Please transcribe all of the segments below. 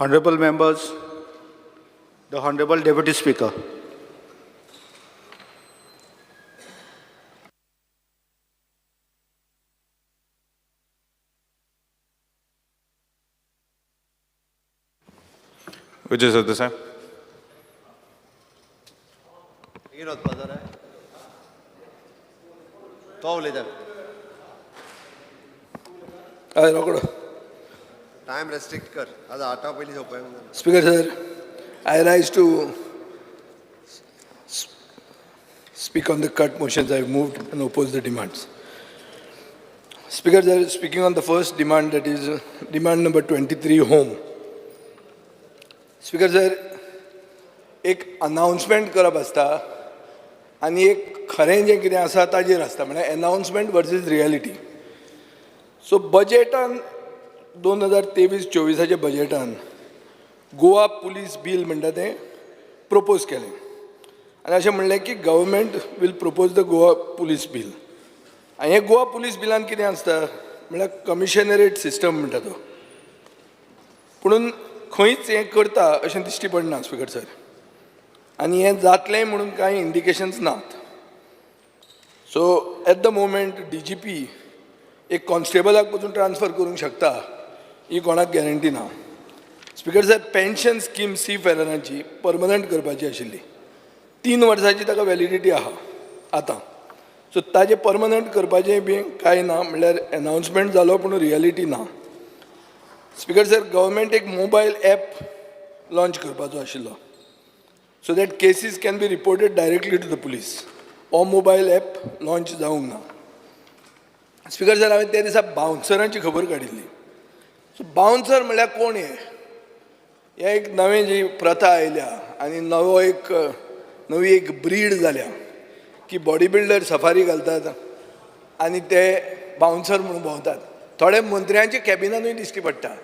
Honorable members, the Honorable Deputy Speaker. Vijay Sardesai. बेगीन वचपा जाय तो उलयता. हय रोकडो. टायम रेस्ट्रिक्ट कर, आज आठा पयलीं सोंपय. Speaker sir, I rise to speak on the cut motions I moved and oppose the demands. Speaker sir, speaking on the first demand, that is demand number 23, home. Speaker sir, एक announcement करप आसता आनी एक खरें जें कितें आसा ताजेर आसता, म्हळ्यार एनाउन्समेंट वर्सीस रियलिटी. सो बजेटान 2023-24च्या बजेटान गोवा पुलीस बील म्हणटा तें प्रपोज केलें आनी अशें म्हणलें की government will propose the Goa police bill. आनी हे गोवा पुलीस बिलान कितें आसता म्हणल्यार कमिशनरेट सिस्टम म्हणटा तो, पुणून खंयच हें करता अशें दिश्टी पडना स्पिकर सर, आनी हें जातलें म्हणून कांय इंडिकेशन्स नात. So at the moment DGP एक कॉन्स्टेबलाक पसून ट्रान्सफर करूंक शकता ही कोणाक गॅरंटी ना. स्पिकर सर, पेन्शन स्कीम सी फेरनाची परमनंट करपाची आशिल्ली, 3 वर्सांची ताका वॅलिडिटी आहा आतां. सो ताजें परमनंट करपाचें बी कांय ना, म्हणल्यार एनाउन्समेंट जालो पूण रियलिटी ना. स्पिकर सर, गव्हर्मेंट एक मोबायल एप लॉंच करपाचो आशिल्लो so that cases can be reported directly to the police. हो मोबायल एप लॉंच जावंक ना. स्पिकर सर, हांवें त्या दिसा बाउन्सरांची खबर काडिल्ली. सो बाउन्सर म्हणल्यार कोण हे? हे एक नवें जी प्रथा आयल्या आनी नवो एक नवी एक ब्रीड जाल्या की बॉडी बिल्डर सफारी घालतात आनी ते बाउन्सर म्हणून भोंवतात. थोडे मंत्र्यांच्या कॅबिनानूय दिश्टी पडटा,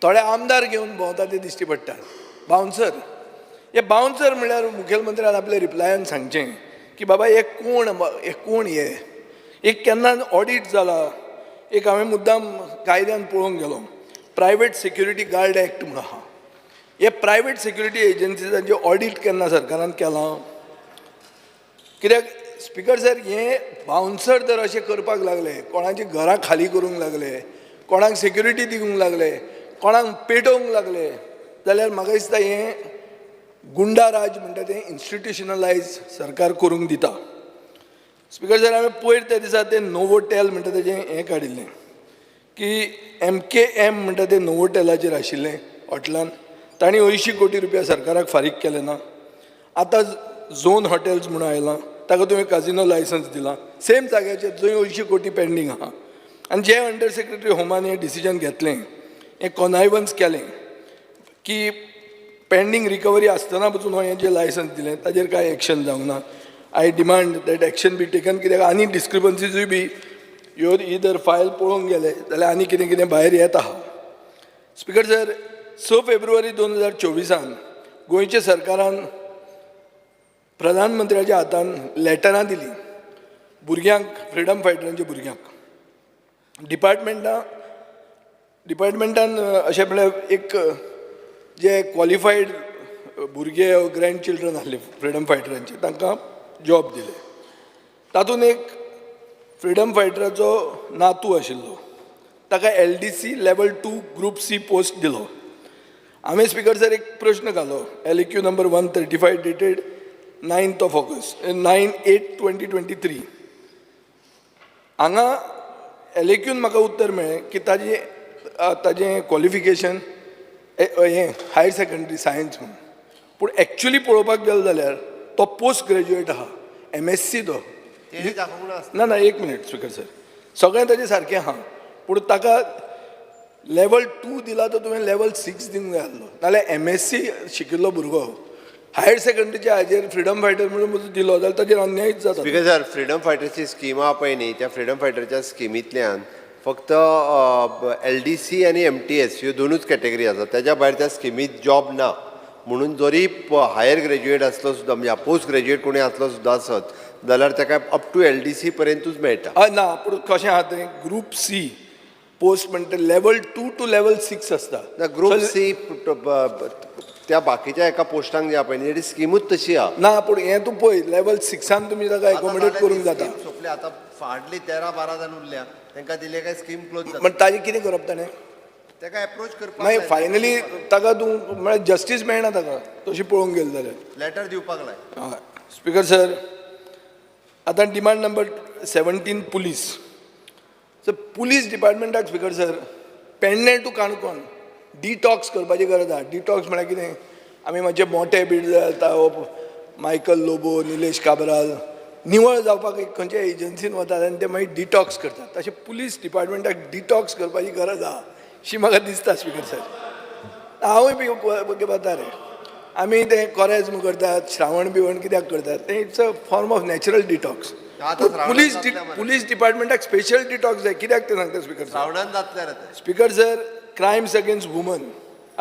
थोडे आमदार घेवन भोंवतात ते दिश्टी पडटात बाउन्सर. हे बाउन्सर म्हणल्यार मुखेलमंत्र्यान आपल्या रिप्लायान सांगचें की बाबा हे कोण, हे कोण, हे एक केन्ना ऑडीट जाला. एक हांवें मुद्दाम कायद्यान पळोवंक गेलो, प्रायवेट सेक्युरिटी गार्ड एक्ट म्हणून आहा. हे प्रायवेट सेक्युरिटी एजन्सीजांचें ऑडीट केन्ना सरकारान केलां? कित्याक स्पिकर सर, हे बाउन्सर जर अशें करपाक लागले, कोणाची घरां खाली करूंक लागले, कोणाक सेक्युरिटी दिवंक लागले, कोणाक पेटोवंक लागले, जाल्यार म्हाका दिसता हें गुंडा राज म्हणटा तें इन्स्टिट्युशनलायज सरकार करूंक दिता. स्पिकर सर, हांवें पयर त्या दिसा तें नोवोटेल म्हणटा तेजें हें काडिल्लें की एमकेएम म्हणटा तें नोवोटेलाचेर आशिल्लें हॉटेलान, तांणी 80 कोटी रुपया सरकाराक फारीक केले ना. आतां झोन हॉटेल्स म्हणून आयलां, ताका तुवें काजिनो लायसन्स दिलां सेम जाग्याचेर जंय 80 कोटी पेंडींग आहा. आनी जे अंडर सेक्रेटरी होमान हें डिसिजन घेतलें, हें कॉनायवन्स केलें की पेंडींग रिकवरी आसतना पसून हें जें लायसन्स दिलें ताजेर कांय एक्शन जावंक ना. I demand that action be taken, कित्याक आनी डिस्क्रिपन्सीजूय बी ह्यो ही जर फायल पळोवंक गेले जाल्यार आनी कितें कितें भायर येत आहा. स्पिकर सर, 6 फेब्रुवारी 2024आन गोंयच्या सरकारान प्रधानमंत्र्याच्या हातान लेटरां दिलीं भुरग्यांक, फ्रिडम फायटरांच्या भुरग्यांक. डिपार्टमेंटान अशें म्हळ्यार एक जे क्वॉलिफायड भुरगे ग्रँड चिल्ड्रन आसले फ्रिडम फायटरांचे तांकां जॉब दिले. तातूंत एक फ्रिडम फायटराचो नातू आशिल्लो, ताका LDC level 2 group C post दिलो. हांवें स्पिकर सर एक प्रश्न घालो, LAQ number 135 dated 9th of August, 9/8/2023. हांगा एलएक्यून म्हाका उत्तर मेळ्ळें की ताजें क्वॉलिफिकेशन हें हायर सेकंडरी सायन्स म्हणून, पूण एक्चुली पळोवपाक गेलो जाल्यार तो पोस्ट ग्रॅज्युएट आहा, एमएससी तो. तेणी दाखोवंक ना. ना ना, एक मिनीट स्पिकर सर, सगळें ताजें सारकें आहा पूण ताका लेवल 2 दिला तो तुवें लेवल 6 दिवंक जाय आसलो. नाल्यार एमएससी शिकिल्लो भुरगो हायर सेकंडरीच्या हाजेर फ्रिडम फायटर म्हणून दिलो जाल्यार ताजेर अन्यायूच जाता. स्पिकर सर, फ्रिडम फायटरची स्कीम आहा पळय न्ही, त्या फ्रिडम फायटरच्या स्किमींतल्यान फक्त एलडीसी आनी एमटीएस ह्यो दोनूच कॅटेगरी आसा. तेज्या भायर त्या स्किमीत जॉब ना. म्हणून जरी हायर ग्रॅज्युएट आसलो सुद्दां, म्हणजे पोस्ट ग्रॅज्युएट कोणी आसलो सुद्दां आसत जाल्यार ताका अप टू एलडीसी पर्यंतूच मेळटा. हय, ना, पूण कशें आहा तें ग्रूप सी पोस्ट म्हणटा level 2 to level 6 आसता. ना, ग्रुप So, C त्या बाकीच्या एका पोस्टांक जे आहा पळय न्ही, स्किमूच तशी आहा. ना, पूण हें तूं पळय, लेवल सिक्सान तुमी ताका एकोमोडेट करूंक जाता. सोंपले आतां, हार्डली 13-12 जाण उरल्या. तांकां दिले काय स्कीम क्लोज जाता. पण ताजें कितें करप ताणें? ताका एप्रोच करपाक. मागीर फायनली ताका तूं म्हळ्यार जस्टीस मेळना ताका तशी पळोवंक गेले जाल्यार. लेटर दिवपाक लाय. हय स्पीकर सर, आतां demand number 17, police. So police डिपार्टमेंटाक, speaker sir, Pernem to Canacona detox करपाची गरज आहा. डिटॉक्स म्हळ्यार कितें? आमी मातशे मोटे बीड जाता, हो मायकल लोबो, निलेश काब्राल, निवळ जावपाक एक खंयच्या एजन्सीन वतात आनी ते मागीर डिटॉक्स करतात. तशें पुलीस डिपार्टमेंटाक डिटॉक्स करपाची गरज आहा शी म्हाका दिसता. स्पीकर सर, हांवूय बी वता रे. आमी तें कोरेज्म करतात, श्रावण बिवण कित्याक करतात तें? It's a form of natural detox. आतां श्रावणांत पुलीस जातलें मरे. पुलीस डिपार्टमेंटाक स्पेशल डिटॉक्स जाय. कित्याक तें सांगता, स्पीकर सर. श्रावणान जातलें रे तें. Speaker sir, crimes against women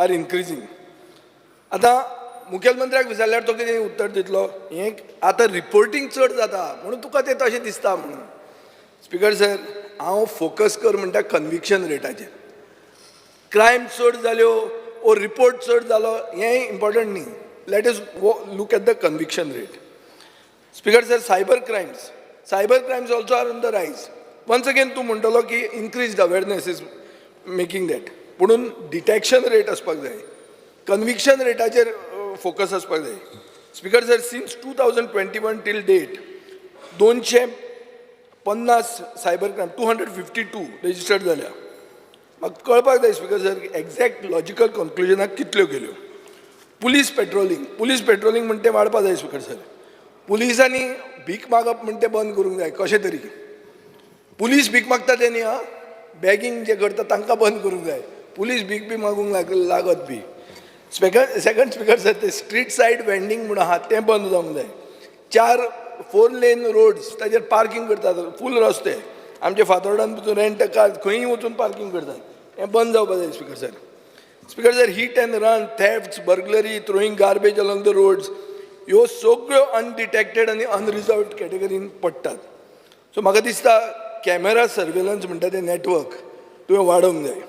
are increasing. आतां मुखेलमंत्र्याक विचारल्यार तो कितें उत्तर दितलो? हें आतां रिपोर्टींग चड जाता म्हणून तुका तें तशें दिसता म्हणून. स्पीकर सर, हांव फोकस कर म्हणटा कन्विक्शन रेटाचेर. क्रायम चड जाल्यो ओ रिपोर्ट चड जालो हें इम्पॉर्टंट न्ही. Let us look at the conviction rate. Speaker sir, cyber crimes, cyber crimes also are on the rise. Once again तूं म्हणटलो की increased awareness is making that, पुणून डिटॅक्शन रेट आसपाक जाय, कन्विक्शन रेटाचेर फोकस आसपाक जाय. Speaker sir, since 2021 till date 250 cyber crime, 252 registered जाल्या. म्हाका कळपाक जाय, स्पीकर सर, एग्जॅक्ट लॉजिकल कन्क्लुजनाक कितल्यो गेल्यो. पुलीस पेट्रोलिंग, पुलीस पेट्रोलिंग म्हणटे वाडपा जाय. स्पीकर सर, पुलिसांनी भीक मागप म्हणटे बंद करूंक जाय कशें तरी. पुलीस भीक मागता ते न्ही, आं, बॅगींग जे करता तांकां बंद करूंक जाय. पुलीस भीक बी मागूंक लागत बी. स्पेकर सेकंड, स्पीकर सर, ते स्ट्रीट सायड वेंडींग म्हूण आहा तें बंद जावंक जाय. चार फोर लेन रोड्स, ताजेर पार्कींग करतात फूल रस्ते. आमचे फातोर्डान वचून रेंट कार खंयूय वचून पार्कींग करतात, हें बंद जावपाक जाय, speaker sir. Speaker sir, hit and run, thefts, burglary, throwing garbage along the roads, ह्यो सगळ्यो अनडिटेक्टेड आनी अनरिजॉल्वड कॅटेगरीन पडटात. सो म्हाका दिसता कॅमेरा सर्वेलन्स म्हणटा तें नॅटवर्क तुवें वाडोवंक जाय.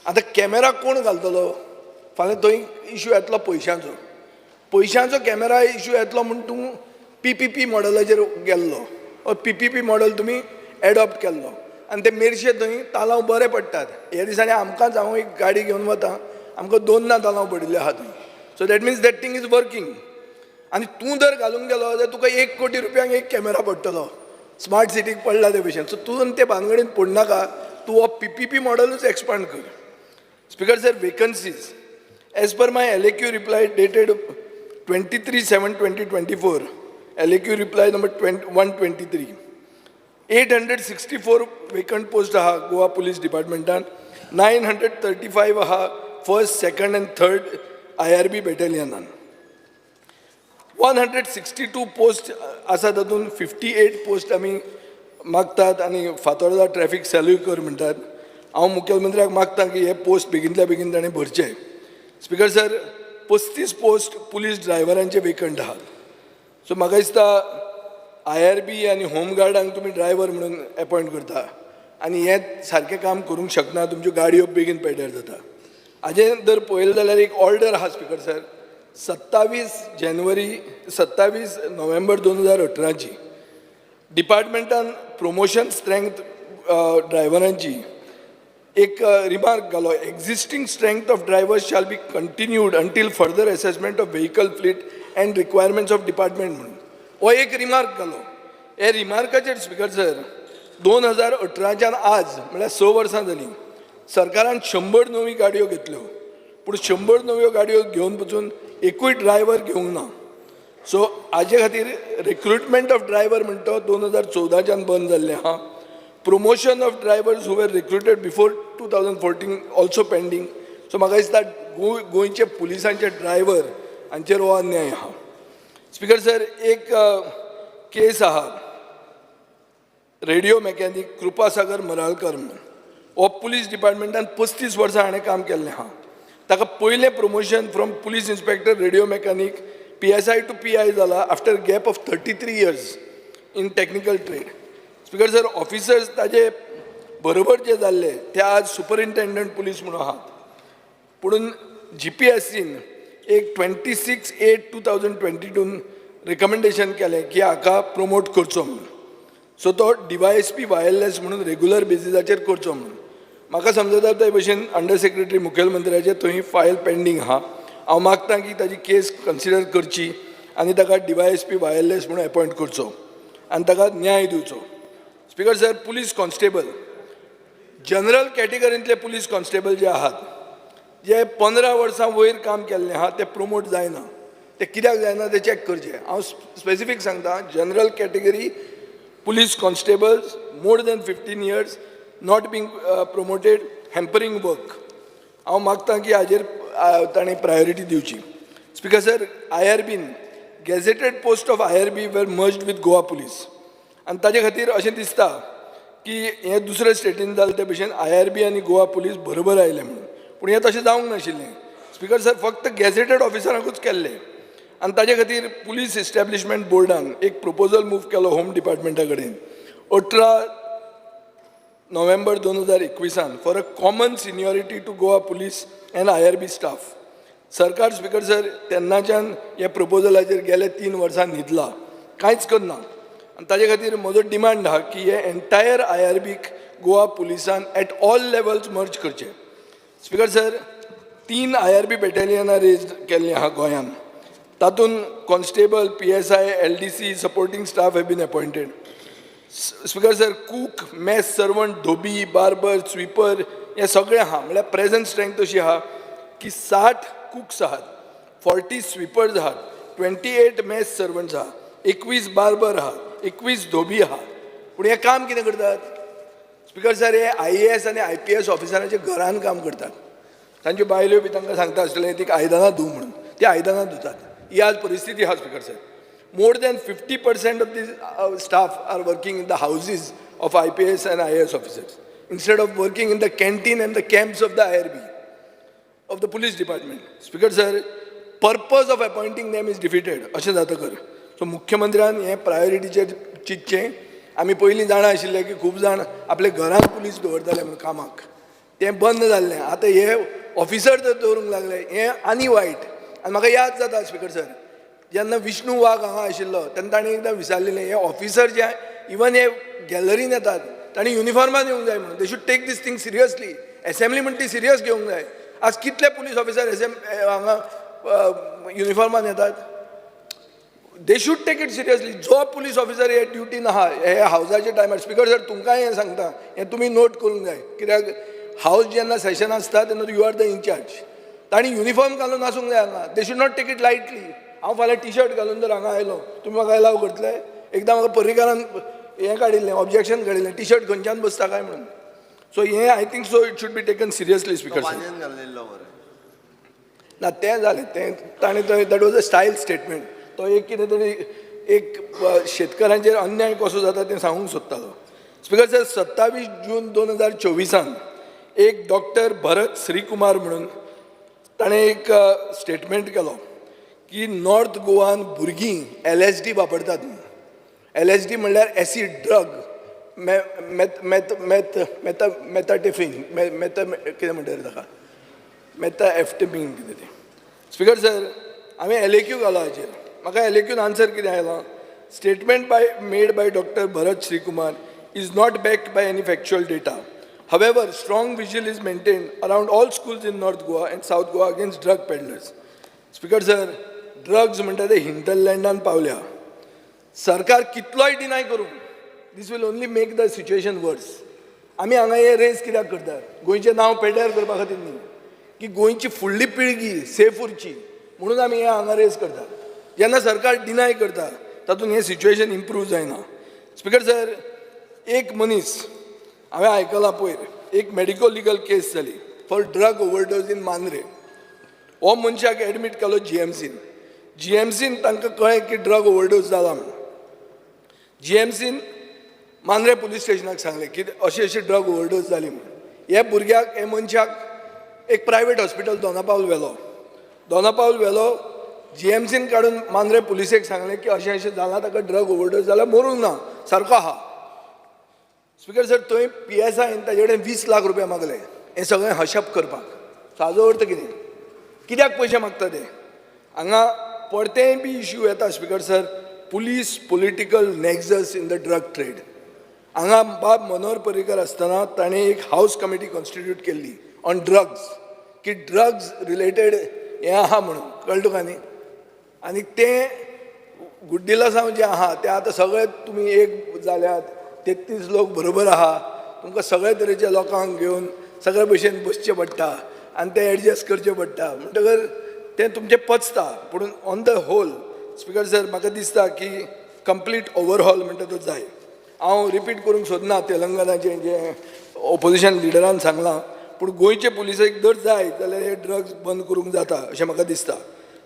आतां कॅमेरा कोण घालतलो? फाल्यां थंय इशू येतलो पयशांचो. पयशांचो कॅमेरा इशू येतलो म्हूण तूं पीपीपी मॉडलाचेर गेल्लो. पीपीपी मॉडल तुमी एडॉप्ट केल्लो आनी ते मेरशे थंय तालांव बरे पडटात. ह्या दिसांनी आमकांच, हांव एक गाडी घेवन वता, आमकां दोनदा तालांव पडिल्ले आहा थंय. So that means that thing is working. आनी तूं जर घालूंक गेलो जाल्यार तुका 1 कोटी रुपयांक एक कॅमेरा पडटलो. स्मार्ट सिटीक पडला ते भशेन. सो तूं ते भानगडीन पडनाका. तूं हो पीपीपी मॉडलूच एक्सपांड कर. Speaker sir, vacancies, as per my LAQ reply dated 23/7/2024, LAQ reply number 123, 864 vacant post आहा गोवा पुलीस डिपार्टमेंटान, 935 आहा first, second and third IRB बॅटेलियनान. 162 post आसा, तातूंत 58 पोस्ट आमी मागतात आनी फातोर्डा ट्रॅफीक सॅल्यूय कर म्हणटात. हांव मुखेलमंत्र्याक मागता की हे पोस्ट बेगीनल्या बेगीन ताणें भरचे. स्पीकर सर, 35 पोस्ट पुलीस ड्रायव्हरांचे वेकंट आहात. सो म्हाका दिसता आयआरबी आनी होमगार्डांक तुमी ड्रायव्हर म्हणून एपॉयंट करता आनी हें सारकें काम करूंक शकना. तुमच्यो गाडयो बेगीन पेड्ड्यार जाता. हाजें जर पळयलें जाल्यार एक ऑर्डर आहा, स्पीकर सर, 27 जानेवारी, 27 नोव्हेंबर 2018ची. डिपार्टमेंटान प्रमोशन स्ट्रेंथ ड्रायव्हरांची एक रिमार्क घालो, "Existing strength of drivers shall be continued until further assessment of vehicle fleet and requirements of department" म्हणून हो एक रिमार्क घालो. हे रिमार्काचेर, स्पीकर सर, 2018च्यान आज म्हळ्यार 6 वर्सां जालीं, सरकारान 100 नवी गाडयो घेतल्यो, पूण 100 नव्यो गाडयो घेवन पसून एकूय ड्रायव्हर घेवंक ना. सो हाजे खातीर रिक्रुटमेंट ऑफ ड्रायव्हर म्हणटा 2014च्यान बंद जाल्लें आहा. Promotion of drivers who were recruited before 2014 also pending. So म्हाका दिसता गोंयचे पुलिसांचे ड्रायव्हर हांचेर हो अन्याय आहा. स्पीकर सर, एक केस आहा, रेडिओ मॅकॅनीक कृपासागर मराळकर म्हणून. हो पुलीस डिपार्टमेंटान 35 वर्सां हाणें काम केल्लें आहा. ताका पयलें promotion from police inspector radio mechanic PSI to PI जाला after gap of 33 years in technical trade. Speaker sir, officers ताजे बरोबर जे जाल्ले ते आज सुपरिंटेंडंट पुलीस म्हणून आहात. पुणून जीपीएससीन एक 26/8/2022 recommendation केलें की हाका प्रमोट करचो म्हणून. सो तो डीवायएसपी वायरलेस म्हणून रेगुलर बेजिसाचेर करचो म्हणून. म्हाका समजता ते भशेन अंडर सेक्रेटरी मुखेलमंत्र्याचे थंय फायल पेंडींग आहा. हांव मागता की ताजी केस कन्सिडर करची आनी ताका डीवायएसपी वायरलेस म्हणून एपॉयंट करचो आनी ताका न्याय दिवचो. Speaker sir, police constable, general कॅटेगरींतले police constable जे आहात, जे 15 वर्सां वयर काम केल्लें आहा, ते प्रमोट जायना. ते कित्याक जायना ते चॅक करचे. हांव स्पेसिफीक सांगता, general category police constables more than 15 years not being promoted, hampering work. हांव मागता की हाजेर ताणें प्रायोरिटी दिवची. स्पिकर सर, आयआरबीन gazetted post of IRB were merged with Goa Police आनी ताजे खातीर अशें दिसता की हें दुसऱ्या स्टेटीन जालें ते भशेन आयआरबी आनी गोवा पुलीस बरोबर आयले म्हणून. पूण हें तशें जावंक नाशिल्लें, स्पिकर सर. फक्त गॅझेटेड ऑफिसरांकूच केल्लें आनी ताजे खातीर पुलीस इस्टॅब्लिशमेंट बोर्डान एक प्रपोजल मूव केलो होम डिपार्टमेंटा कडेन 18 नोव्हेंबर 2021आन for a common seniority to Goa Police and IRB staff. सरकार, स्पिकर सर, तेन्नाच्यान ह्या प्रपोजलाचेर गेले 3 वर्सां न्हिदला, कांयच करना. आनी ताजे खातीर म्हजो डिमांड आहा की हे एंटायर आयआरबीक गोवा पुलिसान एट ऑल लेवल्स मर्ज करचे. स्पिकर सर, तीन आयआरबी बॅटेलियनां रेज केल्लीं आहा गोंयांत. तातूंत constable, PSI, LDC, supporting staff have been appointed. Speaker sir, cook, mess servant, Dhobi, barber, sweeper हे सगळे आहा. म्हणल्यार प्रेझंट स्ट्रेंथ अशी आहा की 60 कुक्स आहात, 40 स्वीपर्स आहात, 28 मेस सर्वंट्स आहा, 21 बार्बर आहा, 21 धोबी आहा. पूण हें काम कितें करतात, स्पिकर सर? हे आयएएस आनी आयपीएस ऑफिसरांच्या घरान काम करतात. तांच्यो बायल्यो बी तांकां सांगता आसतलें ती आयदनां धूव म्हणून, ती आयदनां धुतात. ही आज परिस्थिती आहा, speaker sir. More than 50% of the staff are working in the houses of IPS and IAS officers instead of working in the canteen and the camps of the IRB, of the police department. Speaker sir, purpose of appointing them is defeated. अशें जातकर so मुख्यमंत्र्यान हें प्रायोरिटीचेर चिंतचें. आमी पयलीं जाणा आशिल्ले की खूब जाण आपल्या घरांत पुलीस दवरताले म्हणून कामाक, तें बंद जाल्लें. आतां हे ऑफिसर जर दवरूंक लागले, हें आनी वायट. आनी म्हाका याद जाता, स्पिकर सर, जेन्ना विष्णू वाघ हांगा आशिल्लो तेन्ना ताणें एकदां विचारलेलें, हे ऑफिसर जे इवन हे गॅलरीन येतात तांणी युनिफॉर्मान येवंक जाय म्हणून. They should take this thing seriously. Assembly म्हण ती सिरियस घेवंक जाय. आज कितले पुलीस ऑफिसर एसेम हांगा युनिफॉर्मान येतात? They should take it seriously. जो पुलीस ऑफिसर हे ड्युटीन आहा हे हावजाच्या टायमार, स्पिकर सर, तुमकांय हें सांगता, हें तुमी नोट करूंक जाय, कित्याक हावज जेन्ना सेशन आसता तेन्ना you are the incharge. तांणी युनिफॉर्म घालून आसूंक जाय हांगा. They should not take it lightly. हांव फाल्यां टी शर्ट घालून जर हांगा आयलो, तुमी म्हाका एलाव करतले? एकदां म्हाका पर्रीकारान हें काडिल्लें, ऑब्जेक्शन काडिल्लें, टी शर्ट खंयच्यान बसता काय म्हणून. सो हें I think so it should be taken seriously, Speaker sir. बानयन घालिल्लो मरे. ना, तें जालें, तें ताणें तो that was a style statement. तो एक कितें तरी एक शेतकारांचेर अन्याय कसो जाता तें सांगूंक सोदतालो. स्पिकर सर, 27 जून 2024आन एक डॉक्टर भरत श्रीकुमार म्हणून ताणें एक स्टेटमेंट केलो की नॉर्थ गोवान भुरगीं एलएसडी वापरतात म्हणून. एलएसडी म्हणल्यार acid drug, meth meth meth metha methamphetamine, metha कितें म्हणटा रे ताका, मेथाएम्फेटामीन कितें तें. स्पिकर सर, हांवें एलएक्यू घालो हाचेर. म्हाका एलएक्यून आन्सर कितें आयलो? Statement by made by Doctor Bharat Srikumar is not backed by any factual data. However, strong vigil is maintained around all schools in North Goa and South Goa against drug peddlers. Speaker sir, drugs म्हणटा ते हिंटरलँडान पावल्या. सरकार कितलोय deny करूं, this will only make the situation worse. आमी हांगा हे rays कित्याक करतात? गोंयचें नांव पेड्ड्यार करपा खातीर न्ही, की गोंयची फुडली पिळगी सेफ उरची म्हणून आमी हे हांगा रेज करतात. जेन्ना सरकार डिनाय करता, तातूंत हें सिच्युएशन इम्प्रूव जायना. स्पिकर सर, एक मनीस, हांवें आयकलां, पयर एक मेडिको लिगल केस जाली for drug overdose in Mandrem. हो मनशाक एडमीट केलो जीएमसीन. जीएमसीन तांकां कळ्ळें की ड्रग ओवरडोज जाला म्हणून. जीएमसीन मांद्रे पुलीस स्टेशनाक सांगलें की अशी अशी ड्रग ओवरडोज जाली म्हणून. हे भुरग्याक, हे मनशाक एक प्रायवेट हॉस्पिटल दोनापावल व्हेलो. दोनापावल व्हेलो, जीएमसीन काडून मांद्रे पुलिसेक सांगलें की अशें अशें जालां, ताका ड्रग ओवरडोज जाला, मरूंक ना, सारको आहा. स्पिकर सर, थंय पी एस आयन ताजे कडेन 20 लाख रुपया मागले हें सगळें हशप करपाक. सो हाजो अर्थ कितें? कित्याक पयशे मागता ते? हांगा परतेंय बी इश्यू येता, Speaker sir, police political nexus in the drug trade. हांगा बाब मनोहर पर्रीकर आसतना ताणें एक हावज कमिटी कॉन्स्टिट्यूट केल्ली ऑन ड्रग्स, की ड्रग्स रिलेटेड हें आहा म्हणून. कळ्ळें तुका न्ही? आनी तें गुड्डीलासांव जें आहा तें आतां सगळे तुमी एक जाल्यात, 33 लोक बरोबर आहा. तुमकां सगळे तरेच्या लोकांक घेवन सगळे भशेन बसचें पडटा आनी तें एडजस्ट करचें पडटा, म्हणटकर तें तुमचें पचता. पूण on the whole, Speaker sir, म्हाका दिसता की कंप्लीट ओवरहॉल म्हणटा तो जाय. हांव रिपीट करूंक सोदना तेलंगनाचें जें ओपोजिशन लिडरान सांगलां, पूण गोंयचे पुलिसेक जर जाय जाल्यार हे ड्रग्स बंद करूंक जाता अशें म्हाका दिसता.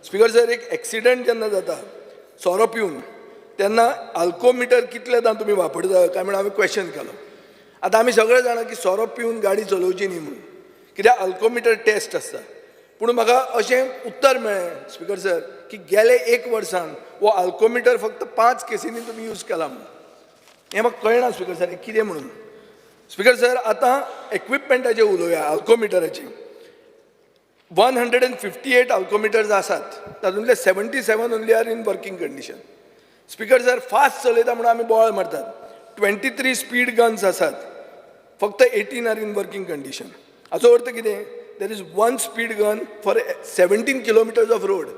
स्पिकर सर, एक एक्सिडंट जेन्ना जाता सोरो पिवन, तेन्ना अल्कोमिटर कितलेदां तुमी वापरता काय म्हण हांवें क्वेश्चन केलो. आतां आमी सगळे जाणा की सोरो पिवन गाडी चलोवची न्ही म्हणून, कित्याक अल्कोमिटर टेस्ट आसता. पूण म्हाका अशें उत्तर मेळ्ळें, स्पिकर सर, की गेले एक वर्सान हो अल्कोमिटर फक्त पांच केसींनी तुमी यूज केला म्हणून. हें म्हाका कळना, स्पिकर सर, हें कितें म्हणून. स्पिकर सर, आतां एक्विपमेंटाचेर उलोवया. अल्कोमिटराचेर 158 alcometers आसात, तातूंतले 77 only are in working condition. Speaker sir, fast चलयता म्हणून आमी बोवाळ मारतात. 23 स्पीड गन्स आसात, फक्त 18 are in working condition. हाचो अर्थ कितें? There is one speed gun for 17 kilometers of road.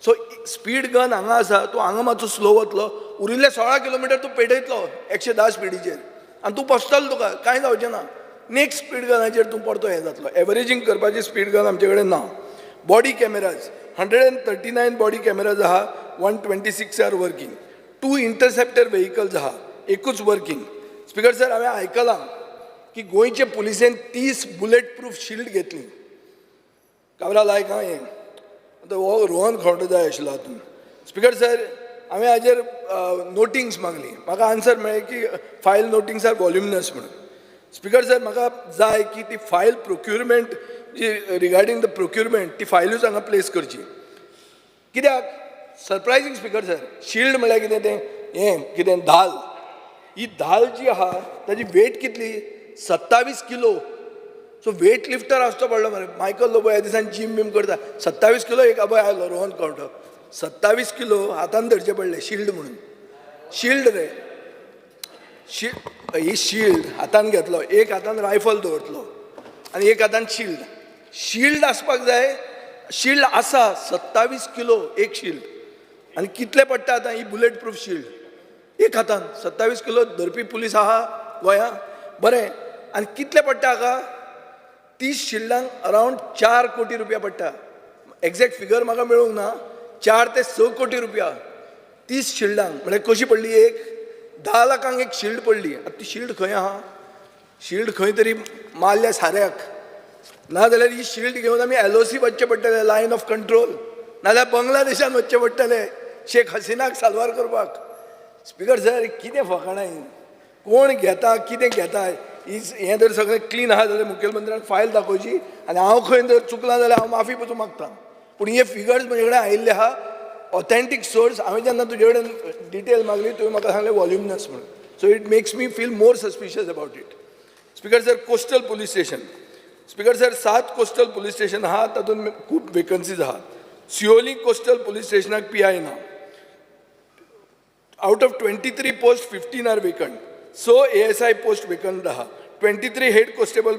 So speed gun हांगा आसा, तूं हांगा मातसो स्लो वतलो, उरिल्ले 16 किलोमिटर तूं पेटयतलो 110 स्पिडीचेर आनी तूं पसतलो, तुका कांय जावचें ना. नेक्स्ट स्पीड गनाचेर तूं परतो हें जातलो. एवरेजींग करपाची स्पीड गन आमचे कडेन ना. Body cameras, 139 body cameras आहा, 126 are working. Two interceptor vehicles आहा, एकूच वर्कींग. स्पिकर सर, हांवें आयकलां की गोंयचे पुलिसेन 30 बुलेट प्रूफ शिल्ड घेतली. काब्राल, आयक आं, हें आतां हो रोहन खंवटो जाय आशिल्लो हातूंत. स्पिकर सर, हांवें हाजेर नोटिंग्स मागली. म्हाका आन्सर मेळ्ळें की फायल नोटिंग्स are voluminous म्हणून. स्पिकर सर, म्हाका जाय की ती फायल प्रोक्युरमेंट जी, रिगार्डींग the procurement, ती फायलूच हांगा प्लेस करची. कित्याक सरप्रायजींग, स्पिकर सर, शिल्ड म्हळ्यार कितें तें? हें कितें धाल. ही धाल जी आहा ताजी वेट कितली? 27 किलो. सो वेट लिफ्टर आसचो पडलो मरे. मायकल लोबो ह्या दिसान जीम बीम करता. 27 किलो एक अभय आयलो रोहन खंवटो, 27 किलो हातान धरचे पडले शिल्ड म्हणून. शिल्ड रे, ही शिल्ड हातान घेतलो, एक हातान रायफल दवरतलो आनी एक हातान शिल्ड. शिल्ड आसपाक जाय. शिल्ड आसा, 27 किलो एक शिल्ड. आनी कितले पडटा आतां ही बुलेट प्रूफ शिल्ड? एक हातान 27 किलो धरपी पुलीस आहा गोंया? बरें, आनी कितले पडटा हाका? 30 शिल्डांक अरावंड 4 कोटी रुपया पडटा. एग्जॅक्ट फिगर म्हाका मेळूंक ना. 4 ते 6 कोटी रुपया 30 शिल्डांक. म्हळ्यार कशी पडली एक? 10 लाखांक एक शिल्ड पडली. आतां ती शिल्ड खंय आहा? शिल्ड खंय तरी मारल्या साऱ्याक. नाजाल्यार ही शिल्ड घेवन आमी एलओसी वचचें पडटलें, लायन ऑफ कंट्रोल, नाजाल्यार बांगलादेशान वचचें पडटलें शेख हसिनाक साल्वार करपाक. स्पिकर सर, कितें फकाणां हीं? कोण घेता, कितें घेता? ही हें जर सगळें क्लीन आहा जाल्यार मुखेलमंत्र्यान फायल दाखोवची आनी हांव खंय जर चुकलां जाल्यार हांव माफी पसून मागता. पूण हे फिगर्स म्हजे कडेन आयिल्ले आहा, ऑथेंटीक सोर्स. हांवें जेन्ना तुजे कडेन डिटेल मागली, तुवें म्हाका सांगलें वॉल्युमनस म्हणून. So it makes me feel more suspicious about it. Speaker sir, coastal police station. Speaker sir, सात कोस्टल पुलीस स्टेशन आहा, तातूंत खूब वेकन्सीज आहा. Siolim coastal police स्टेशनाक P I ना. Out of 23 post, 15 are vacant. So ASI post vacant आहा, 23 head constable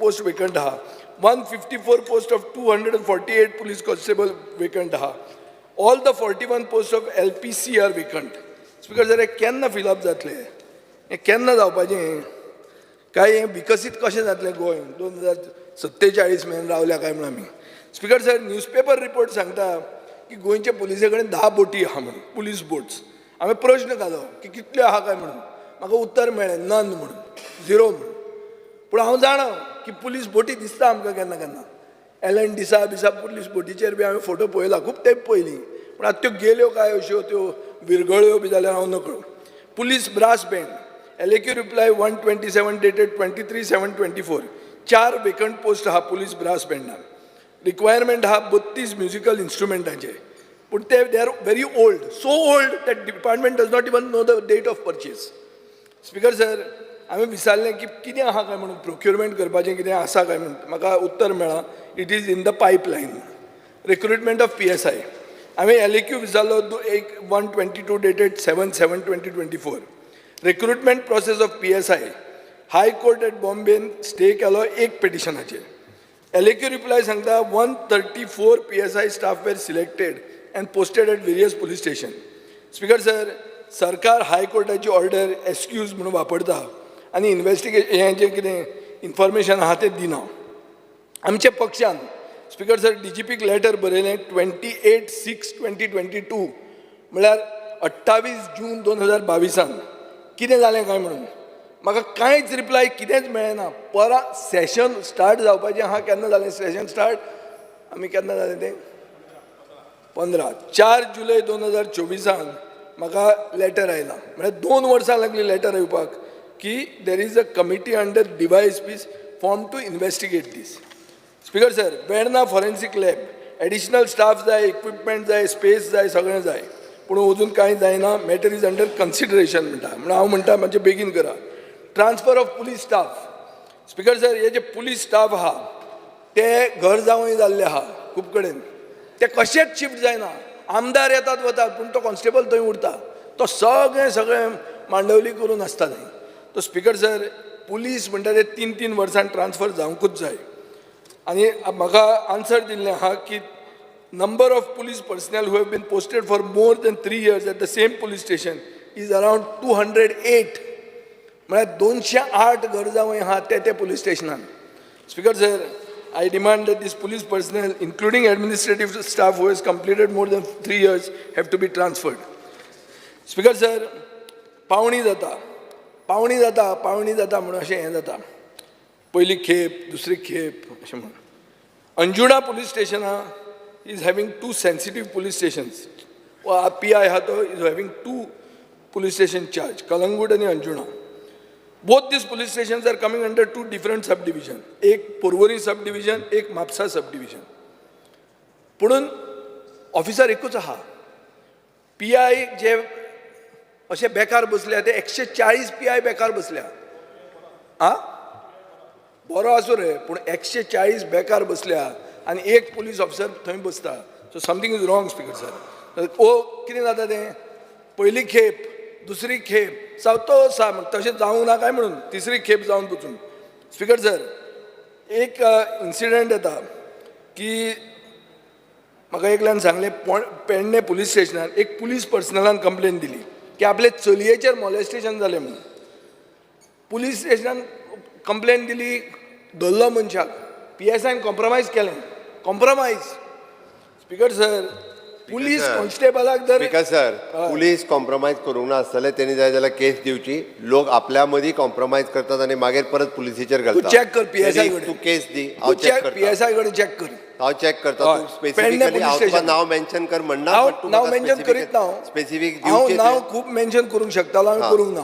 post vacant आहा, 154 post of 248 police constable vacant आहा. All the 41 post of LPC are vacant. Speaker sir, हे केन्ना fill up जातले? हे केन्ना जावपाचें काय? हें विकसीत कशें जातलें गोंय 2047 मेरेन रावल्या काय म्हणून आमी? स्पिकर सर, न्यूजपेपर रिपोर्ट सांगता की गोंयच्या पुलिसे कडेन 10 बोटी आहा म्हणून, पुलीस बोट्स. हांवें प्रश्न घालो की कितल्यो आहा काय म्हणून. म्हाका उत्तर मेळ्ळें नन म्हणून, झिरो म्हणून. पूण हांव जाणा की पुलीस बोटी दिसता आमकां केन्ना केन्ना. एलन डिसा बिसा पुलीस बोटीचेर बी हांवें फोटो पळयला खूब तेंप पयलीं. पूण आतां त्यो गेल्यो काय, अश्यो त्यो विरगळ्यो बी जाल्यार हांव नकळो. Police brass band, LAQ reply 127 dated 23/7/24. चार वेकंट पोस्ट आहा पुलीस ब्रास बँडान. रिक्वायरमेंट आहा 32 म्युजिकल इन्स्ट्रुमेंटाचे, पूण ते they are very old, so old that department does not even know the date of purchase. Speaker sir, हांवें विचारलें की कितें आहा काय म्हणून, प्रोक्युरमेंट करपाचें कितें आसा काय म्हणून. म्हाका उत्तर मेळ्ळां, it is in the pipeline. Recruitment of PSI, हांवें एलएक्यू विचारलो एक 122 dated 7/7/2024, recruitment process of PSI. High Court at बॉम्बेन stay केलो एक पिटिशनाचेर. एलएक्यू रिप्लाय सांगता, 134 PSI staff were selected and posted at various police station. Speaker sir, सरकार हायकोर्टाची ऑर्डर एक्सक्यूज म्हणून वापरता आनी इन्वेस्टिगेशन हें जें कितें इन्फॉर्मेशन आहा तें दिना. आमच्या पक्षान, स्पीकर सर, डीजीपीक लेटर बरयलें 28/6/2022, म्हळ्यार 28 जून 2022आन, कितें जालें काय म्हणून. म्हाका कांयच रिप्लाय कितेंच मेळ्ळें ना. परां सेशन स्टार्ट जावपाचें आहा. केन्ना जालें सेशन स्टार्ट आमी? केन्ना जालें तें? 15, 4 जुलय 2024आन म्हाका लेटर आयलां. म्हळ्यार 2 वर्सां लागलीं लेटर येवपाक की there is a committee under DySPs formed to investigate this. Speaker sir, Verna forensic lab, additional staff जाय, इक्विपमेंट जाय, स्पेस जाय, सगळें जाय, पूण अजून कांय जायना. Matter is under consideration म्हणटा. म्हणून हांव म्हणटा, मातशें बेगीन करा. Transfer of police staff. Speaker sir, हे जे पुलीस स्टाफ आहा ते घर जावंय जाल्ले आहा खूब कडेन. ते कशेच शिफ्ट जायना. आमदार येतात वतात, पूण तो कॉन्स्टेबल थंय उरता. तो सगळें सगळें मांडवली करून आसता थंय तो. स्पीकर सर, पुलीस म्हणटा ते तीन तीन वर्सां ट्रान्सफर जावंकूच जाय. आनी म्हाका आन्सर दिल्लें आहा की number of police personnel who have been posted for more than 3 years at the same police station is around 208. म्हळ्यार 208 घर जावंय आहा ते ते police स्टेशनान. Speaker sir, I demand that this police personnel, including administrative staff who has completed more than 3 years, have to be transferred. Speaker sir, पावणी जाता, पावणी जाता, पावणी जाता म्हणून अशें हें जाता, पयली खेप, दुसरी खेप अशें म्हणून. अंजुणा पुलीस स्टेशना is having two sensitive police stations. PI आहा तो is having two police station charge, Calangute आनी Anjuna. Both these police stations are coming under two different subdivision, एक पोरवरी सब डिविजन, एक म्हापसा सब डिविजन. पुणून ऑफिसर एकूच आहा. पी I जे अशे बेकार बसल्या ते 140 पी I बेकार बसल्या. आ बरो आसूं रे, पूण 140 बेकार बसल्या आनी एक पुलीस ऑफिसर थंय बसता, so something is wrong, Speaker sir. ओ कितें जाता तें, पयली खेप, दुसरी खेप, चवथो सा तशें जावंक ना काय म्हणून तिसरी खेप जावन पसून. स्पीकर सर, एक इन्सिडंट येता की म्हाका एकल्यान सांगलें, पेडणे पुलीस स्टेशनार एक पुलीस पर्सनलान कंप्लेन दिली की आपले चलयेचेर मॉलेस्टेशन जालें म्हणून. पुलीस स्टेशनान कंप्लेन दिली, धरलो मनशाक, पी एस आयन कॉम्प्रोमायज केलें. Compromise, speaker sir, police sir. कॉन्स्टेबलाक जर स्पीकर सर, पुलीस कॉम्प्रोमायज करूंक ना आसतले. तेणी जाय जाल्यार केस दिवची. लोक आपल्या मदीं कॉम्प्रोमायज करतात आनी मागीर परत पुलिसीचेर घालतात. तूं check कर PSI कडेन. तूं केस दी, हांव तूं चॅक चॅक करता. पी एस I कडेन चॅक कर. हांव चॅक करता. हय. तूं पेडणे स्पेसिफिकली पुलीस हांव तुका स्टेशन. नांव मेन्शन कर म्हणना. हांव but तूं नांव म्हाका मेन्शन करीत ना हांव. स्पेसिफीक हांव दिवचें. नांव खूब मेन्शन करूंक शकतालो, हांवें करूंक ना.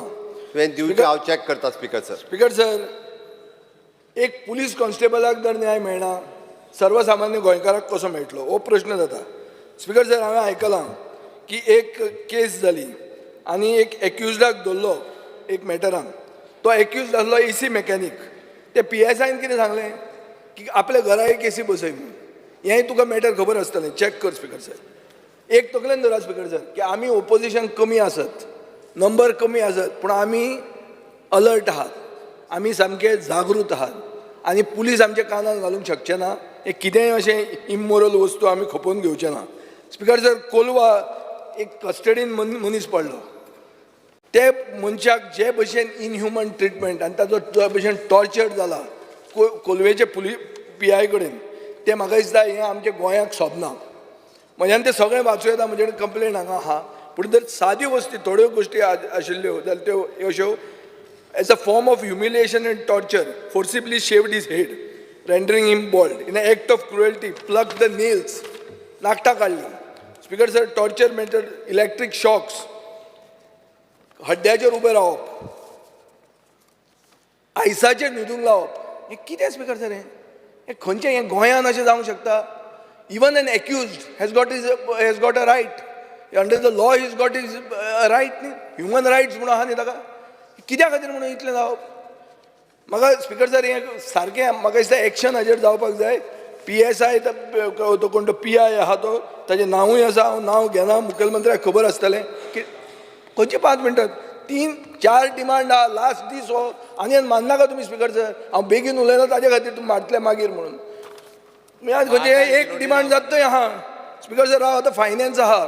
तुवें दिवचें, हांव चॅक करता, स्पीकर सर. स्पीकर सर, एक पुलीस कॉन्स्टेबलाक जर न्याय मेळना, सर्वसामान्य गोंयकाराक कसो मेळटलो हो प्रश्न जाता. स्पीकर सर, हांवें आयकलां की एक केस जाली आनी एक एक्युजडाक धरलो एक मॅटरान. तो एक्युज आसलो एसी मॅकॅनीक. ते पी एस आयन कितें सांगलें की आपल्या घरा एक एसी बसय म्हणून. हेंय तुका मॅटर खबर आसतलें, चॅक कर. स्पीकर सर, एक तकलेन धरा स्पीकर सर, की आमी ओपोजिशन कमी आसत, नंबर कमी आसत, पूण आमी अलर्ट आहात, आमी सामके जागृत आहात आनी पुलीस आमच्या कानार घालूंक शकचे ना. हे कितेंय अशें इमोरल वस्तू आमी खपोवन घेवचे ना. स्पीकर सर, कोलवा एक कस्टडीन मनीस पडलो. ते मनशाक जे भशेन इनह्युमन ट्रिटमेंट आनी ताजो जे भशेन टॉर्चर जाला कोलवेचे पुलीस पी I कडेन, तें म्हाका दिसता हें आमच्या गोंयाक सोबना. म्हज्यान तें सगळें वाचूं येता, म्हजे कडेन कंप्लेन हांगा आहा. पूण जर साद्यो गोश्टी, थोड्यो गोश्टी आशिल्ल्यो जाल्यार त्यो अश्यो: as a form of humiliation and torture, forcibly shaved his head, rendering him bald. In an act of cruelty, plucked the nails, नाकटां काडली. Speaker sir, torture method, electric shocks, हड्ड्याचेर उबें रावप, आयसाचेर न्हिदूंक लावप, हें कितें स्पीकर सर? हें हें खंयचें? हें गोंयान अशें जावंक शकता? Even an accused has got a right under the law, he's got his right न्ही. ह्युमन रायट्स म्हणून आहा न्ही ताका. कित्या खातीर म्हणून इतलें जावप? म्हाका स्पिकर सर हें सारकें म्हाका दिसता एक्शन हाजेर जावपाक जाय. पीएसआय तो कोण तो पीआय आहा तो, ताजें नांवूय आसा, हांव नांव घेना, मुखेलमंत्र्याक खबर आसतलें की खंयची. 5 मिनटां 3-4 डिमांड आहा. लास्ट दीस हो, आनी माननाका तुमी स्पिकर सर. हांव बेगीन उलयना ताजे खातीर तुमी मारतले मागीर म्हणून. तुमी आज खंयचे एक डिमांड जाता थंय आहा. स्पिकर सर, हांव आतां फायनान्स आहा.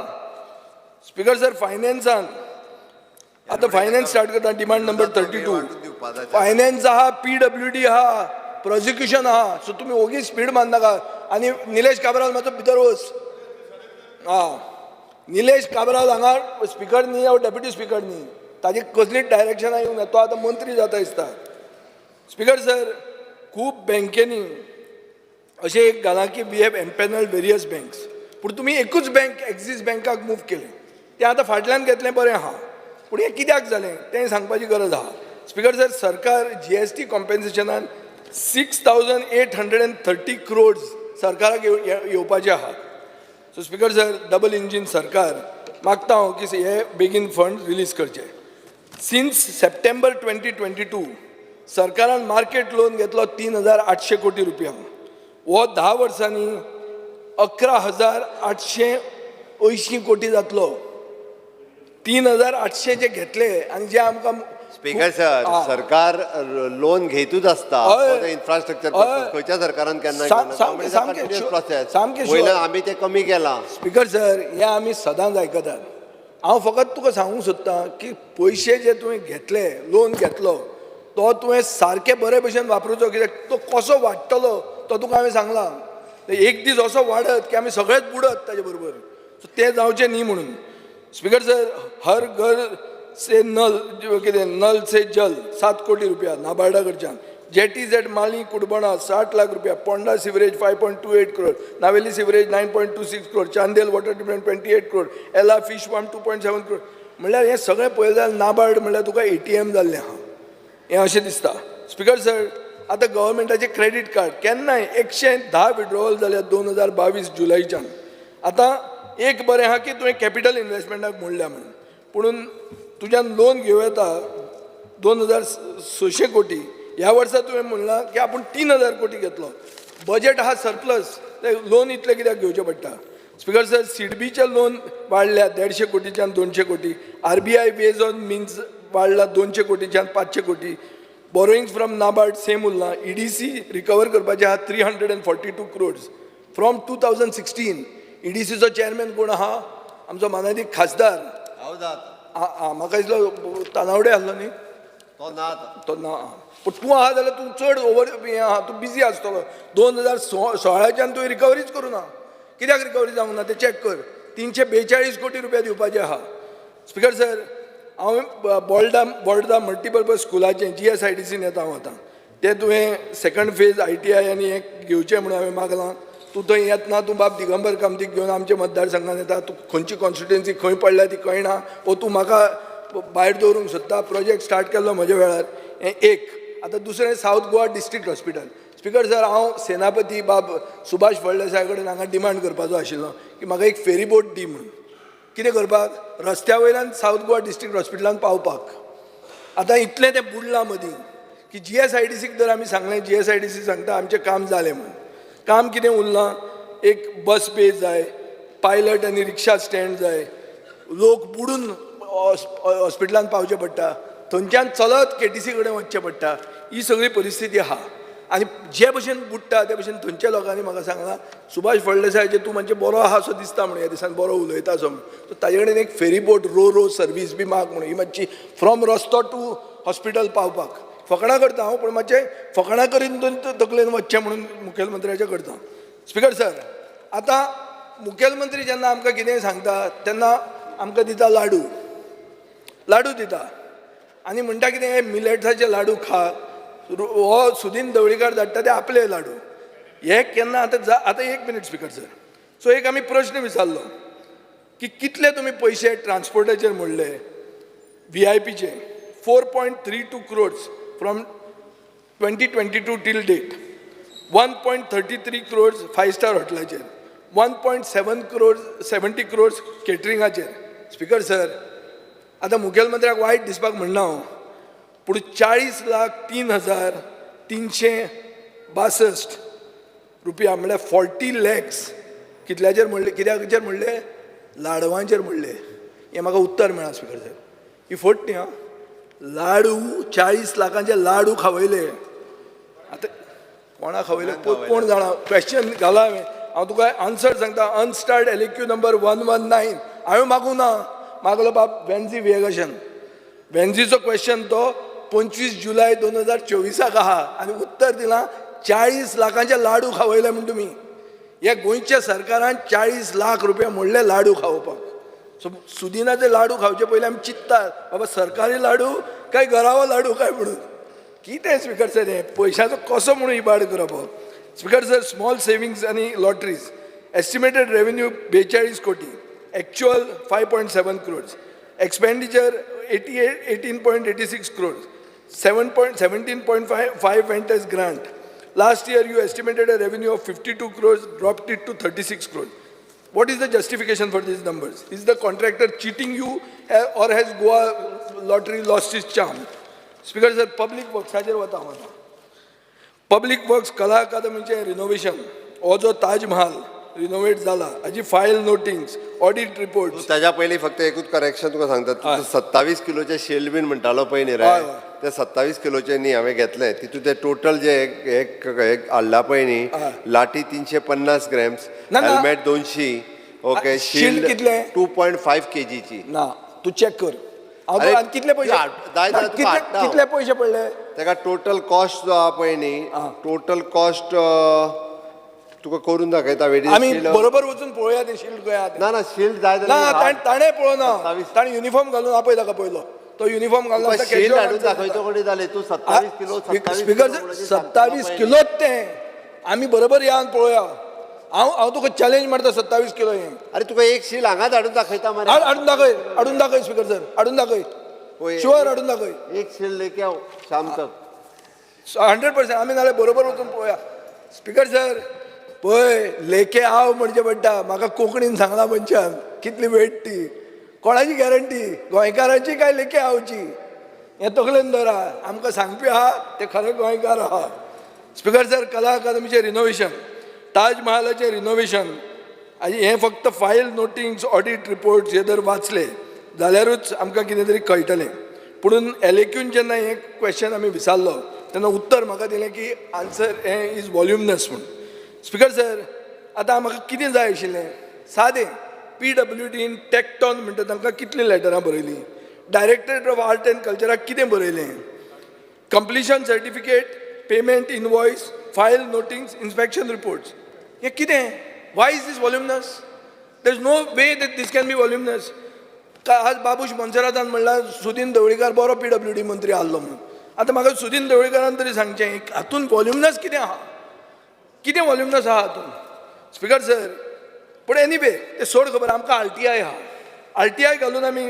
स्पिकर सर, फायनान्सान आतां फायनान्स स्टार्ट करता. Demand number 32. Finance आहा, पीडब्ल्यूडी आहा, प्रोसिक्युशन आहा. सो तुमी ओगीच स्पीड मारनाका. आनी निलेश काब्राल मातसो भितर वच. आं, निलेश काब्राल हांगा स्पिकर न्ही हांव डेप्युटी स्पिकर न्ही, ताजी कसलीच डायरेक्शनां येवंक ना. तो आतां मंत्री जाता दिसता. स्पिकर सर, खूब बँकेनी अशें एक घालां की we have empanelled various banks, पूण तुमी एकूच बँक एक्झीस बँकाक मूव केलें. तें आतां फाटल्यान घेतलें, बरें आहा, पूण हें कित्याक जालें तें सांगपाची गरज आहा. स्पिकर सर, सरकार जीएसटी कॉम्पेन्सेशनान 6830 crores सरकाराक येवपाचें आहा. So speaker sir, double engine सरकार मागता हांव की हे बेगीन फंड रिलीज करचे. सिन्स सप्टेंबर 2022 सरकारान मार्केट लोन घेतलो 3800 कोटी रुपया. हो 10 वर्सांनी 11,880 कोटी जातलो. 3800 जे घेतले आनी जे आमकां स्पीकर सर, सरकार लोन घेतूच आसता फॉर the infrastructure. खंयच्या सरकारान केन्ना सामकें sure. Process सामकें sure. वयल्यान आमी ते कमी केला. स्पिकर सर, हें आमी सदांच आयकतात. हांव फकत तुका सांगूंक सोदतां की पयशे जे तुवें घेतले, लोन घेतलो, तो तुवें सारके बरे भशेन वापरुचो, कित्याक तो कसो वाडटलो तो तुका हांवें सांगलां. एक दीस असो वाडत की आमी सगळेच बुडत ताजे बरोबर. सो तें जावचें न्ही म्हणून. स्पिकर सर, हर घर से नल, कितें नल से जल, 7 कोटी रुपया नाबार्डा कडच्यान. जेटी एट माली कुडबणा 60 लाख रुपया. Ponda sewerage 5.28 crore, Navelim sewerage 9.26 crore, Chandel water treatment 28 crore, Ela fish farm 2.7 crore. म्हणल्यार हें सगळें पळयलें जाल्यार नाबार्ड म्हणल्यार तुका एटीएम जाल्लें आहा हें अशें दिसता. स्पिकर सर, आतां गव्हर्मेंटाचें क्रेडीट कार्ड केन्नाय 110 विड्रॉवल जाल्या 2022 जुलयच्यान. आतां एक बरें आहा की तुवें कॅपिटल इन्वेस्टमेंटाक मोडल्या म्हणून, पुणून तुज्यान लोन घेवं येता 2600 कोटी. ह्या वर्सा तुवें म्हणलां की आपूण 3000 कोटी घेतलो. बजेट आहा सरप्लस, ते लोन इतलें कित्याक घेवचें पडटा? स्पिकर सर, सिडबीचें लोन वाडल्या 150 कोटीच्यान 200 कोटी. आरबीआय वेज ऑन मिन्स वाडला 200 कोटीच्यान 500 कोटी. बोरोइंग्स फ्रॉम नाबार्ड सेम उरलां. ईडीसी रिकवर करपाचें आहा 342 crores from 2016. ईडीसीचो चेअरमॅन कोण आहा? आमचो मानादीक खासदार. हांव जाता. आं आं, म्हाका दिसलो तानावडे आसलो न्ही. तो ना आतां. तो ना, पूण तूं आहा जाल्यार तूं चड ओवर हें आहा, तूं बिजी आसतलो. 2016च्यान तुवें रिकवरीच करूं ना. कित्याक रिकवरी जावंक ना तें चॅक कर. 342 कोटी रुपया दिवपाचे आहा. स्पिकर सर, हांव बोल्डा बोल्डा मल्टीपर्पज स्कुलाचें जीएसआयडीसीन येता हांव आतां. तें तुवें सेकंड फेज आयटीआय आनी हें घेवचें म्हणून हांवें मागलां. तूं थंय येतना तूं बाब दिगंबर कामतीक घेवन आमच्या मतदारसंघात येता. तूं खंयची कॉन्स्टिट्युएन्सी खंय पडल्या ती कळना. वो तूं म्हाका भायर दवरूंक सोदता? प्रोजेक्ट स्टार्ट केल्लो म्हज्या वेळार. हें एक. आतां दुसरें south Goa district hospital. Speaker sir, हांव सेनापती बाब सुभाष फळदेसाय कडेन हांगा डिमांड करपाचो आशिल्लो की म्हाका एक फेरीबोट दी म्हणून. कितें करपाक? रस्त्या वयल्यान सावथ गोवा डिस्ट्रिक्ट हॉस्पिटलान पावपाक. आतां इतलें तें बुडलां मदीं की जीएसआयडीसीक जर आमी सांगलें, जीएसआयडीसी सांगता आमचें काम जालें म्हणून. काम कितें उरलां? एक बस बे जाय, पायलट आनी रिक्षा स्टँड जाय. लोक बुडून हॉस्पिटलान पावचें पडटा, थंयच्यान चलत केटीसी कडेन वचचें पडटा. ही सगळी परिस्थिती आहा आनी जे भशेन बुडटा ते भशेन थंयच्या लोकांनी म्हाका सांगलां, सुभाष फळदेसायाचे तूं मातशें बरो आहा असो दिसता म्हणून, ह्या दिसान बरो उलयता असो म्हणून. सो ताजे कडेन एक फेरीबोट रो रो सर्वीस बी माग म्हणून, ही मातशी फ्रॉम रस्तो टू हॉस्पिटल पावपाक. फकाणां करता हांव, पूण मातशें फकाणां करीन तकलेन वचचें म्हणून मुखेलमंत्र्याचें करता. स्पिकर सर, आतां मुखेलमंत्री जेन्ना आमकां कितेंय सांगता तेन्ना आमकां दिता लाडू. लाडू दिता आनी म्हणटा कितें, हे मिलेट्साचे लाडू खा. हो सुदीन ढवळीकार धाडटा ते आपले लाडू. हे केन्ना आतां जा. आतां एक मिनीट स्पिकर सर. सो एक आमी प्रश्न विचारलो की कितले तुमी पयशे ट्रान्सपोर्टाचेर मोडले व्हीआयपीचे? 4.32 crores from 2022 till date, 1.33 crores five star हॉटेलाचेर, 1.7 crores, 70 crores केटरिंगाचेर. Speaker sir, आतां मुखेलमंत्र्याक वायट दिसपाक म्हणना हांव. पूण 40,03,362 रुपया म्हणल्यार 40 लॅक्स कितल्याचेर म्हणले, कित्याचेर म्हणले? लाडवांचेर म्हणले. हें म्हाका उत्तर मेळ्ळां स्पिकर साहेब. ही फट न्ही आं. लाडू, 40 लाखांचे लाडू खावयले. आतां कोणा खावयले कोण जाणा. क्वेश्चन घाला हांवें, हांव तुका आन्सर सांगता. Unstarred LAQ number 119. हांवें मागूं ना, मागलो बाब वेन्झी विएगाशान. वेन्झीचो क्वेश्चन तो 25 जुलय 2024 आहा आनी उत्तर दिलां, 40 लाखांचे लाडू खावयले म्हूण तुमी. ह्या गोंयच्या सरकारान 40 लाख रुपया मोडले लाडू खावोवपाक. सो सुदिनाचे लाडू खावचे पयलीं आमी चिंततात, बाबा सरकारी लाडू काय घरावो लाडू काय म्हणून. कितें स्पिकर सर, हें पयशाचो कसो म्हणून इबाड करप हो? स्पिकर सर, स्मॉल सेविंग्स आनी लॉटरीज एस्टिमेटेड रेवेन्यू 42 कोटी, actual 5.7 crores, expenditure 88 18.86 crores, 7.17.55 went as grant. Last year you estimated a revenue of 52 crores, dropped it to 36 crores. What is the justification for these numbers? Is the contractor cheating you or has Goa Lottery lost its charm? Speaker sir, public वर्क्साचेर वता हांव आतां. Public works, कला अकादमीचें renovation, हो जो Taj Mahal renovate जाला हाजी file notings, audit report. ताज्या पयलीं फक्त एकूच करेक्शन तुका सांगता. तूं 27 किलोचे शिल्ड बीन म्हणटालो पळय न्ही रे, हय, हय. ते 27 किलोचे न्ही हांवें घेतले. तितून ते टोटल जे एक एक हाडला पळय न्ही, लाठी 350 ग्रॅम्स, ना, ना. Helmet 200, okay. शिल्ड शिल्ड कितले? 2.5 केजीची. ना, तूं चॅक कर. हांव अरे, तुका आनी कितले पयशे जाय जाल्यार तुका कितले हाडटा हांव. कितले पयशे पडले? ताका टोटल कॉस्ट जो आहा पळय न्ही, टोटल कॉस्ट तुका करून दाखयता वेडी. आमी बरोबर वचून पळोवया ते शिल्ड खंय आहा तें. ना ना, शिल्ड जाय ना. जाल्यार ताणें पळोवना. 27. ताणें युनिफॉर्म घालून आपय ताका पयलो, तो युनिफॉर्म घालून तुका आसता, शिल्ड casual हाडून answer दिता. दाखयतो कडेन जालें. तूं 27 किलो, 27 स्पिकर किलो म्हणून सांगता 27 पळय न्ही. किलोच तें. आमी बरोबर या आनी पळोवया. हांव हांव तुका चॅलेंज मारता, 27 किलो हें. अरे, तुका एक शील हांगाच हाडून दाखयता मरे. हाडून दाखय, हाडून दाखय स्पिकर सर, हाडून दाखय. पळय. शुअर, हाडून दाखय. एक शील लेके आओ शाम तक. 100%. आमी नाल्यार बरोबर वचून पळोवया. स्पिकर सर, पळय, लेके हांव म्हणचें पडटा म्हाका. कोंकणीन सांगला मनशान कितली वेट ती. कोणाची गॅरंटी, गोंयकारांची काय लेके हांवची? हें तकलेन दवरा. आमकां सांगपी आहा ते खरे गोंयकार आहा. स्पिकर सर, कला अकादमीचें रिनोवेशन, ताजमहालाचें रिनोवेशन आनी हें फक्त फायल नोटिंग्स, ऑडिट रिपोर्ट्स हे जर वाचले जाल्यारूच आमकां कितें तरी कळटलें. पुणून एलएक्यून जेन्ना हें क्वेश्चन आमी विचारलो तेन्ना उत्तर म्हाका दिलें की आन्सर हें is वॉल्युमनस म्हूण. स्पिकर सर, आतां म्हाका कितें जाय आशिल्लें सादें, पीडब्ल्यूडीन टॅक्टॉन म्हणटा तांकां कितलीं लेटरां बरयलीं, डायरेक्टरेट ऑफ आर्ट एंड कल्चराक कितें बरयलें, completion certificate, payment invoice, file notings, inspection reports, हें कितें? Why is this voluminous? There is no way that this can be voluminous. आज बाबूश मोन्सेरातान म्हणला सुदीन ढवळीकार बरो पीडब्ल्यूडी मंत्री आहलो म्हणून. आतां म्हाका सुदीन ढवळीकारान तरी सांगचें, हातून वॉल्युमनस कितें आहा? कितें वॉल्युमनस आहा हातून स्पिकर सर? पूण एनीवे, तें सोड खबर. आमकां आरटीआय आहा. आरटीआय घालून आमी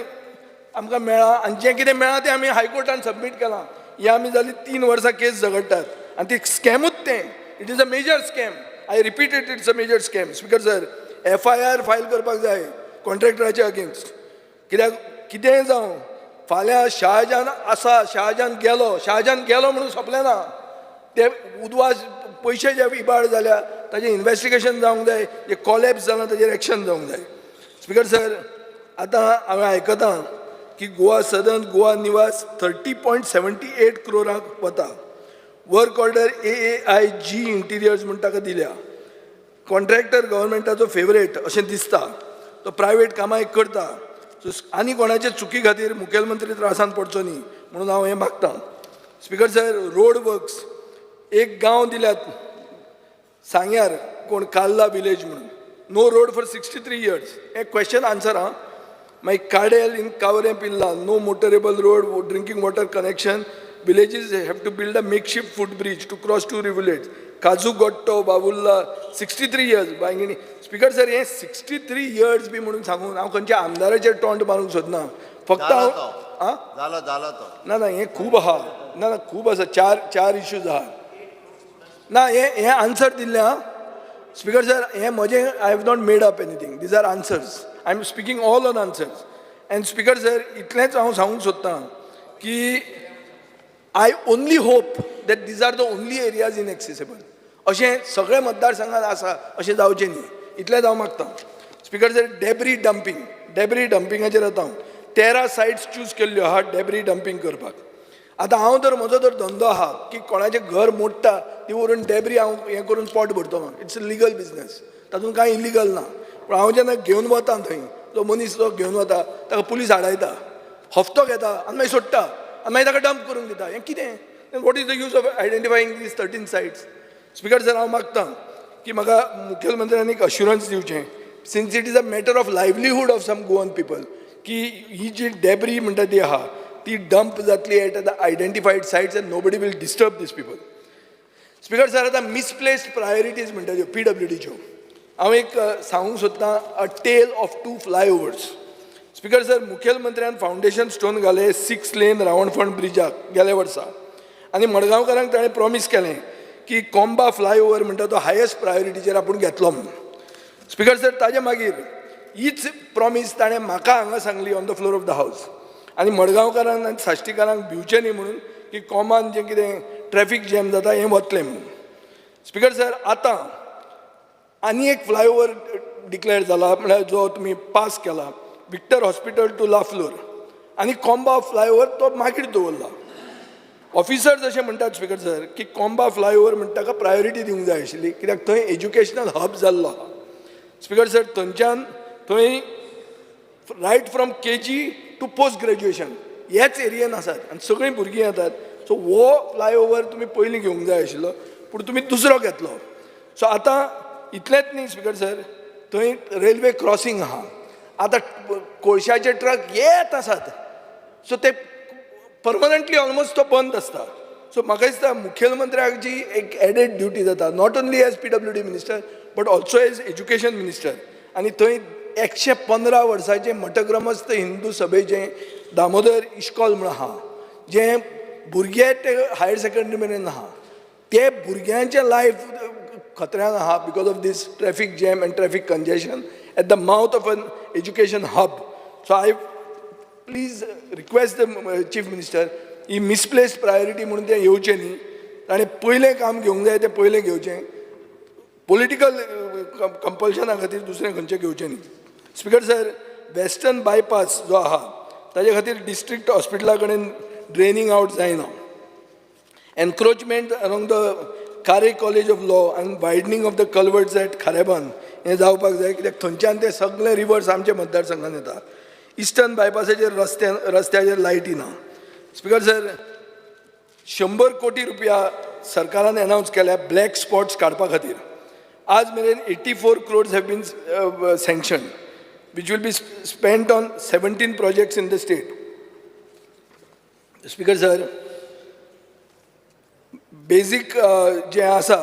आमकां मेळ्ळां आनी जें कितें मेळ्ळां तें आमी हायकोर्टान सबमीट केलां. हें आमी जालीं 3 वर्सां केस झगडटात आनी ती स्कॅमूच तें. It is a major scam. I repeat it, it's a major scam. Speaker sir, FIR file करपाक जाय कॉन्ट्रॅक्टराच्या अगेन्स्ट. कित्याक कितेंय जावं, फाल्यां शाहजहान आसा, शाहजहान गेलो, शाहजहान गेलो म्हणून सोंपलें ना ते. उदवास पयशे जे इबाड जाल्या ताजें इन्वेस्टिगेशन जावंक जाय. जे कॉलेप्स जाला ताजेर एक्शन जावंक जाय. स्पिकर सर, आतां हांवें आयकतां की गोवा सदन, गोवा निवास 30.78 क्रोराक वता. Work order AAIG Interiors म्हूण ताका दिल्या. कॉन्ट्रॅक्टर गव्हर्मेंटाचो फेवरेट अशें दिसता. तो प्रायवेट कामां एक करता. सो आनी कोणाचे चुकी खातीर मुखेलमंत्री त्रासान पडचो न्ही म्हणून हांव हें मागतां. स्पिकर सर, रोड वर्क्स, एक गांव दिल्यात सांग्यार कोण कार्ला विलेज म्हणून, no road for 63 years. हें क्वेश्चन आन्सर आं. मागीर काडेल इन कावरें पिल्ला, no motorable road, drinking water connection, villages have to build a makeshift foot bridge to cross two rivulets. काजू गोट्टो बाबुल्ला, 63 years Bainguinim. Speaker sir, हें 63 इयर्स बी म्हणून सांगून हांव खंयच्या आमदाराचेर टोंट मारूंक सोदना. फक्त जाला हांव तो. आं. जालो, जालो तो. ना ना, हें खूब आहा. ना ना, खूब आसा. चार चार इश्यूज आहा. ना, हें हें आन्सर दिल्लें आं स्पिकर सर. हें म्हजें, I have not made up anything. These are answers. I am speaking all on answers. And speaker sir, इतलेंच हांव सांगूंक सोदतां की I only hope that these are the only areas inaccessible. अशें सगळे मतदारसंघात आसा अशें जावचें न्ही, इतलेंच हांव मागता. Speaker sir, debris dumping, debris डंपिंगाचेर आतां हांव 13 सायट्स चूज केल्ल्यो आहा डेब्री डंपींग करपाक. आतां हांव तर म्हजो तर धंदो आहा की कोणाचें घर मोडटा ती व्हरून डेब्री हांव हें करून पोट भरतलो. It's a legal business, तातूंत कांय इलिगल ना. पूण हांव जेन्ना घेवन वता थंय, जो मनीस जो घेवन वता ताका पुलीस आडायता, हप्तो घेता आनी मागीर सोडटा आनी मागीर ताका डंप करूंक दिता. हें कितें? What is the use of identifying these 13 sites? Speaker sir, हांव मागता की म्हाका मुखेलमंत्र्यांनी एक अश्युरन्स दिवचें, since it is a matter of livelihood of some Goan people, की ही जी डेब्री म्हणटा ती आहा ती डंप जातली at the identified sites and nobody will disturb these people. Speaker sir, आतां मिसप्लेस्ड प्रायोरिटीज म्हणटा त्यो पीडब्ल्यूडीच्यो, हांव एक सांगूंक सोदतां, a tale of two flyovers. Speaker sir, मुखेलमंत्र्यान foundation stone घाले सिक्स लेन रावणफण ब्रिजाक गेल्या वर्सा आनी मडगांवकारांक ताणें प्रॉमीस केलें की कोंबा फ्लायओवर म्हणटा तो हायस्ट प्रायोरिटीचेर आपूण घेतलो म्हणून. स्पिकर सर, ताजे मागीर हीच प्रॉमीस ताणें म्हाका हांगा सांगली on the floor of the house आनी मडगांवकारांक आनी साश्टीकारांक भिवचें न्ही म्हणून की कोमान जें कितें ट्रॅफीक जॅम जाता हें वतलें म्हणून. स्पिकर सर, आतां आनी एक फ्लायओवर डिक्लेअर जाला, म्हळ्यार जो तुमी पास केला, विक्टर हॉस्पिटल टू लाफ्लोर, आनी कोंबा फ्लायओवर तो मागीर दवरला. ऑफिसर्स अशें म्हणटात, स्पिकर सर, की कोंबा फ्लायओवर म्हणटा ताका प्रायोरिटी दिवंक जाय आशिल्ली, कित्याक थंय एज्युकेशनल हब जाल्लो आहा. स्पिकर सर, थंयच्यान थंय right from KG to post graduation ह्याच एरियेन आसात आनी सगळीं भुरगीं येतात. सो हो फ्लायओवर तुमी पयलीं घेवंक जाय आशिल्लो, पूण तुमी दुसरो घेतलो. सो आतां इतलेंच न्ही स्पिकर सर, थंय रेल्वे क्रॉसींग आहा. आतां कोळशाचे ट्रक येत आसात, सो ते परमनंटली ऑलमोस्ट तो बंद आसता. सो म्हाका दिसता मुखेलमंत्र्याक जी एक एडेड ड्युटी जाता, not only as PWD minister but also as education minister, आनी थंय 115 वर्साचें मठग्रमस्थ हिंदू सभेचें दामोदर इश्कॉल म्हूण आहा, जें भुरगे ते हायर सेकंडरी मेरेन आहा, ते भुरग्यांचें लायफ खतऱ्यान आहा because of this traffic jam and traffic congestion at the mouth of an education hub. So I please request the chief minister, he misplaced priority म्हणून तें येवचें न्ही. ताणें पयलें काम घेवंक जाय तें पयलें घेवचें, पॉलिटिकल कंपल्शना खातीर दुसरें खंयचें घेवचें न्ही. स्पिकर सर, वेस्टर्न बायपास जो आहा ताजे खातीर डिस्ट्रिक्ट हॉस्पिटला कडेन ड्रेनींग आवट जायना. Encroachment along the Kare College of Law and widening of the culverts at Kharebandh हें जावपाक जाय, कित्याक थंयच्यान ते सगळे रिवर्स आमच्या मतदारसंघात येता. इस्टर्न बायपासाचेर रस्त्याचेर लायटी ना. स्पिकर सर, 100 कोटी रुपया सरकारान अनावन्स केल्या ब्लॅक स्पॉट्स काडपा खातीर. आज मेरेन 84 crores have been sanction, which will be spent on 17 projects in the state. Speaker sir, basic जें आसा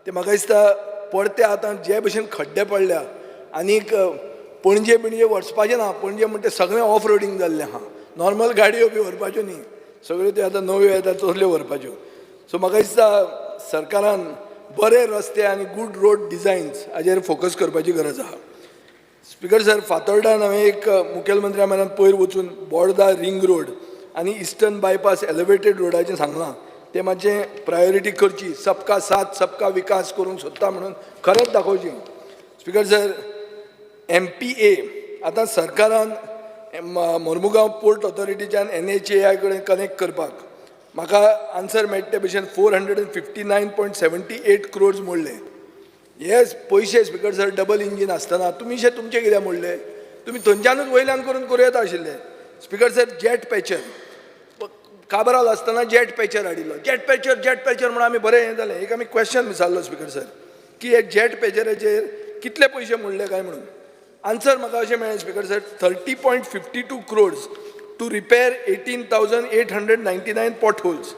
तें म्हाका दिसता परते आतां जे भशेन खड्डे पडल्या आनीक पणजे बिणजे वचपाचें ना. पणजे म्हणटा सगळें ऑफ रोडींग जाल्लें आहा. नॉर्मल गाडयो बी व्हरपाच्यो न्ही, सगळ्यो त्यो आतां नव्यो येतात तसल्यो व्हरपाच्यो. सो म्हाका दिसता सरकारान बरे रस्ते आनी गूड रोड डिजायन्स हाजेर फोकस करपाची गरज आहा. स्पिकर सर, फातोर्डान हांवें एक मुखेलमंत्र्या म्हऱ्यान पयर वचून बोर्दा रिंग रोड आनी इस्टर्न बायपास एलिवेटेड रोडाचें सांगलां, तें मातशें प्रायोरिटी करची. सबका साथ सबका विकास करूंक सोदता म्हणून खरेंच दाखोवची. स्पिकर सर, एमपीए आतां सरकारान मोर्मुगांव पोर्ट ऑथॉरिटीच्यान एनएचएआय कडेन कनेक्ट करपाक म्हाका आन्सर मेळटा ते भशेन 459.78 crores मोडले. हे पयशे, स्पिकर सर, डबल इंजीन आसतना तुमी शे तुमचे कित्याक मोडले? तुमी थंयच्यानूच वयल्यान करून करूं येता आशिल्ले. Speaker sir, jet patcher, Cabral आसतना जेट पॅचर हाडिल्लो. जेट पॅचर, जेट पॅचर म्हणून आमी बरें हें जालें. एक आमी क्वेश्चन विचारलो, स्पिकर सर, की हे जेट पॅचराचेर कितले पयशे मोडले काय म्हणून. आन्सर म्हाका अशें मेळ्ळें, speaker sir, 30.52 crores to repair 18,899 pot holes.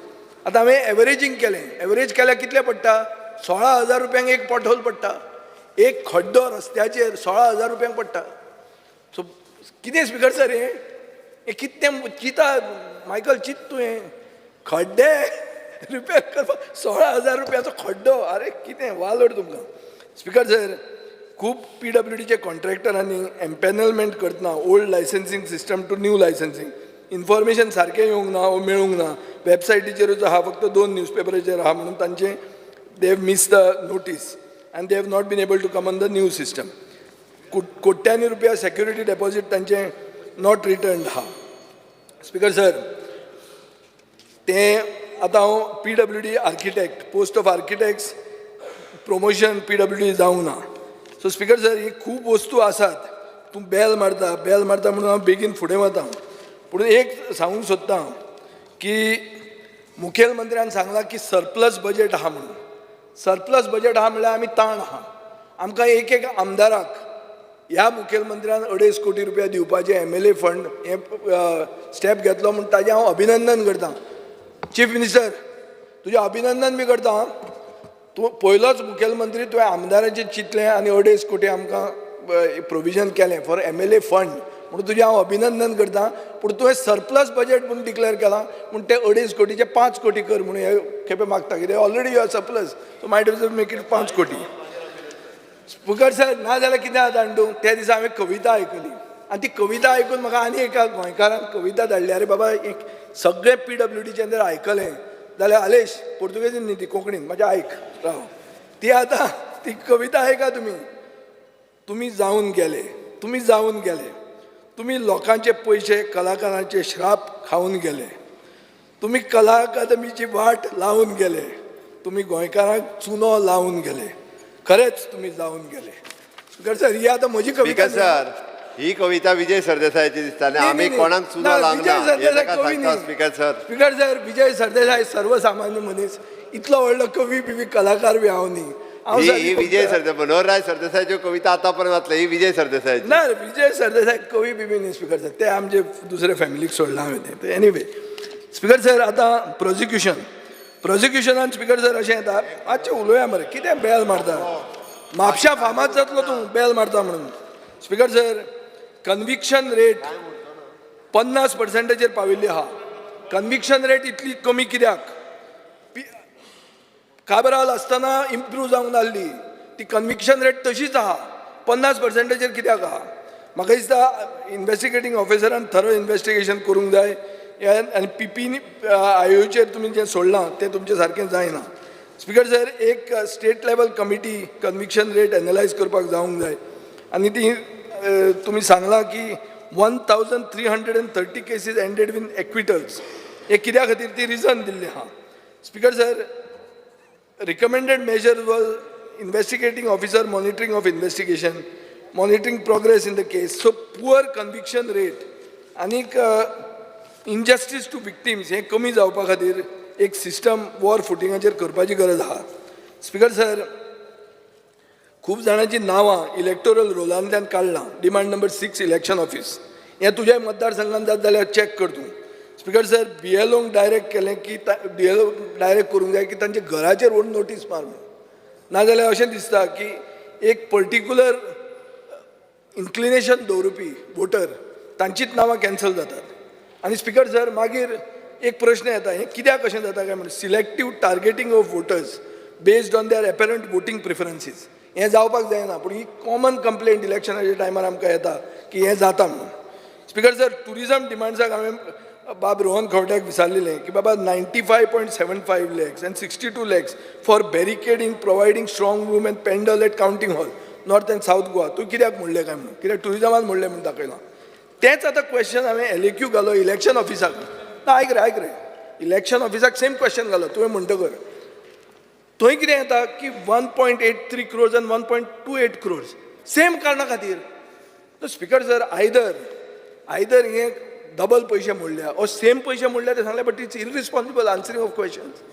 आतां हांवें एवरेजींग केलें. एवरेज केल्यार कितले पडटा? 16,000 रुपयांक एक पॉट होल पडटा. एक खड्डो रस्त्याचेर 16,000 रुपयांक पडटा. सो कितें, स्पिकर सर, हें हें कितें चिंता? मायकल, चिंत तूं, हें खड्डे रिपेर करपाक 16,000 रुपयाचो खड्डो. अरे कितें वालोर तुमकां! स्पिकर सर, खूब पीडब्ल्यूडीचे कॉन्ट्रॅक्टरांनी एम्पॅनलमेंट करतना old licensing system to new licensing information सारकें येवंक ना वो मेळूंक ना. वेबसायटीचेरूच आहा, फक्त दोन न्यूजपेपराचेर आहा म्हणून तांचे they have miss the notice and they have not been able to come on the new system. कोट्यांनी रुपया सेक्युरिटी डेपॉझीट तांचे not return आहा. स्पिकर सर, तें आतां हांव PWD architect, post of architects promotion PWD जावंक ना. सो स्पिकर सर, ही खूब वस्तू आसात. तूं बेल मारता, बेल मारता म्हणून हांव बेगीन फुडें वता. पूण एक सांगूंक सोदता हांव की मुखेलमंत्र्यान सांगलां की सरप्लस बजेट आहा म्हणून. सरप्लस बजेट आहा म्हणल्यार आमी ताण आहा. आमकां एक एक आमदाराक ह्या मुखेलमंत्र्यान 2.5 कोटी रुपया दिवपाचे एमएलए फंड हे स्टेप घेतलो म्हूण ताजें हांव अभिनंदन करता. चीफ मिनिस्टर, तुजें अभिनंदन बी करता आं. तूं पयलोच मुखेलमंत्री, तुवें आमदाराचें चिंतलें आनी 2.5 कोटी आमकां प्रोविजन केलें फॉर एमएलए फंड म्हणून तुजें हांव अभिनंदन करता. पूण तुवें सरप्लस बजेट म्हूण डिक्लेर केलां म्हूण ते 2.5 कोटीचे 5 कोटी कर म्हणून हे खेपे मागता. कित्याक already you are surplus, so might make it 5 कोटी. स्पिकर सर, ना जाल्यार कितें जाता जाणा तूं, त्या दिसा हांवें कविता आयकली आनी ती कविता आयकून म्हाका आनी एका गोंयकारान कविता धाडली. आरे बाबा, एक सगळें पीडब्ल्यूडीचें जर आयकलें जाल्यार, आलेश, पुर्तुगेजीन न्ही ती, कोंकणीन म्हाजें आयक राव. ती आतां ती कविता आयका तुमी. तुमी जावन गेले, तुमी जावन गेले, तुमी लोकांचे पयशे, कलाकारांचे श्राप खावन गेले. तुमी कला अकादमीची वाट लावन गेले, तुमी गोंयकारांक चुनो लावन गेले. खरेंच तुमी जावन गेले. स्पिकर सर, ही आतां म्हजी कविता स्पीकर न्ही. सर, ही कविता विजय सरदेसायाची दिसता आनी न्ही, आमी न्ही, कोणाक चुनो ना, लावंक विजय ना हे सरदेसाय ताका कवी सांगता. न्ही. Speaker sir. Speaker sir, Vijay Sardesai सर्वसामान्य मनीस, इतलो व्हडलो कवी बिवी कलाकार बी हांव न्ही. हांव ही सारकी ही विजय सरदेसाय, मनोहरराय सरदेसायाच्यो कविता आतां पर्यंत वाचल्या, ही विजय सरदेसायाची. ना रे, विजय सरदेसाय कवी बिबी न्ही स्पिकर सर. ते आमचे दुसरे फॅमिलीक सोडलां हांवें तें. एनिवे स्पिकर सर, आतां प्रोसिक्युशन, प्रोसिक्युशनान स्पिकर सर अशें येता. मातशें उलोवया मरे, कितें बेल मारता? म्हापशा फामाद जातलो तूं बेल मारता म्हणून. स्पिकर सर, कन्विक्शन रेट 50 पर्संटाचेर पाविल्ली आहा. कन्विक्शन रेट इतली कमी कित्याक? काबराल आसतना इम्प्रूव जावंक नासली ती कन्विक्शन रेट तशीच आहा, 50 पर्संटाचेर कित्याक आहा? म्हाका दिसता इन्वेस्टिगेटींग ऑफिसरान थरो इन्वेस्टिगेशन करूंक जाय आनी पीपी आयोचेर तुमी जें सोडलां तें तुमचें सारकें जायना. स्पिकर सर, एक state level committee conviction rate analyse करपाक जावंक जाय. आनी ती तुमी सांगलां की 1330 cases ended with acquittals, हे कित्या खातीर ती रिजन दिल्ली आहा. Speaker sir, recommended measure was investigating officer monitoring of investigation, monitoring progress in the case. So poor conviction rate आनीक इनजस्टीस टू विक्टिम्स हें कमी जावपा खातीर एक सिस्टम वॉर फुटिंगाचेर करपाची गरज आहा. स्पिकर सर, खूब जाणांची नांवां इलेक्टोरल रोलांतल्यान काडलां. Demand number 6, election office, हें तुज्या मतदारसंघान जात जाल्यार चॅक कर तूं. स्पिकर सर, बीएलओंक डायरेक्ट केलें की बीएलओ डायरेक्ट करूंक जाय की तांच्या घराचेर व्हरून नोटीस मार म्हणून. नाजाल्यार अशें दिसता की एक पर्टिक्युलर इन्क्लिनेशन दवरुपी वोटर तांचीच नांवां कॅन्सल जातात. आनी स्पिकर सर, मागीर एक प्रश्न येता, हें कित्याक अशें जाता काय म्हणून. Selective targeting of voters based on their apparent voting preferences हें जावपाक जायना, पूण ही कॉमन कंप्लेंट इलेक्शनाच्या टायमार आमकां येता की हें जाता म्हणून. स्पिकर सर, ट्युरिजम डिमांड्साक हांवें बाब रोहन खंवट्याक विचारलेलें की बाबा, 95.75 lakhs and 62 lakhs for barricading, providing strong room and pandal at counting hall, North and South Goa, तूं कित्याक म्हणलें काय म्हणून? कित्याक ट्युरिजमान म्हणलें म्हणून दाखयलां. तेंच आतां क्वेश्चन हांवें एलएक्यू घालो इलेक्शन ऑफिसाक. ना, आयक रे, आयक रे. इलेक्शन ऑफिसाक सेम क्वेश्चन घालो तुवें म्हणटकर थंय कितें येता की 1.83 crores आनी 1.28 crores same कारणा खातीर. स्पिकर सर, आयदर हे डबल पयशे मोडल्या or same पयशे मोडल्या ते सांगले, but it's irresponsible answering of questions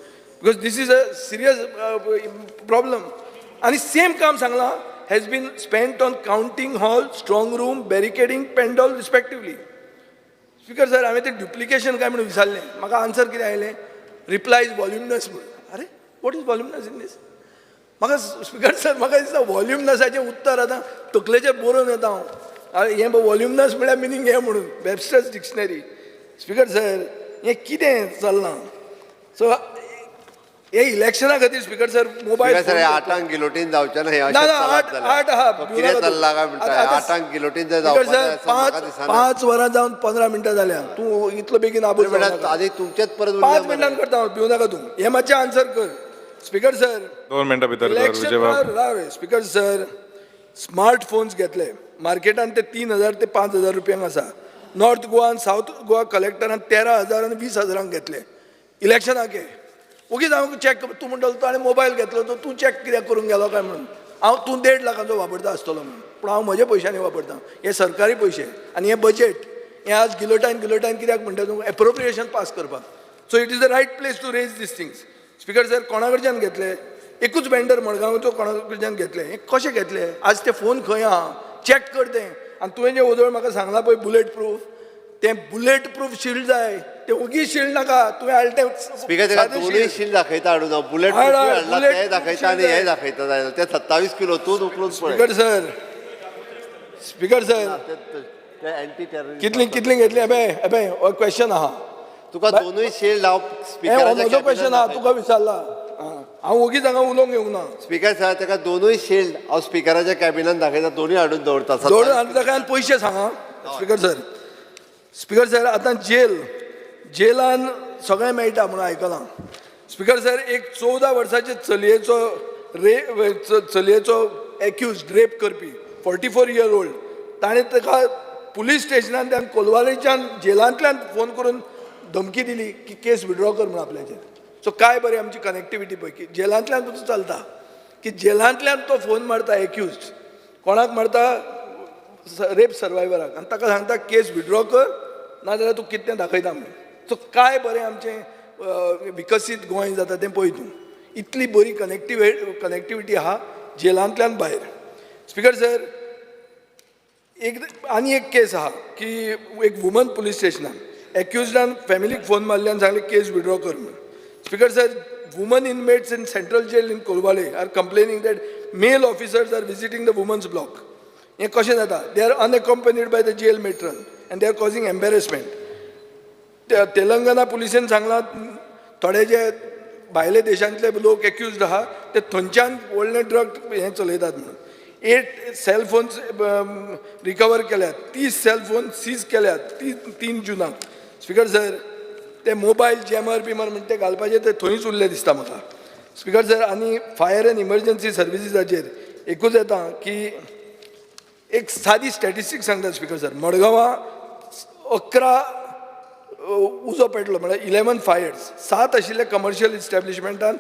because this is a serious problem. आनी सेम काम सांगलां has been spent on counting hall, strong room, barricading, pandal respectively. Speaker sir, हांवें तें डुप्लिकेशन काय म्हणून विचारलें. म्हाका आन्सर कितें आयलें? रिप्लाय is व्हॉल्युमनस म्हणून. अरे, what is voluminous in this? म्हाका स्पिकर सर, म्हाका दिसता व्हॉल्युमनसाचें उत्तर आतां तकलेचेर बरोवन येता हांव. अरे, हें व्हॉल्युमनस म्हळ्यार मिनींग हें म्हणून वेबस्टर्स डिक्शनरी. स्पिकर सर, हें कितें चल्लां? सो हे इलेक्शना खातीर speaker sir mobile speaker sir, हे आठांक गिलोटीन जावचें ना हे अशें ना, ना, चलत आठ- जाल्यार. आठ आहा, तो भिवू कितें नाका तूं. चल्ला काय म्हणटा आतां- आठांक गिलोटीन जर स्पीकर जावपाचें सर आसा म्हाका पांच दिसना. 5 वरां जावन 15 मिनटां जाल्या. तूं इतलो बेगीन आबूज अरे म्हणल्यार जावं नाका. आदी तुमचेच परत पांच उरल्या मरे. मिनटान करता हांव, भिवू नाका तूं. हें मातशें आन्सर कर स्पीकर सर. 2 मिनटां भितर कर इलेक्शन विजयबाब. स्पीकर सर, स्मार्ट फोन्स घेतले मार्केटान ते 3000 ते 5000 रुपयांक आसा. नॉर्थ गोवा आनी सावथ गोवा कलेक्टरान 13,000 आनी 20,000-आंक घेतले इलेक्शनाक. हे ओगीच हांव चॅक, तूं म्हणटलो तो आनी मोबायल घेतलो तो तूं चॅक कित्याक करूंक गेलो काय म्हणून. हांव तूं 1.5 लाखाचो वापरता आसतलो म्हणून, पूण हांव म्हज्या पयशांनी वापरता. हे सरकारी पयशे आनी हे बजेट हें आज गिलोटायन गिलोटायन कित्याक म्हणटा तूं? एप्रोप्रिएशन पास करपाक. So it is the right place to raise these things, Speaker sir. कोणा कडच्यान घेतले? एकूच वेंडर मडगांवचो. कोणा कडच्यान घेतले? हे कशें घेतले? आज ते फोन खंय आहा चॅक कर तें. आनी तुवें जें ओदोळ म्हाका सांगलां पळय बुलेट प्रूफ, तें बुलेट प्रूफ शिल्ड जाय. तें ओगी शिल्ड नाका. तुवें हाडलें तें स्पीकर, ताका सादें दोनूय shield. शील दाखयता हाडून हांव बुलेट हय, हय, हाडला bullet तें दाखयता आनी shield. हे दाखयता जायना ते 27 किलो तूंच उखलून पळय. स्पीकर सर, स्पीकर सर, ते एंटी टेररिस्ट. कितली कितली घेतली? अबे अबे, हो क्वेश्चन आहा. तुका दोनूय शील्ड हांव हें हो म्हजो स्पिकराच्या क्वेश्चन आहा, तुका विचारला. हांव ओगीच हांगा उलोवंक येवंक ना. स्पीकर सर, ताका दोनूय शील्ड हांव स्पिकराच्या कॅबिनान दाखयता, दोनूय हाडून दवरता. दोन आनी ताका आनी पयशे सांग. स्पीकर सर, स्पीकर सर, आतां जेलान सगळें मेळटा म्हणून आयकलां. स्पीकर सर, एक 14 वर्साचे चलयेचो रे चलयेचो एक्यूज रेप करपी 44 इयर ओल्ड, ताणें ताका पुलीस स्टेशनान त्यान कोलवालेच्यान जेलांतल्यान फोन करून धमकी दिली की केस विड्रॉ कर म्हणून आपल्याचेर. सो काय बरी आमची कनेक्टिविटी पळय की जेलांतल्यान सुद्दां चलता, की जेलांतल्यान तो फोन मारता एक्यूज. कोणाक मारता? रेप सर्वायवराक. आनी ताका सांगता केस विड्रॉ कर, नाजाल्यार तूं कितें दाखयता म्हणून. सो काय बरें आमचें विकसीत गोंय जाता तें पळय तूं. इतली बरी कनेक्टिविटी आहा जेलांतल्यान भायर. स्पीकर सर, एक आनी एक केस आहा की एक वुमन पुलीस स्टेशनान एक्युजडान फॅमिलीक फोन मारले आनी सांगलें केस विड्रॉ कर म्हणून. Speaker sir, women inmates in Central Jail in Colvale are complaining that male officers are visiting the women's block. हें कशें जाता? They are unaccompanied by the jail matron and they are causing embarrassment. Telangana पुलिसेन सांगलां थोडे जे भायले देशांतले लोक accused आहा ते थंयच्यान व्हडलें ड्रग हें चलयतात म्हणून. एट सेलफोन्स रिकवर केल्यात, 30 सेलफोन सीज केल्यात ती 3 जुनाक. स्पीकर सर, ते मोबायल जॅमर बिमर म्हणटा ते घालपाचे ते थंयच उरले दिसता म्हाका. स्पीकर सर, आनी फायर एंड इमर्जन्सी सर्विसीसाचेर एकूच येता की एक सादी स्टॅटिस्टीक सांगता स्पीकर सर. मडगांवां 11 उजो पेटलो म्हळ्यार 11 फायर्स. सात आशिल्ले कमर्शियल इस्टॅब्लिशमेंटान,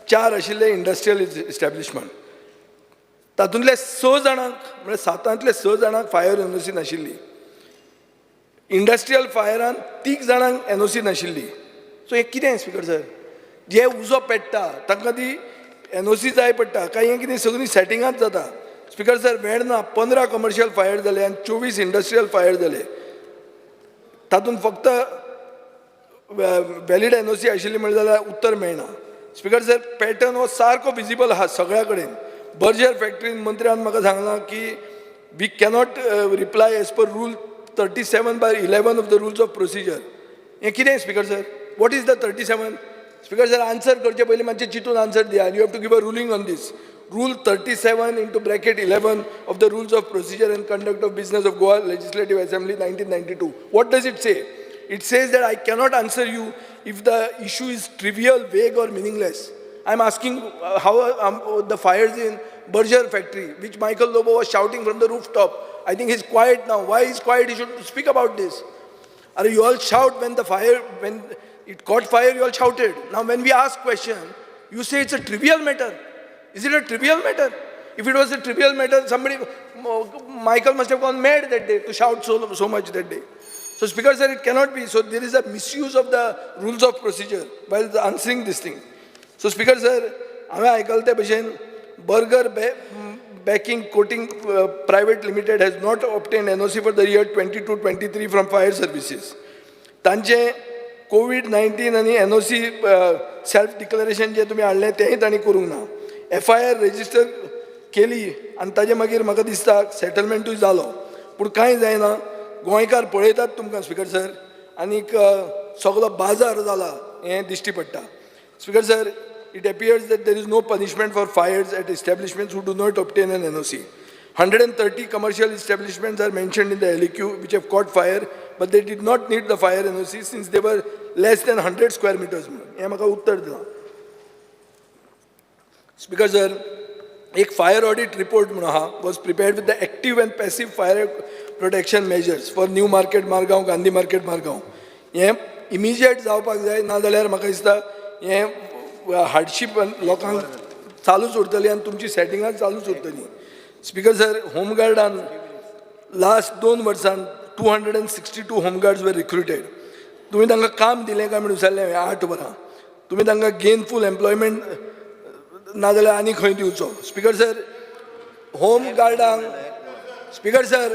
चार आशिल्ले इंडस्ट्रियल इस्टॅब्लिशमेंट. तातूंतले स जाणांक, म्हळ्यार सातांतले स जाणांक फायर एनओसी नाशिल्ली. इंडस्ट्रियल फायरान तीग जाणांक एनओसी नाशिल्ली. सो हें कितें स्पीकर सर? जे उजो पेट्टा तांकां ती एनओसी जाय पडटा काय हें कितें सगळीं सेटिंगांच जाता? Speaker sir, Verna 15 commercial fire जाले आनी 24 इंडस्ट्रियल फायर जाले. तातूंत फक्त व्हॅलीड एनओसी आशिल्ली म्हणलें जाल्यार उत्तर मेळना. स्पीकर सर, पॅटर्न हो सारको विजिबल आहा सगळ्या कडेन. बर्जर फॅक्टरीन मंत्र्यान म्हाका सांगलां की we cannot reply as per rule 37/11 of the rules of procedure. हें कितें speaker sir? What is the 37? Speaker sir, answer करचे पयलीं मातशें चिंतून आन्सर दिया. You have to give a ruling on this. Rule 37(11) of the Rules of Procedure and Conduct of Business of Goa Legislative Assembly 1992. What does it say? It says that I cannot answer you if the issue is trivial, vague, or meaningless. I'm asking how the fires in Berger factory, which Michael Lobo was shouting from the rooftop. I think he's quiet now. Why he's quiet? He should speak about this. Are you all shout when the fire, when it caught fire, you all shouted. Now when we ask question, you say it's a trivial matter. Is it a trivial matter? If it was a trivial matter, somebody, Michael must have gone mad that day to shout so, so much that day. So Speaker sir, it cannot be. So there is a misuse of the rules of procedure while answering this thing. So Speaker sir, हांवें आयकलें ते भशेन Berger Baking Coating Private Limited has not obtained NOC for the year 22-23 from fire services. तांचे Covid 19 आनी NOC self declaration जें तुमी हाडलें तेंय तांणी करूंक ना. एफआयआर रजिस्टर केली आनी ताजे मागीर म्हाका दिसता सेटलमेंटूय जालो, पूण कांय जायना. गोंयकार पळयतात तुमकां स्पीकर सर, आनीक सगलो बाजार जाला हें दिश्टी पडटा speaker sir. it appears that there is no punishment for fires at establishments who do not obtain an NOC. 130 commercial establishments are mentioned in the LEQ which have caught fire, but they did not need the fire NOC since they were less than 100 square meters. हें म्हाका उत्तर दिलां. Speaker sir, एक fire audit report म्हणून आहा, was prepared with the active and passive fire protection measures for New Market Margao, Gandhi Market Margao. हें immediate जावपाक जाय, नाजाल्यार म्हाका दिसता हें हार्डशीप लोकांक चालूच उरतली आनी तुमची सेटिंगां चालूच उरतली. स्पीकर सर, होमगार्डान लास्ट 2 वर्सान 262 home guards were recruited. तुमी तांकां काम दिलें काय म्हणून विचारलें हांवें 8 वरां. तुमी तांकां गेनफूल एम्प्लॉयमेंट नाजाल्यार आनी खंय दिवचो. स्पीकर सर, होम गार्डांक, speaker sir,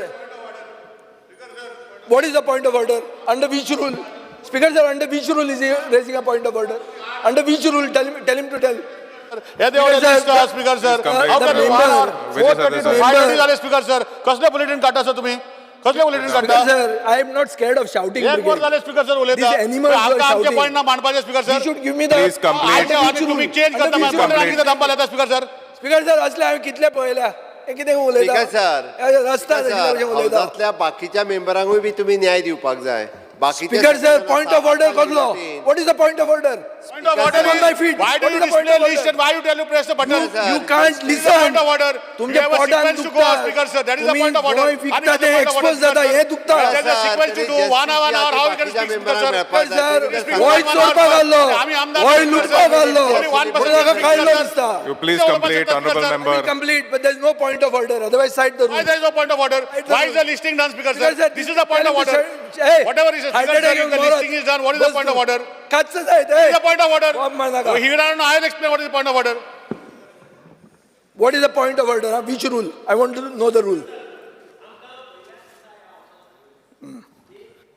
what is the point of order? Under which rule? Speaker sir, under which rule is raising a point of order? Under which rule? Tell him to tell. हे देवळे Speaker sir, दिसता speaker sir. Please How can you one hour, Vijay 4:30 to sir. 5:30 जाले speaker sir. कसले bulletin काडटा sir तुमी? कसले bulletin speaker काडटा? Sir, I am not scared of shouting. एक वर जाले स्पीकर सर उलयता. These animals were आमकां आमचे shouting. Point ना मांडपाचे speaker you sir. Should give me the Please complete. आनी तुमी चेंज करता Under which rule? मागीर कितें थांबपाक लायता स्पीकर सर? स्पीकर सर, असले हांवें कितले पळयल्या. हे कितें उलयता? स्पीकर सर, हे रस्ता स्पीकर सर, उलयता. हावजांतल्या बाकीच्या मेंबरांकूय बी तुमी न्याय दिवपाक जाय. बाकीचे speaker sir, point of order कसलो? What is the point of order? Point of order I'm on my feet. Why do What you is the point display of list order? And why you tell you press the button? Sir. You can't listen. Point of order. तुमच्या You have a पोटान sequence to go, दुखता. Speaker sir. That is the तुम्ही point of order. Goa विकता ते expose जाता, हे दुखता. There is a sequence to do. One hour, one hour. How you can speak, Speaker sir? Sir, वय चोरपाक आसलो, वय लुटपाक आसलो, म्हणून ताका काडलो दिसता. You please complete, honorable member. Complete, but there is no point of order, otherwise cite the Why rule. there is no point of order? Why is the listing done, Speaker sir? This is the point of order. Whatever is, Speaker sir, if the listing is done, what is the point of order? काच जायत. What is the point of order? बाब मार नाका. He will not know. I will explain what is the point of order. What is the point of order? Which rule? I want to know the rule.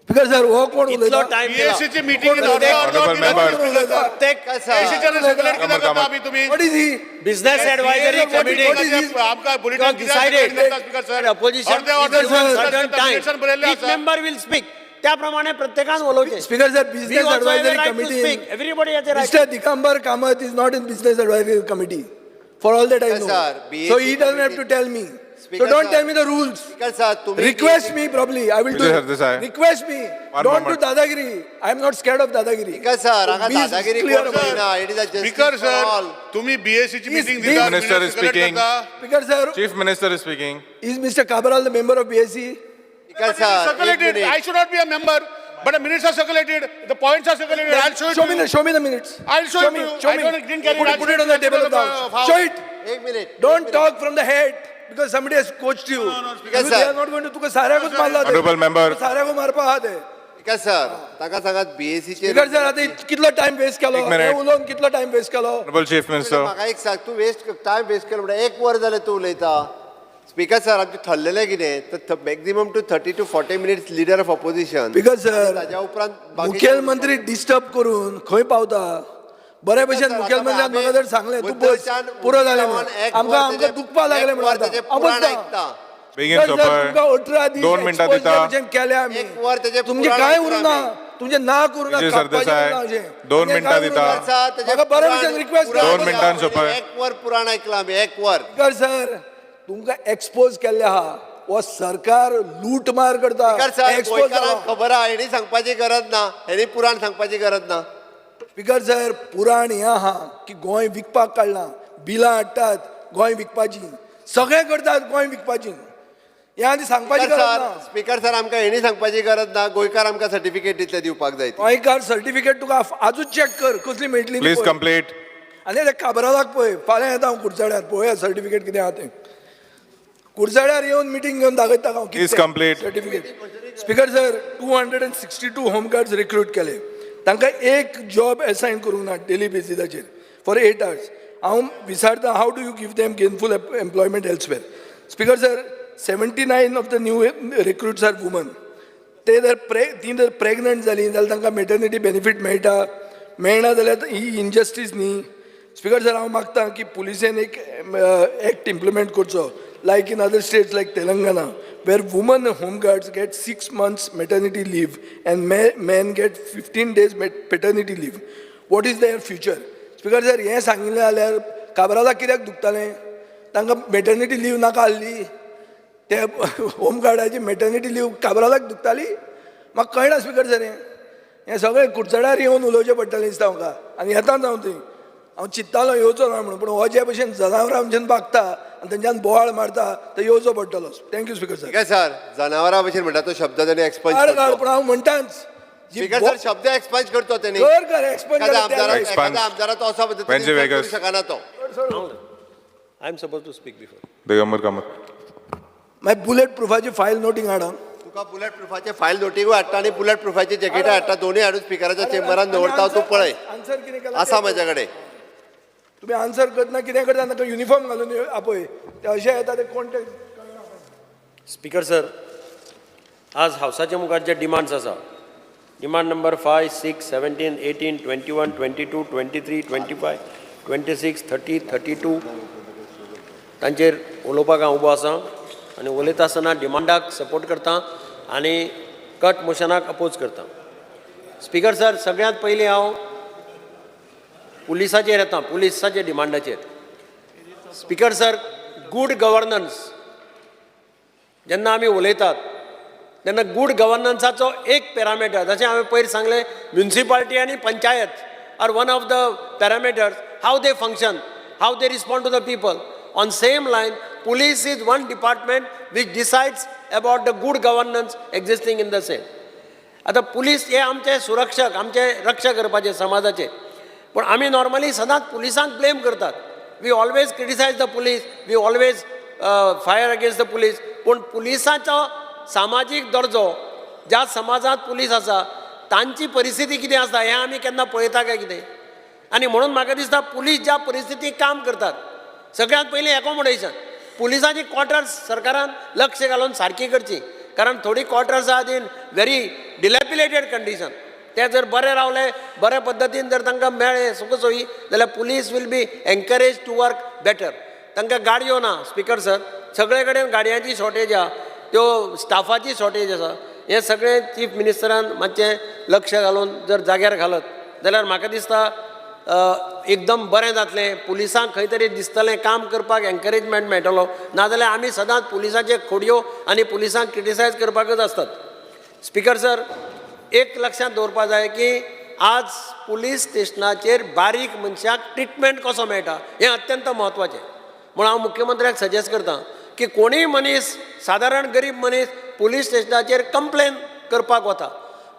Speaker sir, हो कोण इतलो उलयता? Time दिला. PAC ची meeting Honorable member. कोण उलयता? PAC च्या circulate कित्याक करता आमी तुमी? What is he? Business advisory committee What is this? आमकां bulletin decided speaker sir. Opposition अर्धे order certain time बरयल्लें each आसा. member will speak. त्याप्रमाणे प्रत्येकान उलोवचें. Speaker sir, We business also have a advisory right to committee. speak. Everybody has a right. Mr. Digambar Kamath is not in business advisory committee, for all that I Speaker know. sir, BAC So he doesn't have to committee- tell me. So Speaker don't sir. tell me the rules. Speaker sir, तुम्ही Request me probably, I will do Vijay it. Sardesai. Request me. One Don't do moment. dadagiri. I am not scared of dadagiri. Speaker sir, हांगा Be दादागिरी clear कोण about it. करिना. It is a speaker justice for sir, all. तुम्ही BAC ची Please, meeting please. दिता, Minister is speaking. Speaker sir, Chief Minister is speaking. is Mr. Cabral the member of BSc? Speaker sir, एक circulated. Minute. I should not be a member, but the minutes are circulated, the points are circulated. I'll show it Show to me you. the, show me the minutes. I'll show it me, to you. Show I me. didn't carry Put it. it, put it on the table of the house. Show it. एक minute. Don't talk from the head because somebody has coached you. Speaker You- sir. They are not going to तुका साऱ्याकूच मारला ते. Honorable member. साऱ्याकू मारपा आहा ते. Speaker sir, ताका सांगात BAC चे स्पीकर सर, आता कितलो टाइम वेस्ट केलो? एक minute. हे उलोवन कितलो टाइम वेस्ट केलो? Honorable Chief Minister. म्हाका एक सांग, तूं वेस्ट टायम वेस्ट केलो म्हणटा, एक वर जालें तूं उलयता. स्पीकर सर, आमचें ठरलेलें कितें तर maximum to 30 to 40 minutes leader of opposition. Speaker sir, ताज्या उपरांत बाकीचे- मुखेलमंत्री डिस्टर्ब करून खंय पावता? बरे भशेन सर, मुखेलमंत्र्यान आता म्हाका जर सांगलें तूं बस, बुद्धाच्यान पुरो जालें म्हणून, एक आमकां वर आमकां तेजें- दुखपाक लागलें एक म्हणून वर आतां. तेजें हांव पुराण बसता. आयकता. Begin sir, तुमकां सोपय. 18 दीस दोन मिनटां expose दिता. भशेन केल्या आमी. एक वर तेजें तुमचें पुराण कांय आयकता उरूंक ना, आमी. तुमचें नाक उरूंक ना, विजय कापपाचें सरदेसाय, उरूंक ना अशें. दोन आनी मिनटां कांय उरूंक दिता. ना. सर, तेजें म्हाका बरे पुराण- भशेन रिक्वेस्ट पुराण दोन मिनटां सोपय. एक वर पुराण आयकलां आमी, एक वर. स्पीकर सर, तुमकां एक्सपोज केल्लें आहा. हो सरकार लूटमार करता. स्पीकर सर, एक्सपोज गोंयकारांक खबर आहा, हेणी सांगपाची गरज ना, हेणी पुराण सांगपाची गरज ना. स्पीकर सर, पुराण हें आहा की गोंय विकपाक काडलां, बिलां हाडटात गोंय विकपाची, सगळें करतात गोंय विकपाची. हें आनी सांगपाची स्पीकर गरज सर, ना. स्पीकर सर, आमकां हेणी सांगपाची गरज ना, गोंयकार आमकां सर्टिफिकेट दितले दिवपाक जाय ती. गोंयकार सर्टिफिकेट तुका आजूच चॅक कर कसली मेळटली ती Please पळय. complete. आनी ते काबरालाक पळय, फाल्यां येता हांव कुडचड्यार, पळोवया सर्टिफिकेट कितें आहा तें. कुडचड्यार येवन मिटींग घेवन दाखयता हांव. Please complete. Certificate. Speaker sir, 262 home guards recruit केले, तांकां एक जॉब एसायन करूंक ना डेली बेसिसाचेर फॉर 8 आवर्स. हांव विचारता, how do you give them gainful employment elsewhere? Speaker sir, 79 of the new recruits are woman. ते जर ती जर प्रेग्नंट जाली जाल्यार तांकां मेटर्निटी बेनिफीट मेळटा? मेळना जाल्यार ही इनजस्टीस न्ही? स्पीकर सर, हांव मागता की पुलिसेन एक एक्ट इम्प्लिमेंट करचो like in other states like Telangana, where woman home guards get 6 months maternity leave and men get 15 days paternity leave. What is their future? Speaker sir, हें सांगिल्लें जाल्यार काब्रालाक कित्याक दुखतालें? तांकां मॅटर्निटी लीव नाका आसली? ते होमगार्डाची मॅटर्निटी लीव काब्रालाक दुखताली? म्हाका कळना स्पिकर सर. हें हें सगळें कुडचड्यार येवन उलोवचें पडटलें दिसता म्हाका. आनी येताच हांव थंय. हांव चिंत्तालो येवचो ना म्हणून, पूण हो जे भशेन जनावरां भशेन वागता आनी थंयच्यान बोवाळ मारता, तो येवचो पडटलो. Thank you speaker sir. Speaker sir, जनावरां भशेन म्हणटा तो शब्द ताणें एक्सपंज काड काड करतो. पूण हांव म्हणटाच जी स्पीकर सर, शब्द एक्सपंज करतो त्यांनी. कर कर एक्सपंज. एखाद्या आमदाराक Expunge. एखाद्या आमदाराचो असो पद्दतीन Venzy insult करू Vegas. शकना तो. I am suppose to speak before. Digambar Kamat. मागीर बुलेट प्रुफाची फायल नोटींग हाड. तुका बुलेट प्रुफाचे फायल नोटिंगूय हाडटा आनी बुलेट प्रुफाची जॅकेटां हाडटा. दोनूय हाडून स्पिकराच्या चेंबरान दवरता, तूं पळय. आन्सर कितें केलां आसा तें. म्हाज्या कडेन. तुमी आन्सर करतना कितें करता, तांकां युनिफॉर्म घालून आपय. ते अशें येता, ते कोण ते. स्पीकर सर, आज हावसाच्या मुखार जे डिमांड्स आसा, demand number 5, 6, 17, 18, 21, 22, 23, 25, 26, 30, 32, तांचेर उलोवपाक हांव उबो आसा आनी उलयता आसतना डिमांडाक सपोर्ट करता आनी कट मोशनाक अपोज करता. स्पीकर सर, सगळ्यांत पयलीं हांव पुलिसाचेर येता, पुलिसाच्या डिमांडाचेर. स्पीकर सर, गूड गवर्नन्स जेन्ना आमी उलयतात तेन्ना गूड गवर्नन्साचो एक पॅरामिटर, जशें हांवें पयर सांगलें, म्युनिसिपालिटी आनी panchayat are one of the parameters, how they function, how they respond to the people. On same line, police is one department which decides about the good governance existing in the same. आतां police हे आमचे सुरक्षक, आमचे रक्षा करपाचे समाजाचे. पूण आमी normally सदांच पुलिसांक ब्लेम करतात. We always criticize the police, we always fire against the police. पूण पुलिसाचो सामाजीक दर्जो, ज्या समाजांत पुलीस आसा तांची परिस्थिती कितें आसा हें आमी केन्ना पळयता काय कितें? आनी म्हणून म्हाका दिसता, पुलीस ज्या परिस्थितीक काम करतात, सगळ्यांत पयलीं एकोमोडेशन, पुलिसांची क्वॉर्टर्स सरकारान लक्ष घालून सारकी करची, कारण थोडी क्वॉर्टर्स आहात इन व्हेरी डिलेपिलेटेड कंडिशन. ते जर बरे रावले, बरे पद्दतीन जर तांकां मेळ्ळे सुखसोयी, जाल्यार police will be encourage to work better. तांकां गाडयो ना स्पीकर सर. सगळे कडेन गाडयांची शॉर्टेज आहा, त्यो स्टाफाची शॉर्टेज आसा. हें सगळें चीफ मिनिस्टरान मातशें लक्ष घालून जर जाग्यार घालत जाल्यार म्हाका दिसता एकदम बरें जातलें. पुलिसांक खंय तरी दिसतलें, काम करपाक एनकरेजमेंट मेळटलो. नाजाल्यार आमी सदांच पुलिसाचे खोडयो आनी पुलिसांक क्रिटिसायज करपाकच आसतात. स्पीकर सर, एक लक्षांत दवरपा जाय की आज पुलीस स्टेशनाचेर बारीक मनशाक ट्रिटमेंट कसो मेळटा हें अत्यंत म्हत्वाचें. म्हूण हांव मुख्यमंत्र्याक सजेस्ट करता की कोणीय मनीस, सादारण गरीब मनीस पुलीस स्टेशनाचेर कंप्लेन करपाक वता,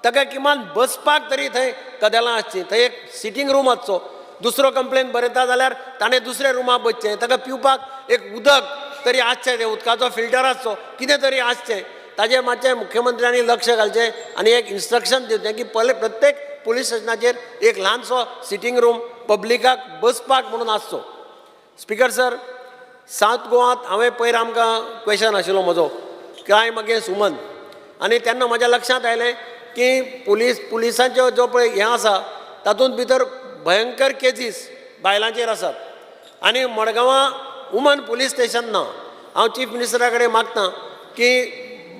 ताका किमान बसपाक तरी थंय कदेलां आसचीं, थंय एक सिटींग रूम आसचो. दुसरो कंप्लेन बरयता जाल्यार ताणें दुसऱ्या रुमां बसचें. ताका पिवपाक एक उदक तरी आसचें, तें उदकाचो फिल्टर आसचो, कितें तरी आसचें. ताजेर मातशें मुख्यमंत्र्यांनी लक्ष घालचें आनी एक इन्स्ट्रक्शन दिवचें की पले प्रत्येक पुलीस स्टेशनाचेर एक ल्हानसो सिटींग रूम पब्लिकाक बसपाक म्हणून आसचो. स्पीकर सर, सावथ गोवात हांवें पयर आमकां क्वेशन आशिल्लो म्हजो क्रायम अगेन्स्ट वुमन, आनी तेन्ना म्हज्या लक्षांत आयलें की पुलिसांच्यो जो पळय हें आसा, तातूंत भितर भयंकर केजीस बायलांचेर आसात आनी मडगांवां वुमन पुलीस स्टेशन ना. हांव चीफ मिनिस्टरा कडेन मागता की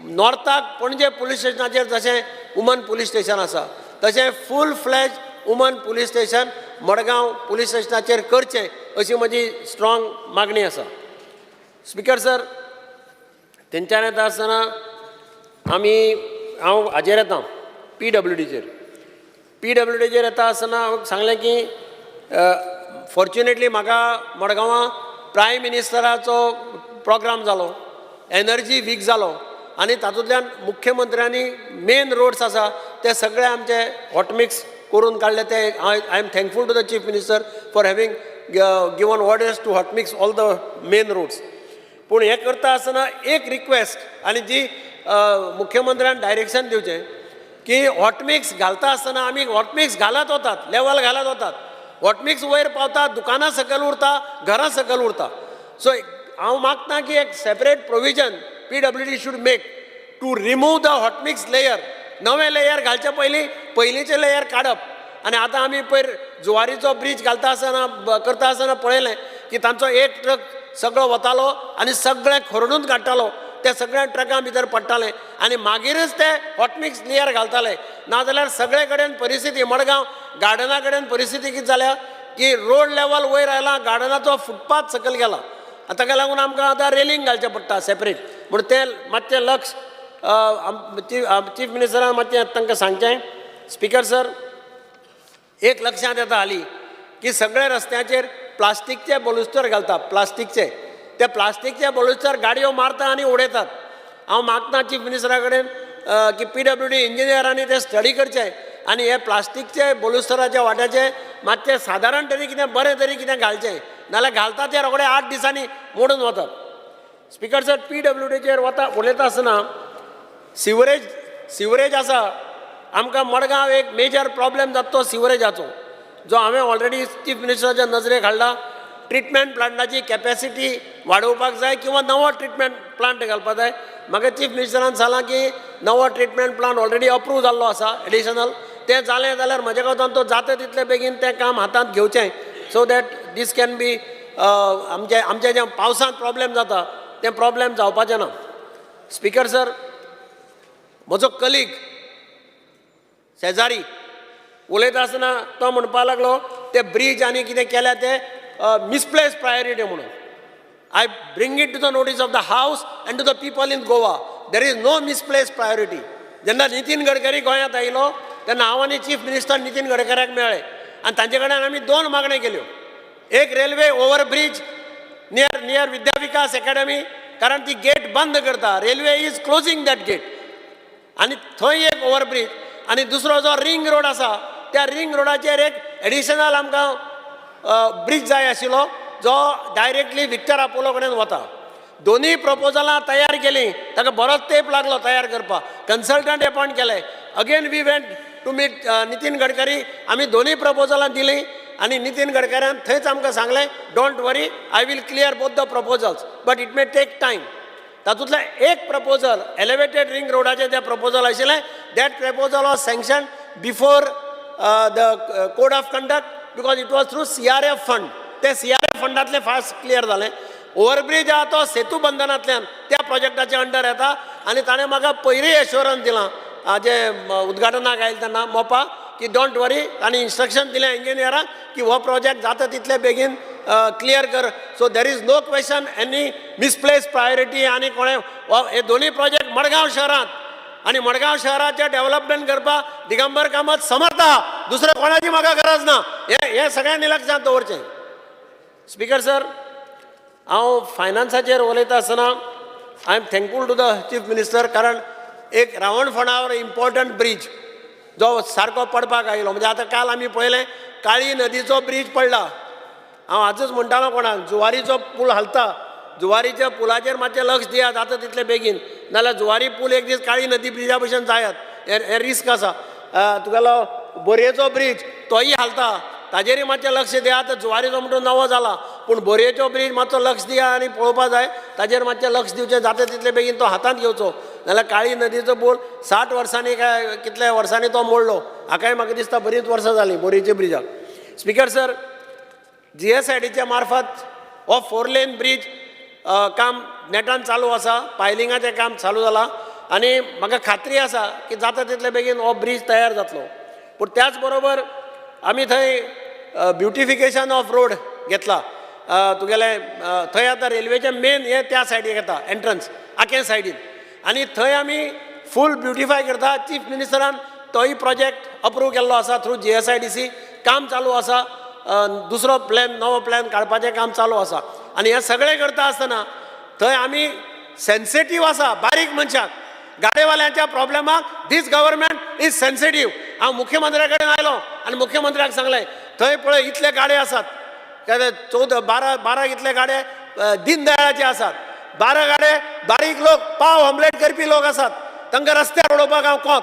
नॉर्थाक पणजे पुलीस स्टेशनाचेर जशें वुमन पुलीस स्टेशन आसा, तशें full fledge woman police station Madgaon police स्टेशनाचेर करचें, अशी म्हजी स्ट्रॉंग मागणी आसा. स्पीकर सर, थंयच्यान येता आसतना आमी हांव हाजेर येता, पीडब्ल्यूडीचेर. पीडब्ल्यूडीचेर येता आसतना हांव सांगलें की फॉर्च्युनेटली म्हाका मडगांवां प्रायम मिनिस्टराचो प्रोग्राम जालो, एनर्जी वीक जालो आनी तातूंतल्यान मुख्यमंत्र्यांनी मेन रोड्स आसा ते सगळे आमचे हॉटमिक्स करून काडले. ते I am thankful to the Chief Minister for having given orders to hotmix all the main roads. पूण हें करता आसतना एक रिक्वेस्ट आनी जी मुख्यमंत्र्यान डायरेक्शन दिवचें की हॉटमिक्स घालता आसतना आमी हॉटमिक्स घालत वतात, लेवल घालत वतात, हॉटमिक्स वयर पावता, दुकानां सकयल उरता, घरां सकयल उरता. सो हांव मागता की एक separate provision PWD should make to remove the hot mix layer. नवें लेयर घालचे पयलीं पयलींचें लेयर काडप. आनी आतां आमी पयर जुवारीचो ब्रीज घालता आसतना करता आसतना पळयलें की तांचो एक ट्रक सगळो वतालो आनी सगळें खरडून काडटालो. ते सगळ्या ट्रकां भितर पडटाले आनी मागीरच ते हॉटमिक्स लेयर घालताले. नाजाल्यार सगळे कडेन परिस्थिती, मडगांव गार्डना कडेन परिस्थिती कितें जाल्या? की रोड लेवल वयर आयला, गार्डनाचो फुटपाथ सकयल गेला आनी ताका लागून आमकां आतां रेलिंग घालचें पडटा सेपरेट. म्हणून तें मातशें लक्ष चीफ मिनिस्टरान मातशें तांकां सांगचें. स्पिकर सर, एक लक्षांत येता हालीं की सगळे रस्त्याचेर प्लास्टीकचे बलुस्तर घालता, प्लास्टीकचे. ते प्लास्टीकचे बलुस्तर गाडयो मारता आनी उडयतात. हांव मागता चीफ मिनिस्टरा कडेन की पीडब्ल्यूडी इंजिनियरांनी ते स्टडी करचे आनी हे प्लास्टीकचे बलुस्तराच्या वाट्याचे मातशें सादारण तरी कितें बरें तरी कितें घालचें, नाल्यार घालता ते रोखडे 8 दिसांनी मोडून वतात. स्पिकर सर, पीडब्ल्यूडीचेर वता उलयता आसतना सिवरेज आसा. आमकां मडगांव एक मेजर प्रॉब्लेम जाता तो सिवरेजाचो, जो हांवें ऑलरेडी चीफ मिनिस्टराच्या नजरेक हाडला. ट्रिटमेंट प्लांटाची कॅपॅसिटी वाडोवपाक जाय किंवा नवो ट्रिटमेंट प्लांट घालपाक जाय. म्हाका चीफ मिनिस्टरान सांगलां की नवो ट्रिटमेंट प्लांट ऑलरेडी अप्रूव जाल्लो आसा एडिशनल. तें जालें जाल्यार म्हज्या कोतान तो जाता तितले बेगीन तें काम हातांत घेवचें, so that this can be आमचे जें पावसांत प्रॉब्लेम जाता तें प्रॉब्लेम जावपाचें ना. स्पिकर सर, म्हजो कलीग शेजारी उलयता आसतना तो म्हणपाक लागलो, ते ब्रीज आनी कितें केल्या ते मिसप्लेस प्रायोरिटी म्हणून. I bring it to the notice of the House and to the people in Goa, there is no misplaced priority. जेन्ना नितीन गडकरी गोंयांत आयलो तेन्ना हांव आनी चीफ मिनिस्टर नितीन गडकऱ्याक मेळ्ळे आनी तांचे कडेन आमी दोन मागण्यो केल्यो. एक, railway overbridge near Vidya Vikas Academy, कारण ती गेट बंद करता, railway is closing that gate, आनी थंय एक ओवरब्रीज. आनी दुसरो जो रिंग रोड आसा, त्या रिंग रोडाचेर एक एडिशनल आमकां ब्रीज जाय आशिल्लो, जो डायरेक्टली विक्टर आपोलो कडेन वता. दोनूय प्रपोजलां तयार केलीं. ताका बरोच तेंप लागलो तयार करपाक. कन्सल्टंट एपॉयंट केले. Again we went to meet Nitin Gadkari. आमी दोनूय प्रपोजलां दिलीं आनी नितीन गडकऱ्यान थंयच आमकां सांगलें, "Don't worry, I will clear both the proposals, but it may take time." तातूंतलें एक प्रपोजल, एलिवेटेड रिंग रोडाचें जें प्रपोजल आशिल्लें, that proposal was sanction before the code of conduct because it was through CRF fund. तें CRF फंडांतलें fast clear जालें. Overbridge आहा तो सेतू बंधनांतल्यान त्या प्रोजेक्टाच्या अंडर येता आनी ताणें म्हाका पयरूय एश्योरन्स दिलां हाजें उद्घाटनाक आयलें तेन्ना मोपा की don't worry. ताणें इन्स्ट्रक्शन दिलें इंजिनियराक की हो प्रोजेक्ट जाता तितले बेगीन क्लियर कर. So there is no question any misplaced priority. आनी कोणें हे दोनूय प्रोजेक्ट मडगांव शहरांत आनी मडगांव शहराचें डेव्हलपमेंट करपाक दिगंबर कामत समर्थ आहा, दुसरें कोणाची म्हाका गरज ना, हें हें सगळ्यांनी लक्षांत दवरचें. स्पिकर सर, हांव फायनान्साचेर उलयता आसतना I am thankful to the Chief Minister, कारण एक रावणफोंडावर इम्पॉर्टंट ब्रीज जो सारको पडपाक आयलो. म्हणजे आतां काल आमी पळयलें, काळी नदीचो ब्रीज पडला. हांव आजच म्हणटालो कोणाक, जुवारीचो पूल हालता, जुवारीच्या पुलाचेर मातशें लक्ष दियात जाता तितले बेगीन, नाल्यार जुवारी पूल एक दीस काळी नदी ब्रिजा भशेन जायत, हें हें रिस्क आसा. तुगेलो बोरयेचो ब्रीज तोय हालता, ताजेरय मातशें लक्ष दियात. जुवारीचो म्हणटो नवो जाला, पूण बोरयेचो ब्रीज मातसो लक्ष दिया आनी पळोवपा जाय. ताजेर मातशें लक्ष दिवचें, जाता तितले बेगीन तो हातांत घेवचो. नाल्यार काळी नदीचो पूल 60 वर्सांनी काय कितल्या वर्सांनी तो मोडलो, हाकाय म्हाका दिसता बरीच वर्सां जालीं बोरयेच्या ब्रिजाक. स्पिकर सर, जीएसआयडीच्या मार्फत हो फोर लेन ब्रीज काम नेटान चालू आसा. पायलिंगाचें काम चालू जालां आनी म्हाका खात्री आसा की जाता तितले बेगीन हो ब्रीज तयार जातलो. पूण त्याच बरोबर आमी थंय ब्युटिफिकेशन ऑफ रोड घेतला. तुगेले थंय आतां रेल्वेचें मेन हें त्या सायडीक येता, एंट्रन्स आकें सायडीन, आनी थंय आमी फूल ब्युटिफाय करता. चीफ मिनिस्टरान तोय प्रोजेक्ट अप्रूव केल्लो आसा. थ्रू जीएसआयडीसी काम चालू आसा. दुसरो प्लॅन, नवो प्लॅन काडपाचें काम चालू आसा. आनी हें सगळें करता आसतना थंय आमी सेन्सिटीव आसा बारीक मनशाक, गाडेवाल्यांच्या प्रॉब्लेमाक this government is sensitive. हांव मुख्यमंत्र्या कडेन आयलो आनी मुख्यमंत्र्याक सांगलें, थंय पळय इतले गाडे आसात, 14 12 12 इतले गाडे दीनदयाळाचे आसात, 12 गाडे बारीक लोक, पाव ऑमलेट करपी लोक आसात. तांकां रस्त्यार उडोवपाक हांव कोत?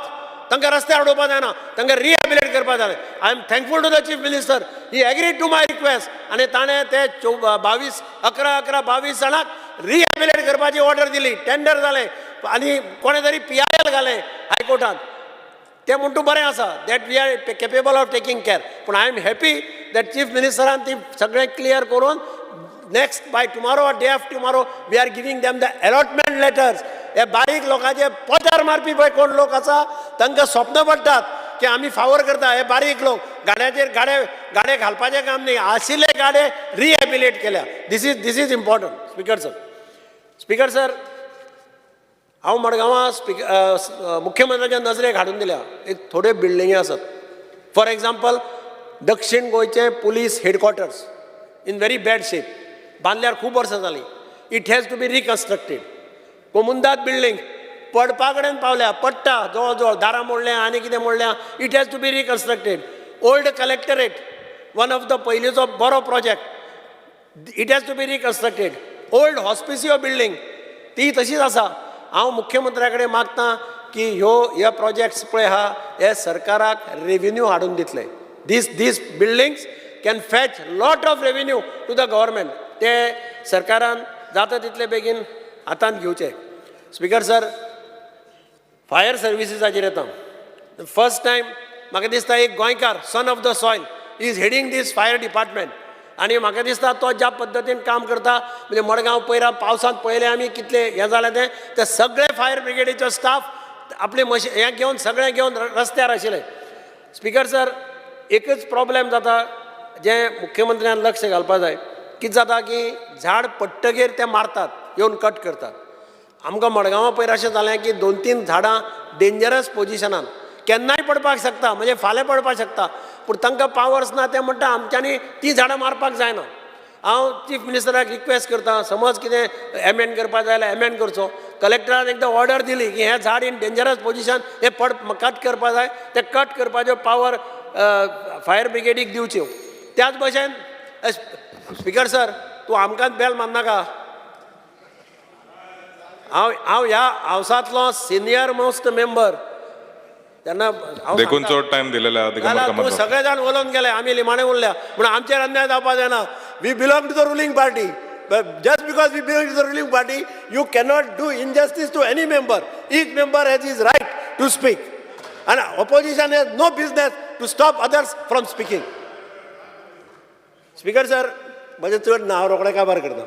तांकां रस्त्यार उडोवपाक जायना, तांकां रिहेबिलिटेट करपाक जाय. I am thankful to the Chief Minister, he agreed to my request आनी ताणें ते 22, 11 11 22 जाणांक रिहेबिलिटेट करपाची ऑर्डर दिली. टेंडर जालें आनी कोणें तरी पीआयएल घालें हायकोर्टान. तें म्हणटू बरें आसा that we are capable of taking care, पूण I am happy that chief मिनिस्टरान ती सगळें क्लियर करून next by tomorrow or day after tomorrow we are giving them the allotment letters. हे बारीक लोकांचे पोटार मारपी पळय कोण लोक आसा, तांकां स्वप्न पडटात. की आमी फावर करता. हे बारीक लोक गाड्याचेर गाडे गाडे घालपाचें काम न्ही, आशिल्ले गाडे रिहेबिलिट केल्या. This is important, Speaker sir. Speaker sir, हांव मडगांवां स्पीक मुख्यमंत्र्याच्या नजरेक हाडून दिल्या, एक थोड्यो बिल्डिंगी आसात. फॉर एग्जाम्पल, दक्षिण गोंयचे police headquarters in very bad shape. बांदल्यार खूब वर्सां जालीं. It has to be reconstructed. Comunidade building पडपा कडेन पावल्या, पडटा जवळ जवळ, दारां मोडल्या आनी कितें मोडल्या. It has to be reconstructed. Old collectorate, one of the पयलींचो बरो project, it has to be reconstructed. Old Hospicio building ती तशीच आसा. हांव मुख्यमंत्र्या कडेन मागता की ह्यो हे प्रोजेक्ट्स पळय आहा, हे सरकाराक रेवेन्यू हाडून दितले. These buildings can fetch lot of revenue to the government. ते सरकारान जाता तितले बेगीन हातांत घेवचे. स्पिकर सर, फायर सर्विसीसाचेर येता. फर्स्ट टायम म्हाका दिसता एक गोंयकार, son of the soil, is heading this fire department. आनी म्हाका दिसता तो ज्या पद्दतीन काम करता, म्हणजे मडगांव पयरा पावसांत पळयलें आमी कितले हें जालें तें, ते सगळे फायर ब्रिगेडीचो स्टाफ आपले मशी हें घेवन, सगळें घेवन रस्त्यार आशिल्ले. स्पिकर सर, एकच प्रॉब्लेम जाता, जें मुख्यमंत्र्यान लक्ष घालपा जाय. कितें जाता की झाड पडटगीर ते मारतात, येवन कट करतात. आमकां मडगांवां पयर अशें जालें की दोन तीन झाडां डेंजरस पोजिशनान, केन्नाय पडपाक शकता, म्हणजे फाल्यां पडपाक शकता, पूण तांकां पावर्स ना. ते म्हणटा आमच्यांनी ती झाडां मारपाक जायना. हांव चीफ मिनिस्टराक रिक्वेस्ट करता, समज कितें एमेंड करपा जाय जाल्यार एमेंड करचो. कलेक्टरान एकदां ऑर्डर दिली की हें झाड इन डेंजरस पोजिशन, हें पड कट करपा जाय, तें कट करपाच्यो पावर फायर ब्रिगेडीक दिवच्यो. त्याच भशेन, स्पिकर सर, तूं आमकांच बेल मारनाका. हांव ह्या हावसांतलो सिनियर मोस्ट मेंबर तेन्ना हांव देखून सांगता. चड टायम दिलेला दिगंबर जाल्यार कामत तूं बाब. सगळे जाण उलोवन गेले, आमी निमाणे उरल्या म्हणून आमचेर अन्याय जावपा जायना. We belong to the ruling party. But just because we belong to the ruling party, you cannot do injustice to any member. Each member has his right to speak. And opposition has no business to stop others from speaking. Speaker sir, म्हजें चड ना, हांव रोखडें काबार करता.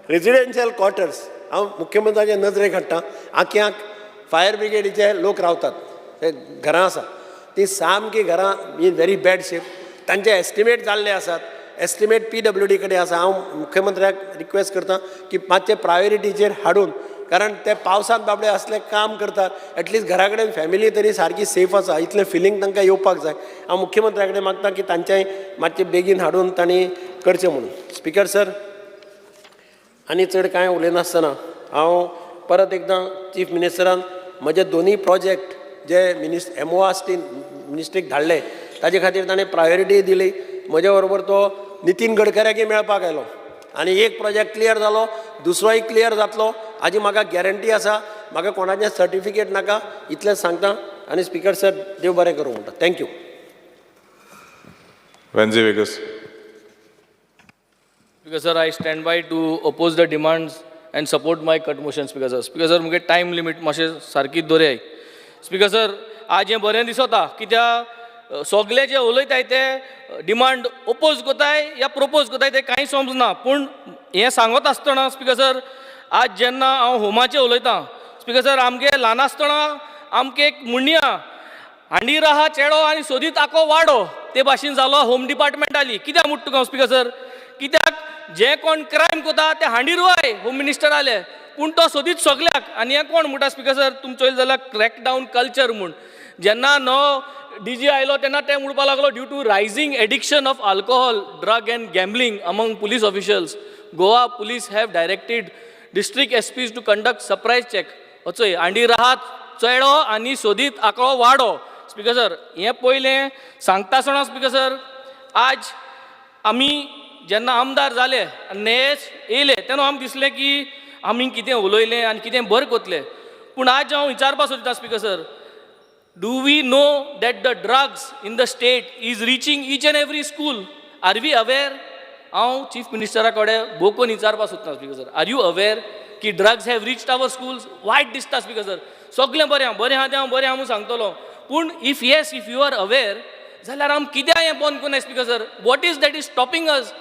Residential quarters, हांव मुख्यमंत्र्याचे नजरेक हाडटा, आक्याक fire ब्रिगेडीचे लोक रावतात ते घरां आसा, ती सामकी घरां इन व्हेरी बॅड शेप. तांचे एस्टिमेट जाल्ले आसात, एस्टिमेट पीडब्ल्यूडी कडेन आसा. हांव मुख्यमंत्र्याक रिक्वेस्ट करता की मातशें प्रायोरिटीचेर हाडून, कारण ते पावसांत बाबडे असले काम करतात, एटलिस्ट घरा कडेन फॅमिली तरी सारकी सेफ आसा इतलें फिलींग तांकां येवपाक जाय. हांव मुख्यमंत्र्या कडेन मागता की तांचें मातशें बेगीन हाडून तांणी करचें म्हणून. स्पिकर सर, आनी चड कांय उलयनासतना हांव परत एकदां चीफ मिनिस्टरान म्हजे दोनूय प्रोजेक्ट जे मिनिस एमओआसटी मिनिस्ट्रीक धाडले, ताजे खातीर ताणें प्रायोरिटी दिली. म्हजे बरोबर तो नितीन गडकऱ्याकय मेळपाक आयलो आनी एक प्रोजेक्ट क्लियर जालो, दुसरोय क्लियर जातलो हाजी म्हाका गॅरंटी आसा. म्हाका कोणाचें सर्टिफिकेट नाका, इतलेंच सांगता आनी स्पिकर सर, देव बरें करूं म्हणटा. Thank you. Venzy Viegas. Speaker sir, I stand by to oppose the demands and support my cut motion, Speaker sir. Speaker sir, मुगे टायम लिमीट मातशें सारकी दवरयाय. स्पीकर सर, आज हें बरें दिसता, कित्याक सगळे जे उलयताय ते डिमांड ओपोज कोताय या प्रपोज कोताय ते कांय समजना. पूण हें सांगत आसतना स्पीकर सर, आज जेन्ना हांव होमाचें उलयतां स्पीकर सर, आमगे ल्हान आसतना आमकां एक म्हणणी आहा, हांडीर आहा चेडो आनी सोदीत आको वाडो, ते भाशेन जालो होम डिपार्टमेंट आली. कित्याक म्हणटा तुका हांव स्पीकर सर? कित्याक जे कोण क्रायम कोता ते हांडीर वय होम मिनिस्टर आले, पूण तो सोदीत सगल्याक. आनी हें कोण म्हणटा स्पीकर सर, तुमचो येयलो जाल्यार क्रॅकडावन कल्चर म्हूण. जेन्ना नवो डीजी आयलो तेन्ना ते म्हणपाक लागलो, due to rising addiction of alcohol, drug and gambling among police officials, Goa Police have directed district SPs to conduct surprise check. वचय हांडीर आहात चेडो आनी सोदीत आकळो वाडो. स्पीकर सर, हें पयलें सांगता आसतना स्पीकर सर, आज आमी जेन्ना आमदार जाले आनी नेच येयले तेन्ना आमकां दिसलें की आमी कितें उलयलें आनी कितें बरें कोतलें. पूण आज हांव विचारपा सोदता speaker sir, do we know that the drugs in the state is reaching each and every school? Are we aware? हांव चीफ मिनिस्टरा कडेन बोकोन विचारपा सोदता speaker sir, are you aware की drugs have reached our schools? वायट दिसता speaker sir. सगळें बरें आहा, बरें आहा तें हांव बरें आहा म्हूण सांगतलो, पूण if yes, if you are aware जाल्यार आम कित्याक हें बंद करुनाय speaker sir? What is that is stopping us?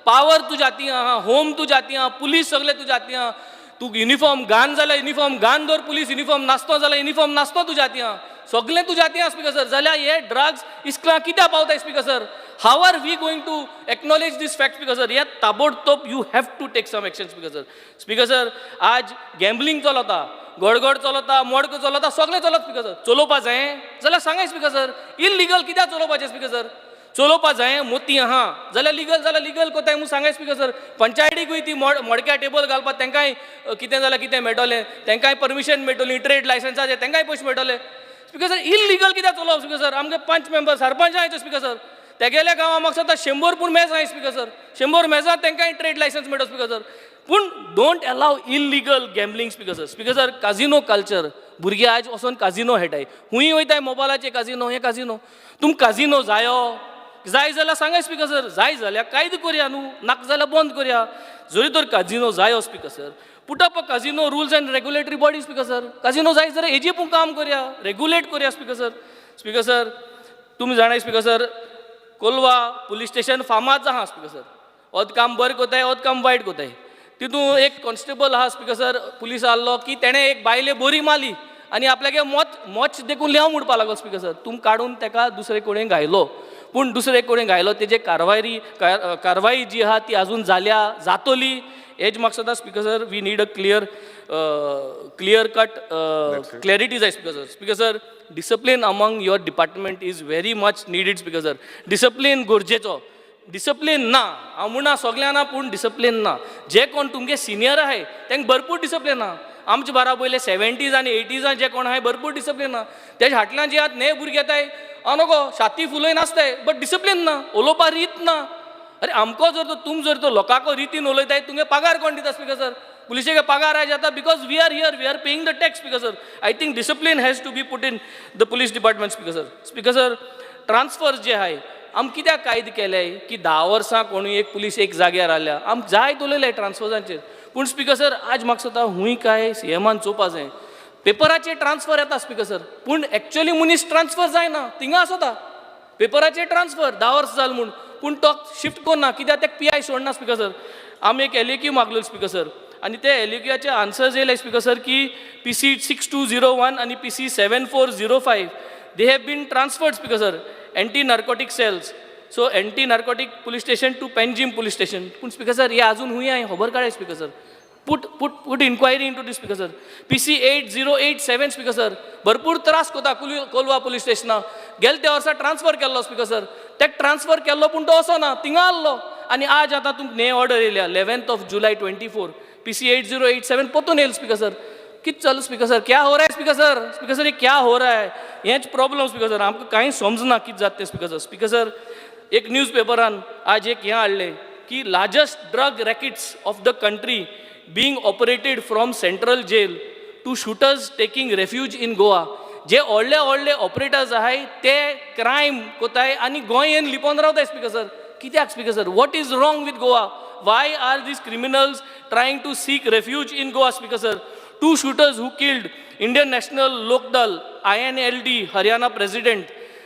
Power तुज्या हाती आहा, होम तुज्या हाती आहा, पुलीस सगळे तुज्या हाती आहा. तूं युनिफॉर्म घान जाल्यार युनिफॉर्म घान दवर, पुलीस युनिफॉर्म नासतो जाल्यार युनिफॉर्म नासतो तुज्या हाती आहा. सगळें तुज्या हातीन आसा स्पीकर सर. जाल्यार हे ड्रग्स इस्कलां कित्याक पावताय, speaker sir? How are we going to acknowledge this fact, speaker sir? हे ताबडतोब you have to take some action, speaker sir. Speaker sir, आज गॅम्बलिंग चलता, गडगड चलता, मडको चलता, सगळें चलत स्पीकर सर. चलोवपा जाय जाल्यार सांगाय स्पीकर सर, इलिगल कित्याक चलोवपाचें स्पीकर सर? चलोवपा जाय मोती आहा जाल्यार लिगल, जाल्यार लिगल कोताय म्हूण सांगाय स्पीकर सर. पंचायतीकूय ती मोडक्या टेबल घालपाक तांकांय कितें जाल्यार कितें मेळटलें, तांकांय परमिशन मेळटली, ट्रेड लायसन्साचें तांकांय पयशे मेळटले स्पीकर सर. इलिगल कित्याक चलोवप स्पीकर सर? आमगे पंच मेंबर सरपंच आहाय स्पीकर सर, तेगेल्या गांवां म्हाका दिसता 100 पूण मेज आहाय स्पीकर सर. 100 मेजां तांकांय ट्रेड लायसन्स मेळटा स्पीकर सर, पूण don't allow illegal gambling, speaker sir. Speaker sir, casino culture, भुरगे आयज वचोन काजिनो खेळटाय, हुंय वयताय मोबायलाचे काजिनो, हे काजिनो. तुमकां काजिनो जायो जाय जाल्यार सांगाय स्पीकर सर. जाय जाल्यार कायदो करया न्हू, नाका जाल्यार बंद करया. जरी तर काजिनो जायो speaker sir, put up a casino rules and regulatory body, speaker sir. Casino जाय जाल्यार हेजी पूण काम करया, रेगुलेट करया स्पीकर सर. स्पीकर सर, तुमी जाणाय speaker sir, Colva police station फामाद आहा स्पीकर सर. ओद काम बरें कोताय, ओद काम वायट कोताय. तितून एक कॉन्स्टेबल आहा स्पीकर सर, पुलीस आहलो की तेणें एक बायले बरी मारली आनी आपल्यागे मोच मोच देखून लेव म्हणपा लागलो स्पीकर सर. तुम काडून तेका दुसरे कडेन घायलो, पूण दुसरे कडेन घायलो तेजे कारवाई जी आहा ती आजून जाल्या जातली हेज म्हाका दिसता speaker sir. We need a clear cut clarity जाय speaker sir. Speaker sir, discipline among your department is very much needed, speaker sir. Discipline गरजेचो. डिसिप्लीन ना हांव म्हणना सगळ्यां ना, पूण डिसिप्लीन ना. जे कोण तुमगे सिनियर आहाय तांकां भरपूर डिसिप्लीन आहा. आमचे बारा पयले 70s आनी 80s जे कोण आहाय भरपूर डिसिप्लीन आहा. तेजे फाटल्यान जे आतां ने भुरगे येताय, हांव नको छाती फुलय नासताय, बट डिसिप्लीन ना, उलोवपा रीत ना. अरे आमकां जर तो तुम जर तो लोकांको रितीन उलयताय, तुमगे पगार कोण दिता स्पीकर सर? पुलिशेक पगार आयज जाता because we are here, we are paying the tax, speaker sir. I think discipline has to be put in the police department, speaker sir. Speaker sir, transfer जे आहाय, आम कित्याक कायदे केले की 10 वर्सां कोणूय एक पुलीस एक जाग्यार आल्या? आम जायत उलयले ट्रान्सफर्सांचेर, पूण स्पीकर सर, आज म्हाका दिसता हूंय काय सीएमान चोवपा जाय. पेपराचेर ट्रान्सफर येता स्पीकर सर, पूण एक्चुअली मनीस ट्रान्सफर जायना, थिंगा आसता. पेपराचेर ट्रान्सफर 10 वर्सां जाल म्हूण, पूण तो शिफ्ट करना कित्याक तेका पीआय सोडना स्पीकर सर. आमी एक एलएक्यू मागलेलो स्पीकर सर, आनी ते एलएक्यूचे आन्सर्स येयले स्पीकर सर की PC 6201 आनी PC 7405, they have been transferred, speaker sir, anti narcotic cells, so anti narcotic police station to Panjim police station. पूण स्पीकर सर, हे अजून हुंय हांवें खबर काडय speaker sir. Put inquiry into this, speaker sir. PC 8087, speaker sir, भरपूर त्रास कोता Colva police स्टेशना. गेले त्या वर्सा ट्रान्सफर केल्लो स्पीकर सर, तेका ट्रान्सफर केल्लो पूण तो असो ना, थिंगा आहलो. आनी आज आतां तुमकां ने ऑर्डर येयल्या 11th of July 24, PC 8087 परतून येयल स्पीकर सर. कित चल स्पीकर सर? क्या हो रहा है स्पीकर सर? स्पीकर सर, ये क्या हो रहा है? हेंच प्रॉब्लम स्पीकर सर. आमकां कांय समजना कितें जाता तें स्पीकर सर. स्पीकर सर, एक न्यूज पेपरान आज एक हें हाडलें की largest drug rackets of the country being operated from central jail, two shooters taking refuge in Goa. जे व्हडले व्हडले ऑपरेटर्स आहाय ते क्रायम कोताय आनी गोंयेन लिपोन रावताय स्पीकर सर. कित्याक speaker sir? What is wrong with Goa? Why are these criminals trying to seek refuge in Goa, speaker sir? Two shooters who killed Indian National Lok Dal, INLD, Haryana president,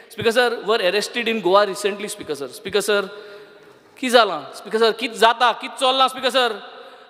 speaker sir, were arrested in Goa recently, speaker sir. Speaker sir, कित जालां speaker sir? कित जाता, कित चल्लां speaker sir?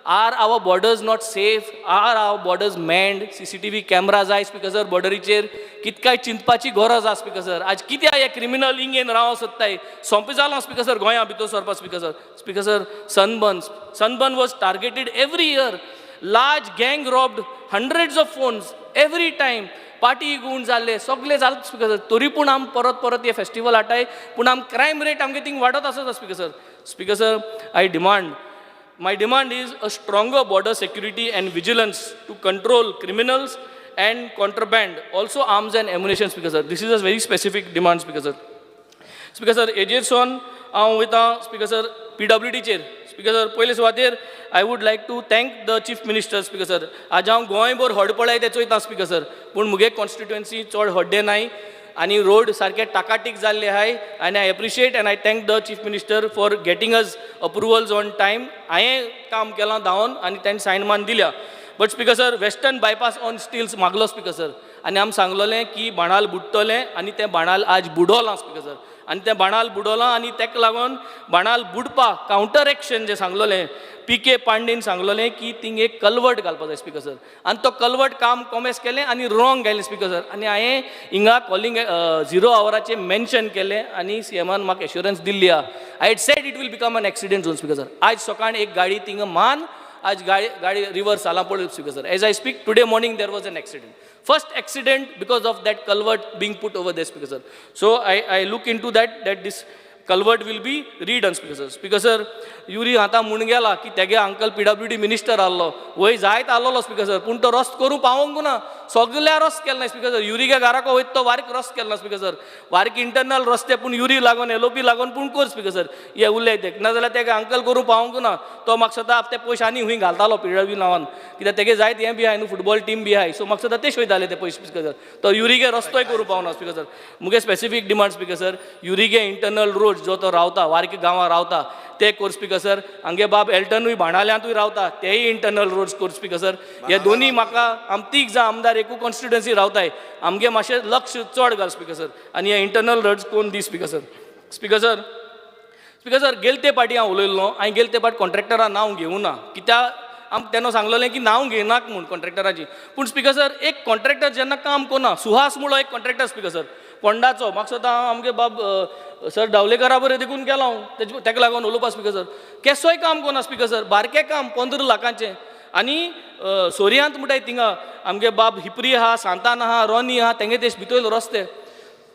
Are our borders not safe? Are our borders manned? CCTV camera जाय speaker sir बॉर्डरीचेर. कित काय चिंतपाची गरज आसा स्पीकर सर. आज कित्याक हे क्रिमिनल इंगेन रावंक सोदताय? सोंपें जालां स्पीकर सर गोंया भितर सरपा speaker sir. Speaker sir, sunburn, sunburn was targeted every year. Large gang robbed hundreds of phones every time. Party गुण जाल्ले सगळे जाले स्पीकर सर. तरी पूण आम परत परत हे फेस्टिवल हाडटाय, पूण आम क्रायम रेट आमगे थिंग वाडत आसता speaker sir. Speaker sir, I demand my demand is a stronger border security and vigilance to control criminals and contraband, also arms and ammunition, speaker sir. This is a very specific demand, speaker sir. Speaker sir, हेजेर सोन हांव वयता speaker sir पीडब्ल्यूडीचेर. Speaker sir, पयले सुवातेर I would like to thank the chief minister, speaker sir. आज हांव गोंयभर हड पळय ते चोयता स्पीकर सर, पूण मुगे कॉन्स्टिट्युएन्सी चड हड्डे नाय आनी रोड सारके टाकाटीक जाल्ले आहाय. आनी I appreciate and I thank the chief minister for getting us approvals on time. हांवें काम केलां धांवन आनी ताणें सायन मान दिल्या. But speaker sir, western bypass on stilts मागलो स्पीकर सर, आनी आमी सांगलोलें की बाणाल बुडटलें आनी तें बाणाल आज बुडोलां स्पीकर सर. आनी तें बाणाल बुडोलां आनी तेका लागून बाणाल बुडपाक कावंटर एक्शन जें सांगलोलें P K Pandian सांगलोलें key thing एक कलवट घालपा जाय स्पिकर सर आनी तो कलवट काम कॉमेस केलें आनी रॉंग घायलें स्पिकर सर. आनी हांवें हिंगा कॉलिंग झिरो आवराचेर मेन्शन केलें आनी सी एमान म्हाका एश्युरन्स दिल्ली आहा. I had said it will become an accident zone, Speaker sir. आज सकाळी एक गाडी थिंगा मान आज गाडी गाडी रिवर्स जाला पळय, Speaker sir. As I speak today morning, there was an accident, first accident because of that culvert being put over there, Speaker sir. So I look into that, that this culvert will be redone, Speaker sir. Speaker sir, Yuri आतां म्हूण गेला की तेगे uncle PWD minister आहलो, वय जायत आहलोलो speaker sir, पूण तो रस्तो करूंक पावोंक ना. सगल्या रस्तो केलो ना स्पिकर सर. युरीगे घराको वयता तो वारीक रस्तो केलो ना स्पिकर सर. वारीक इंटरनल रस्ते, पूण युरी लागून एलओपी लागून पूण कर स्पिकर सर हे उलय ते. नाजाल्यार तेगे अंकल करूंक पावोंक ना. तो म्हाका सदां ते पयशे आनी खूंय घालतालो पीडब्ल्यू नांवान, कित्याक तेगे जायत हें बी आहाय न्हू, फुटबॉल टीम बी आहाय. सो म्हाका सदां ते वयताले ते पयशे स्पिकर सर. तो युरीगे रस्तोय करूंक पावना स्पिकर सर. मुगे स्पेसिफीक डिमांड स्पिकर सर, युरीगे इंटरनल रोड जो तो रावता वारकी गांवां रावता ते कोर स्पिकर सर. हांगे बाब एल्टनूय बाणाल्यांतूय रावता, तेय इंटरनल रोड्स कोर स्पिकर सर. हे दोनी म्हाका आम तीग जाण आमदार एकू कॉन्स्टिट्युएन्सी रावताय, आमगे मातशें लक्ष चड घाल स्पिकर सर आनी हे इंटरनल रोड्स कोण दी speaker sir. Speaker sir, speaker sir, गेल ते पाटी हांव उलयल्लो. हांवें गेल ते फावट कॉन्ट्रॅक्टरा नांव घेवना कित्याक आम तेन्ना सांगलेलें की नांव घेयनाक म्हूण कॉन्ट्रॅक्टराची. पूण स्पिकर सर, एक कॉन्ट्रॅक्टर जेन्ना काम करना, सुहास म्हणलो एक कॉन्ट्रॅक्टर स्पिकर सर फोंडाचो, म्हाका दिसता हांव आमगे बाब सर डावलेकरा बरें देखून गेलो हांव तेजे तेका लागून उलोवपा स्पिकर सर. केसोय काम करना स्पिकर सर, बारकें काम 15 लाखांचें. आनी सोरयांत म्हणटाय थिंगा आमगे बाब हिपरी आहा, सांतान आहा, रोनी आहा, तेंगे ते भितर रस्ते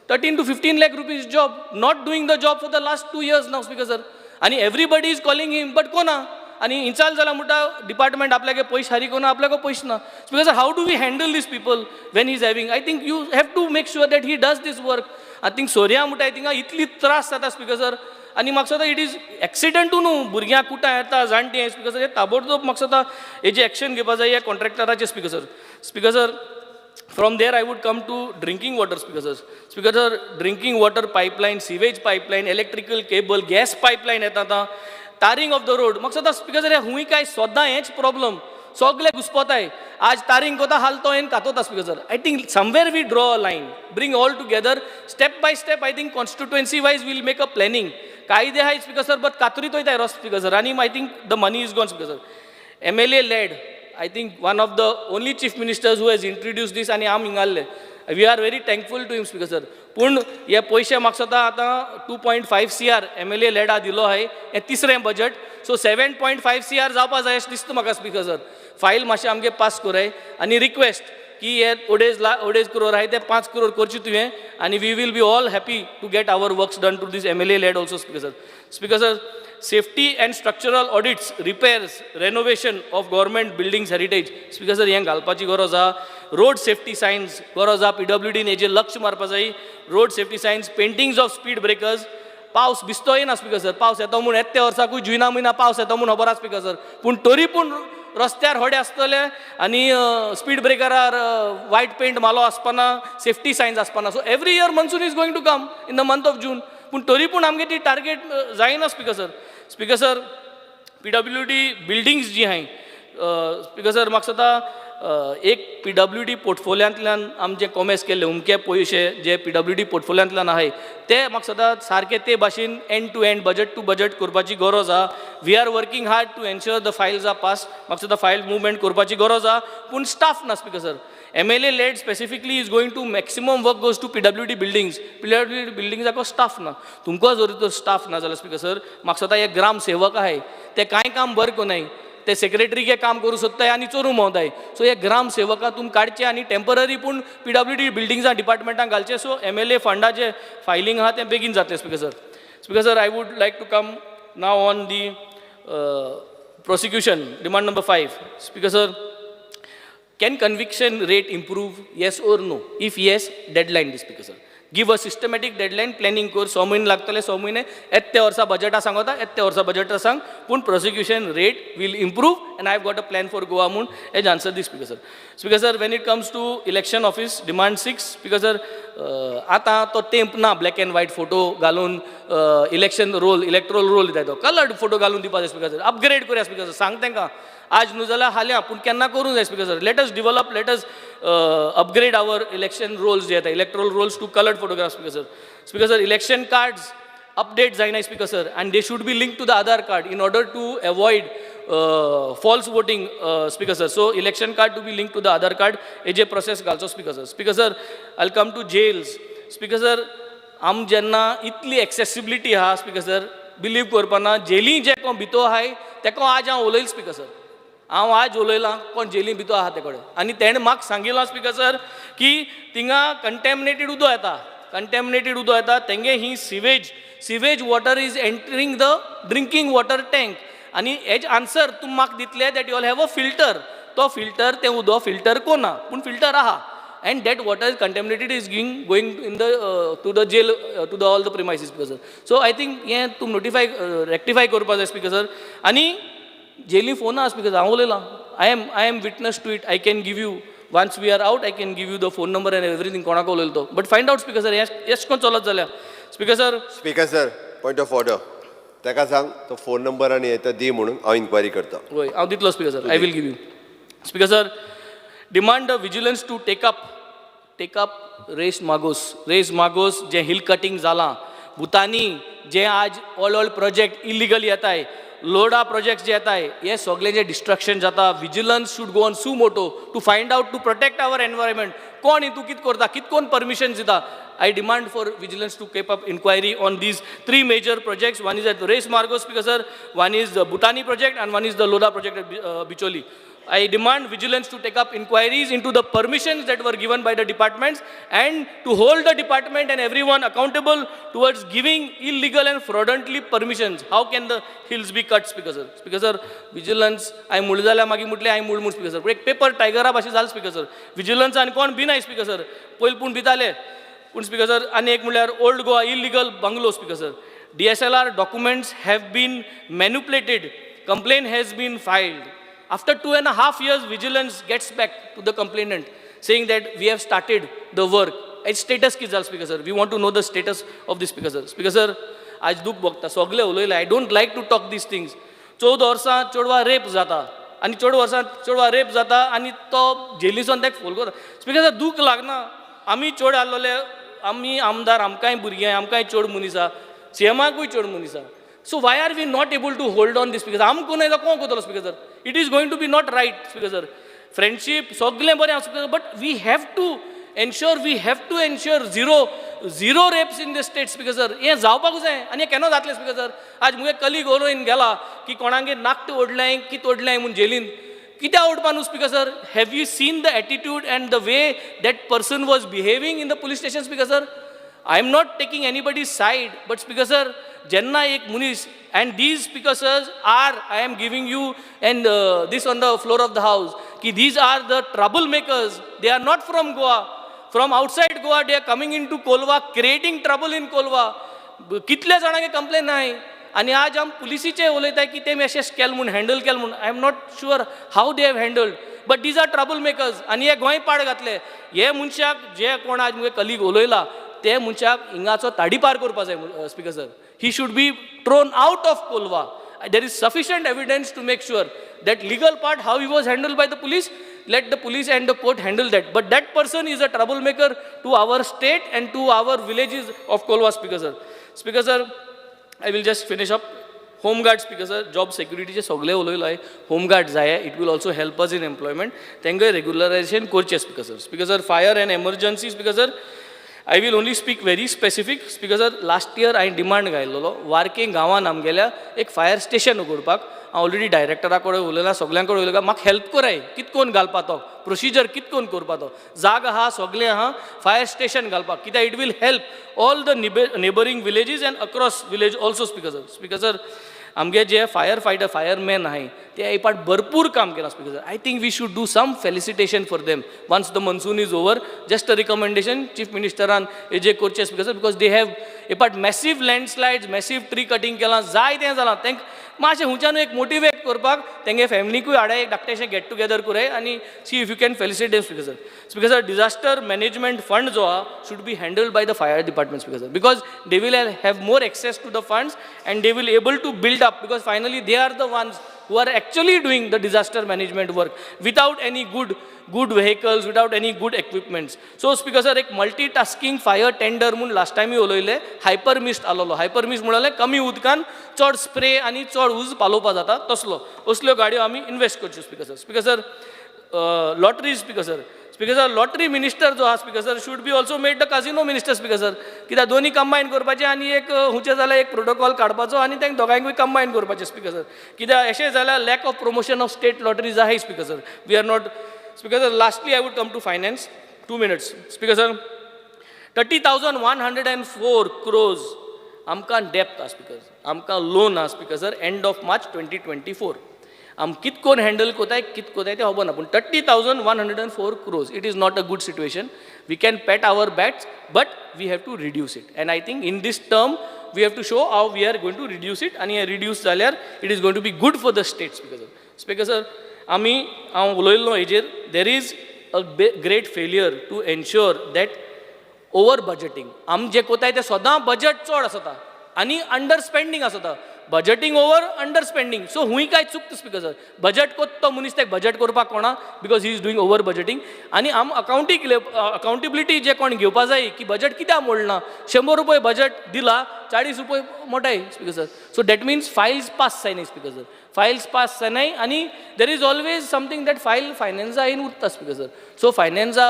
13 to 15 lakh rupees job, not doing the job for the last 2 years now, Speaker sir. आनी everybody is calling him but कोना आनी इन्चाल जाला म्हणटा डिपार्टमेंट आपल्यागे पयशे हारी कोना, आपल्याक पयशे ना. Speaker sir, how do we handle these people when he is having? I think you have to make sure that he does this work. I think सोरया म्हणटाय थिंगा इतली त्रास जाता स्पिकर सर. आनी म्हाका दिसता it is एक्सिडंटू न्हू, भुरग्यांक कुटां येता, जाणटीं. स्पिकर सर, हे ताबडतोब म्हाका दिसता हेजी एक्शन घेवपा जाय ह्या कॉन्ट्रॅक्टराचे, speaker sir. Speaker sir, from there I would come to drinking water, Speaker sir. Speaker sir, drinking water pipeline, sewage pipeline, electrical cable, gas pipeline येता आतां, तारींग ऑफ the road. म्हाका दिसता स्पिकर सर, हुंय काय सद्दां हेंच प्रॉब्लम, सगळे घुसपोताय. आज तारींग कोता हाल तो हेन कातोता. Speaker sir, I think somewhere we draw a line, bring all together step by step. I think constituency wise we'll make a planning. कायदे आहाय स्पिकर सर, बट कातरीत वयताय रस्तो स्पिकर सर. आनी I think the money is gone, Speaker sir. MLA LED, I think one of the only chief ministers who has introduced this आनी आम हिंगाल्ले. We are very thankful to him, Speaker sir. पूण हे पयशे म्हाका दिसता आतां 2.5 CR MLA लेडा दिलो आहाय, हें तिसरें budget, so 7.5 CR जावपा जाय अशें दिसता म्हाका स्पिकर सर. फायल मातशें आमगे पास कोराय आनी रिक्वेस्ट की हे अडेज ला 2.5 करोड आहाय ते 5 करोड करचे तुवें आनी we will be all happy to get our works done to this MLA LED also, Speaker sir. Speaker sir, safety and structural audits, repairs, renovation of government buildings heritage. Speaker sir, हें घालपाची गरज आहा. Road safety science गरज आहा. पीडब्ल्यूडीन हेजेर लक्ष मारपा जाय. Road safety signs, paintings of speed breakers. पावस बिस्तोय येना स्पिकर सर. पावस येतो म्हूण येत त्या वर्साकूय जुना म्हयना पावस येतो म्हूण खबर आसा स्पिकर सर, पूण तरी पूण रस्त्यार होडे आसतले आनी स्पीड ब्रेकरार वायट पेंट मालो आसपाना, सेफ्टी सायन्स आसपाना. So every year monsoon is going to come in the month of June, पूण तरी पूण आमगे ती टार्गेट जायना speaker sir. Speaker sir, PWD buildings जी आहाय स्पिकर सर, म्हाका दिसता एक पीडब्ल्यूडी पोर्टफोलियांतल्यान आमचे कॉमेस केल्ले उमके पयशे जे पीडब्ल्यूडी पोर्टफोलियांतल्यान आहाय ते म्हाका दिसता सारके ते भाशेन end to end, budget to budget करपाची गरज आहा. We are working hard to ensure the files are pass. म्हाका दिसता फायल मुवमेंट करपाची गरज आहा, पूण स्टाफ ना speaker sir. MLA LED specifically is going to, maximum work goes to PWD buildings. PWD बिल्डिंग्साको staff ना. तुमकां जर तर स्टाफ ना जाल्यार स्पिकर सर, म्हाका दिसता हे ग्राम सेवक आहाय ते कांय काम बरें करनाय. ते सेक्रेटरीके काम करूं सोदताय आनी चोरूं भोंवताय. सो हे ग्राम सेवका तुमी काडचे आनी टेंपररी पूण पीडब्ल्यूडी बिल्डिंग्सां डिपार्टमेंटान घालचे. सो एमएलए फंडाचे फायलींग आहा तें बेगीन जातलें speaker sir. Speaker sir, I would like to come now on the prosecution, demand number 5. Speaker sir, can conviction rate improve? Yes or no? If yes, deadline this, Speaker sir. Give a systematic deadline, planning कर. 6 म्हयने लागतले, 6 म्हयने येत ते वर्सा बजेटा सांगता, येत ते वर्सा बजेटा सांग, पूण prosecution rate will improve and I have got a plan for Goa म्हूण has answer the, Speaker sir. Speaker sir, when it comes to election office, demand 6, Speaker sir. आतां तो तेंप ना ब्लॅक एंड व्हायट फोटो घालून election role, electoral role दिताय, तो coloured photo घालून दिवपा जाय स्पिकर सर. अपग्रेड करुया स्पिकर सर. सांग तांकां आज न्हू जाल्यार हाल्यां, पूण केन्ना करूंक जाय, speaker sir. Let us develop, let us upgrade our election rolls जे येता, electoral rolls, to coloured photograph, speaker sir. Speaker sir, election cards update जायना, speaker sir, and they should be linked to the Aadhaar card in order to avoid false voting, speaker sir. So election card to be linked to the Aadhaar card, हेजे process घालचो, speaker sir. Speaker sir, I come to jails, speaker sir. आम जेन्ना इतली accessibility आहा speaker sir, believe करपाना, jelly जे कोण भितर आहाय तेका आज हांव उलयलां स्पिकर सर. हांव आज उलयलां कोण जेली भितर आहा ते कडेन आनी तेणें म्हाका सांगिलां स्पिकर सर की थिंगा कंटेमिनेटेड उदक येता, कंटेमिनेटेड उदक येता तेंगे. ही sewage water is entering the drinking water tank. आनी हेज आन्सर तुमी म्हाका दितले that you all have a filter. तो फिल्टर, तें उदक फिल्टर कोना, पूण फिल्टर आहा and that water is contaminated, is going in the to the jail, to the all the premises, speaker sir. So I think हें तूं notify, rectify करपा जाय स्पिकर सर. आनी जेली फोन आहा स्पिकर, हांव उलयलां. I am witness to it. I can give you, once we are out, I can give you the phone number and everything, कोणाक उलयलो तो. But find out, speaker sir, हें एश कोन चलत जाल्यार speaker sir. Speaker sir, point of order. ताका सांग तो फोन नंबर आनी हे तो दी म्हणून, हांव इन्क्वायरी करता. वय, हांव दितलो speaker sir, I will give you. Speaker sir, demand the vigilance to take up Reis Magos. Reis Magos J hill cutting जालां, भुतानी जे आज ऑल ऑल प्रोजेक्ट इलिगल येताय, लोडा प्रोजेक्ट जे येताय, हे सगळे जे डिस्ट्रक्शन जाता, vigilance should go on suo moto to find out, to protect our environment. कोण हितू कित करता, कित कोण परमिशन दिता? I demand for vigilance to keep up inquiry on these three major projects. One is at Reis Magos, speaker sir, one is the Bhutani project, and one is the Lodha project at Bicholi. I demand vigilance to take up inquiries into the permissions that were given by the departments and to hold the department and everyone accountable towards giving illegal and fraudulently permissions. How can the hills be cut, speaker sir? Speaker sir, vigilance, हांवें म्हणलें जाल्यार मागीर म्हटलें हांवें म्हूण speaker sir. एक paper टायगरा भाशेन जालें स्पीकर सर. विजिलन्स आनी कोण बी नाय स्पीकर सर. पयलीं पूण भिताले पूण स्पीकर सर. आनी एक म्हणल्यार Old Goa illegal bungalow, speaker sir. DSLR documents have been manipulated, complaint has been filed. After 2.5 years, vigilance gets back to the complainant saying that we have started the work. Its status कितें जालें speaker sir? We want to know the status of the speaker sir. Speaker sir, आज दूख भोगता, सगळे उलयले. I don't like to talk these things. 14 वर्सां चेडवा rape जाता आनी 14 वर्सां चेडवा रेप जाता आनी तो जेलीसून ताका फोन करता. स्पीकर सर, दूख लागना. आमी चेड आहलोले, आमी आमदार, आमकांय भुरगीं, आमकांय चेड मनीस आहा, सीएमाकूय चेड मनीस आहा. So why are we not able to hold on this, speaker? आमकां न्हय जाल्यार कोण करतलो, speaker sir? It is going to be not right, speaker sir. Friendship सगळें बरें आसा, but we have to ensure zero rapes in the state, speaker sir. हें जावपाकूच जाय आनी हें केन्ना जातलें स्पीकर सर? आज मुगे कलीग उलोवन गेला की कोणागेर नाकट ओडलें, कित ओडलें म्हूण जेलीन. कित्याक ओडपा न्हू speaker sir? Have you seen the attitude and the way that person was behaving in the police station, speaker sir? I am not taking anybody side, but speaker sir, जेन्ना एक मनीस, and these, speaker sirs, are, I am giving you and this on the floor of the house की these are the trouble makers. They are not from Goa. From outside Goa they are coming into Colva, creating trouble in Colva. कितल्या जाणांक complain नाय आनी आज आम पुलिसीचे उलयताय की तेमी अशें केलें म्हूण, हँडल केलें म्हूण. I am not sure how they have handled, but these are trouble makers. आनी हे गोंय पाड घातले. हे मनशाक जे कोण आज मुगे कलीग उलयला, ते मनशाक हिंगाचो ताडीपार करपा जाय, speaker sir. He should be thrown out of Colva. There is sufficient evidence to make sure that legal part, how he was handled by the police, let the police and the court handle that. But that person is a troublemaker to our state and to our villages of Colva, speaker sir. Speaker sir, I will just finish up. Home guard, speaker sir, job सेक्युरिटीचे सगळे उलयलो आहे. Home guard जाय, it will also help us in employment. तांकां रेगुलरायझेशन करचें, speaker sir. Speaker sir, fire and emergency, speaker sir, I will only speak very specific, speaker sir. Last year हांवें demand घायलेलो वार्के गांवान आमगेल्या एक फायर स्टेशन उगडपाक. हांव already डायरेक्टरा कडेन उलयलां, सगळ्यां कडेन उलयलां. म्हाका हेल्प कराय, कित कोन घालपा तो प्रोसिजर, कित कोन करपा तो. जाग आहा, सगळें आहा, फायर स्टेशन घालपाक, कित्याक it will help all the neighbouring villages and across village also, speaker sir. Speaker sir, आमगे जे फायर फायटर, फायरमॅन आहाय, ते हे पाट भरपूर काम केलां, speaker sir. I think we should do some felicitation for them once the monsoon is over. Just a recommendation, chief मिनिस्टरान हे जे करचें, speaker sir, because they have हे पाट massive landslides, massive tree cutting केलां, जाय तें जालां. तांकां मातशें हुंच्यान एक मोटिवेट करपाक तेंगे फॅमिलीकूय हाडाय, एक धाकटेशें गेट टुगेदर कराय आनी see if you can felicitate them, speaker sir. Speaker sir, disaster management fund जो आहा should be handled by the fire department, speaker sir, because they will have more access to the funds and they will able to build up, because finally they are the ones who are actually doing the disaster management work without any good vehicles, without any good equipments. So speaker sir, एक multitasking fire tender म्हूण last टायमूय उलयले, hyper mist आलोलो. Hyper mist म्हळ्यार कमी उदकान चड spray आनी चड उज पालोवपा जाता तसलो, असल्यो गाडयो आमी इन्वेस्ट करच्यो, speaker sir. Speaker sir, lottery, speaker sir. Speaker sir, lottery minister जो आहा, speaker sir, should be also made the casino minister, speaker sir, कित्याक दोनी कंबायन करपाचें आनी एक हुंचें जाल्यार एक प्रोटोकॉल काडपाचो आनी तेंक दोगांयकूय कंबायन करपाचें, स्पीकर सर. कित्याक अशें जाल्यार lack of promotion of state lotteries आहाय, speaker sir. We are not, speaker sir. Lastly, I would come to finance, 2 minutes, speaker sir. 30,104 crores आमकां डेप्थ आहा, स्पीकर, आमकां लोन आहा, speaker sir. End of March 2024 आम कित कोन handle कोताय, कित कोताय तें खबर ना, पूण 30,104 crores, it is not a good situation. We can pat our backs, but we have to reduce it, and I think in this term we have to show how we are going to reduce it. आनी हें reduce जाल्यार it is going to be good for the state, speaker sir. Speaker sir, आमी हांव उलयल्लो हेजेर, there is a great failure to ensure that over budgeting. आमी जें कोताय तें सदां बजट चड आसता आनी अंडर स्पेंडींग आसता, budgeting over under spending. So हुंय काय चुकता, स्पीकर सर. बजट कोत्ता तो मनीस तेका बजट करपाक कोणा, because he is doing over budgeting. आनी आम अकावंटीक अकाउंटेबिलिटी जे कोण घेवपा जाय की बजट कित्याक मोडना. 100 रुपये बजट दिला, 40 रुपये मोटाय, speaker sir. So that means files pass जायनाय, स्पीकर सर, फायल्स पास जायनाय आनी there is always something that file फायनान्सा येन उरता, स्पीकर सर. सो फायनान्सा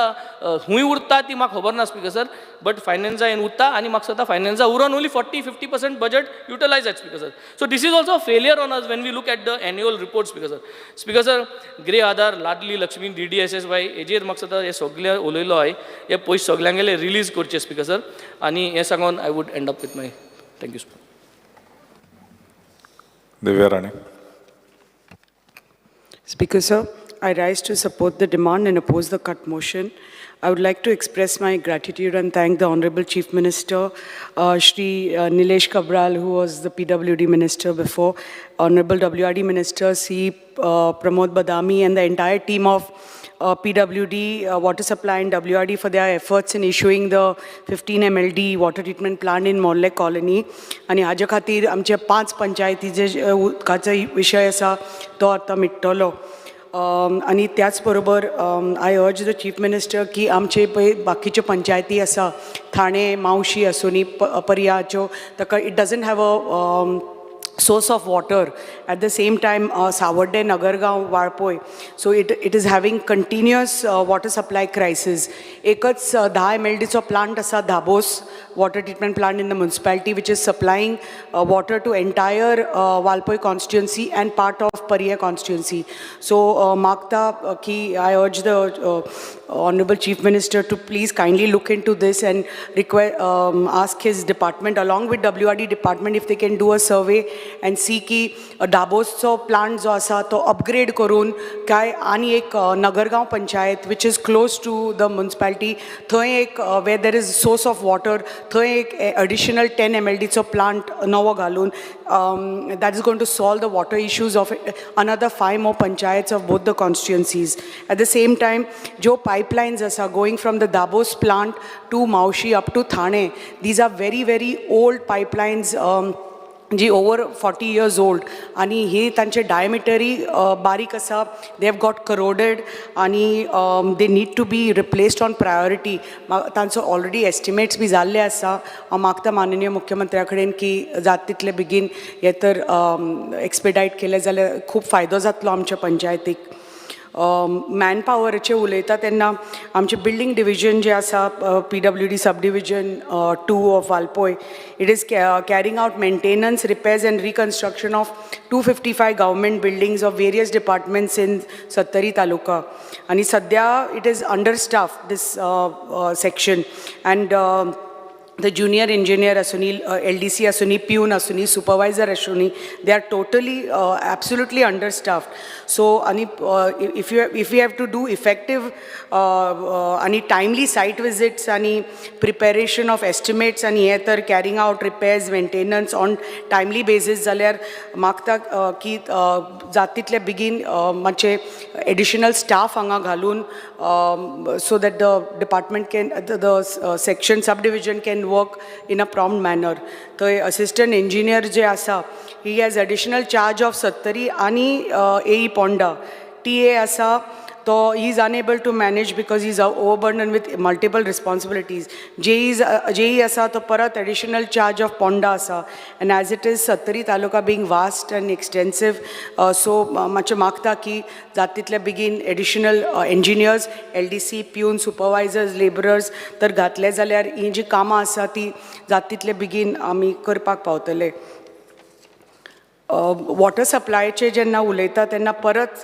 खूंय उरता ती म्हाका खबर ना, स्पीकर सर, बट फायनान्सा येन उरता आनी म्हाका दिसता फायनान्सा उरोन only 40-50% budget utilize जाता, speaker sir. So this is also failure on us when we look at the annual report, speaker sir. Speaker sir, Grih Aadhar, Ladli Lakshmi, DDSSY हेजेर म्हाका दिसता हे सगळे उलयलो हांवें. हे पयशे सगल्यांगेले रिलीज करचे, स्पीकर सर. आनी हें सांगून I would end up with my, thank you. Divya Rane. Speaker, sir, I rise to support the demand and oppose the cut motion. I would like to express my gratitude and thank the Honorable Chief Minister, Shri Nilesh Cabral, who was the PWD Minister before, Honorable WRD Minister, C. Pramod Badami, and the entire team of PWD, Water Supply and WRD for their efforts in issuing the 15 MLD water treatment plant in Morle Colony. आनी हाजे खातीर आमचे पांच पंचायतीचे जे उदकाचो विशय आसा तो आतां मिट्टलो. आनी त्याच बरोबर I urge the Chief Minister की आमचे पळय बाकीच्यो पंचायती आसा, ठाणे, मावशी आसूं, पर्याच्यो, ताका it doesn't have a source of water. At the same time, Savarde, Nagargaon, Valpoi. So it is having continuous water supply crisis. एकच 10 MLDचो प्लांट आसा, Dabos water treatment plant in the municipality, which is supplying water to entire Valpoi constituency and part of Parye constituency. So मागता की I urge the Honorable Chief Minister to please kindly look into this and request, ask his department along with WRD department if they can do a survey and see की दाबोसचो plant जो आसा तो upgrade करून काय आनी एक Nagargao panchayat, which is close to the municipality, थंय एक where there is source of water, थंय एक एडिशनल 10 एमएलडीचो प्लांट नवो घालून that is going to solve the water issues of another five more panchayats of both the constituencies. At the same time, ज्यो pipelines आसा going from the Dabos plant to Maushi up to Thane, these are very very old pipelines, ji over 40 years old, आनी ही तांचे डायमिटरी बारीक आसा, they have got corroded आनी they need to be replaced on priority. तांचो already estimates बी जाल्ले आसा. हांव मागता माननीय मुख्यमंत्र्या कडेन की जात तितले बेगीन हे तर एक्सपेडायट केलें जाल्यार खूब फायदो जातलो आमच्या पंचायतीक. मॅन पावराचेर उलयता तेन्ना आमचें बिल्डींग डिविजन जें आसा, PWD sub division 2 of Valpoi, it is carrying out maintenance, repairs and reconstruction of 255 government buildings of various departments in Sattari taluka. आनी सद्या it is under staff, this section, and The junior engineer आसूनी, LDC आसूनी, peon आसूनी, supervisor आसूनी, they are totally, absolutely understaffed. So आनी if you have to do effective आनी timely site visits आनी preparation of estimates आनी हे तर carrying out repairs, maintenance on timely basis जाल्यार मागता की जात तितले बेगीन मातशे एडिशनल स्टाफ हांगा घालून so that the department can, the section, sub division can work in a prompt manner. थंय असिस्टंट इंजिनियर जे आसा, he has additional charge of Sattari आनी एई पोंडा. टी ए आसा तो he is unable to manage because he is overburden with multiple responsibilities. JE आसा तो परत additional charge of Ponda आसा, and as it is, Sattari taluka being vast and extensive, so मातशें मागता की जात तितले बेगीन additional engineers, LDC, peon, supervisors, labourers तर घातले जाल्यार ही जी कामां आसा ती जात तितले बेगीन आमी करपाक पावतले. वॉटर सप्लायचे जेन्ना उलयता तेन्ना परत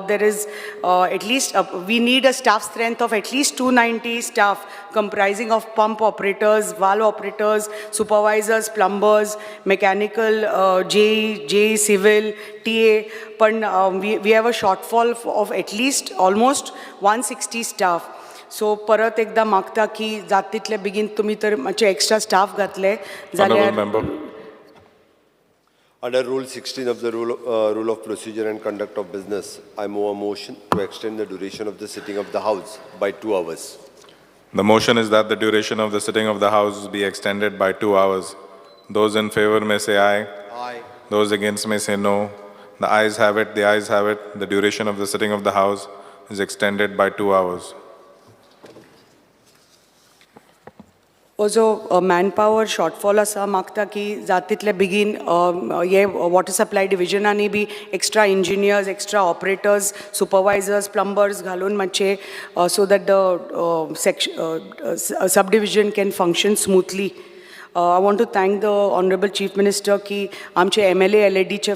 there is at least, we need a staff strength of at least 290 staff comprising of pump operators, valve operators, supervisors, plumbers, mechanical, JE, JE civil, TA. पण we have a shortfall of at least almost 160 staff. So परत एकदा मागता की जात तितले बेगीन तुमी तर मातशे एक्स्ट्रा स्टाफ घातले Honorable जाल्यार member. Under Rule 16 of the Rule of Procedure and Conduct of Business, I move a motion to extend the duration of the sitting of the House by 2 hours. The motion is that the duration of the sitting of the House be extended by 2 hours. Those in favor may say aye. Aye. Those against may say no. The ayes have it, the ayes have it. The duration of the sitting of the House is extended by 2 hours. हो जो man power shortfall आसा, मागता की जात तितले बेगीन हे water supply डिविजनांनी बी extra engineers, extra operators, supervisors, plumbers घालून मातशे so that the section, sub division can function smoothly. I want to thank the Honorable Chief Minister की आमचे एमएलए एलएडीचे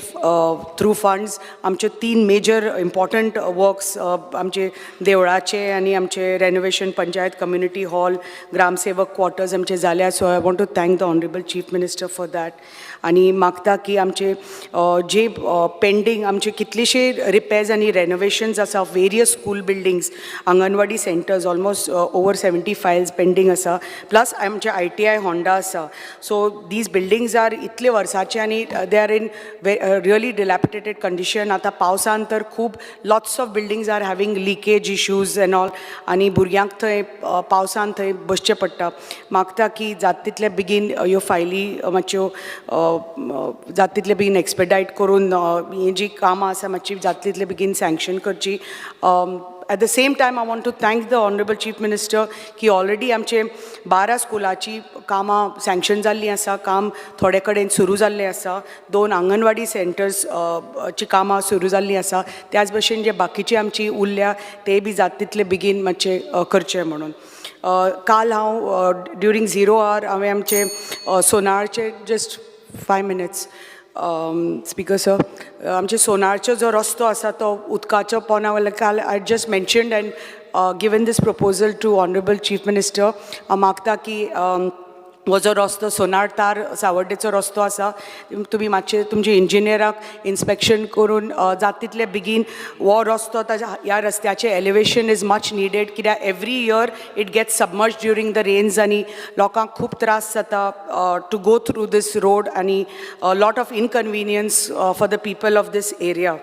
थ्रू फंड्स आमचे तीन मेजर इम्पॉर्टंट वर्क्स, आमचे देवळाचे आनी आमचे रेनोवेशन पंचायत कम्युनिटी हॉल, ग्रामसेवक क्वॉर्टर्स आमचे जाल्या. So I want to thank the Honorable Chief Minister for that. आनी मागता की आमचे जे पेंडींग आमचे कितलेशे रिपेर्स आनी रेनोवेशन्स आसा, various school buildings, anganwadi centres, almost over 70 files pending आसा, प्लस आमचे आयटीआय होंडा आसा. सो these buildings are इतले वर्साचे आनी they are in really dilapidated condition. आतां पावसान तर खूब lots of buildings are having leakage issues and all आनी भुरग्यांक थंय पावसान थंय बसचें पडटा. मागता की जात तितले बेगीन ह्यो फायली मातश्यो जात तितले बेगीन एक्सपेडायट करून ही जी कामां आसा मातशी जात तितले बेगीन सँक्शन करची. At the same time, I want to thank the Honorable Chief Minister की ऑलरेडी आमचे 12 स्कुलाची कामां सँक्शन जाल्लीं आसा, काम थोडे कडेन सुरू जाल्लें आसा. दोन आंगणवाडी सेंटर्स ची कामां सुरू जाल्लीं आसा. त्याच भशेन जे बाकीची आमची उरल्या ते बी जात तितले बेगीन मातशे करचे म्हणून. काल हांव ड्युरींग झिरो our हांवें आमचे सोनारचे, just 5 minutes, Speaker sir, आमचे सोनारचो जो रस्तो आसा तो उदकाचो पोना वयल्यान काल I just mentioned and given this proposal to Honorable Chief Minister. हांव मागता की हो जो रस्तो सोनार तार सावर्डेचो रस्तो आसा, तुमी मातशे तुमचे इंजिनियराक इन्स्पेक्शन करून जात तितले बेगीन हो रस्तो, ताज्या ह्या रस्त्याचें एलिवेशन is much needed, कित्याक every year it gets submerge during the rains आनी लोकांक खूब त्रास जाता to go through this road आनी lot of inconvenience for the people of this area.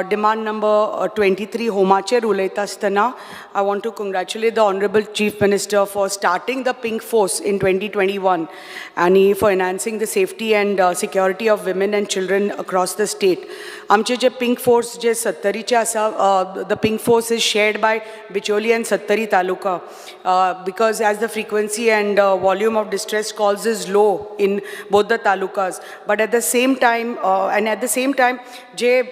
Demand number 23 होमाचेर उलयता आसतना I want to congratulate the Honorable Chief Minister for starting the Pink Force in 2021 आनी for enhancing the safety and security of women and children across the state. आमचे जे pink force जे सत्तरीचे आसा, the Pink Force is shared by Bicholim and Sattari taluka because as the frequency and volume of distress calls is low in both the talukas, but at the same time and at the same time J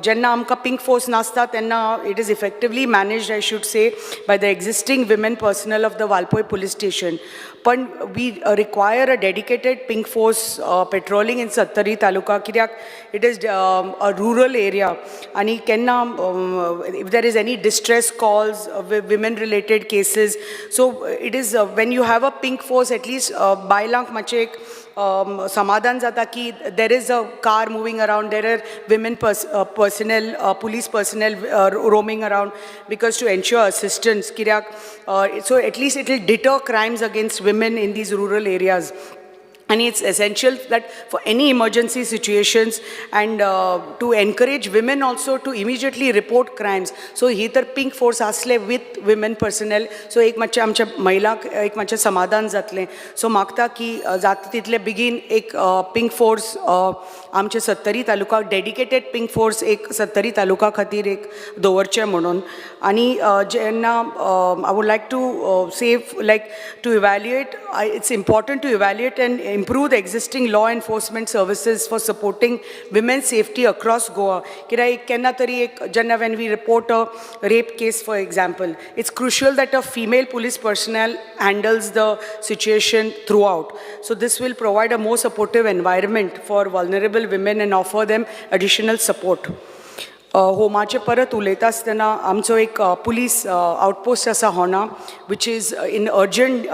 जेन्ना आमकां pink force नासता तेन्ना it is effectively managed, I should say, by the existing women personnel of the Valpoi police station. पण we require a dedicated pink force patrolling in Sattari taluka, कित्याक it is a rural area आनी केन्ना if there is any distress calls, women related cases, so it is when you have a pink force, at least बायलांक मातशें एक समाधान जाता की there is a car moving around, there are women personnel, police personnel roaming around, because to ensure assistance, कित्याक so at least it will deter crimes against women in these rural areas. And it's essential that for any emergency situations and to encourage women also to immediately report crimes. So ही तर pink force असले with women personnel, so एक मातशें आमच्या महिलांक एक मातशें समाधान जातलें. सो मागता की जाता तितले बेगीन एक पिंक फोर्स आमचे Sattari taluka, dedicated pink force एक सत्तरी तालुका खातीर एक दवरचें म्हणून. आनी जेन्ना I would like to say, like to evaluate, it's important to evaluate and improve the existing law enforcement services for supporting women's safety across Goa. कित्याक एक केन्ना तरी एक जेन्ना when we report a rape case, for example, it's crucial that a female police personnel handles the situation throughout. So this will provide a more supportive environment for vulnerable women and offer them additional support. होमाचे परत उलयता आसतना आमचो एक police outpost आसा होना, which is in urgent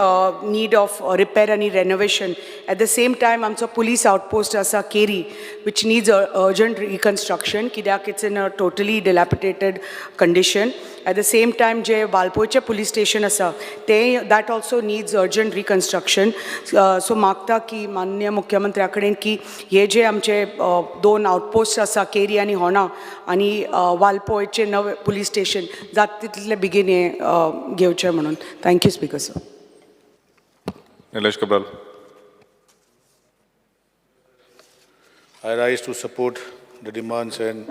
need of repair आनी renovation. At the same time, आमचो police outpost आसा केरी, which needs urgent reconstruction, कित्याक it's in a totally dilapidated condition. At the same time, जे वालपोयचे पुलीस स्टेशन आसा तें, that also needs urgent reconstruction. So मागता की माननीय मुख्यमंत्र्या कडेन की हे जे आमचे दोन आउटपोस्ट आसा, केरी आनी होना, आनी वालपोयचे नवे पुलीस स्टेशन, जाता तितले बेगीन हें घेवचें म्हणून. Thank you, Speaker sir. Nilesh Cabral. I rise to support the demands and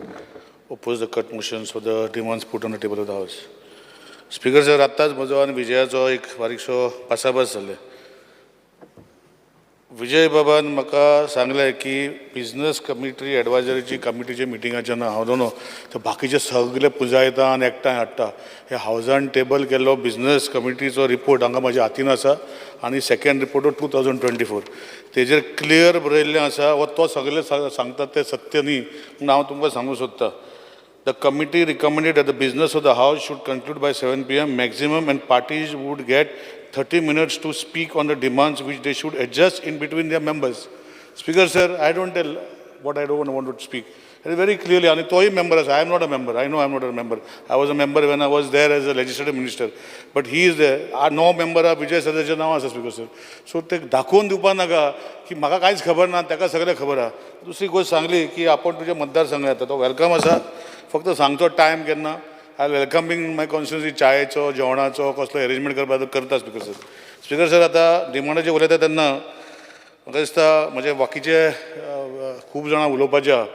oppose the cut motions for the demands put on the table of the House. Speaker sir, आत्ताच म्हजो आनी विजयाचो एक बारीकसो भासाभास जाले. विजय बाबान म्हाका सांगलें की बिजनस कमिटी एडवायजरीची कमिटीच्या मिटिंगाचें ना हांव नो ते बाकीचे सगळे पुंजायता आनी एकठांय हाडटा. हे हावजान टेबल केल्लो बिजनस कमिटीचो रिपोर्ट हांगा म्हज्या हातीन आसा आनी second report 2024, तेजेर क्लियर बरयल्लें आसा व तो सगळे सांगता तें सत्य न्ही म्हूण हांव तुमकां सांगूंक सोदतां. The committee recommended that the business of the House should conclude by 7 p.m. maximum and parties would get 30 minutes to speak on the demands, which they should adjust in between their members. Speaker sir, I don't tell what I don't want to speak. And very clearly, आणि तोही member आसा. I am not a member. I know I am not a member. I was a member when I was there as a legislative minister. But he is there. No member आहा, विजय सरदेसाय नांव आसा, speaker sir. So ते दाखोवन दिवपा नाका की म्हाका कांयच खबर ना, ताका सगळें खबर आहा. दुसरी गोश्ट सांगली की आपण तुज्या मतदारसंघात येता, तो welcome आसा. फक्त सांगचो टायम केन्ना. I welcoming my constituency. चायेचो, जेवणाचो कसलो एरेंजमेंट करपाचो करता, स्पीकर सर. स्पीकर सर, आतां डिमांडाचेर उलयता तेन्ना म्हाका दिसता म्हजे बाकीचे खूब जाणां उलोवपाचे आहा.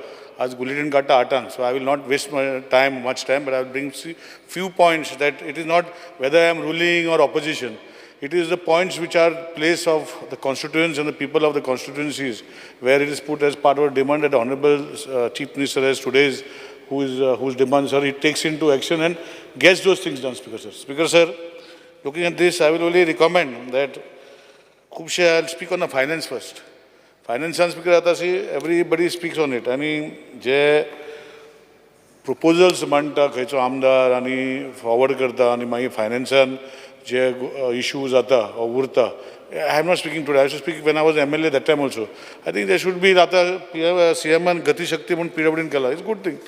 आज बुलेटीन काडटा 8आंक, so I will not waste my time, much time, but I will bring few points that it is not whether I am ruling or opposition. It is the points which are place of the constituents and the people of the constituencies, where it is put as part of a demand that the Honorable Chief Minister has today's, whose demands are, he takes into action and gets those things done, Speaker sir. Speaker sir, looking at this, I will only recommend that खुबशे, I speak on the finance first. फायनान्सान, speaker, आतां see, everybody speaks on it आनी जे proposals मांडटा खंयचो आमदार आनी forward करता आनी मागीर फायनान्सान जे इशू जाता वा उरता. I am not speaking today, I speak when I was MLA that time also. I think there should be, आतां सीएमान गतिशक्ती म्हूण पीडब्ल्यूडीन केला, it's good thing.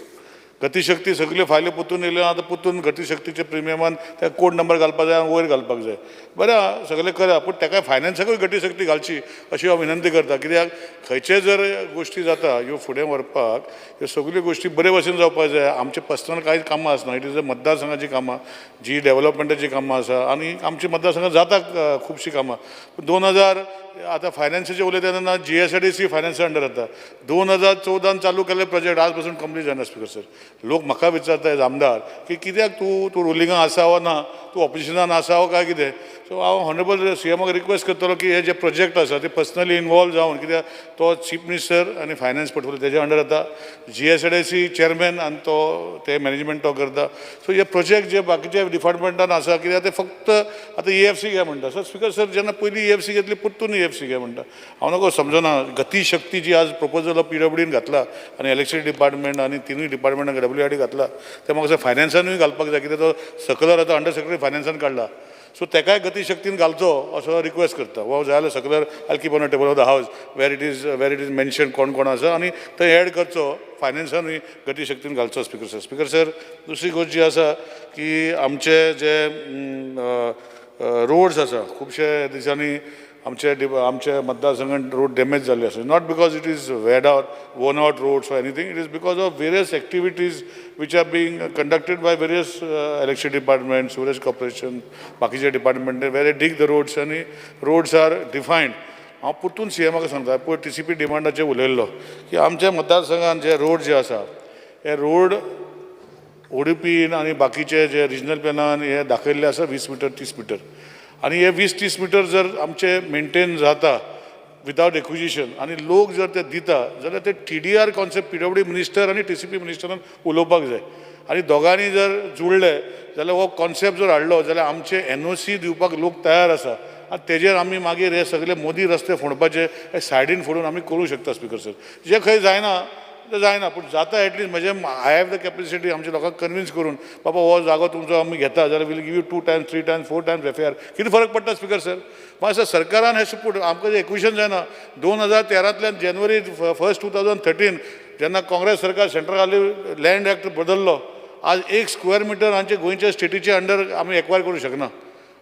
Gatishakti सगल्यो फायल्यो पोतून येयल्यो, आतां पोतून गतिशक्तीचे प्रिमियमान त्या कोड नंबर घालपाक जाय आनी वयर घालपाक जाय. बरें आहा, सगळें करा, पूण ताका फायनान्साकूय गतिशक्ती घालची अशी हांव विनंती करता, कित्याक खंयचे जर गोश्टी जाता ह्यो फुडें व्हरपाक, ह्यो सगल्यो गोश्टी बरे भशेन जावपाक जाय. आमचे पर्सनल कांय कामां आसना, it is a मतदारसंघाची कामां, जी डेवलपमेंटाची कामां आसा आनी आमच्या मतदारसंघात जाता खुबशीं कामां. 2000, आतां फायनान्साचें उलयता तेन्ना जीएसआयडीसी फायनान्सा अंडर येता. 2014न चालू केल्ले प्रोजेक्ट आज पासून कंप्लीट जायना, स्पीकर सर. लोक म्हाका विचारता एज आमदार की कित्याक तूं तूं रुलिंगाक आसा वा ना, तूं ऑपोजिशनान आसा वा काय कितें. सो हांव ऑनरेबल सीएमाक रिक्वेस्ट करतलो की हे जे प्रोजेक्ट आसा ते पर्सनली इनवॉल्व जावन, कित्याक तो चीफ मिनिस्टर आनी फायनान्स पोर्टफोलियो तेज्या अंडर येता, जीएसआयडीसी चेअरमॅन आनी तो ते मॅनेजमेंट तो करता. सो हे प्रोजेक्ट जे बाकीच्या डिपार्टमेंटान आसा, कित्याक ते फक्त आतां ईएफसी घे म्हणटा. सो स्पिकर सर, जेन्ना पयलीं ईएफसी घेतली, परतून ईएफसी घे म्हणटा, हांव नको समजना. गती शक्ती जी आज प्रपोजल पीडब्ल्यूडीन घातला आनी इलेक्ट्रिसिटी डिपार्टमेंट आनी तिनूय डिपार्टमेंटान डब्ल्यूआरडी घातला, ते म्हाका फायनान्सानूय घालपाक जाय, कित्याक तो सर्कुलर आतां अंडर सेक्रेटरी फायनान्सान काडला. सो तेकाय गतीशक्तीन घालचो असो रिक्वेस्ट करता. हो जाय जाल्यार circular I keep on a table of the house where it is mention कोण कोण आसा आनी थंय एड करचो, फायनान्सानूय गतीशक्तीन घालचो स्पिकर सर. स्पिकर सर, दुसरी गोश्ट जी आसा की आमचे जे रोड्स आसा, खुबशे दिसांनी आमचे मतदारसंघात रोड डॅमेज जाल्ले आसा. Not because it is weared out, worn out roads or anything, it is because of various activities which are being conducted by various electricity department, sewerage corporation, बाकीचे department, where dig the roads आनी roads R defined. हांव परतून C एमाक सांगता, पयर TCP डिमांडाचेर उलयल्लो की आमच्या मतदारसंघात जे road जे आसा, हे रोड ओडीपीन आनी बाकीचे जे रिजनल प्लॅनान हे दाखयल्ले आसा 20 मिटर, 30 मिटर. आनी हे 20-30 मिटर जर आमचे मेंटेन जाता विदावट एक्विजिशन आनी लोक जर ते दिता जाल्यार ते टीडीआर कॉन्सेप्ट पीडब्ल्यूडी मिनिस्टर आनी टीसीपी मिनिस्टरान उलोवपाक जाय आनी दोगांनी जर जुळ्ळे जाल्यार हो कॉन्सेप्ट जर हाडलो जाल्यार आमचे एनओसी दिवपाक लोक तयार आसा आनी तेजेर आमी मागीर हे सगळे मोदी रस्ते फोडपाचे हे सायडीन फोडून आमी करूं शकता स्पिकर सर. जे खंय जायना ते जायना, पूण जाता एटलिस्ट म्हजे I have the capacity आमच्या लोकांक कन्विन्स करून, बाबा हो जागो तुमचो आमी घेता जाल्यार we'll give you two times, three times, four times FAR. कितें फरक पडटा स्पिकर सर? मातसो सरकारान हें सपोर्ट आमकां एक्विशन जायना. 2013तल्यान January 1, 2013 जेन्ना काँग्रेस सरकार सेंट्रल आसली, लँड एक्ट बदल्लो. आज एक स्क्वेअर मिटर आमच्या गोंयच्या स्टेटीच्या अंडर आमी एक्वायर करूं शकना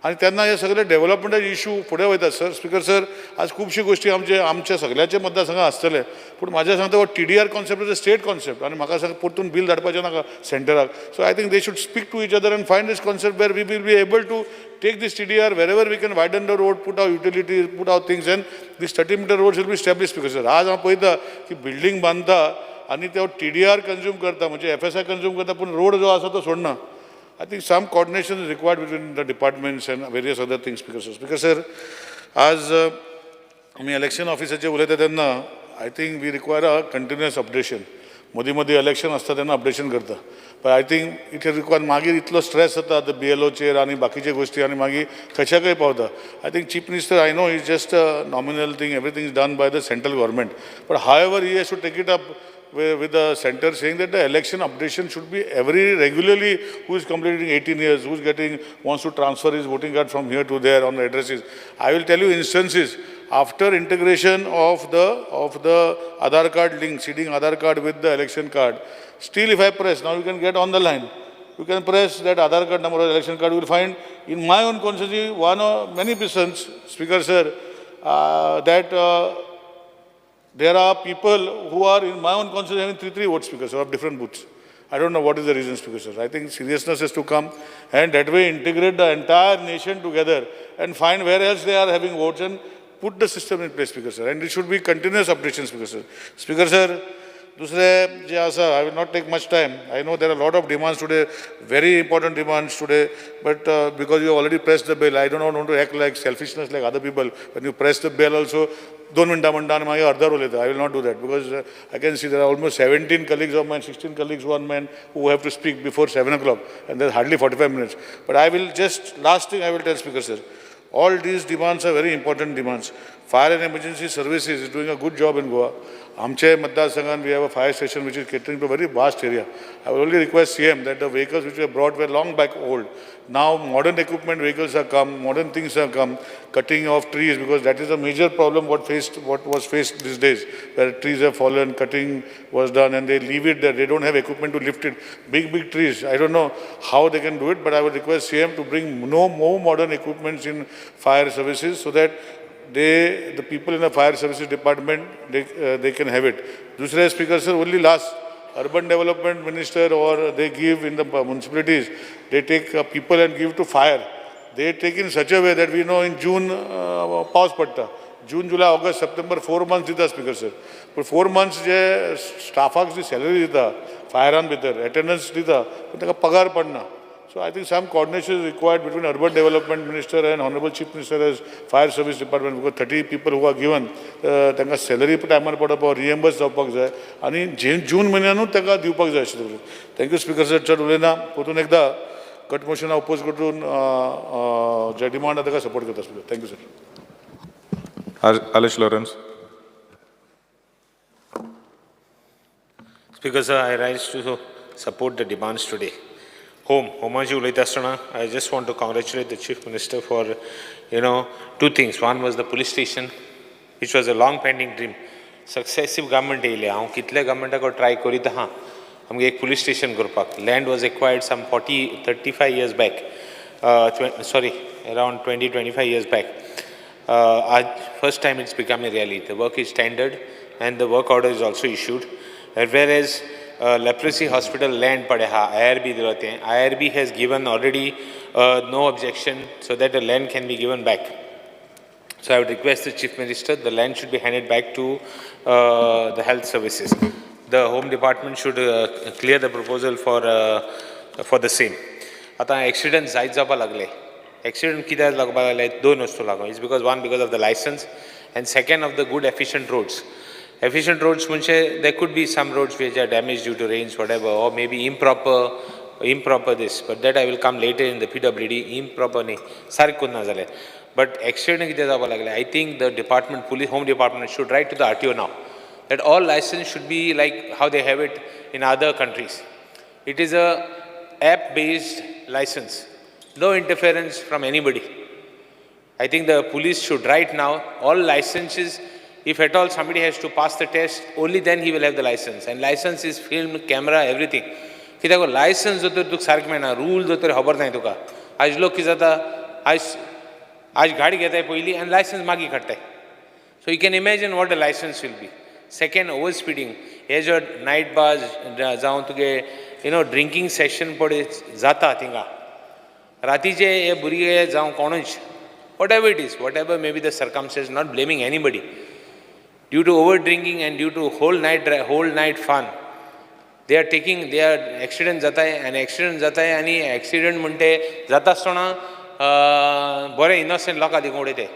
आनी तेन्ना हे सगळे डेव्हलपमेंटाचे इशू फुडें वयतात सर. स्पिकर सर, आज खुबश्यो गोश्टी आमचे आमच्या सगळ्याचे मतदारसंघात आसतले, पूण म्हाज्या सांगता हो TDR concept is a state concept आनी म्हाका सांग परतून बील धाडपाचें नाका सेंटराक. So I think they should speak to each other and find this concept where we will be able to take this TDR wherever we can widen the road, put our utilities, put our things, and this 30 meter roads will be established. Because sir, आज हांव पळयता की building बांदता आनी तो TDR consume करता, म्हणजे FSI consume करता, पूण रोड जो आसा तो सोडना. I think some coordination is required between the departments and various other things, Speaker sir. Speaker sir, आज आमी इलेक्शन ऑफिसाचेर उलयता तेन्ना I think we require a continuous updation. मदीं मदीं इलेक्शन आसता तेन्ना अपडेशन करता, but I think it is required. मागीर इतलो स्ट्रेस जाता आतां बीएलओचेर आनी बाकीचे गोश्टी आनी मागीर खंयच्याकय पावता. I think Chief Minister, I know, is just a nominal thing, everything is done by the central government, but however he has to take it up with the center, saying that the election updation should be every regularly, who is completing 18 years, who is getting, wants to transfer his voting card from here to there on the addresses. I will tell you instances, after integration of the Aadhaar card link, seeding Aadhaar card with the election card, still if I press, now you can get on the line, you can press that Aadhaar card number or election card, you will find in my own constituency, one or many persons, Speaker sir, that there are people who are in my own constituency having three, three vote, Speaker, of different booths. I don't know what is the reason, Speaker sir. I think seriousness has to come and that way integrate the entire nation together and find where else they are having votes and put the system in place, Speaker sir. And it should be continuous updation, Speaker sir. Speaker sir, दुसरे जे आसा, I will not take much time. I know there are lot of demands today, very important demands today, but because you already press the bell, I don't want to act like selfishness like other people. When you press the bell also, 2 मिनटां म्हणटा आनी मागीर अर्दर उलयता. I will not do that because I can see there are almost 17 colleagues of mine, 16 colleagues of mine who have to speak before 7 o'clock, and there's hardly 45 minutes. But I will just, last thing I will tell, Speaker sir, all these demands are very important demands. Fire and Emergency Services is doing a good job in Goa. आमचे मतदारसंघात we have a fire station which is catering to a very vast area. I will only request CM that the vehicles which were brought were long back old. Now modern equipment vehicles have come, modern things have come, cutting of trees, because that is a major problem what was faced these days, where trees have fallen, cutting was done and they leave it there. They don't have equipment to lift it. Big, big trees. I don't know how they can do it, but I would request CM to bring no more modern equipments in fire services so that the people in the fire services department, they can have it. दुसरे Speaker sir, only last, urban development minister or they give in the municipalities, they take people and give to fire. They take in such a way that we know in June पावस पडटा. June, July, August, September, 4 months दिता speaker sir. पूण 4 months जे स्टाफाक जी salary दिता फायरान भितर एटेंडन्स दिता, पूण ताका पगार पडना. So I think some coordination is required between Urban Development Minister and Honourable Chief Minister as Fire Service Department, because 30 people who are given, तांकां सॅलरी टायमार पडप, रिएम्बर्स जावपाक जाय आनी जे जून म्हयन्यानूच तांकां दिवपाक जाय आशिल्लें. Thank you speaker sir. चड उलयना. परतून एकदां कट मोशना ओपोज करून जे डिमांड आहा ताका सपोर्ट करता, speaker. Thank you sir. Alish Lawrence. Speaker sir, I rise to support the demands today. Home, होमाची उलयता आसतना I just want to congratulate the Chief Minister for two things. One was the police station, which was a long pending dream. Successive government येयले, हांव कितले गव्हर्मेंटाक try करीत आहा आमगे एक police station करपाक. Land was acquired some 40, 35 years back, sorry, around 20, 25 years back. आज first time it's become a reality. The work is tendered and the work order is also issued. And whereas leprosy hospital land पडे हा, IRB दिलो तें, IRB has given already no objection so that the land can be given back. So I would request the Chief Minister, the land should be handed back to the health services. The Home Department should clear the proposal for the same. आतां accident जायत जावपा लागले. Accident कित्याक लागपाक लागले? दोन वस्तू लागून. It's because, one, because of the license and second of the good efficient roads. Efficient roads म्हणजे there could be some roads which are damage due to rains, whatever, or maybe improper this, but that I will come later in the PWD. Improper न्ही, सारकें करना जाल्यार. But accident कितें जावपाक लागले, I think the department, police, home department should write to the RTO now that all license should be like how they have it in other countries. It is a app based license, no interference from anybody. I think the police should write now, all licenses, if at all somebody has to pass the test, only then he will have the license. And license is film, camera, everything. कित्याक licence जर तुका सारकें मेळना, rule जर तर खबर नाय तुका. आयज लोक कितें जाता, आयज गाडी घेताय पयलीं आनी लायसन्स मागीर काडटाय. So you can imagine what the license will be. Second, over speeding. हे जो नायट बार्स जावं तुगे ड्रिंकींग सेशन पळय जाता थिंगा रातीचे, हे भुरगे जावं कोणूच, whatever it is, whatever may be the circumstance, not blaming anybody, due to over drinking and due to whole night fun, they are taking, they are accident जाताय आनी एक्सिडंट जाताय. आनी एक्सिडंट म्हणटे जाता आसतना बरें इनोसंट लोकां देखून उडयताय.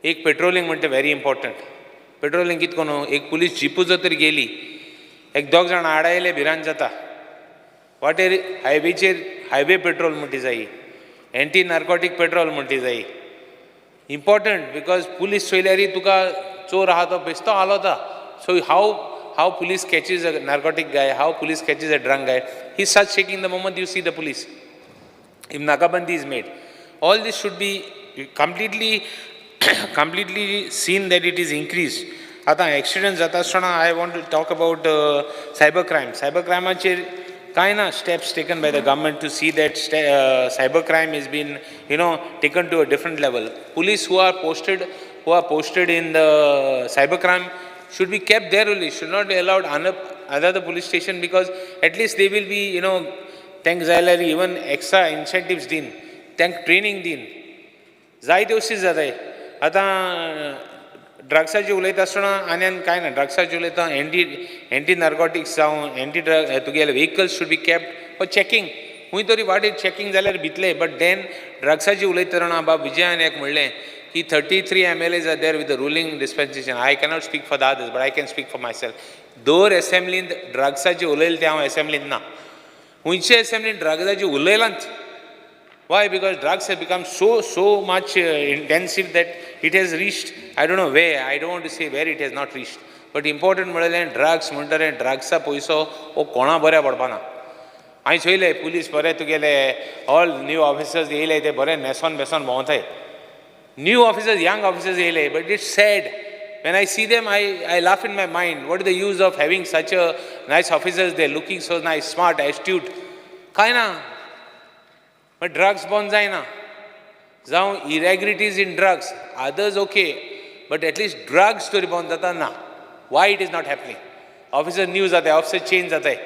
एक पेट्रोलिंग म्हणटे व्हेरी इम्पॉर्टंट. पेट्रोलिंग कित करून एक पुलीस जिपू जर तर गेली, एक दोग जाण आडायले, भिरांत जाता वाटेर हायवेचेर. हायवे पेट्रोल म्हणटी जायी, एंटी नार्कोटीक पेट्रोल म्हणटी जायी. इम्पॉर्टंट because police चोयल्यारी तुका चोर आहा तो बेश्तो हालोता. So how police catches a narcotic guy, how police catches a drunk guy? He start shaking the moment you see the police. If nakabandi is made, all this should be completely seen that it is increased. आतां accident जाता आसतना I want to talk about cyber crime. Cyber क्रायमाचेर कांय ना steps taken by the government to see that cyber crime is been taken to a different level. Police who are posted in the cyber crime should be kept there only, should not be allowed another police station, because at least they will be तांकां जाय जाल्यार even extra इन्सेंटिव्स दीन, तांकां training दीन. जायते अशी जाताय. आतां ड्रग्साची उलयता आसतना आनी आनी कांय ना, ड्रग्साची उलयता. एंटी नार्कोटिक्स जावं एंटी ड्रग तुगेले vehicles should be kept for checking. खंय तरी वाटेर चॅकिंग जाल्यार भितले. बट then ड्रग्साची उलयता तेन्ना बाब विजयान एक म्हणलें की 33 MLAs are there with the ruling dispensation. I cannot speak for the others, but I can speak for my self. दर एसेंब्लींत ड्रग्साची उलयले तें हांव एसेंब्लींत ना. खंयचे एसेंब्लीन ड्रग्साची उलयलांच. Why? Because drugs have become so much intensive that it has reached, I don't know where, I don't want to say where it has not reached. But important म्हणलें drugs म्हणटरे ड्रग्सा पयसो हो कोणा बऱ्या पडपाना. हांवें चोयले, पुलीस बरे तुगेले ऑल न्यू ऑफिसर्स येयले, ते बरे न्हेसोन बेसोन भोंवताय. न्यू ऑफिसर्स, यंग ऑफिसर्स येयले, but it's sad. When I see them, I laugh in my mind. What is the use of having such a nice officers? They're looking so nice, smart, astute. कांय ना. But drugs बंद जायना. जावं irregularities in drugs, others okay, but at least drugs तरी बंद जाता ना. Why it is not happening? Officer new जाताय, ऑफिसर चेंज जाताय.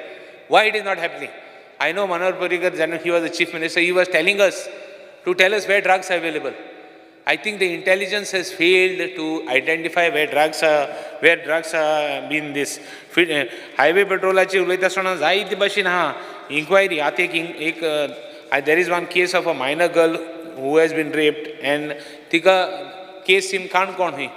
Why it is not happening? I know Manohar Parrikar, जेन्ना he was the chief minister, he was telling us to tell us where drugs available. I think the intelligence has failed to identify where drugs are been this. Highway पेट्रोलाची उलयता आसतना जायते भाशेन आहा enquiry. आतां एक एक there is one case of a minor girl who has been raped and तिका case in Canacona खंय.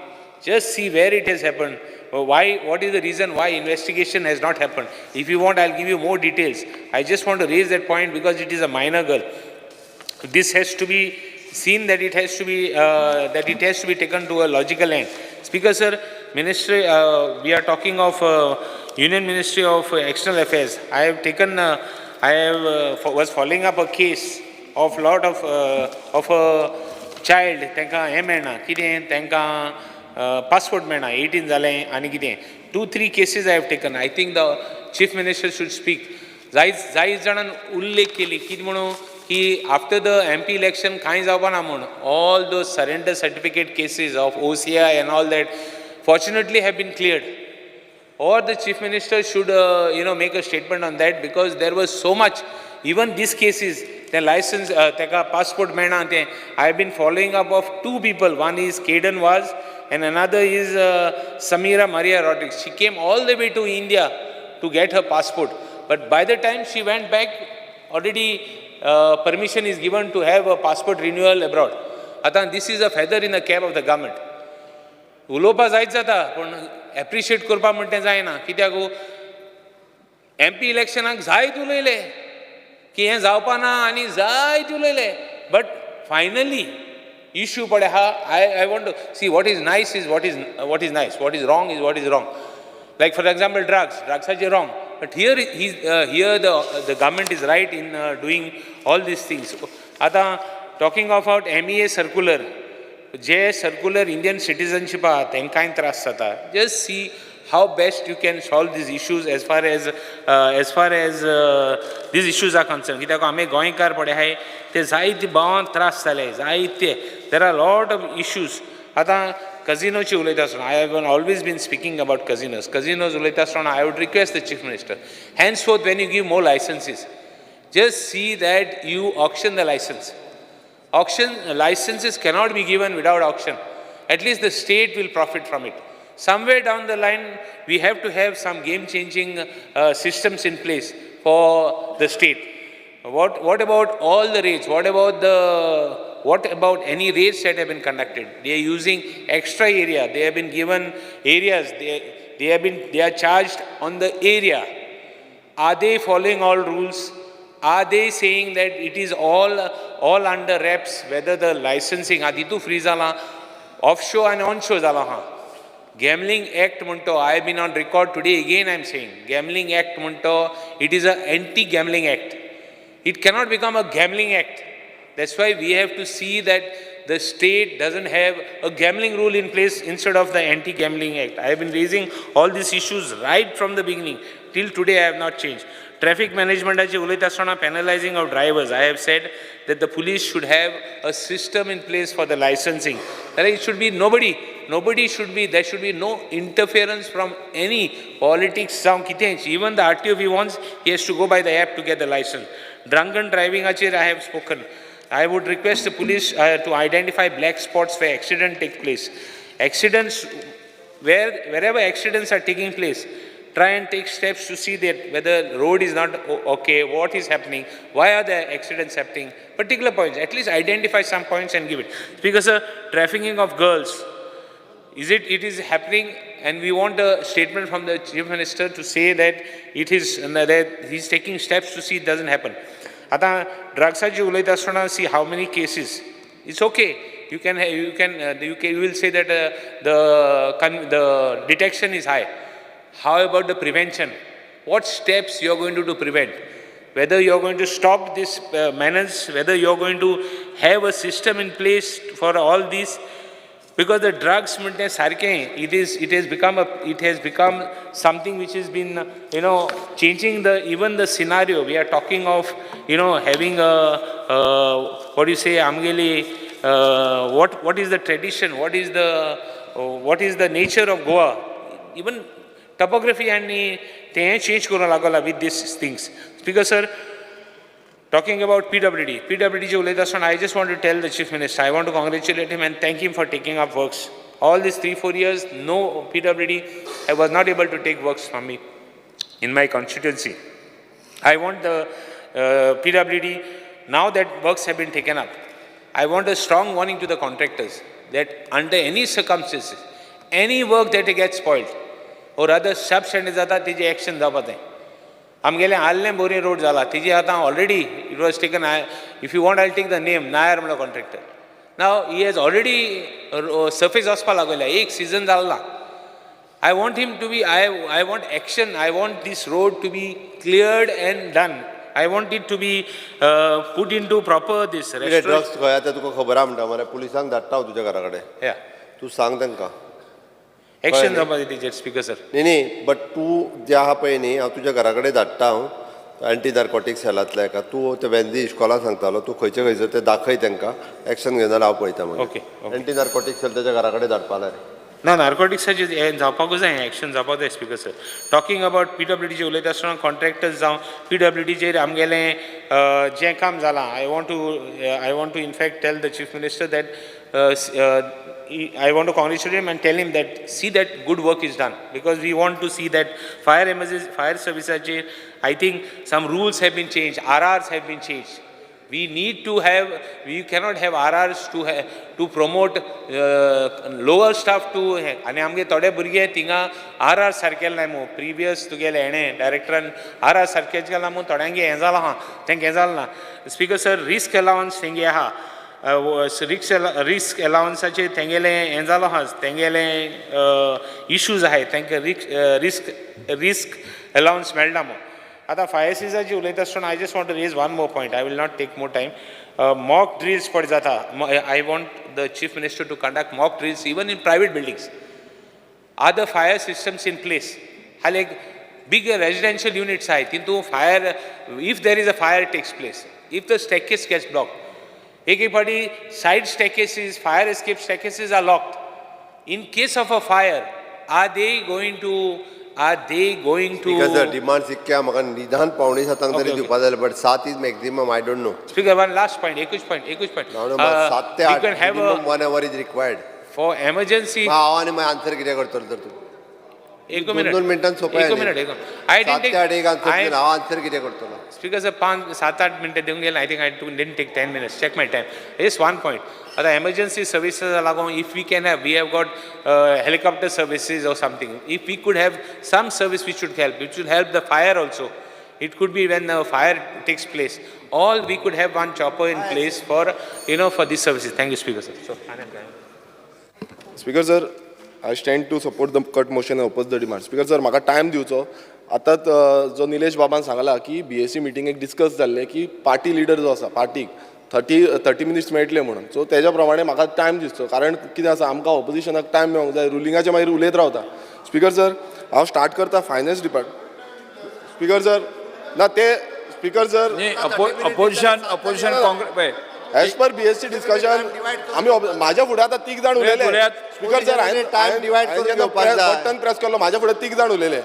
Just see where it has happened. Why, what is the reason why investigation has not happened? If you want, I'll give you more details. I just want to raise that point because it is a minor girl. This has to be seen that it has to be taken to a logical end. Speaker sir, ministry, we are talking of Union Ministry of External Affairs. I have taken, I have was following up a case of lot of a child. तांकां हें मेळना कितें, तांकां passport मेळना 18 जालें आनी कितें. Two three cases I have taken. I think the Chief Minister should speak. जायत जायत जाणान उल्लेख केली कितें म्हणून की after the MP election कांय जावपा ना म्हूण. All those surrender certificate cases of OCI and all that fortunately have been cleared, or the Chief Minister should make a statement on that, because there was so much. Even these cases, the license, ताका passport मेळना तें, I have been following up of two people. One is Caden Vaz and another is Samira Maria Rodriguez. She came all the way to India to get her passport, but by the time she went back, already permission is given to have a passport renewal abroad. आतां this is a feather in the cap of the government. उलोवपा जायत जाता पूण appreciate करपा म्हणटा तें जायना. कित्याक, एमपी इलेक्शनाक जायत उलयले की हें जावपा ना आनी जायत उलयले, बट फायनली इशू पळय आहा. I want to see what is nice is what is nice, what is wrong is what is wrong. Like, for example, drugs, ड्रग्साचे wrong, but here the government is right in doing all these things. आतां talking about MEA circular, J circular Indian citizenship आहा तांकांय त्रास जाता. Just see how best you can solve these issues as far as these issues are concerned. कित्याक आमी गोंयकार पळय आहाय ते जायते भावान त्रास जाले जायते. There are lot of issues. आतां कजिनोची उलयता आसतना, I have always been speaking about casinos. Casinos उलयता आसतना, I would request the Chief Minister, henceforth when you give more licenses, just see that you auction the license. Auction licenses cannot be given without auction. At least the state will profit from it. Somewhere down the line, we have to have some game changing systems in place for the state. What about all the raids? What about any raids that have been conducted? They are using extra area. They have been given areas. They are charged on the area. Are they following all rules? Are they saying that it is all under wraps, whether the licensing, तितू free जाला, offshore and onshore जाला हा. Gambling Act म्हणतो, I have been on record today again I am saying, Gambling Act म्हणतो, it is a anti-gambling act. It cannot become a gambling act. That's why we have to see that the state doesn't have a gambling rule in place instead of the Anti-Gambling Act. I have been raising all these issues right from the beginning. Till today, I have not changed. Traffic management उलयता आसतना, penalizing of drivers. I have said that the police should have a system in place for the licensing. That it should be nobody should be, there should be no interference from any politics जावं कितेंच. Even the RTO, if he wants, he has to go by the app to get the license. Drunken driving आचेर I have spoken. I would request the police to identify black spots where accident take place. Accidents, wherever accidents are taking place, try and take steps to see that whether road is not okay, what is happening, why are the accidents happening, particular points, at least identify some points and give it. Because trafficking of girls, it is happening, and we want a statement from the Chief Minister to say that it is, that he is taking steps to see it doesn't happen. आतां ड्रग्साची उलयता आसतना, see how many cases. It's okay, you can you will say that the detection is high. How about the prevention? What steps you are going to do to prevent? Whether you are going to stop this menace, whether you are going to have a system in place for all these, because the drugs म्हणटे सारकें it has become something which has been changing the even the scenario. We are talking of having a what do you say, आमगेली what is the tradition, what is the nature of Goa, even topography, आनी तें change करूंक लागला with these things. Speaker sir, Talking about PWD, PWD उलयता आसतना I just want to tell the Chief Minister, I want to congratulate him and thank him for taking up works. All these 3-4 years, no PWD, I was not able to take works from me in my constituency. I want the PWD, now that works have been taken up, I want a strong warning to the contractors that under any circumstances, any work that gets spoiled or other substandard जाता तेजी action जावपा जाय. आमगेलें आल्लें बोरी road जाला तेजी आतां already it was taken. If you want, I take the name, Nair म्हणलो contractor. Now he has already surface वचपा लागल्या, एक सिजन जालो ना. I want him to be, I want action. I want this road to be cleared and done. I want it to be put into proper this कितें restaurant. Drugs खंय आतां तुका खबर आहा म्हणटा मरे, पुलिसांक धाडटा हांव तुज्या घरा कडेन. तूं सांग तांकां. एक्शन जावपा जाय तेजेर, स्पीकर सर. न्ही न्ही, बट तूं जें आहा पळय न्ही, हांव तुज्या घरा कडेन धाडटा हांव एंटी नार्कोटीक सेलांतल्या एका. तूं ते वेन्दी इश्कोला सांगतालो, तूं खंयचे खंयचे ते दाखय तांकां, एक्शन घेयना जाल्यार हांव पळयता मागीर. Okay. Anti narcotic sell तेच्या घरा कडेन धाडपा जाय रे. ना, नार्कोटिक्साचे हें जावपाकूच जाय, एक्शन जावपाक जाय, speaker sir. Talking about पीडब्ल्यूडीचेर उलयता आसतना, कॉन्ट्रॅक्टर्स जावं पीडब्ल्यूडीचेर आमगेलें जें काम जालां, I want to in fact tell the Chief Minister that I want to congratulate him and tell him that see that good work is done, because we want to see that fire emergency, fire सर्विसाचेर I think some rules have been changed, RRs have been changed. We need to have, we cannot have RRs to promote lower staff to. आनी आमगे थोडे भुरगे थिंगा are are सारकेले नाय मू. Previous तुगेले हेणें डायरेक्टरान are are सारकें केलां मू, थोड्यांगे हें जालां आहा, तेंकां हें जालें ना. स्पीकर सर, रिस्क अलावन्स तेंगे आहा, रिस्क अलावन्साचेर तेंगेलें हें जालो आहा, तेंगेलें इशूज आहाय, तेंकां रिस्क अलावन्स मेळना मू. आतां फायर सिजाची उलयता आसतना I just want to raise one more point. I will not take more time. Mock drills पळय जाता, I want the Chief Minister to conduct mock drills even in private buildings. Are the fire systems in place? हाले एक big residential units आहाय, तितू fire, if there is a fire takes place, if the staircase gets blocked, एक एक फावटी side staircases, fire escape staircases are locked. In case of a fire, are they going to because demands इतके म्हाका निदान 6:45 तरी दिवपा जाय, but 7 is maximum, I don't know. Speaker, one last point, एकूच पॉयंट, एकूच पॉयंट. 7 ते 8, minimum one hour is required. For emergency. हांव आनी मागीर आन्सर कितें करतलो तर तूं? एक दोन मिनिट. दोन मिनटान सोंपें. एक मिनिट, एक. I 7 ते 8 एक आन्सर, हांव आन्सर कितें करतलो? स्पीकर सर, 5, 7, 8 मिनटां दिवंक गेले. I think I didn't take 10 minutes. Check my time. Yes, one point. आतां एमर्जन्सी सर्विसीस लागून if we can have, we have got helicopter services or something, if we could have some service which should help, which should help the fire also. It could be when the fire takes place. All we could have one chopper in place for these services. Thank you, Speaker sir. So, Speaker sir, I stand to support the cut motion and oppose the demand. Speaker sir, म्हाका time दिवचो. आतांच जो निलेश बाबान सांगला की BAC मिटिंगेक discuss जाल्लें की party leader जो आसा पार्टीक थर्टी मिनिट्स मेळटले म्हणून, सो तेज्या प्रमाणे म्हाका टायम दिसचो, कारण कितें आसा, आमकां ऑपोजिशनाक टायम मेळोंक जाय, रुलिंगाचे मागीर उलयत रावता. स्पीकर सर, हांव स्टार्ट करता फायनान्स डिपार्ट. स्पीकर सर, ना ते speaker sir. Opposition Congress. As per BAC discussion आमी माझ्या फुडें आतां तीग जाण उलयले. उलयात. स्पीकर सर, हांवें Time divide करून घेवपाक जाय. बटन प्रेस केलो, माझ्या फुडें तीग जाण उलयले,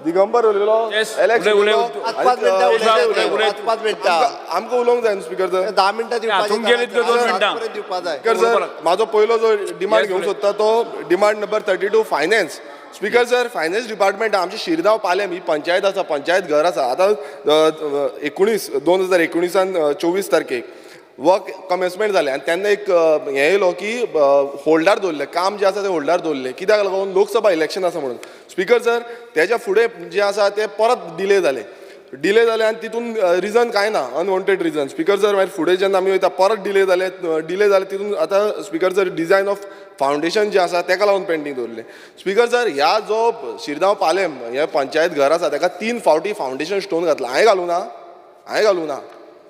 दिगंबर उलयलो, Yes, Alex उलय, उलय. उलयलो. पांच पांच मिनटां आणि, उलयले. उलयले. पांच पांच मिनटां. आमकां उलोवंक जाय न्हू स्पीकर सर. 10 मिनटां दिवपाची. तुमगेली इतक्यो 2 मिनटां. पर्यंत दिवपा जाय. स्पीकर सर, माझो पयलो जो डिमांड Yes, घेवंक उलय. सोदता तो demand number 32, finance. Speaker sir, finance department, आमचे शिरगांव पालेम ही पंचायत आसा, पंचायत घर आसा. आतां एकुणीस 2019 24 तारखेक वर्क कमेन्समेंट जालें आनी तेन्ना एक हें येयलो की होल्डार दवरलें काम, जें आसा तें होल्डार दवरलें. कित्याक लागून? लोकसभा इलेक्शन आसा म्हणून. स्पीकर सर, तेज्या फुडें जें आसा तें परत डिले जालें, डिले जालें आनी तितून रिजन कांय ना, अनवॉन्टेड रिजन. स्पीकर सर, मागीर फुडें जेन्ना आमी वयता, परत डिले जाले, डिले जाले. तितून आतां speaker sir, design of foundation जें आसा तेका लागून पेंडींग दवरलें. स्पीकर सर, ह्या जो शिरगांव पालेम हे पंचायत घर आसा, तेका तीन फावटी फावंडेशन स्टोन घातला. हांवें घालूं ना, हांवें घालूं ना,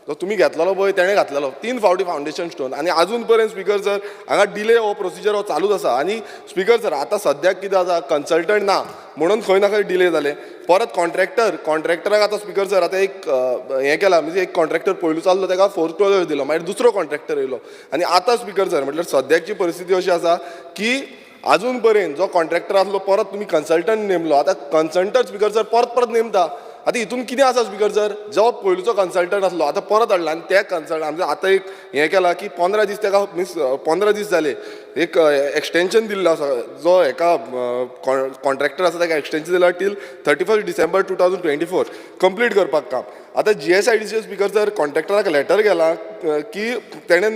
जो तुमी घेतलेलो पळय तेणें घातलेलो तीन फावटी फावंडेशन स्टोन. आनी आजून पर्यंत स्पीकर सर, हांगा डिले हो प्रोसिजर हो चालूच आसा. आनी स्पीकर सर, आतां सद्याक कितें आसा, कन्सल्टंट ना म्हणून खंय ना खंय डिले जाले. परत कॉन्ट्रॅक्टर, कॉन्ट्रॅक्टराक आतां स्पीकर सर, आतां एक हें केलां, म्हणजे एक कॉन्ट्रॅक्टर पयलू चल्लो, तेका फोर क्लोजर दिलो, मागीर दुसरो कॉन्ट्रॅक्टर येयलो. आनी आतां स्पीकर सर, म्हटल्यार सद्याकची परिस्थिती अशी आसा की अजून पर्यंत जो कॉन्ट्रॅक्टर आसलो, परत तुमी कन्सल्टंट नेमलो. आतां कन्सल्टंट स्पीकर सर परत परत नेमता. आतां हितून कितें आसा स्पिकर सर, जो पयलूचो कन्सल्टंट आसलो आतां परत हाडला आनी त्या कन्सल्ट आमचें आतां एक हें केलां की 15 दीस ताका मिन्स 15 दीस जाले एक एक्सटेंशन दिल्लो आसा, जो हेका कॉन्ट्रॅक्टर आसा ताका एक्सटेंशन दिला till 31 December 2024 complete करपाक काम. आतां GSIDC speaker sir कॉन्ट्रॅक्टराक लॅटर गेला की तेणेन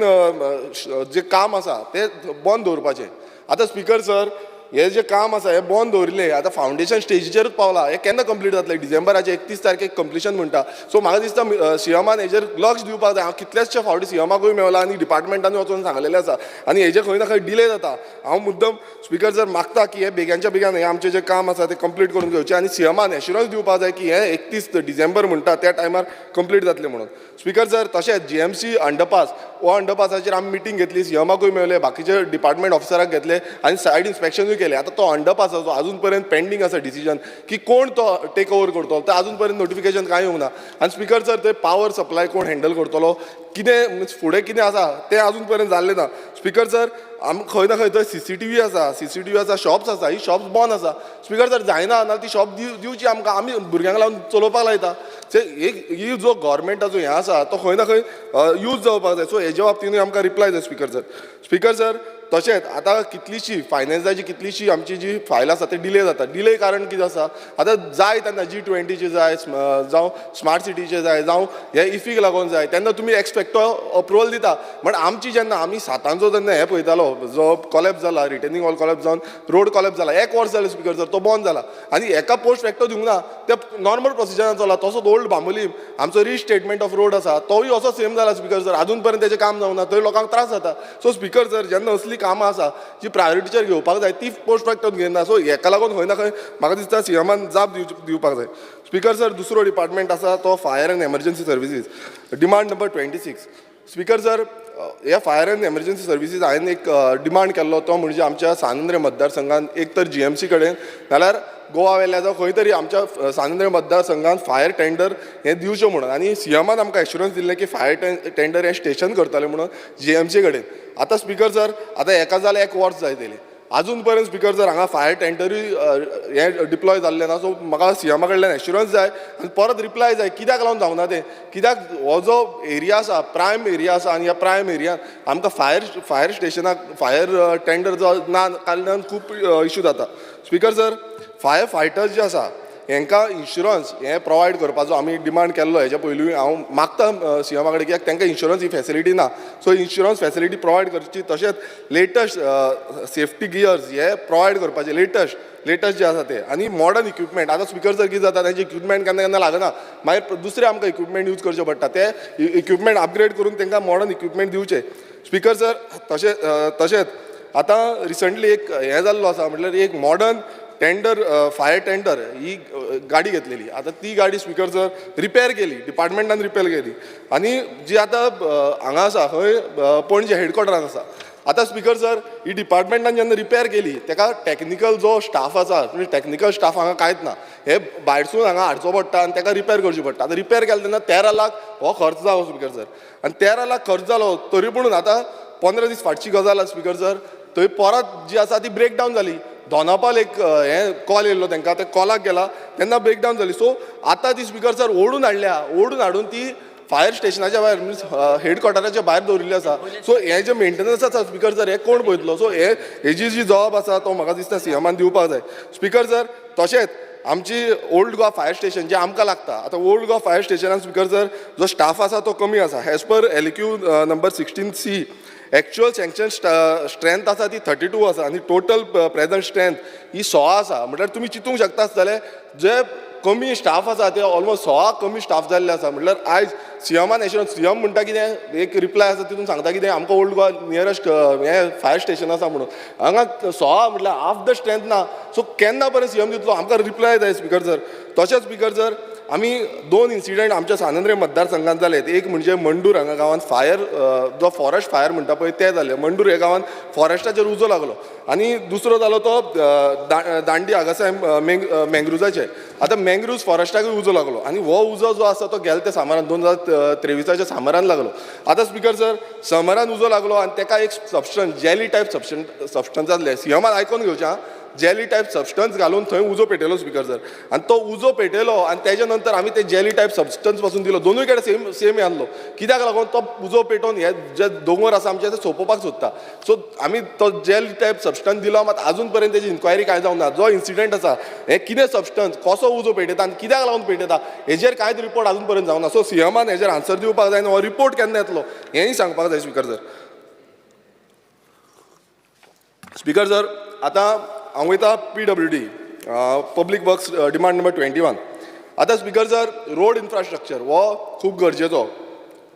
जें काम आसा तें बंद दवरपाचें. आतां स्पिकर सर हे जें काम आसा हें बंद दवरिल्लें आतां फावंडेशन स्टेजीचेरूच पावलां, हें केन्ना कंप्लीट जातलें? डिसेंबराचे 31 तारखेक कंप्लिशन म्हणटा. सो म्हाका दिसता सीएमान हेजेर लक्ष दिवपाक जाय. हांव कितलेशे फावटी सीएमाकूय मेवला आनी डिपार्टमेंटानूय वचोन सांगलेलें आसा आनी हेजेर खंय ना खंय डिले जाता. हांव मुद्दम स्पिकर सर मागता की हे बेग्यांच्या बेग्यान हें आमचें जें काम आसा तें कंप्लीट करून घेवचें आनी सीएमान एश्युरन्स दिवपाक जाय की हें 31 डिसेंबर म्हणटा त्या टायमार कंप्लीट जातलें म्हणून. स्पिकर सर तशेंच GMC अंडरपास, हो अंडरपासाचेर आमी मिटींग घेतली, सीएमाकूय मेवले, बाकीचे डिपार्टमेंट ऑफिसराक घेतले आनी सायड इन्स्पेक्शनूय केलें. आतां तो अंडरपासाचो अजून पर्यंत पेंडींग आसा डिसिजन की कोण तो टेक ओवर करतलो, तो अजून पर्यंत नोटिफिकेशन कांय येवंक ना. आनी स्पिकर सर थंय पावर सप्लाय कोण हँडल करतलो, कितें मिन्स फुडें कितें आसा तें अजून पर्यंत जाल्लें ना. स्पिकर सर आमकां खंय ना खंय थंय सीसीटीव्ही आसा, सीसीटीव्ही आसा, शॉप्स आसा, ही शॉप्स बंद आसा. स्पिकर सर जायना ना ती शॉप दिवची आमकां, आमी भुरग्यांक लावन चलोवपाक लायता. एक ही जो गव्हर्मेंटाचो हें आसा तो खंय ना खंय यूज जावपाक जाय. सो हेजे बाबतीनूय आमकां रिप्लाय जाय स्पिकर सर. स्पिकर सर तशेंच आतां कितलीशी फायनान्साची कितलीशी आमची जी फायल आसा ती डिले जाता. डिले कारण कितें आसा, आतां जाय तेन्ना G20 जाय, जावं स्मार्ट सिटीचे जाय, जावं हे इफीक लागून जाय, तेन्ना तुमी एक्सपेक्टो अप्रुवल दिता. बट आमची जेन्ना आमी सातांचो जेन्ना हें पळयतालो जो कॉलेप्स जाला, रिटेनिंग वॉल कॉलेप्स जावन रोड कॉलेप्स जाला, एक वर्स जालें स्पिकर सर तो बंद जाला आनी एका पोस्ट फॅक्टो दिवंक ना, ते नॉर्मल प्रोसिजरान चला. तसोच ओल्ड बांबोलीम आमचो रिस्टेटमेंट ऑफ रोड आसा तोय असो सेम जाला स्पिकर सर, आजून पर्यंत तेजें काम जावंक ना, थंय लोकांक त्रास जाता. सो स्पिकर सर जेन्ना असली कामां आसा जी प्रायोरिटीचेर घेवपाक जाय ती पोस्ट फॅक्टोन घेयना. सो हेका लागून खंय ना खंय म्हाका दिसता सीएमान जाप दिवपाक जाय. स्पिकर सर दुसरो डिपार्टमेंट आसा तो fire and emergency services, demand number 26. Speaker sir ह्या फायर अँड एमर्जन्सी सर्विसीस हांवें एक डिमांड केल्लो तो म्हणजे आमच्या सांत मतदारसंघान एक तर GMC कडेन नाल्यार गोवा वेल्या जावं खंय तरी आमच्या सांत मतदारसंघान फायर टेंडर हें दिवचें म्हणून, आनी सीएमान आमकां एश्युरन्स दिल्लें की फायर टेंडर हें स्टेशन करतलें म्हणून GMC कडेन. आतां स्पिकर सर आतां एका जाल्यार एक वर्स जायत येयलें, आजून पर्यंत स्पिकर सर हांगा फायर टेंडरूय हें डिप्लॉय जाल्लें ना. सो म्हाका सीएमा कडल्यान एश्युरन्स जाय आनी परत रिप्लाय जाय कित्याक लागून जावना तें, कित्याक हो जो एरिया आसा प्रायम एरिया आसा आनी ह्या प्रायम एरियान आमकां फायर स्टेशनाक फायर टेंडर जो ना कारणान खूब इशू जाता. स्पिकर सर फायर फायटर्स जे आसा हेंकां इन्शुरन्स हें प्रोवायड करपाचो आमी डिमांड केल्लो. हेच्या पयलूय हांव मागता सीएमा कडेन कित्याक तांकां इन्शुरन्स ही फेसिलिटी ना, सो इन्शुरन्स फेसिलिटी प्रोवायड करची. तशेंच लेटस्ट सेफ्टी गियर्स हे प्रोवायड करपाचे, लेटस्ट जे आसा ते, आनी मॉडर्न इक्विपमेंट. आतां स्पिकर सर कितें जाता तांचे इक्विपमेंट केन्ना केन्ना लागना, मागीर दुसरे आमकां इक्विपमेंट यूज करचे पडटा, ते इक्विपमेंट अपग्रेड करून तांकां मॉडर्न इक्विपमेंट दिवचे. स्पिकर सर तशेंच आतां रिसंटली एक हें जाल्लो आसा म्हटल्यार एक मॉडर्न टेंडर फायर टेंडर ही गाडी घेतलेली. आतां ती गाडी स्पिकर सर रिपेर केली, डिपार्टमेंटान रिपेर केली आनी जी आतां हांगा आसा खंय पणजे हेडक्वॉर्टरान आसा. आतां स्पिकर सर ही डिपार्टमेंटान जेन्ना रिपेर केली तेका टॅक्निकल जो स्टाफ आसा, म्हणजे टॅक्निकल स्टाफ हांगा कांयच ना, हे भायरसून हांगा हाडचो पडटा आनी तेका रिपेर करची पडटा. आतां रिपेर केलें तेन्ना 13 लाख हो खर्च जालो स्पिकर सर, आनी 13 लाख खर्च जालो तरी पुणून आतां 15 दीस फाटची गजाल आसा स्पिकर सर, थंय परत जी आसा ती ब्रेक डावन जाली. दोनापाल एक हें कॉल येयल्लो तांकां, ते कॉलाक गेला तेन्ना ब्रेक डावन जाली. सो आतां ती स्पिकर सर ओडून हाडल्या, ओडून हाडून ती फायर स्टेशनाच्या भायर मिन्स हेडक्वॉर्टराच्या भायर दवरिल्ली आसा. सो हें जें मेंटेनन्स आसा स्पिकर सर हें कोण पळयतलो? सो हे हेजी जी जबाब आसा तो म्हाका दिसता सीएमान दिवपाक जाय. स्पिकर सर तशेंच आमची ओल्ड गोवा फायर स्टेशन जें आमकां लागता, आतां ओल्ड गोवा फायर स्टेशनान स्पिकर सर जो स्टाफ आसा तो कमी आसा. As per LQ number 16C actual sanction strength आसा ती 32 आसा आनी टोटल प्रेजंट स्ट्रेंथ ही 16 आसा. म्हटल्यार तुमी चिंतूंक शकता आसतले जे कमी स्टाफ आसा ते ऑलमोस्ट 16 कमी स्टाफ जाल्ले आसा. म्हटल्यार आयज सीएमान एश्युरन्स, सीएम म्हणटा कितें एक रिप्लाय आसा तितून सांगता कितें आमकां ओल्ड गोवा नियरस्ट हें फायर स्टेशन आसा म्हणून, हांगा 16 म्हटल्यार हाफ the strength ना. सो केन्ना पर्यंत सीएम दितलो आमकां रिप्लाय जाय स्पिकर सर. तशेंच स्पिकर सर आमी 2 इन्सिडंट आमच्या सांत मतदारसंघात जाले. एक म्हणजे मंडूर हांगा गांवांत फायर जो फॉरेस्ट फायर म्हणटा पळय ते जाले, मंडूर ह्या गांवांत फॉरेस्टाचेर उजो लागलो. आनी दुसरो जालो तो दांडी आगासाहेब मँग्रुजाचे. आतां मँग्रुव्स फॉरेस्टाकूय उजो लागलो आनी हो उजो जो आसा तो गेले ते सामरान 2023च्या सामरान लागलो. आतां स्पिकर सर, समरान उजो लागलो आनी तेका एक सबस्टन्स, जेली टायप सबस्टन्स आसले, सीएमान आयकोन घेवचें आं, जेली टायप सबस्टन्स घालून थंय उजो पेटयलो स्पिकर सर. आनी तो उजो पेटयलो आनी तेज्या नंतर आमी ते जेली टायप सबस्टन्स पासून दिलो, दोनूय कडेन सेम सेम हें आहलो. कित्याक लागून तो उजो पेटोवन हे जे दोंगर आसा आमचे ते सोंपोवपाक सोदता. सो आमी तो जेल टायप सबस्टन्स दिलो, मात आजून पर्यंत तेजी इन्क्वायरी कांय जावंक ना. जो इन्सिडंट आसा, हें कितें सबस्टन्स, कसो उजो पेटयता आनी कित्याक लागून पेटयता हेजेर कांयच रिपोर्ट आजून पर्यंत जावंक ना. सो सीएमान हेजेर आन्सर दिवपाक जाय आनी हो रिपोर्ट केन्ना येतलो हेंय सांगपाक जाय स्पिकर सर. स्पिकर सर, आतां हांव वयता PWD, public works, demand number 21. आतां स्पिकर सर, रोड इन्फ्रास्ट्रक्चर हो खूब गरजेचो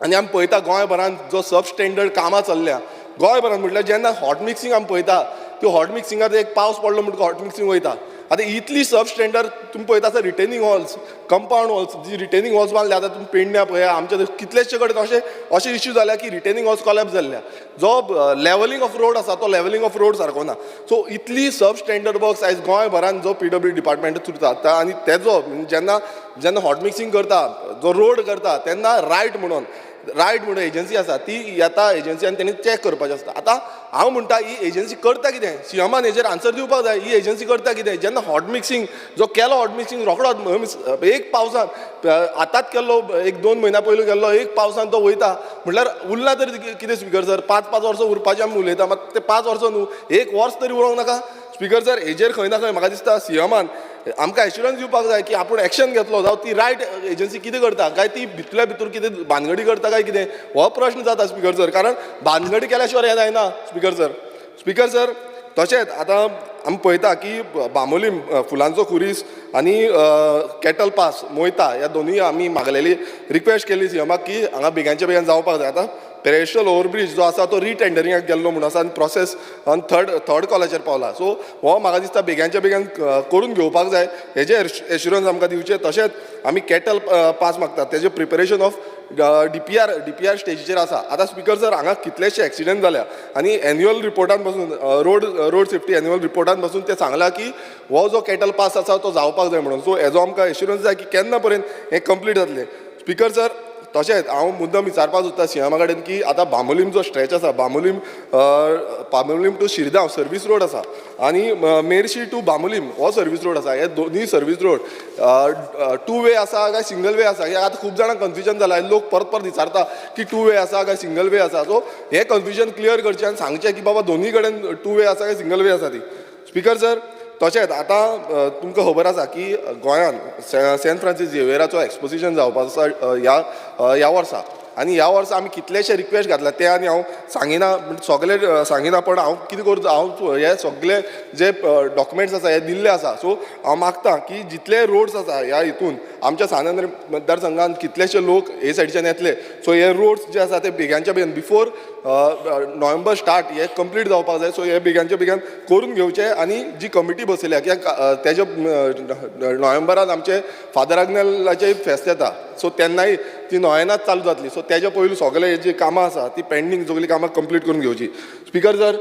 आनी आमी पळयता गोंयभरान जो सब स्टँडर्ड कामां चल्ल्या गोंयभरान, म्हटल्यार जेन्ना हॉट मिक्सींग आमी पळयता, त्यो हॉट मिक्सिंगार एक पावस पडलो म्हणटकच हॉट मिक्सींग वयता. आतां इतली सब स्टँडर्ड तुमी पळयता आसतना रिटेनींग वॉल्स, कंपावंड वॉल्स, जी रिटेनींग वॉल्स बांदल्या, आतां तुमी पेडण्या पळया, आमच्या कितलेशे कडेन अशे अशे इश्यू जाल्या की रिटेनींग वॉल्स कॉलॅप्स जाल्ल्या. जो लेवलिंग ऑफ रोड आसा तो लेवलिंग ऑफ रोड सारको ना. सो इतली सब स्टँडर्ड वर्क्स आयज गोंयभरान जो पीडब्ल्यू डिपार्टमेंट चलता आनी तेजो जेन्ना जेन्ना हॉट मिक्सींग करता, जो रोड करता तेन्ना रायट म्हणून एजन्सी आसा, ती येता एजन्सी आनी तेणी चॅक करपाचें आसता. आतां हांव म्हणटा, ही एजन्सी करता कितें? सीएमान हेजेर आन्सर दिवपाक जाय. ही एजन्सी करता कितें? जेन्ना हॉट मिक्सींग जो केलो, हॉट मिक्सींग रोखडो एक पावसान आतांच केल्लो, एक दोन म्हयन्या पयलू केल्लो, एक पावसान तो वयता म्हटल्यार उरला तरी कितें स्पिकर सर? 5-5 वर्सां उरपाचें आमी उलयता, मात ते 5 वर्सां न्हू, एक वर्स तरी उरोंक नाका स्पिकर सर? हेजेर खंय ना खंय म्हाका दिसता सीएमान आमकां एश्युरन्स दिवपाक जाय की आपूण एक्शन घेतलो, जावं ती रायट एजन्सी कितें करता काय ती भितरल्या भितर कितें भानगडी करता काय कितें, हो प्रश्न जाता स्पिकर सर. कारण भानगडी केल्या शिवाय हें जायना स्पिकर सर. स्पिकर सर, तशेंच आतां आमी पळयता की बांबोलीम फुलांचो खुरीस आनी कॅटल पास मोयता ह्या दोनूय आमी मागलेली, रिक्वेस्ट केली सीएमाक की हांगा बेगानच्या बेगान जावपाक जाय. आतां पेडेस्ट्रियल ओवरब्रीज जो आसा तो रिटेंडरिंगाक गेल्लो म्हणून आसा आनी प्रोसेस ऑन थर्ड थर्ड कॉलाचेर पावला. सो हो म्हाका दिसता बेगानच्या बेगान करून घेवपाक जाय, हेजे एश्युरन्स आमकां दिवचें. तशेंच आमी कॅटल पास मागतात, तेजें प्रिपरेशन ऑफ डीपीआर, डीपीआर स्टेजीचेर आसा. आतां स्पिकर सर, हांगा कितलेशे एक्सिडंट जाल्या आनी एन्युअल रिपोर्टान पासून, रोड सेफ्टी एन्युअल रिपोर्टान पासून ते सांगलां की हो जो कॅटल पास आसा तो जावपाक जाय म्हणून. सो हेजो आमकां एश्युरन्स जाय की केन्ना पर्यंत हें कंप्लीट जातलें. स्पिकर सर, तशेंच हांव मुद्दम विचारपाक सोदता सीएमा कडेन की आतां बांबोलीम जो स्ट्रेच आसा, Bambolim to Shirgaon service road आसा आनी मेर्शी टू बांबोलीम हो सर्वीस रोड आसा, हे दोनूय सर्वीस रोड टू वे आसा काय सिंगल वे आसा? हे आतां खूब जाणांक कन्फ्युजन जालां. लोक परत परत विचारता की टू वे आसा काय सिंगल वे आसा. सो हें कन्फ्युजन क्लियर करचें आनी सांगचें की बाबा दोनूय कडेन टू वे आसा काय सिंगल वे आसा ती. स्पिकर सर, तशेंच आतां तुमकां खबर आसा की गोंयान सेंट फ्रांसीस झेवियराचो एक्सपोजिशन जावपाचो आसा ह्या ह्या वर्सा आनी ह्या वर्सा आमी कितलेशे रिक्वेस्ट घातला ते आनी हांव सांगिना, सगळे सांगिना, पण हांव कितें करता, हांव हे सगळे जे डॉक्युमेंट्स आसा हे दिल्ले आसा. सो हांव मागता की जितले रोड्स आसा ह्या हितून, आमच्या सांत आंद्रे मतदारसंघात कितलेशे लोक हे सायडीच्यान येतले, सो हे रोड्स जे आसा ते बेगानच्या बेगीन बिफोर नोव्हेंबर स्टार्ट हे कंप्लीट जावपाक जाय. सो हे बेगानच्या बेगान करून घेवचे आनी जी कमिटी बसयल्या, कित्याक तेजे नोव्हेंबरान आमचे फादर आग्नेलाचें फेस्त येता, सो तेन्नाय ती नोव्हेंनाच चालू जातली. सो तेज्या पयलू सगळे जी कामां आसा ती पेंडींग सगळीं कामां कंप्लीट करून घेवची. स्पिकर सर,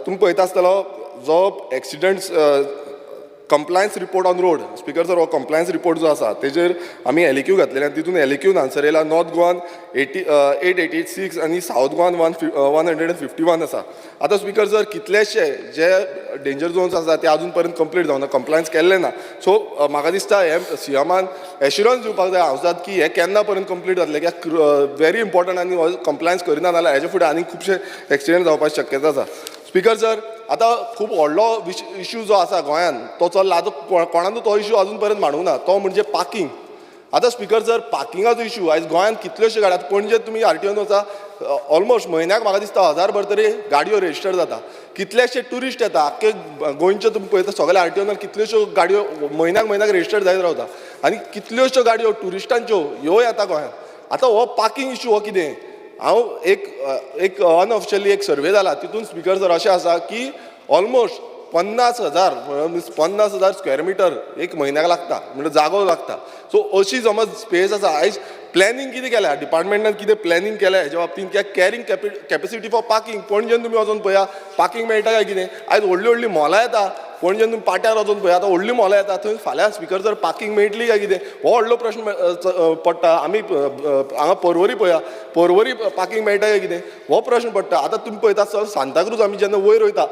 तुमी पळयता आसतलो जो accidents compliance report on road. Speaker sir, हो कंप्लायन्स रिपोर्ट जो आसा तेजेर आमी एलएक्यू घातलेले आनी तितून एलएक्यून आन्सर येयला, नॉर्थ गोवान 886 आनी सावथ गोवान 151 आसा. आतां स्पिकर सर, कितलेशे जे डेंजर झोन्स आसा ते आजून पर्यंत कंप्लीट जावना, कंप्लायन्स केल्लें ना. सो म्हाका दिसता हे सीएमान एश्युरन्स दिवपाक जाय हावजात की हे केन्ना पर्यंत कंप्लीट जातलें, कित्याक व्हेरी इम्पॉर्टंट आनी हो कंप्लायन्स करिना जाल्यार हेजे फुडें आनी खुबशे एक्सिडंट जावपाची शक्यता आसा. स्पिकर सर, आतां खूब व्हडलो इशू जो आसा गोंयान तो चल्ला, आतां कोणानूच तो इशू अजून पर्यंत मांडूंक ना, तो म्हणजे पार्कींग. आतां स्पिकर सर, पार्किंगाचो इशू आयज गोंयांत कितल्योश्यो गाडयो, आतां पणजे तुमी आरटीओन वचा, ऑलमोस्ट म्हयन्याक म्हाका दिसता 1000 भर तरी गाडयो रजिस्टर जाता. कितलेशे ट्युरिस्ट येता आख्खे गोंयचे, तुमी पळयता सगळे आरटीओनार कितल्योश्यो गाडयो म्हयन्याक म्हयन्याक रजिस्टर जायत रावता आनी कितल्योश्यो गाडयो ट्युरिस्टांच्यो ह्यो येता गोंयांत. आतां हो पार्कींग इशू हो कितें, हांव एक एक अनऑफिशियली एक सर्वे जाला, तितून स्पिकर सर अशें आसा की ऑलमोस्ट 50,000, मिन्स 50,000 स्क्वेअर मिटर एक म्हयन्याक लागता, म्हणजे जागो लागता. सो अशी समज स्पेस आसा, आयज प्लॅनिंग कितें केल्या डिपार्टमेंटान, कितें प्लॅनिंग केल्या हेच्या बाबतींत, कित्याक कॅरिंग कॅपेसिटी फॉर पार्किंग? पणजेन तुमी वचोन पळया, पार्किंग मेळटा काय कितें? आयज व्हडलीं व्हडलीं मॉलां येता. पणजेन तुमी पाट्यार वचून पळय, आतां व्हडली मॉलां येता थंय फाल्यां स्पिकर सर पार्किंग मेळटली काय कितें हो व्हडलो प्रश्न पडटा. आमी हांगा पर्वरी पळया, पर्वरी पार्किंग मेळटा काय कितें हो प्रश्न पडटा. आतां तुमी पळयता सर सांताक्रूज आमी जेन्ना वयर वयता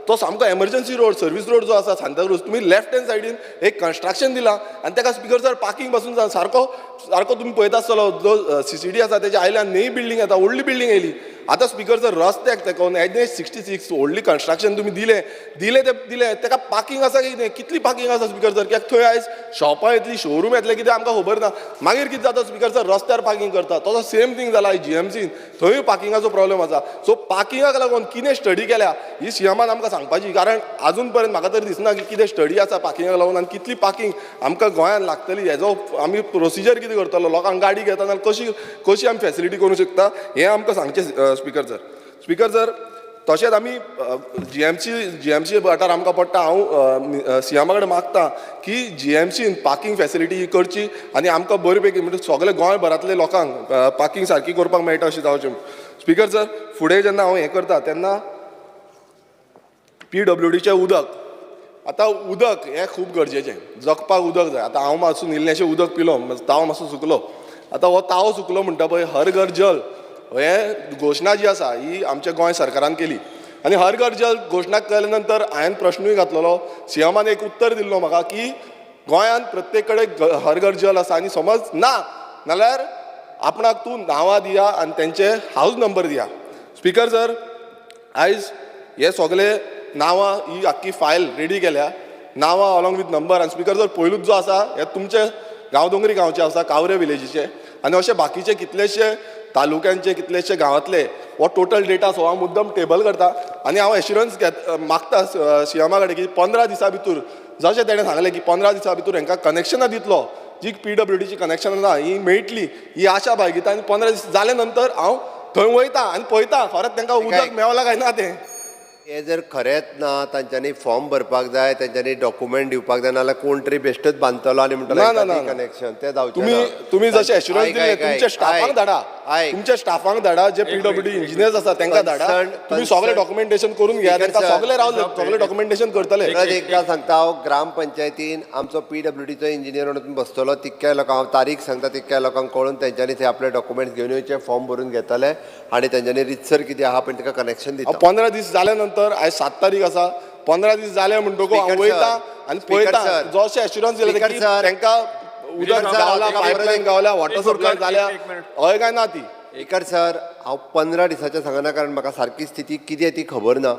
तो सामको एमर्जन्सी रोड, सर्वीस रोड जो आसा सांताक्रूज, तुमी लेफ्ट हँड सायडीन एक कन्स्ट्रक्शन दिलां आनी ताका स्पिकर सर पार्किंग पासून सारको सारको तुमी पळयता आसतलो जो सीसीडी आसा तेच्या आयल्यान न्ही बिल्डींग येता, व्हडली बिल्डींग येयली. आतां स्पिकर सर रस्त्याक तेकोन NH 66 व्हडली कन्स्ट्रक्शन तुमी दिलें दिलें तें दिलें, ताका पार्किंग आसा कितें, कितली पार्किंग आसा स्पिकर सर? कित्याक थंय आयज शॉपां येतली, शोरूम येतले, कितें आमकां खबर ना. मागीर कितें जाता स्पिकर सर, रस्त्यार पार्किंग करता. तसो सेम थींग जाला जीएमसीन, थंय पार्किंगाचो प्रॉब्लेम आसा. सो पार्किंगाक लागून कितें स्टडी केल्या ही सीएमान आमकां सांगपाची, कारण आजून पर्यंत म्हाका तरी दिसना की कितें स्टडी आसा पार्किंगाक लागून आनी कितली पार्किंग आमकां गोंयांत लागतली, हेजो आमी प्रोसिजर कितें करतलो, लोकांक गाडी घेता जाल्यार कशी कशी आमी फेसिलिटी करूंक शकता हें आमकां सांगचें स्पिकर सर. स्पिकर सर तशेंच आमी जीएमसी वाठार आमकां पडटा. हांव सीएमा कडेन मागता की जीएमसीन पार्किंग फेसिलिटी करची आनी आमकां बरे पैकी म्हणजे सगळे गोंयभरांतले लोकांक पार्किंग सारकी करपाक मेळटा अशें जावचें. स्पिकर सर फुडें जेन्ना हांव हें करता तेन्ना पीडब्ल्यूडीचें उदक, आतां उदक हें खूब गरजेचें, जगपाक उदक जाय. आतां हांव मातसो इल्लेंशें उदक पिलो, ताव मातसो सुकलो, आतां हो ताव सुकलो म्हणटा पळय, हर घर जल हें घोशणा जी आसा ही आमच्या गोंय सरकारान केली आनी हर घर जल घोशणा केले नंतर हांवें प्रश्नूय घातलेलो, सीएमान एक उत्तर दिल्लो म्हाका की गोंयांत प्रत्येक कडेन हर घर जल आसा आनी समज ना नाल्यार आपणाक तूं नांवां दिया आनी तेंचे हावज नंबर दिया. स्पिकर सर आयज हे सगळे नांवां ही आख्खी फायल रेडी केल्या, नांवां अलॉंग विथ नंबर. आनी स्पिकर सर पयलूच जो आसा हे तुमचे गांवदोंगरी गांवचे आसा, कावरे विलेजीचे, आनी अशे बाकीचे कितलेशे तालुक्यांचे कितलेशे गांवांतले हो टोटल डेटा सो हांव मुद्दम टेबल करता आनी हांव एश्युरन्स घेत मागता सीएमा कडेन की 15 दिसां भितर जशें तेणें सांगलें की 15 दिसां भितर हांकां कनेक्शनां दितलो, जी पीडब्ल्यूडीची कनेक्शनां ना ही मेळटली ही आशा बाळगिता आनी 15 दीस जाले नंतर हांव थंय वयता आनी पळयता खरेंच तांकां उदक मेवलां काय ना तें. हे जर खरेंच ना तांच्यांनी फॉर्म भरपाक जाय, तांच्यांनी डॉक्युमेंट दिवपाक जाय, नाल्यार कोण तरी बेश्टच बांदतलो आनी म्हणटलो कनेक्शन तें जावचें. तुमी जशें एश्युरन्स दिलें तुमच्या स्टाफांक धाडा, तुमच्या स्टाफांक धाडा, जे पीडब्ल्यूडी इंजिनियर्स आसा तांकां धाडा, तुमी सगळें डॉक्युमेंटेशन करून घेया, तांकां सगळें रावले सगळें डॉक्युमेंटेशन करतले. परत एकदां सांगता हांव, ग्रामपंचायतीन आमचो पीडब्ल्यूडीचो इंजिनियर म्हणून बसतलो, तितक्या लोकांक हांव तारीख सांगता, तितक्या लोकांक कळून तेंच्यांनी ते आपले डॉक्युमेंट्स घेवन येवचे, फॉर्म भरून घेतले आनी तेंच्यांनी रितसर कितें आहा पण ताका कनेक्शन दिता. 15 दीस जाले नंतर आयज 7 तारीख आसा, 15 दीस जाले म्हणटकूच हांव वयता आनी पळयता जशें एश्युरन्स दिलें की तांकां उदक गावला, पायपलायन गावल्या, वॉटर सप्लाय जाल्या, हय काय ना ती. स्पिकर सर हांव 15 दिसाचें सांगना कारण म्हाका सारकी स्थिती कितें ती खबर ना.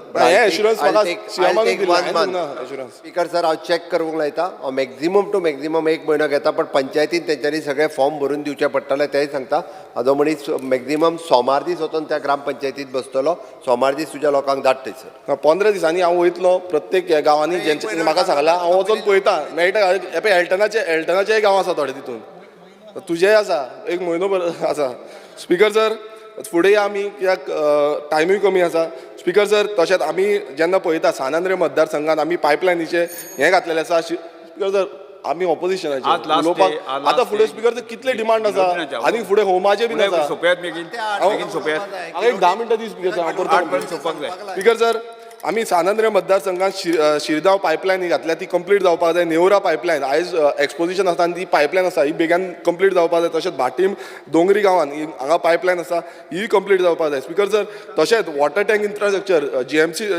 स्पिकर सर हांव चॅक करूंक लायता, हांव मॅक्झिमम टू मॅक्झिमम 1 म्हयनो घेता, पण पंचायतीन तेंच्यांनी सगळे फॉर्म भरून दिवचे पडटले तेंय सांगता. हाजो मनीस मॅक्झिमम सोमार दीस वचून त्या ग्रामपंचायतीत बसतलो, सोमार दीस तुज्या लोकांक धाड थंयसर. 15 दिसांनी हांव वयतलो प्रत्येक गांवांनी जेंचे म्हाका सांगला हांव वचून पळयता, मेळटा. एल्टनाचे एल्टनाचेय गांव आसा थोडे तितून, तुजेय आसा, 1 म्हयनो आसा. स्पिकर सर फुडें आमी कित्याक टायमूय कमी आसा. स्पिकर सर तशेंच आमी जेन्ना पळयता सान आंद्रे मतदारसंघात आमी पायपलायनीचे हें घातलेलें आसा. स्पिकर सर आमी ऑपोजिशनाचे उलोवपाक आतां फुडें स्पिकर सर कितले डिमांड आसा आनी फुडें होमाचे बीन आसा. एक 10 मिनटां दी स्पिकर सर, हांव करता. स्पिकर सर आमी सान आंद्रे मतदारसंघात शिरदांव पायपलायन ही घातल्या ती कंप्लीट जावपाक जाय. नेवरा पायपलायन आयज एक्सपोजिशन आसा आनी ती पायपलायन आसा ही बेगीन कंप्लीट जावपाक जाय. तशेंच भाटीम दोंगरी गांवान हांगा पायपलायन आसा ही कंप्लीट जावपाक जाय. स्पिकर सर तशेंच water tank infrastructure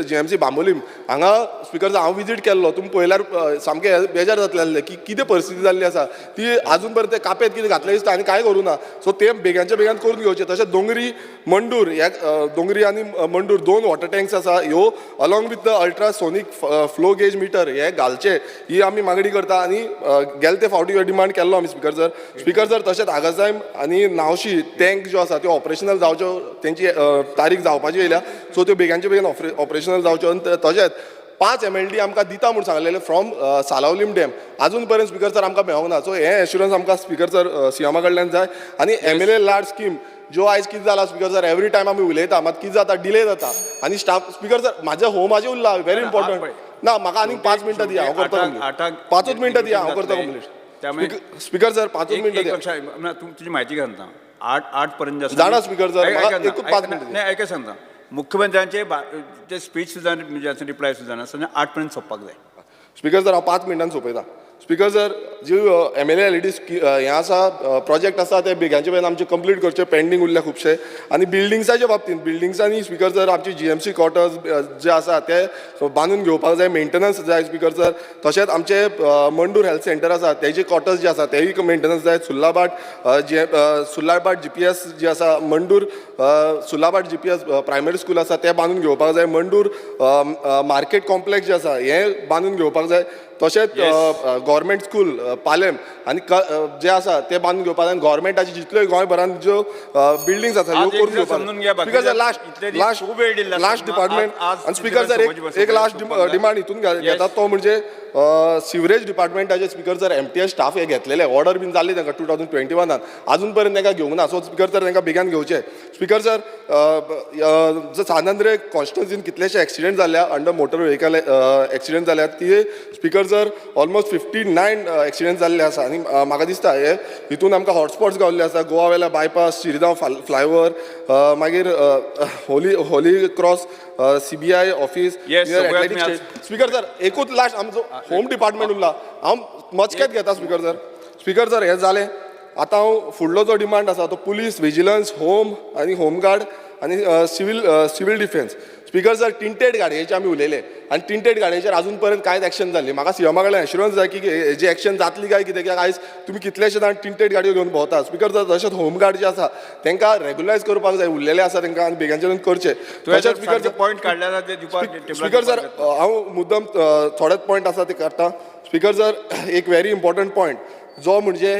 GMC Bambolim हांगा स्पिकर सर हांव विजीट केल्लो, तुमी पळयल्यार सामकें बेजार जातलें आसलें की कितें परिस्थिती जाल्ली आसा ती आजून पर्यंत ते कापेत कितें घातलें दिसता आनी कांय करूं ना. सो ते बेगानच्या बेगान करून घेवचें. तशेंच दोंगरी मंडूर ह्या दोंगरी आनी मंडूर 2 वॉटर टँक्स आसा ह्यो along with the ultrasonic flow gauge meter हे घालचे ही आमी मागणी करता आनी गेले ते फावटी हो डिमांड केल्लो आमी स्पिकर सर. स्पिकर सर तशेंच आगासायम आनी नावशी टँक ज्यो आसा त्यो ऑपरेशनल जावच्यो, तेंची तारीख जावपाची येयल्या, सो त्यो बेगानचे बेगीन ऑपरेशनल जावच्यो. आनी तशेंच 5 MLD आमकां दिता म्हूण सांगलेलें फ्रॉम सालावलीम डॅम, आजून पर्यंत स्पिकर सर आमकां मेळोंक ना. सो हें एश्युरन्स आमकां स्पिकर सर सीएमा कडल्यान जाय. आनी MLA large scheme ज्यो आयज कितें जाला स्पिकर सर एवरी टायम आमी उलयता मात कितें जाता डिले जाता आनी स्टाफ स्पिकर सर म्हाजें होमाचें उरला व्हेरी इम्पॉर्टंट ना म्हाका आनीक 5 मिनटां दिया हांव करता कंप्लीट. 5 मिनटां दिया हांव करता कंप्लीट. स्पिकर सर 5 मिनटां दिया. तुजी म्हायती सांगता 8 पर्यंत जाणा स्पिकर सर एकूच 5 मिनटां. नाही ऐका सांगता, मुख्यमंत्र्यांचे ते स्पीच सुद्दां रिप्लाय सुद्दां आसतना 8 पर्यंत सोंपपाक जाय. स्पीकर सर, हांव 5 मिनटान सोंपयता. स्पीकर सर, जी एमएलए एलईडी हें आसा, प्रोजेक्ट आसा, ते बेगांचे बेगीन आमचे कंप्लीट करचे, पेंडींग उरल्या खुबशे. आनी बिल्डिंग्साच्या बाबतींत, बिल्डिंग्सांनी स्पीकर सर, आमची जीएमसी क्वॉर्टर्स जे आसा ते बांदून घेवपाक जाय, मेंटेनन्स जाय स्पीकर सर. तशेंच आमचे मंडूर हेल्थ सेंटर आसा, तेजे क्वॉर्टर्स जे आसा तेय मेंटेनन्स जाय. सुर्लाभाट जे सुर्लाभाट जीपीएस जे आसा, मंडूर सुर्लाभाट जीपीएस प्रायमरी स्कूल आसा, ते बांदून घेवपाक जाय. मंडूर मार्केट कॉम्प्लेक्स जे आसा, हें बांदून घेवपाक जाय. तशेंच गव्हर्मेंट स्कूल पालेम आनी जे आसा ते बांदून घेवपाक जाय. आनी गव्हर्मेंटाची जितल्यो गोंयभरान ज्यो बिल्डिंग्स आसा, ह्यो आज करून एक घेवपाक. समजून घ्या. स्पीकर सर, लास्ट इतले दीस लास्ट खूब वेळ दिल्लो आसा. लास्ट डिपार्टमेंट आज आनी स्पीकर सर, एक एक लास्ट डिमांड हितून घेता, तो म्हणजे सिवरेज डिपार्टमेंटाचे. स्पीकर सर, एमटीएस स्टाफ हे घेतलेले, ऑर्डर बीन जाल्ली तांकां 2021न, अजून पर्यंत तांकां घेवंक ना. सो स्पीकर सर, तांकां बेगान घेवचे. स्पीकर सर, सान आंद्रे कॉन्स्टिट्युन्सीन कितलेशे एक्सिडेंट जाल्या, अंडर मोटर व्हेकल एक्सिडेंट जाल्या ती, स्पीकर सर, ऑलमोस्ट 59 एक्सिडेंट जाल्ले आसा. आनी म्हाका दिसता हे हितून आमकां हॉटस्पॉट्स गावल्ले आसा, गोवा वेल्या बायपास, शिरगांव फ्लायओवर, मागीर होली क्रॉस सीबीआय ऑफिस. सगळ्यात मी आज- स्पीकर सर, एकूच लास्ट, आमचो होम डिपार्टमेंट उरला, हांव मचकेत घेता स्पीकर सर. स्पीकर सर, हें जालें. आतां हांव फुडलो जो डिमांड आसा तो पुलीस, विजिलन्स, होम आनी होमगार्ड आनी civil defence. Speaker sir, tinted गाडयेचे आमी उलयले आनी टिंटेड गाडयेचेर अजून पर्यंत कांयच एक्शन जाल्ली. म्हाका सीएमा कडल्यान एश्युरन्स जाय की हेजी एक्शन जातली काय कितें, कित्याक आयज तुमी कितलेशे जाण टिंटेड गाडयो घेवन भोंवता. स्पीकर सर, तशेंच होमगार्ड जे आसा तांकां रेगुलरायज करपाक जाय, उरलेले आसा तांकां आनी बेगांच्यान करचे. तुवें तशेंच स्पीकर पॉयंट काडले जाल्यार ते दिवपाक टेबलार. स्पीकर सर, हांव मुद्दम थोडेच पॉयंट आसा ते काडटा. स्पीकर सर, एक व्हेरी इम्पॉर्टंट पॉयंट जो म्हणजे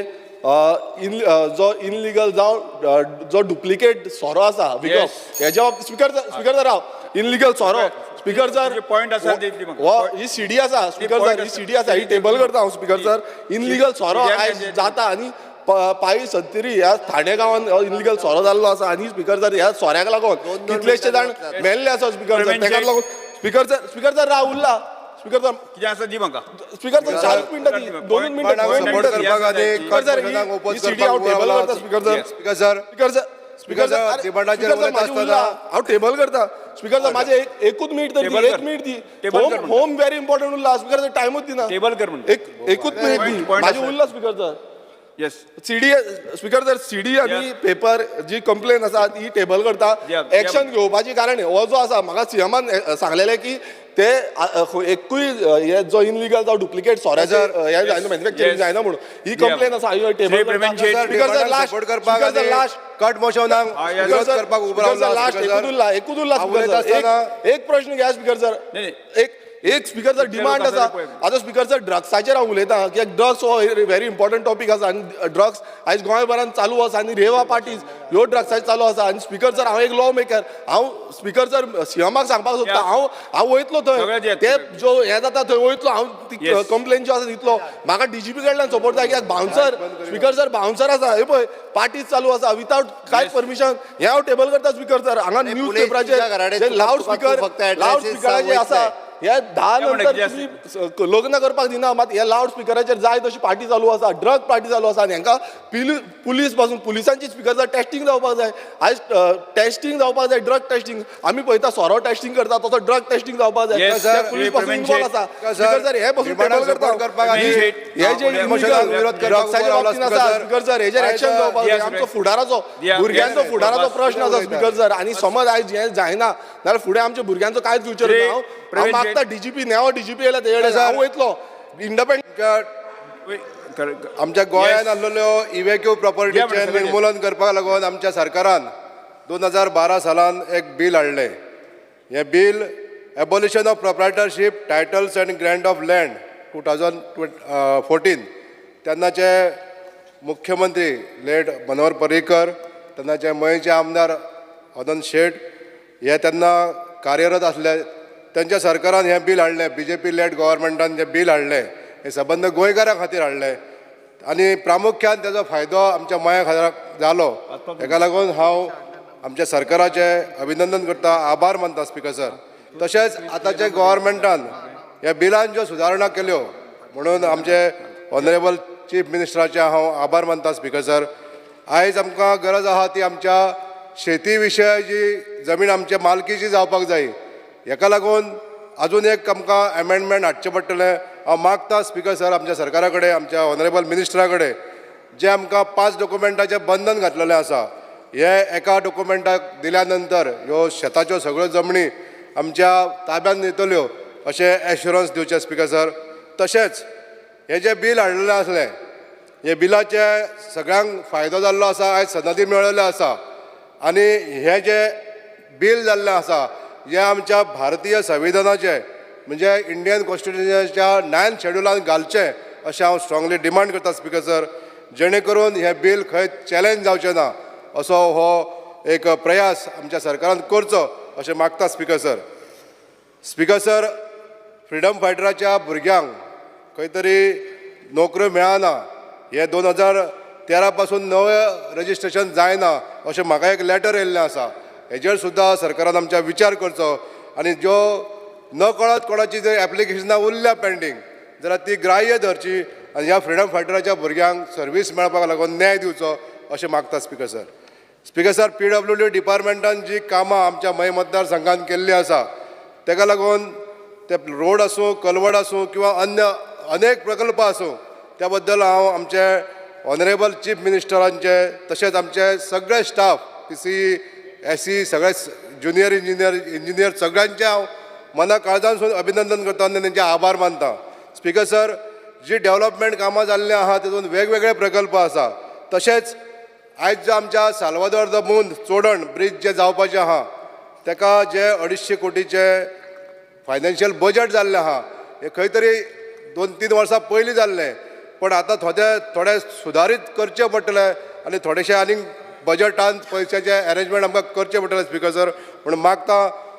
इन जो इनलिगल जावं जो डुप्लिकेट सोरो आसा विकप, हेज्या बाबतीत स्पीकर सर, स्पीकर सर, राव, इनलिगल सोरो, स्पीकर सर, तुजे point आसा ते दी म्हाका. हो ही सीडी आसा स्पीकर point sir, ही आसा. सीडी आसा, ही टेबल करता हांव. स्पीकर सर, इनलिगल सोरो CDR आयज जाता आनी पाळी सत्तरी ह्या ठाणे गांवान इनलिगल सोरो जाल्लो आसा. आनी स्पीकर सर, ह्या सोऱ्याक लागून कितलेशे जाण मेल्ले आसा स्पीकर सर. प्रवीण. ताका लागून स्पीकर सर, स्पीकर सर, राव, उरला स्पीकर सर. कितें आसा दी म्हाका. स्पीकर सर, 4 मिनटां दी, 2 मिनटां. सपोर्ट करपाक आनी स्पीकर सर, ही सीडी हांव टेबल करता speaker sir. Speaker sir. Speaker sir, speaker sir, डिमांडाचेर स्पीकर सर, उलयता म्हाजें उरला, हांव टेबल करता स्पीकर सर. माझे एक एकूच मिनिट तरी टेबल दी, एक कर. मिनिट दी. टेबल होम कर म्हणटा. होम व्हेरी इम्पॉर्टंट उरला स्पीकर सर, टायमूच दिना. टेबल कर म्हणटा. एक एकूच मिनिट दी. Point म्हाजें आसा. उरला स्पीकर सर. येस. सीडी, स्पीकर सर, सीडी आनी पेपर जी कंप्लेन आसा ती टेबल करता. एक्शन घेवपाची, कारण हो जो आसा, म्हाका सीएमान सांगलेलें की ते एकूय हे जो इनलिगल जावं डुप्लिकेट सोऱ्याचे हे जायना, मॅन्युफॅक्चरींग जायना म्हणून ही कंप्लेन आसा, हांवें table. Shri Praveen Shet. Speaker sir, last. Support करपाक स्पीकर सर, लास्ट. कट मोशनाक विरोध करपाक उबो रावला. लास्ट, एकूच उरला, एकूच उरला हांव स्पीकर उलयता सर, एक आसतना एक प्रश्न घ्या स्पीकर सर. नाही, एक एक स्पीकर सर, डिमांड लोक आसा. आसा ते पळय. आतां स्पीकर सर, ड्रग्साचेर हांव उलयतां, कित्याक ड्रग्स हो व्हेरी इम्पॉर्टंट टॉपीक आसा. आनी ड्रग्स आयज गोंयभरान चालू आसा आनी रेवा पार्टीज ह्यो ड्रग्साचेर चालू आसा. आनी स्पीकर सर, हांव एक लॉ मेकर, हांव स्पीकर सर सीएमाक सांगपाक सोदता, हांव वयतलो थंय, सगळें जे ते जो हें जाता थंय वयतलो हांव, ती कंप्लेन ज्यो आसा दितलो. म्हाका डीजीपी कडल्यान सपोर्ट जाय, कित्याक बाउन्सर, स्पीकर सर, बाउन्सर आसा, हे पळय पार्टीज चालू आसा विथआउट कांय परमिशन. हें हांव टेबल करता स्पीकर सर. हांगा न्यूज पुलीस तुज्या पेपराचेर घराकडेन जे लावड तुका स्पीकर, फक्त लावड addresses स्पिकराचे आसा, सांग. हे 10 ते म्हणटा नंतर कितें तुमी लग्न करपाक दिना, मात हे लावड स्पिकराचेर जाय तशी पार्टी चालू आसा, ड्रग पार्टी चालू आसा. आनी हांकां पुलीस पासून पुलिसांची स्पिकर सर टेस्टिंग जावपाक जाय. आयज टेस्टिंग जावपाक जाय, ड्रग टेस्टिंग. आमी पळयता सोरो टेस्टिंग करता, तसो ड्रग टेस्टिंग जावपाक जाय. Sir, ते पुलीस पासून प्रवीण इन्वॉल्व शेट. आसा स्पीकर सर, हे पासून डिमांडाक टेबल करता. support करपाक आनी हे जे मोशनाक विरोध करपाक ड्रग्साच्या उबो रावला बाबतींत आसा स्पीकर सर. स्पीकर सर, हेजेर एक्शन जावपाक जाय. आमचो फुडाराचो, भुरग्यांचो फुडाराचो प्रश्न आसा स्पीकर सर. आनी समज आयज हें जायना जाल्यार फुडें आमच्या भुरग्यांचो कांयच फ्युचर श्री ना. हांव प्रवीण मागता शेट. डीजीपी, नेवो डीजीपी येयला तेजे कडेन हांव वयतलो इंडिपेंडंट. आमच्या गोंयांत आसलेल्यो इव्हेक्यू प्रॉपर्टीचें सगळें. निर्मूलन करपाक लागून आमच्या सरकारान 2012 सालान एक बील हाडलें. हें bill Abolition of Proprietorship Titles and Grant of Land 2014. तेन्नाचे मुख्यमंत्री लेट मनोहर पर्रीकर, तेन्नाचे मयेचे आमदार अनंत शेट हे तेन्ना कार्यरत आसले. तेंच्या सरकारान हें बील हाडलें. बीजेपी लेड गव्हर्मेंटान जें बील हाडलें हें सबंद गोंयकारां खातीर हाडलें आनी प्रामुख्यान तेजो फायदो आमच्या मया खातीर जालो. हेका लागून हांव आमच्या सरकाराचें अभिनंदन करता, आभार मानता स्पीकर सर. तशेंच आतांच्या गव्हर्मेंटान ह्या बिलान ज्यो सुदारणा केल्यो म्हणून आमचे ऑनरेबल चीफ मिनिस्टराचे हांव आभार मानता स्पीकर सर. आयज आमकां गरज आहा ती आमच्या शेती विशयाची जमीन आमच्या मालकीची जावपाक जाय. हेका लागून अजून एक आमकां एमेंडमेंट हाडचें पडटलें. हांव मागता स्पिकर सर आमच्या सरकारा कडेन, आमच्या ऑनरेबल मिनिस्टरा कडेन, जे आमकां 5 डॉक्युमेंटाचें बंधन घातलेलें आसा, हे एका डॉक्युमेंटाक दिल्या नंतर ह्यो शेताच्यो सगळ्यो जमणी आमच्या ताब्यांत येतल्यो अशें एश्युरन्स दिवचें स्पिकर सर. तशेंच हें जें बील हाडलेलें आसलें, हे बिलाचे सगळ्यांक फायदो जाल्लो आसा, आयज सनदी मेळिल्ल्यो आसा आनी हें जें बील जाल्लें आसा हें आमच्या भारतीय संविधानाचें म्हणजे इंडियन कॉन्स्टिट्युशनाच्या 9th शेड्युलान घालचें अशें हांव स्ट्रांगली डिमांड करता स्पिकर सर, जेणे करून हें बील खंय चॅलेंज जावचें ना असो हो एक प्रयास आमच्या सरकारान करचो अशें मागता speaker sir. Speaker sir, freedom फायटराच्या भुरग्यांक खंय तरी नोकऱ्यो मेळना, हे 2013 पासून नवें रजिस्ट्रेशन जायना अशें म्हाका एक लॅटर येयल्लें आसा. हेजेर सुद्दां सरकारान आमच्या विचार करचो आनी ज्यो न कळत कोणाची जर एप्लिकेशनां उरल्या पेंडींग जाल्यार ती ग्राह्य धरची आनी ह्या फ्रिडम फायटराच्या भुरग्यांक सर्वीस मेळपाक लागून न्याय दिवचो अशें मागता speaker sir. Speaker sir, PWD डिपार्टमेंटान जी कामां आमच्या मये मतदारसंघान केल्लीं आसा तेका लागून ते रोड आसूं, कलवड आसूं किंवा अन्य अनेक प्रकल्प आसूं, त्या बद्दल हांव आमचे ऑनरेबल चीफ मिनिस्टरांचे तशेंच आमचे सगळे स्टाफ PC SC सगळे ज्युनियर इंजिनियर इंजिनियर सगळ्यांचे हांव मना काळजांसून अभिनंदन करता आनी तेंचे आभार मानता. स्पिकर सर, जी डेवलपमेंट कामां जाल्लीं आहा तेतून वेगवेगळे प्रकल्प आसा. तशेंच आयज जो आमच्या साल्वादोर the मून चोडण ब्रीज जे जावपाचें आहा तेका जे 250 कोटीचे फायनान्शियल बजट जाल्लें आहा हें खंय तरी 2-3 वर्सां पयलीं जाल्लें, पण आतां थोडे थोडे सुदारीत करचें पडटलें आनी थोडेशें आनीक बजटान पयशाचें एरेंजमेंट आमकां करचें पडटलें स्पिकर सर. म्हूण मागता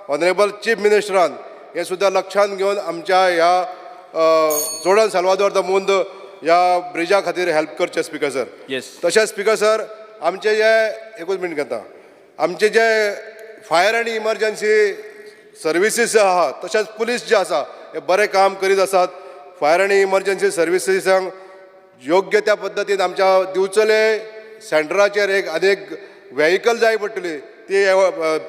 ऑनरेबल चीफ मिनिस्टरान हें सुद्दां लक्षांत घेवन आमच्या ह्या चोडण साल्वादोर the मुंद ह्या ब्रिजा खातीर हेल्प करचें स्पिकर सर. तशेंच स्पिकर सर, आमचे जे एकूच मिनट घेता, आमचे जे फायर आनी इमर्जन्सी सर्विसीस जे आहा तशेंच पुलीस जे आसा हे बरें काम करीत आसात. फायर आनी इमर्जन्सी सर्विसीसांक योग्य त्या पद्दतीन आमच्या दिवचले सेंटराचेर एक आनी एक व्हेहिकल जाय पडटली ती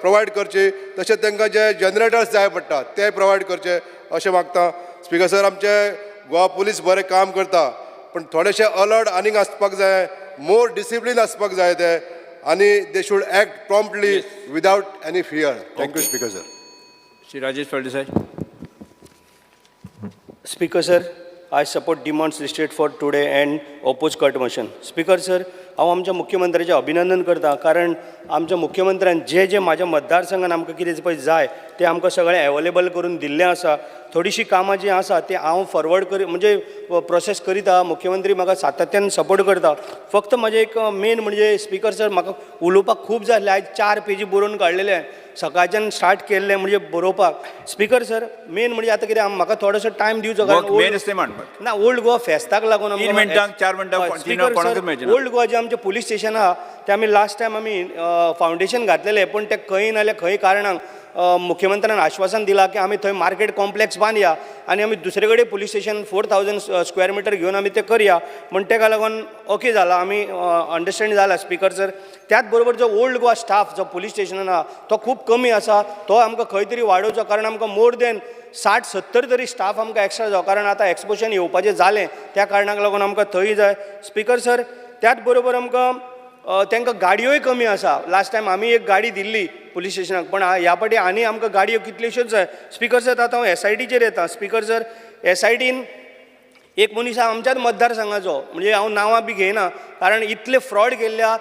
प्रोवायड करची, तशेंच तांकां जे जनरेटर्स जाय पडटा ते प्रोवायड करचे अशें मागता. स्पिकर सर, आमचे गोवा पुलीस बरें काम करता पण थोडेशे अलर्ट आनीक आसपाक जाय, मोर डिसिप्लीन आसपाक जाय ते आनी they should act promptly without any fear. Thank you speaker sir. Shri Rajesh Phaldesai. Speaker sir, I support demands listed for today and oppose cut motion. Speaker sir, हांव आमच्या मुख्यमंत्र्याचें अभिनंदन करता, कारण आमच्या मुख्यमंत्र्यान जे जे म्हाज्या मतदारसंघान आमकां कितें पळय जाय तें आमकां सगळें एवेलेबल करून दिल्लें आसा. थोडीशीं कामां जीं आसा तीं हांव फॉरवर्ड करी म्हणजे प्रोसेस करीत आहा. मुख्यमंत्री म्हाका सातत्यान सपोर्ट करता. फक्त म्हाजें एक मेन म्हणजे स्पिकर सर, म्हाका उलोवपाक खूब जाय आसलें. आयज 4 पेजी बरोवन काडलेले, सकाळच्यान स्टार्ट केल्लें म्हणजे बरोवपाक. स्पिकर सर, मेन म्हणजे आतां कितें म्हाका थोडोसो टायम दिवचो, कारण ना ओल्ड गोवा फेस्ताक लागून 3 मिनटांक 4 मिनटांक स्पिकर सर, ओल्ड गोवा जे आमचें पुलीस स्टेशन आहा तें आमी लास्ट टायम आमी फावंडेशन घातलेलें, पूण तें खंय ना जाल्यार खंय कारणाक मुख्यमंत्र्यान आश्वासन दिलां की आमी थंय मार्केट कॉम्प्लेक्स बांदया आनी आमी दुसरे कडेन पुलीस स्टेशन 4000 स्क्वेअर मिटर घेवन आमी तें करया म्हण तेका लागून ओके जाला, आमी अंडरस्टँड जाला स्पिकर सर. त्याच बरोबर जो ओल्ड गोवा स्टाफ जो पुलीस स्टेशनान आहा तो खूब कमी आसा, तो आमकां खंय तरी वाडोवचो, कारण आमकां मोर देन 60-70 तरी स्टाफ आमकां एक्स्ट्रा जावो, कारण आतां एक्सपोशन येवपाचें जालें त्या कारणाक लागून आमकां थंय जाय स्पिकर सर. त्याच बरोबर आमकां तांकां गाडयोय कमी आसा. लास्ट टायम आमी एक गाडी दिल्ली पुलीस स्टेशनाक, पण ह्या फावटी आनी आमकां गाडयो कितल्योश्योच जाय स्पिकर सर. आतां हांव एसआयटीचेर येता स्पिकर सर. एसआयटीन एक मनीस आमच्याच मतदारसंघाचो, म्हणजे हांव नांवां बी घेयना कारण इतले फ्रॉड केल्ल्या,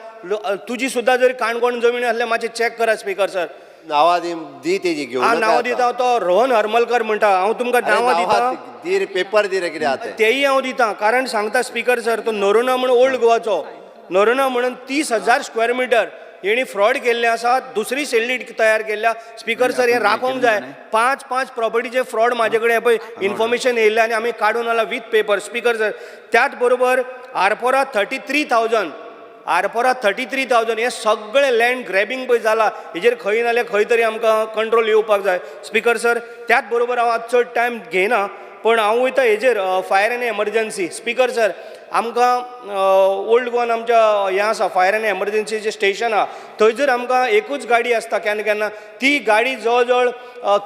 तुजी सुद्दां जर काणकोण जमीन आसल्यार मातशें चॅक करा स्पिकर सर. नांवां दी तेजी घेवन हांव नांवां दिता, तो रोहन हरमलकर म्हणटा, हांव तुमकां नांवां दिता, दी पेपर दी रे कितें आतां तेयी हांव दिता, कारण सांगता स्पिकर सर, तो नरोना म्हण ओल्ड गोवाचो नरोना म्हणून 30,000 स्क्वेअर मिटर हेणी फ्रॉड केल्ले आसा, दुसरी सेल्ली तयार केल्ल्या स्पिकर सर. हें राखोवंक जाय. 5-5 प्रॉपर्टीचे फ्रॉड म्हाजे कडेन पळय इन्फॉर्मेशन येयल्लें आनी आमी काडून आला विथ पेपर स्पिकर सर. त्याच बरोबर आरपोरा 33,000, आरपोरा 33,000 हें सगळें लँड ग्रॅबिंग पळय जाला, हेजेर खंय ना जाल्यार खंय तरी आमकां कंट्रोल येवपाक जाय स्पिकर सर. त्याच बरोबर हांव आतां चड टायम घेयना, पण हांव वयता हेजेर फायर आनी एमर्जन्सी स्पिकर सर. आमकां ओल्ड गोवान आमच्या हें आसा फायर आनी एमर्जन्सीचें स्टेशन आहा, थंय जर आमकां एकूच गाडी आसता केन्ना केन्ना, ती गाडी जवळ जवळ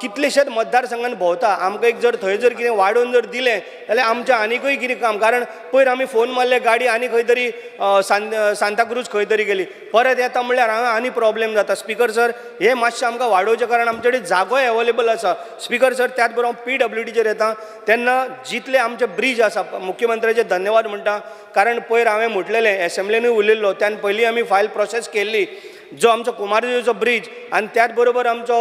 कितलेशेच मतदारसंघान भोंवता. आमकां एक जर थंय जर कितें वाडोवन जर दिलें जाल्यार आमचें आनिकूय कितें काम, कारण पयर आमी फोन मारले गाडी आनी खंय तरी सांताक्रूज खंय तरी गेली, परत येता म्हणल्यार हांगा आनी प्रॉब्लेम जाता. स्पीकर सर हें मातशें आमकां वाडोवचें, कारण आमचे कडेन जागोय अवेलेबल आसा. स्पीकर सर त्याच बरोबर हांव PWDचेर येता तेन्ना जितले आमचे ब्रीज आसा, मुख्यमंत्र्याचे धन्यवाद म्हणटा, कारण पयर हांवें म्हटलेलें एसेंब्लीनूय उलयल्लो, त्यान पयलीं आमी फायल प्रोसेस केल्ली, जो आमचो कुमारजुंवेचो ब्रीज आनी त्याच बरोबर आमचो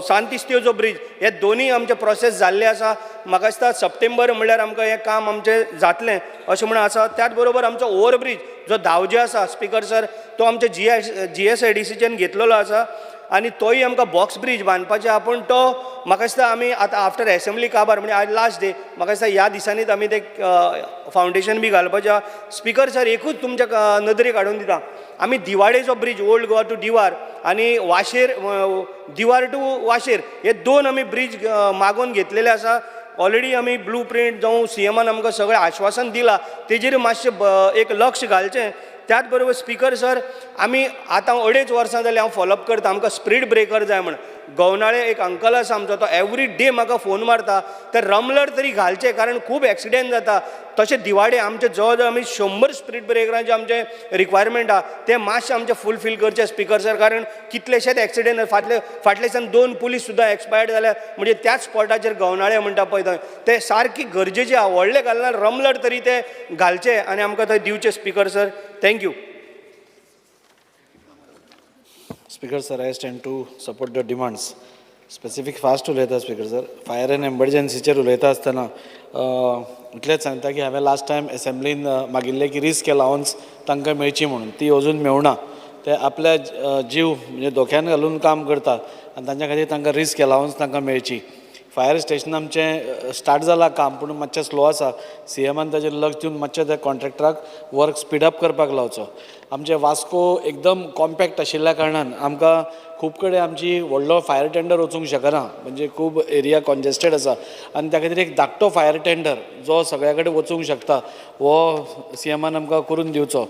सांतिस्त्योचो ब्रीज, हे दोनूय आमचे प्रोसेस जाल्ले आसा. म्हाका दिसता सप्टेंबर म्हणल्यार आमकां हें काम आमचें जातलें अशें म्हणून आसा. त्याच बरोबर आमचो ओवरब्रीज जो धावजे आसा स्पीकर सर, तो आमच्या GSIDCच्यान घेतलेलो आसा आनी तोय आमकां बॉक्स ब्रीज बांदपाचें आहा, पूण तो म्हाका दिसता आमी आतां आफ्टर एसेंब्ली काबार म्हणजे आज लास्ट डे, म्हाका दिसता ह्या दिसांनीच आमी ते फावंडेशन बी घालपाचें आहा. स्पीकर सर एकूच तुमच्या नदरेक हाडून दिता, आमी दिवाडेचो bridge old Goa to Divar आनी वाशेर दिवार टू वाशेर हे दोन आमी ब्रीज मागोवन घेतलेले आसा. ऑलरेडी आमी ब्लू प्रिंट जावं CMान आमकां सगळें आश्वासन दिलां, तेजेर मातशें एक लक्ष घालचें. त्याच बरोबर स्पीकर सर आमी आतां 2.5 वर्सां जालीं हांव फॉलोअप करता, आमकां स्पीड ब्रेकर जाय म्हण. गवनाळे एक अंकल आसा आमचो, तो एवरी डे म्हाका फोन मारता, ते रमलर तरी घालचे कारण खूब एक्सिडेंट जाता. तशें दिवाडे आमचे जवळ जवळ आमी 100 स्पीड ब्रेकरांचे आमचे रिक्वायरमेंट आहा, ते मातशें आमचें फुलफील करचे स्पीकर सर, कारण कितलेशेच एक्सिडेंट फाटले दिसान 2 पुलीस सुद्दां एक्सपायर्ड जाल्या, म्हणजे त्याच स्पॉटाचेर गवनाळे म्हणटा पळय थंय, ते सारकी गरजेचे आहा, व्हडले घालना रमलर तरी ते घालचे आनी आमकां थंय दिवचे speaker sir. Thank you. Speaker sir, I stand to support the demands. Specific fast उलयता स्पीकर सर. फायर एंड एमर्जन्सीचेर उलयता आसतना इतलेंच सांगता की हांवें लास्ट टायम एसेंब्लीन मागिल्लें की रिस्क अलावन्स तांकां मेळची म्हणून, ती अजून मेळना. ते आपल्या जीव म्हणजे धोक्यान घालून काम करता आनी तांच्या खातीर तांकां रिस्क अलावन्स तांकां मेळची. फायर स्टेशन आमचें स्टार्ट जालां काम, पूण मातशें स्लो आसा. CMान ताजेर लक्ष दिवन मातशें त्या कॉन्ट्रॅक्टराक वर्क स्पीड अप करपाक लावचो. आमचें वास्को एकदम कॉम्पॅक्ट आशिल्ल्या कारणान आमकां खूब कडेन आमची व्हडलो फायर टेंडर वचूंक शकना, म्हणजे खूब एरिया कॉन्जेस्टेड आसा आनी त्या खातीर एक धाकटो फायर टेंडर जो सगळ्या कडेन वचूंक शकता हो CMान आमकां करून दिवचो.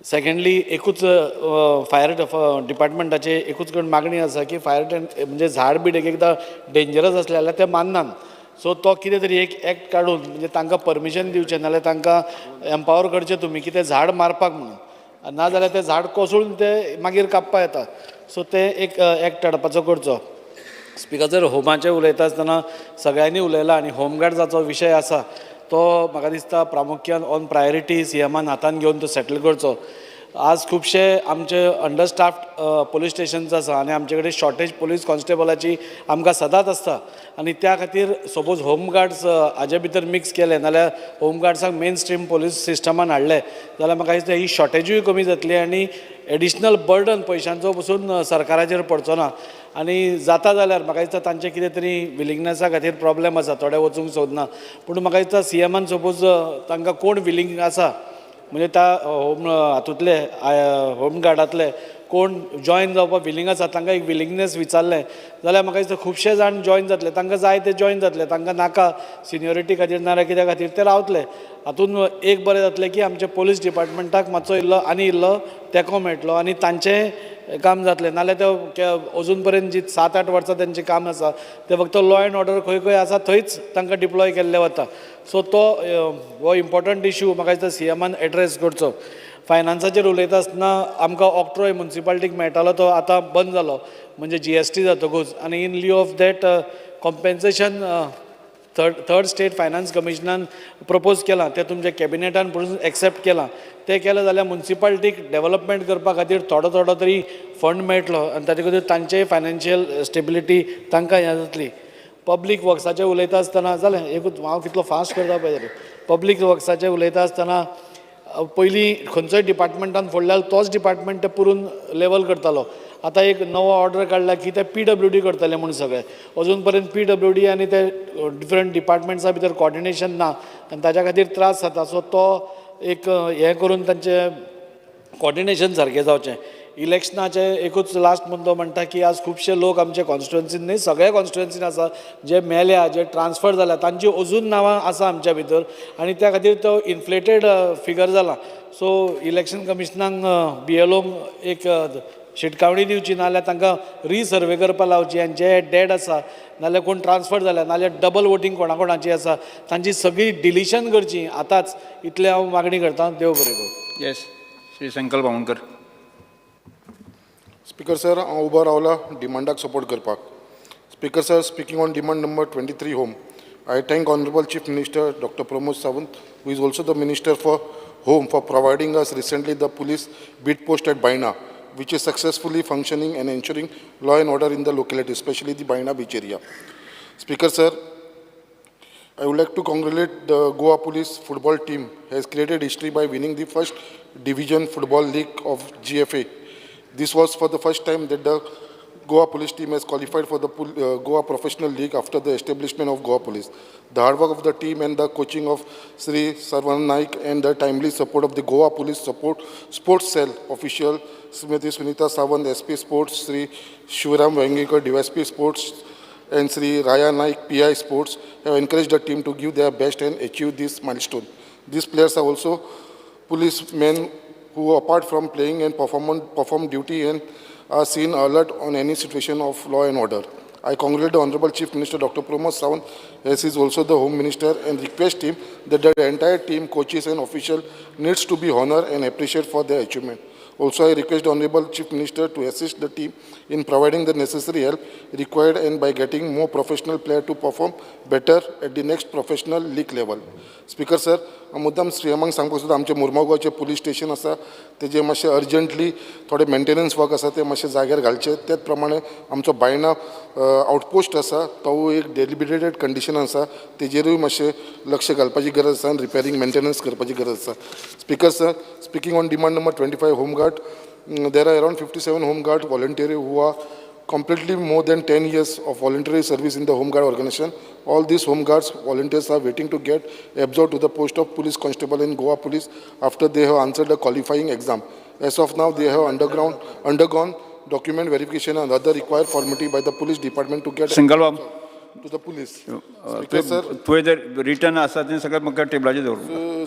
सेकेंडली एकूच फायर डिपार्टमेंटाचे एकूच कडेन मागणी आसा की फायर म्हणजे झाड बीड एक एकदां डेंजरस आसलें जाल्यार ते माननात, सो तो कितें तरी एक एक्ट काडून म्हणजे तांकां परमिशन दिवचें, नाजाल्यार तांकां एम्पावर करचें तुमी की तें झाड मारपाक म्हणून, नाजाल्यार तें झाड कोसळून तें मागीर कापपा येता. सो तें एक एक्ट हाडपाचो करचो. स्पीकर सर, होमाचें उलयता आसतना सगळ्यांनी उलयलां आनी होमगार्ड्साचो विशय आसा तो म्हाका दिसता प्रामुख्यान ऑन प्रायोरिटी CMान हातान घेवन तो सेटल करचो. आज खुबशे आमचे अंडरस्टाफ्ड पोलीस स्टेशन्स आसा आनी आमचे कडेन शॉर्टेज पोलीस कॉन्स्टेबलाची आमकां सदांच आसता आनी त्या खातीर सपोज होमगार्ड्स हाजे भितर मिक्स केले नाल्यार होमगार्ड्सांक मेन स्ट्रीम पोलीस सिस्टमान हाडले जाल्यार म्हाका दिसता ही शॉर्टेजूय कमी जातली आनी एडिशनल बर्डन पयशांचो पसून सरकाराचेर पडचो ना. आनी जाता जाल्यार म्हाका दिसता तांचे कितें तरी विलिंगनेसा खातीर प्रॉब्लेम आसा, थोडे वचूंक सोदना, पूण म्हाका दिसता CMान सपोज तांकां कोण विलींग आसा म्हणजे त्या होम हातूंतले होमगार्डांतले कोण जॉयन जावपाक विलींग आसा तांकां एक विलिंगनेस विचारलें जाल्यार म्हाका दिसता खुबशे जाण जॉयन जातले, तांकां जाय ते जॉयन जातले, तांकां नाका सिनियोरिटी खातीर नाजाल्यार कित्या खातीर ते रावतले. हातूंत एक बरें जातलें की आमच्या पोलीस डिपार्टमेंटाक मातसो इल्लो आनी इल्लो तेंको मेळटलो आनी तांचें काम जातलें. नाजाल्यार ते अजून पर्यंत जी 7-8 वर्सां तेंचें काम आसा तें फक्त लॉ एंड ऑर्डर खंय खंय आसा थंयच तांकां डिप्लॉय केल्लें वता. सो तो हो इम्पॉर्टंट इशू म्हाका दिसता CMान एड्रेस करचो. फायनान्साचेर उलयता आसतना आमकां ऑक्ट्रॉय मुन्सिपालिटीक मेळटालो तो आतां बंद जालो, म्हणजे GST जातकूच, आनी in lieu of that compensation third state finance कमिशनान propose केलां, तें तुमच्या कॅबिनेटान पसून एक्सेप्ट केलां. तें केलें जाल्यार मुन्सिपालिटीक डेवलपमेंट करपा खातीर थोडो थोडो तरी फंड मेळटलो आनी ताचे खातीर तांचेय फायनान्शियल स्टेबिलिटी तांकां हें जातली. पब्लीक वर्क्साचें उलयता आसतना जालें एकूच हांव कितलो फास्ट करता पळय जाल्यार पब्लीक वर्क्साचें उलयता आसतना पयलीं खंयचोय डिपार्टमेंटान फोडल्यार तोच डिपार्टमेंट ते पुरून लेवल करतालो. आतां एक नवो ऑर्डर काडला की ते PWD करतले म्हूण सगळे, अजून पर्यंत PWD आनी ते डिफरंट डिपार्टमेंट्सा भितर कॉर्डिनेशन ना आनी ताच्या खातीर त्रास जाता. सो तो एक हें करून तांचें कॉर्डिनेशन सारकें जावचें. इलेक्शनाचे एकूच लास्ट मुद्दो म्हणटा की आज खुबशे लोक आमचे कॉन्स्टिट्युएन्सीन न्ही, सगळे कॉन्स्टिट्युएन्सीन आसा, जे मेल्या, जे ट्रान्सफर जाल्या, तांची अजून नांवां आसा आमच्या भितर आनी त्या खातीर तो इन्फ्लेटेड फिगर जाला. सो इलेक्शन कमिशनाक बीएलओंक एक शिटकावणी दिवची, नाजाल्यार तांकां रिसर्वे करपा लावची आनी जे डेड आसा, नाजाल्यार कोण ट्रान्सफर जाल्या, नाजाल्यार डबल वोटींग कोणा कोणाची आसा, तांची सगळी डिलिशन करची आतांच. इतलें हांव मागणी करता. देव बरें करूं. येस, श्री संकल्प आमोणकर. स्पीकर सर, हांव उबो रावला डिमांडाक सपोर्ट करपाक. Speaker sir, speaking on demand number 23, home, I thank Honourable Chief Minister Doctor Pramod Sawant, who is also the Minister for Home, for providing us recently the police beat post at Baina, which is successfully functioning and ensuring law and order in the locality, especially the Baina beach area. Speaker sir, I would like to congratulate the Goa Police football team has created history by winning the first division football league of GFA. This was for the first time that the Goa Police team has qualified for the Goa Professional League after the establishment of Goa Police. The hard work of the team and the coaching of Sri Sarvan Naik and the timely support of the Goa Police Support Sports Cell official Srimati Sunita Sawant, SP Sports, Sri Shivaram Vengekar, DSP Sports, and Sri Raya Naik, PI Sports, have encouraged the team to give their best and achieve this milestone. These players are also policemen who, apart from playing and perform duty and are seen alert on any situation of law and order. I congratulate the Honorable Chief Minister Dr. Pramod Sawant, as he is also the Home Minister, and request him that the entire team, coaches and officials needs to be honored and appreciated for their achievement. Also, I request the Honorable Chief Minister to assist the team in providing the necessary help required and by getting more professional players to perform better at the next professional league level. Speaker sir, मुद्दाम सीएमाक सांगपाक सोदता, आमचें मुरमुगांवचें police station आसा, तेजें मातशें urgently थोडें maintenance work आसा, तें मातशें जाग्यार घालचें. त्याच प्रमाणे आमचो बायणा आउटपोस्ट आसा, तोवूय एक डेलिबिरेटेड कंडिशन आसा, तेजेरूय मातशें लक्ष घालपाची गरज आसा आनी रिपेरींग मेंटेनन्स करपाची गरज आसा. Speaker sir, speaking on demand number 25, home guard, there are around 57 home guard volunteer who are completely more than 10 years of voluntary service in the Home Guard organization. All these Home Guards volunteers are waiting to get absorbed to the post of police constable in Goa Police after they have answered the qualifying exam. As of now, they have undergone document verification and other required formality by the police department to get Sankalp to the police. Speaker sir, तुवें जर return आसा तें सगळें म्हाका टेबलाचेर दवर.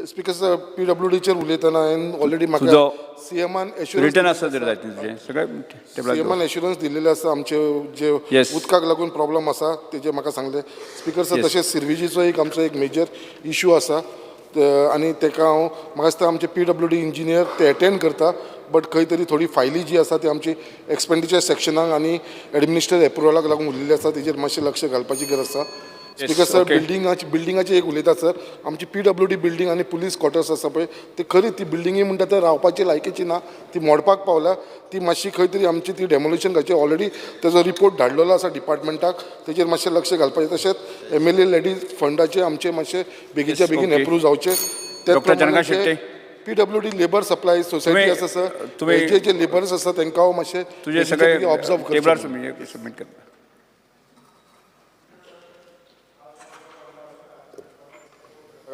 Speaker sir, पीडब्ल्यूडीचेर उलयतना हांवें already म्हाका तुजो सीएमान एश्युरन्स रिटर्न आसा जर जाय तुजें सगळें टेबलाचेर. सीएमान एश्युरन्स दिलेले आसा, आमचे जे उदकाक लागून प्रॉब्लम आसा तेजे म्हाका सांगले. स्पीकर सर, तशेंच सिर्विजीचो एक आमचो एक मेजर इशू आसा आनी तेका हांव म्हाका दिसता आमचे पीडब्ल्यूडी इंजिनियर ते एटेंड करता, बट खंय तरी थोडी फायली जी आसा ती आमची एक्सपेंडिचर सेक्शनाक आनी एडमिनिस्ट्रेटिव एप्रुवलाक लागून उरलेली आसा, तेजेर मातशें लक्ष घालपाची गरज आसा. स्पीकर सर, बिल्डिंगाची एक उलयता सर, आमची पीडब्ल्यूडी बिल्डींग आनी पुलीस क्वॉर्टर्स आसा पळय, ती खरी ती बिल्डिंगी म्हणटा ते रावपाची लायकीची ना, ती मोडपाक पावल्या. ती मातशी खंय तरी आमची ती डेमोलिशन घालची. ऑलरेडी तेजो रिपोर्ट धाडलेलो आसा डिपार्टमेंटाक, तेजेर मातशें लक्ष घालपाचें. तशेंच एमएलए लेडीज फंडाचे आमचे मातशे बेगीच्या बेगीन एप्रूव जावचे. Doctor Chandrakant Shetty. PWD labour supply society आसा सर, जे जे लेबर्स आसा तांकां मातशें तुजे सगळे ऑब्जर्व टेबलार सबमीट करता.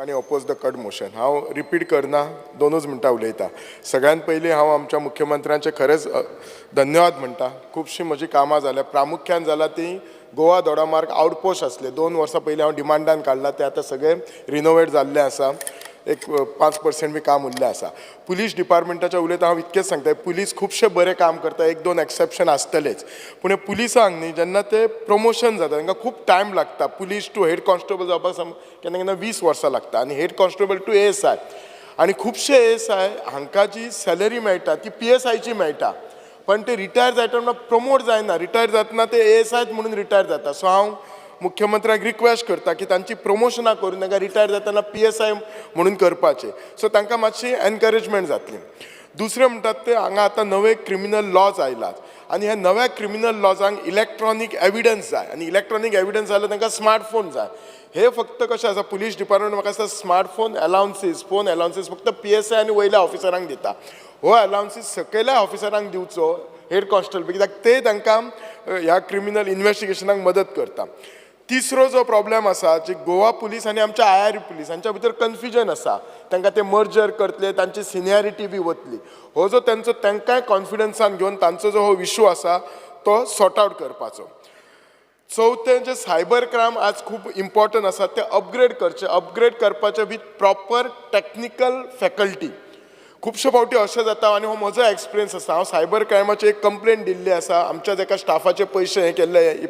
आनी ओपोज the cut motion. हांव रिपीट करना, दोनूच मिनटां उलयता. सगळ्यात पयलीं हांव आमच्या मुख्यमंत्र्यांचे खरेंच धन्यवाद म्हणटा. खुबशीं म्हजीं कामां जाल्या, प्रामुख्यान जाला ती गोवा दोडामार्ग आउटपोस्ट आसले, 2 वर्सां पयलीं हांव डिमांडान काडला, ते आतां सगळे रिनोवेट जाल्ले आसा, एक 5% बी काम उरलें आसा. पुलीस डिपार्टमेंटाच्या उलयता हांव इतकेंच सांगता, पुलीस खुबशे बरें काम करता, 1-2 एक्सेप्शन आसतलेच, पूण पुलिसांक न्ही जेन्ना ते प्रमोशन जाता तांकां खूब टायम लागता. पुलीस टू हेड कॉन्स्टेबल जावपाक केन्ना केन्ना 20 वर्सां लागता आनी head constable to ASI, आनी खुबशे एएसआय हांकां जी सॅलरी मेळटा ती पीएसआयची मेळटा, पण ते रिटायर जायना तेन्ना प्रमोट जायना, रिटायर जातना ते एएसआय म्हणून रिटायर जाता. सो हांव मुख्यमंत्र्याक रिक्वेस्ट करता की तांची प्रमोशनां करून तांकां रिटायर जातना पीएसआय म्हणून करपाचें, सो तांकां मातशी एनकरेजमेंट जातली. दुसरें म्हणटात ते हांगा आतां नवे क्रिमिनल लॉज आयलात आनी ह्या नव्या क्रिमिनल लॉजांक इलेक्ट्रॉनीक एविडन्स जाय आनी इलेक्ट्रॉनीक एविडन्स जाल्यार तांकां स्मार्टफोन जाय. हे फक्त कशें आसा, पुलीस डिपार्टमेंट म्हाका दिसता स्मार्टफोन अलावन्सीस, फोन अलावन्सीस फक्त पीएसआय आनी वयल्या ऑफिसरांक दिता. हो अलावन्सीस सकयल्या ऑफिसरांक दिवचो, हेड कॉन्स्टेबल, कित्याक ते तांकां ह्या क्रिमिनल इन्वेस्टिगेशनाक मदत करता. तिसरो जो प्रॉब्लेम आसा जे गोवा पुलीस आनी आमच्या I R police हांच्या भितर कन्फ्युजन आसा. तांकां ते मर्जर करतले, तांची सिनियरिटी बी वतली. हो जो तांचो तांकांय कॉन्फिडन्सान घेवन तांचो जो हो इशू आसा तो सॉर्ट आवट करपाचो. चवथें जे सायबर क्रायम आज खूब इम्पॉर्टंट आसा, ते अपग्रेड करचे. अपग्रेड करपाचे वीथ प्रॉपर टॅक्निकल फॅकल्टी. खुबशे फावटी अशें जाता आनी हो म्हजो एक्सपिरियन्स आसा. हांव सायबर क्रायमाची एक कंप्लेन दिल्ली आसा, आमच्याच एका स्टाफाचे पयशे हे केल्ले,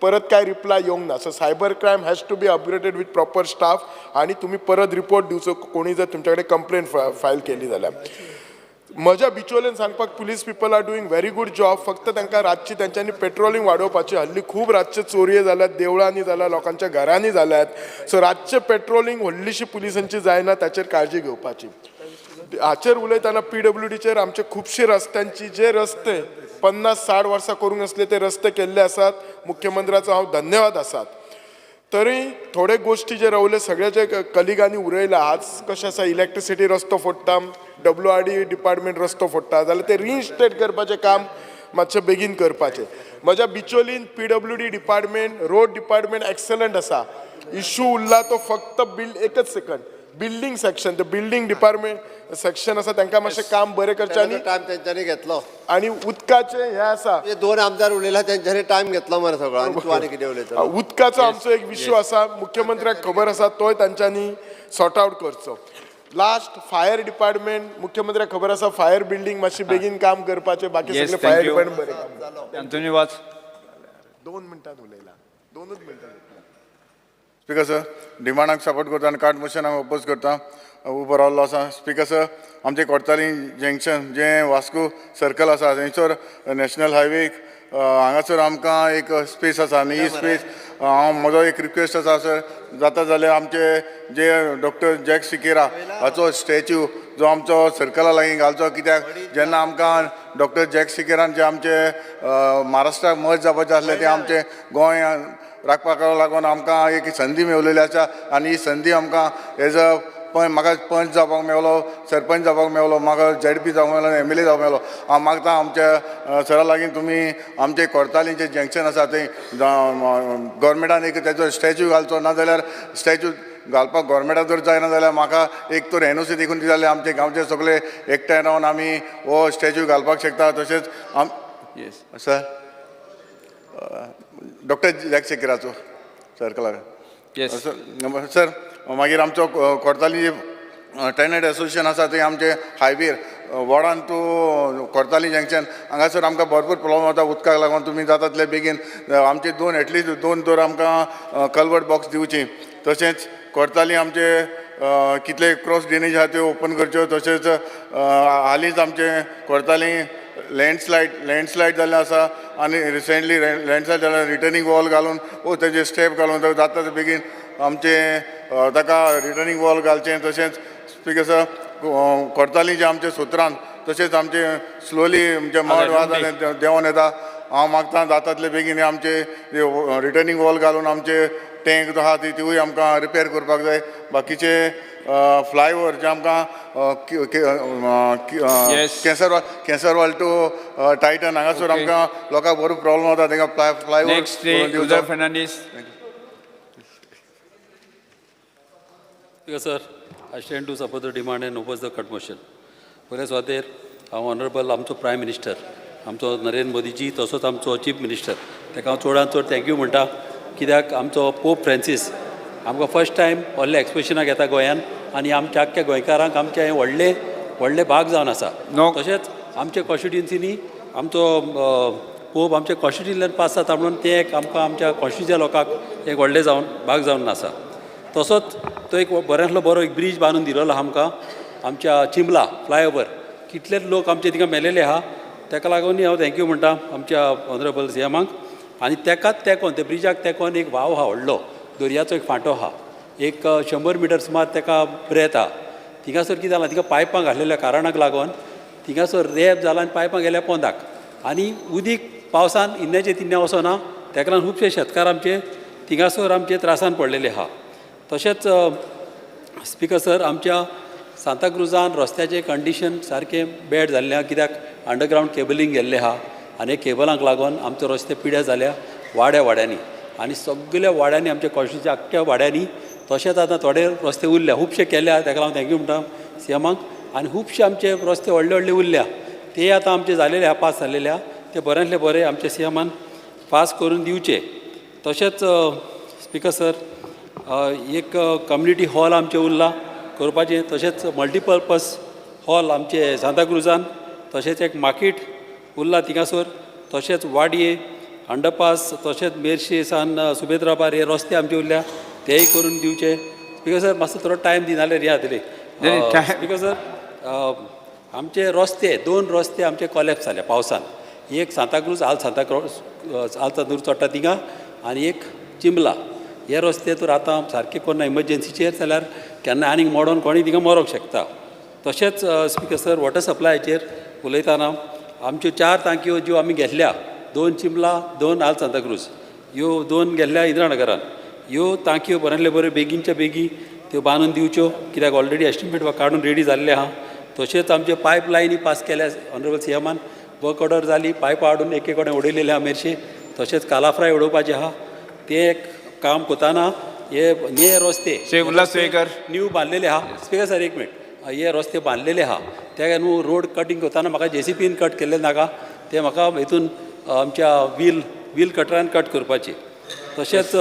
परत कांय रिप्लाय येवंक ना. So cyber crime has to be upgraded with proper staff आनी तुमी परत रिपोर्ट दिवचो कोणी जर तुमच्या कडेन कंप्लेन फायल केली जाल्यार. म्हज्या बिचोलेन सांगपाक police people are doing very good job. फक्त तांकां रातची तेंच्यांनी पेट्रोलिंग वाडोवपाची. हल्ली खूब रातचे चोरयो जाल्यात, देवळांनी जाल्या, लोकांच्या घरांनी जाल्यात. सो रातचें पेट्रोलिंग व्हडलीशी पुलिसांची जायना, ताचेर काळजी घेवपाची. हाचेर उलयतना PWDचेर आमचे खुबशे रस्त्यांची जे रस्ते 50-60 वर्सां करूंक नासले ते रस्ते केल्ले आसात. मुख्यमंत्र्याचो हांव धन्यवाद आसात. तरी थोडे गोश्टी जे रावले सगळ्याचे कलिगांनी उरयला. आज कशें आसा, इलेक्ट्रिसिटी रस्तो फोडटा, WRD department रस्तो फोडटा, जाल्यार ते रिइन्स्टेट करपाचें काम मातशें बेगीन करपाचें. म्हज्या बिचोलीन PWD department, road department excellent आसा. इशू उरला तो फक्त एकच सेकंड, बिल्डींग सेक्शन. ते बिल्डींग डिपार्टमेंट सेक्शन आसा, तांकां मातशें काम बरें करचें. आनी टायम तेंच्यांनी घेतलो आनी उदकाचें हें आसा, दोन आमदार उलयला तेंच्यांनी टायम घेतलो मरे सगळो. आनी तूं आनी कितें उलयता? उदकाचो आमचो एक इशू आसा, मुख्यमंत्र्याक खबर आसा, तोय तांच्यांनी सॉर्ट आवट करचो. लास्ट फायर डिपार्टमेंट, मुख्यमंत्र्याक खबर आसा, फायर बिल्डींग मातशी बेगीन काम करपाचें. बाकी सगळे फायर डिपार्टमेंट बरें काम. अंतोनी वाज 2 मिनटां उलयला, 2 मिनटां. स्पीकर सर, डिमांडाक सपोर्ट करता आनी कार्ड मोशनाक अपोज करता उबो रावल्लो आसा. स्पीकर सर, आमचें कोडताली जंक्शन जें वास्को सर्कल आसा थंयसर नॅशनल हायवेक हांगासर आमकां एक स्पेस आसा आनी ही स्पेस हांव म्हजो एक रिक्वेस्ट आसा सर, जाता जाल्यार आमचे जे डॉक्टर जॅक सिकेरा हाचो स्टॅच्यू जो आमचो सर्कला लागीं घालचो. कित्याक जेन्ना आमकां डॉक्टर जॅक सिकेरान जे आमचे महाराष्ट्राक मर्ज जावपाचें आसलें तें आमचें गोंय राखपाक लागून आमकां एक संदी मेवलेली आसा आनी ही संदी आमकां एज अ म्हाका पंच जावपाक मेवलो, सरपंच जावपाक मेवलो, म्हाका ZP जावपाक मेवलो, MLA जावपाक मेवलो. हांव मागता आमच्या सरा लागीं तुमी आमचे कोर्ताली जें जंक्शन आसा थंय गोवोरमेंटान एक तेजो स्टॅच्यू घालचो, ना जाल्यार स्टॅच्यू घालपाक गोवोरमेंटाक जर जायना जाल्यार म्हाका एक तर NOC देखून दी जाल्यार आमचे गांवचे सगळे एकठांय रावन आमी हो स्टॅच्यू घालपाक शकता. तशेंच आम सर डॉक्टर जॅक सिकेराचो सर्कलार सर. मागीर आमचो कोर्ताली टेनंट एसोसिएशन आसा थंय आमचे हायवेर वॉर्डान टू कोर्ताली जंक्शन हांगासर आमकां भरपूर प्रॉब्लम जाता उदकाक लागून. तुमी जाता तितले बेगीन आमचे दोन एटलिस्ट दोन तर आमकां कलवर्ट बॉक्स दिवची. तशेंच कोर्ताली आमचे कितले क्रॉस ड्रेनेज आहा त्यो ओपन करच्यो. तशेंच हालींच आमचे कोर्ताली लँडस्लायड जाल्लें आसा आनी रिसेंटली लँडस्लायड जाल्यार रिटर्निंग वॉल घालून वो तेजे स्टेप घालून जाता ते बेगीन आमचे ताका रिटर्निंग वॉल घालचें. तशेंच स्पीकर सर, कोर्ताली जे आमचे सुत्रान तशेंच आमचे स्लोली आमचे मड वाज देंवोन येता. हांव मागता जाता तितले बेगीन आमचे रिटर्निंग वॉल घालून आमचे टँक जो आहा तिवूय आमकां रिपेर करपाक जाय. बाकीचे फ्लायओवर जे आमकां केसरवाल टू टायटन हांगासर आमकां लोकांक बरो प्रॉब्लम जाता, तांकां flyover. Next Uday Fernandes. Speaker sir, I stand to support the demand and oppose the cut motion. पयल्या सुवातेर हांव ऑनरेबल आमचो प्रायम मिनिस्टर आमचो नरेंद्र मोदीजी तसोच आमचो चीफ मिनिस्टर ताका हांव चडांत चड thank you म्हणटा. कित्याक आमचो पोप फ्रांसीस आमकां फर्स्ट टायम व्हडल्या एक्सपिशनाक येता गोंयान आनी आमच्या आख्ख्या गोंयकारांक आमचें हें व्हडलें व्हडलें भाग जावन आसा. तशेंच आमच्या कॉन्स्टिट्युएन्सीनी आमचो पोप आमच्या कॉन्स्टिट्युएन्सींतल्यान पास जाता म्हणून तें एक आमकां आमच्या कॉन्स्टिट्युएन्सीच्या लोकांक एक व्हडलें जावन भाग जावन आसा. तसोच तो एक बऱ्यांतलो बरो एक ब्रीज बांदून दिलेलो आहा आमकां आमच्या चिंबला फ्लायओवर. कितलेच लोक आमचे थिंगा मेलेले आहा, ताका लागूनय हांव thank you म्हणटा आमच्या ऑनरेबल सीएमाक. आनी तेकाच तेंकोन त्या ब्रिजाक तेंकोन एक वाव आहा व्हडलो दर्याचो एक फांटो आहा, एक 100 मिटर सुमार ताका ब्रेथ आहा. थिंगासर कितें जालां, थिंगा पायपां घातलेल्या कारणाक लागून थिंगासर रेप जाला आनी पायपां गेल्या पोंदाक आनी उदीक पावसान इन्नेचें तिन्ने वचना, ताका लागून खुबशे शेतकार आमचे थिंगासर आमचे त्रासान पडलेले आहा. तशेंच स्पीकर सर, आमच्या सांताक्रुजान रस्त्याचें कंडिशन सारकें बॅड जाल्लें आहा. कित्याक अंडरग्रावंड केबलिंग गेल्लें आहा आनी केबलांक लागून आमचे रस्ते पिड्या जाल्या वाड्या वाड्यांनी. आनी सगल्या वाड्यांनी आमच्या कॉन्स्टिट्युन्सी आख्ख्या वाड्यांनी. तशेंच आतां थोडे रस्ते उरल्या खुबशे केल्या, ताका हांव thank you म्हणटा सीएमाक. आनी खुबशे आमचे रस्ते व्हडले व्हडले उरल्या ते आतां आमचे जालेले आहा, पास जालेले आहा, ते बऱ्यांतले बरे आमचे सीएमान पास करून दिवचे. तशेंच स्पिकर सर एक कम्युनिटी हॉल आमचें उरलां करपाचें, तशेंच मल्टिपर्पज हॉल आमचे सांताक्रुजान, तशेंच एक मार्केट उरला थिंगासर, तशेंच वाडये अंडरपास, तशेंच मेरशे सान सुबेद्राबार हे रस्ते आमचे उरल्या तेय करून दिवचे. स्पिकर सर मातसो थोडो टायम दी नाल्यार हें जातलें. स्पिकर सर आमचे रस्ते, दोन रस्ते आमचे कॉलेप्स जाले पावसान, एक सांताक्रूज आल सांताक्रूज आल सांताक्रूज चडटा थिंगा आनी एक चिंबला. हे रस्ते तर आतां सारके कोन्ना इमर्जन्सीचेर जाल्यार केन्ना आनीक मोडोन कोणूय थिंगा मरोंक शकता. तशेंच स्पिकर सर वॉटर सप्लायाचेर उलयतना आमच्यो 4 टांकयो ज्यो आमी घेतल्या, 2 चिंबला, 2 आल सांताक्रूज, ह्यो 2 घेतल्या इंदिरानगरान, ह्यो टांकयो बऱ्यांतले बऱ्यो बेगीनच्या बेगी त्यो बांदून दिवच्यो, कित्याक ऑलरेडी एस्टिमेट काडून रेडी जाल्ले आहा. तशेंच आमच्यो पायप लायनी पास केल्या ऑनरेबल सीएमान, वर्क ऑर्डर जाली, पायपां हाडून एके कडेन उडयलेले आहा मेरशे. तशेंच कालाफ्राय उडोवपाचें आहा, तें एक काम करतना हे ने रस्ते न्यू बांदलेले आहा. स्पिकर सर एक मिनट, हे रस्ते बांदलेले आहा ते न्हू रोड कटींग करतना म्हाका जेसीबीन कट केल्ले नाका, ते म्हाका हितून आमच्या व्हील कटरान कट करपाचे. तशेंच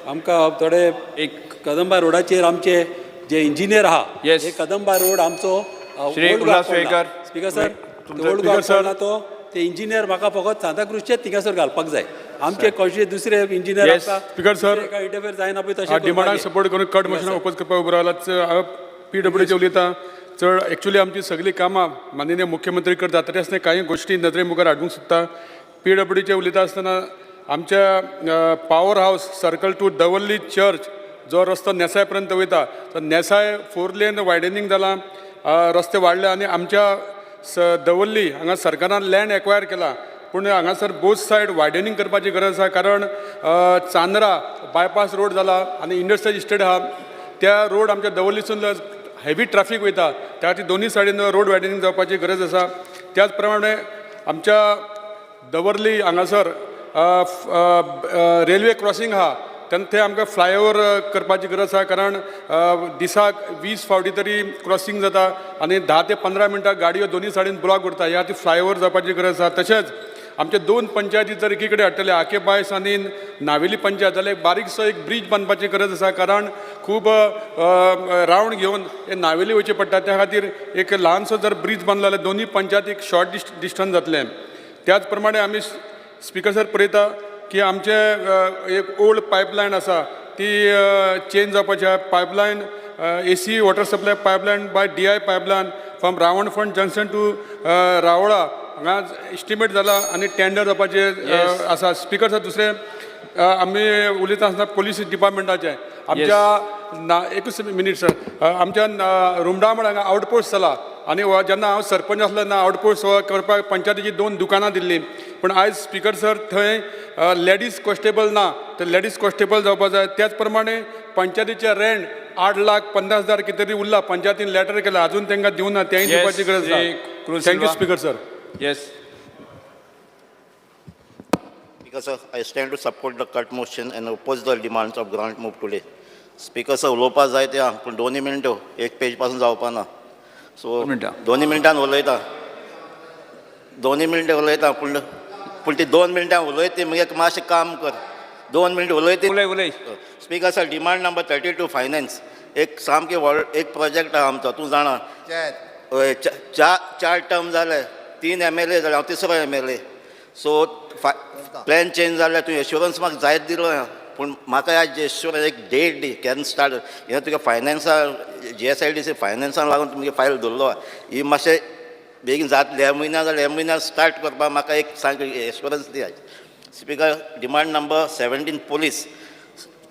आमकां थोडे एक कदंबा रोडाचेर आमचे जे इंजिनियर आहा, हे कदंबा रोड आमचो स्पिकर सर ओल्ड गोवा पडला तो ते इंजिनियर म्हाका फकत सांताक्रुजचेच थिंगासर घालपाक जाय. आमचे कॉन्स्टिट्युएन्सी दुसरे engineer speaker sir interfere जायना पळय तशें डिमांडाक सपोर्ट करून कट मोशनाक ओपोज करपाक उबो रावला. हांव पीडब्ल्यूडीचे उलयता. चड एक्चुअली आमची सगळीं कामां माननीय मुख्यमंत्री करता, तरी आसतना कांय गोश्टी नदरे मुखार हाडूंक सोदता. पीडब्ल्यूडीचे उलयता आसतना आमच्या power house circle to Davorlim church जो रस्तो नेसाय पर्यंत वयता, तो नेसाय 4 लेन वायडनिंग जाला, रस्ते वाडले आनी आमच्या दवर्ली हांगा सरकारान लँड एक्वायर केला, पूण हांगासर बोथ सायड वायडनिंग करपाची गरज आसा. कारण चांदरा बायपास रोड जाला आनी इंडस्ट्रियल इस्टेट आहा, त्या रोड आमच्या दवर्लीसून हेवी ट्राफीक वयता, त्या खातीर दोनूय सायडीन रोड वायडनिंग जावपाची गरज आसा. त्याच प्रमाणे आमच्या दवर्ली हांगासर रेल्वे क्रॉसिंग आहा, तेन्ना थंय आमकां फ्लायओवर करपाची गरज आसा. कारण दिसाक 20 फावटी तरी क्रॉसिंग जाता आनी 10 ते 15 मिनटां गाडयो दोनूय सायडीन ब्लॉक उरता, ह्या खातीर फ्लायओवर जावपाची गरज आसा. तशेंच आमचे 2 पंचायती जर एकी कडेन हाडटले, आके बायस आनी नावेली पंचायत, जाल्यार एक बारीकसो एक ब्रीज बांदपाची गरज आसा. कारण खूब रावंड घेवन हे नावेली वयचें पडटा, त्या खातीर एक ल्हानसो जर ब्रीज बांदलो जाल्यार दोनूय पंचायतीक शॉर्ट डिस्टन्स जातलें. त्याच प्रमाणे आमी स्पिकर सर पळयता की आमचे एक ओल्ड पायपलायन आसा ती चेंज जावपाची आहा. Pipeline AC water supply pipeline by DI pipeline from Ravanfond junction to Ravla हांगा एस्टिमेट जाला आनी टेंडर जावपाचें आसा. स्पिकर सर दुसरें आमी उलयता आसतना पोलीस डिपार्टमेंटाचें आमच्या ना एकूच मिनीट सर, आमच्या रुमडामळ हांगा आवटपोस्ट जाला आनी जेन्ना हांव सरपंच आसलो तेन्ना आवटपोस्ट करपाक पंचायतीची 2 दुकानां दिल्लीं, पूण आयज स्पिकर सर थंय लेडीज कॉन्स्टेबल ना, तर लेडीज कॉन्स्टेबल जावपा जाय. त्याच प्रमाणे पंचायतीचें रेंट 8,50,000 कितें तरी उरला, पंचायतीन लेटर केला, अजून तांकां दिवना, तेंय दिवपाची गरज आसा. Thank you speaker sir. Yes. Speaker sir, I stand to support the cut motion and oppose the demands of grant move today. Speaker sir, उलोवपा जाय ते पूण 2 मिनटो एक पेज पासून जावपा ना, सो 2 मिनटान उलयता, 2 मिनटां उलयता, पूण पूण ती 2 मिनटां उलयती मागीर मातशें काम कर, 2 मिनट उलयती. उलय. Speaker sir, demand number 32 finance एक सामकें व्हड एक प्रोजेक्ट आहा आमचो, तूं जाणा हय, 4 टर्म जाले, 3 MLA जाले, हांव तिसरो MLA. सो प्लॅन चेंज जाल्यार तुवें एश्योरन्स म्हाका जायत दिलो, पूण म्हाका आयज एश्योरन्स एक डेट दी केन्ना स्टार्ट. हें तुगे फायनान्सा GSIDC फायनान्सान लागून तुमगे फायल धरलो, ही मातशें बेगीन जातलें ह्या म्हयन्या जाल्यार ह्या म्हयन्या स्टार्ट करपाक म्हाका एक सांग एश्योरन्स दी. स्पिकर, डिमांड नंबर 17 पोलीस,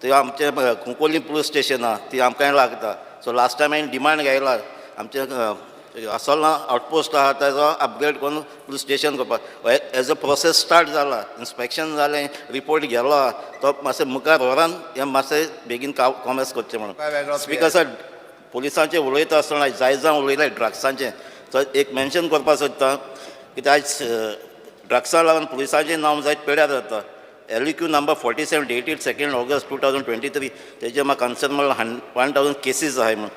ते आमचें कुंकोली पुलीस स्टेशन आहा ती आमकांय लागता. सो लास्ट टायम हांवें डिमांड घायला आमचें असोल्णा आवटपोस्ट आहा ताजो अपग्रेड करून पुलीस स्टेशन करपाक. एज अ प्रोसेस स्टार्ट जाला, इन्स्पेक्शन जालें, रिपोर्ट गेलो आहा, तो मातशें मुखार व्हरान हें मातशें बेगीन कॉमर्स करचें म्हणून. स्पिकर सर, पोलिसांचें उलयता आसतना जाय जावन उलयलें ड्रग्सांचें, तो एक मेन्शन करपाक सोदता की आयज ड्रग्सां लागून पुलिसांचें नांव जायत पेड्यार जाता. LQ number 47 dated 2nd August 2023 तेजे म्हाका कन्सर्न म्हणल्यार 1000 केसीस आहाय म्हणून.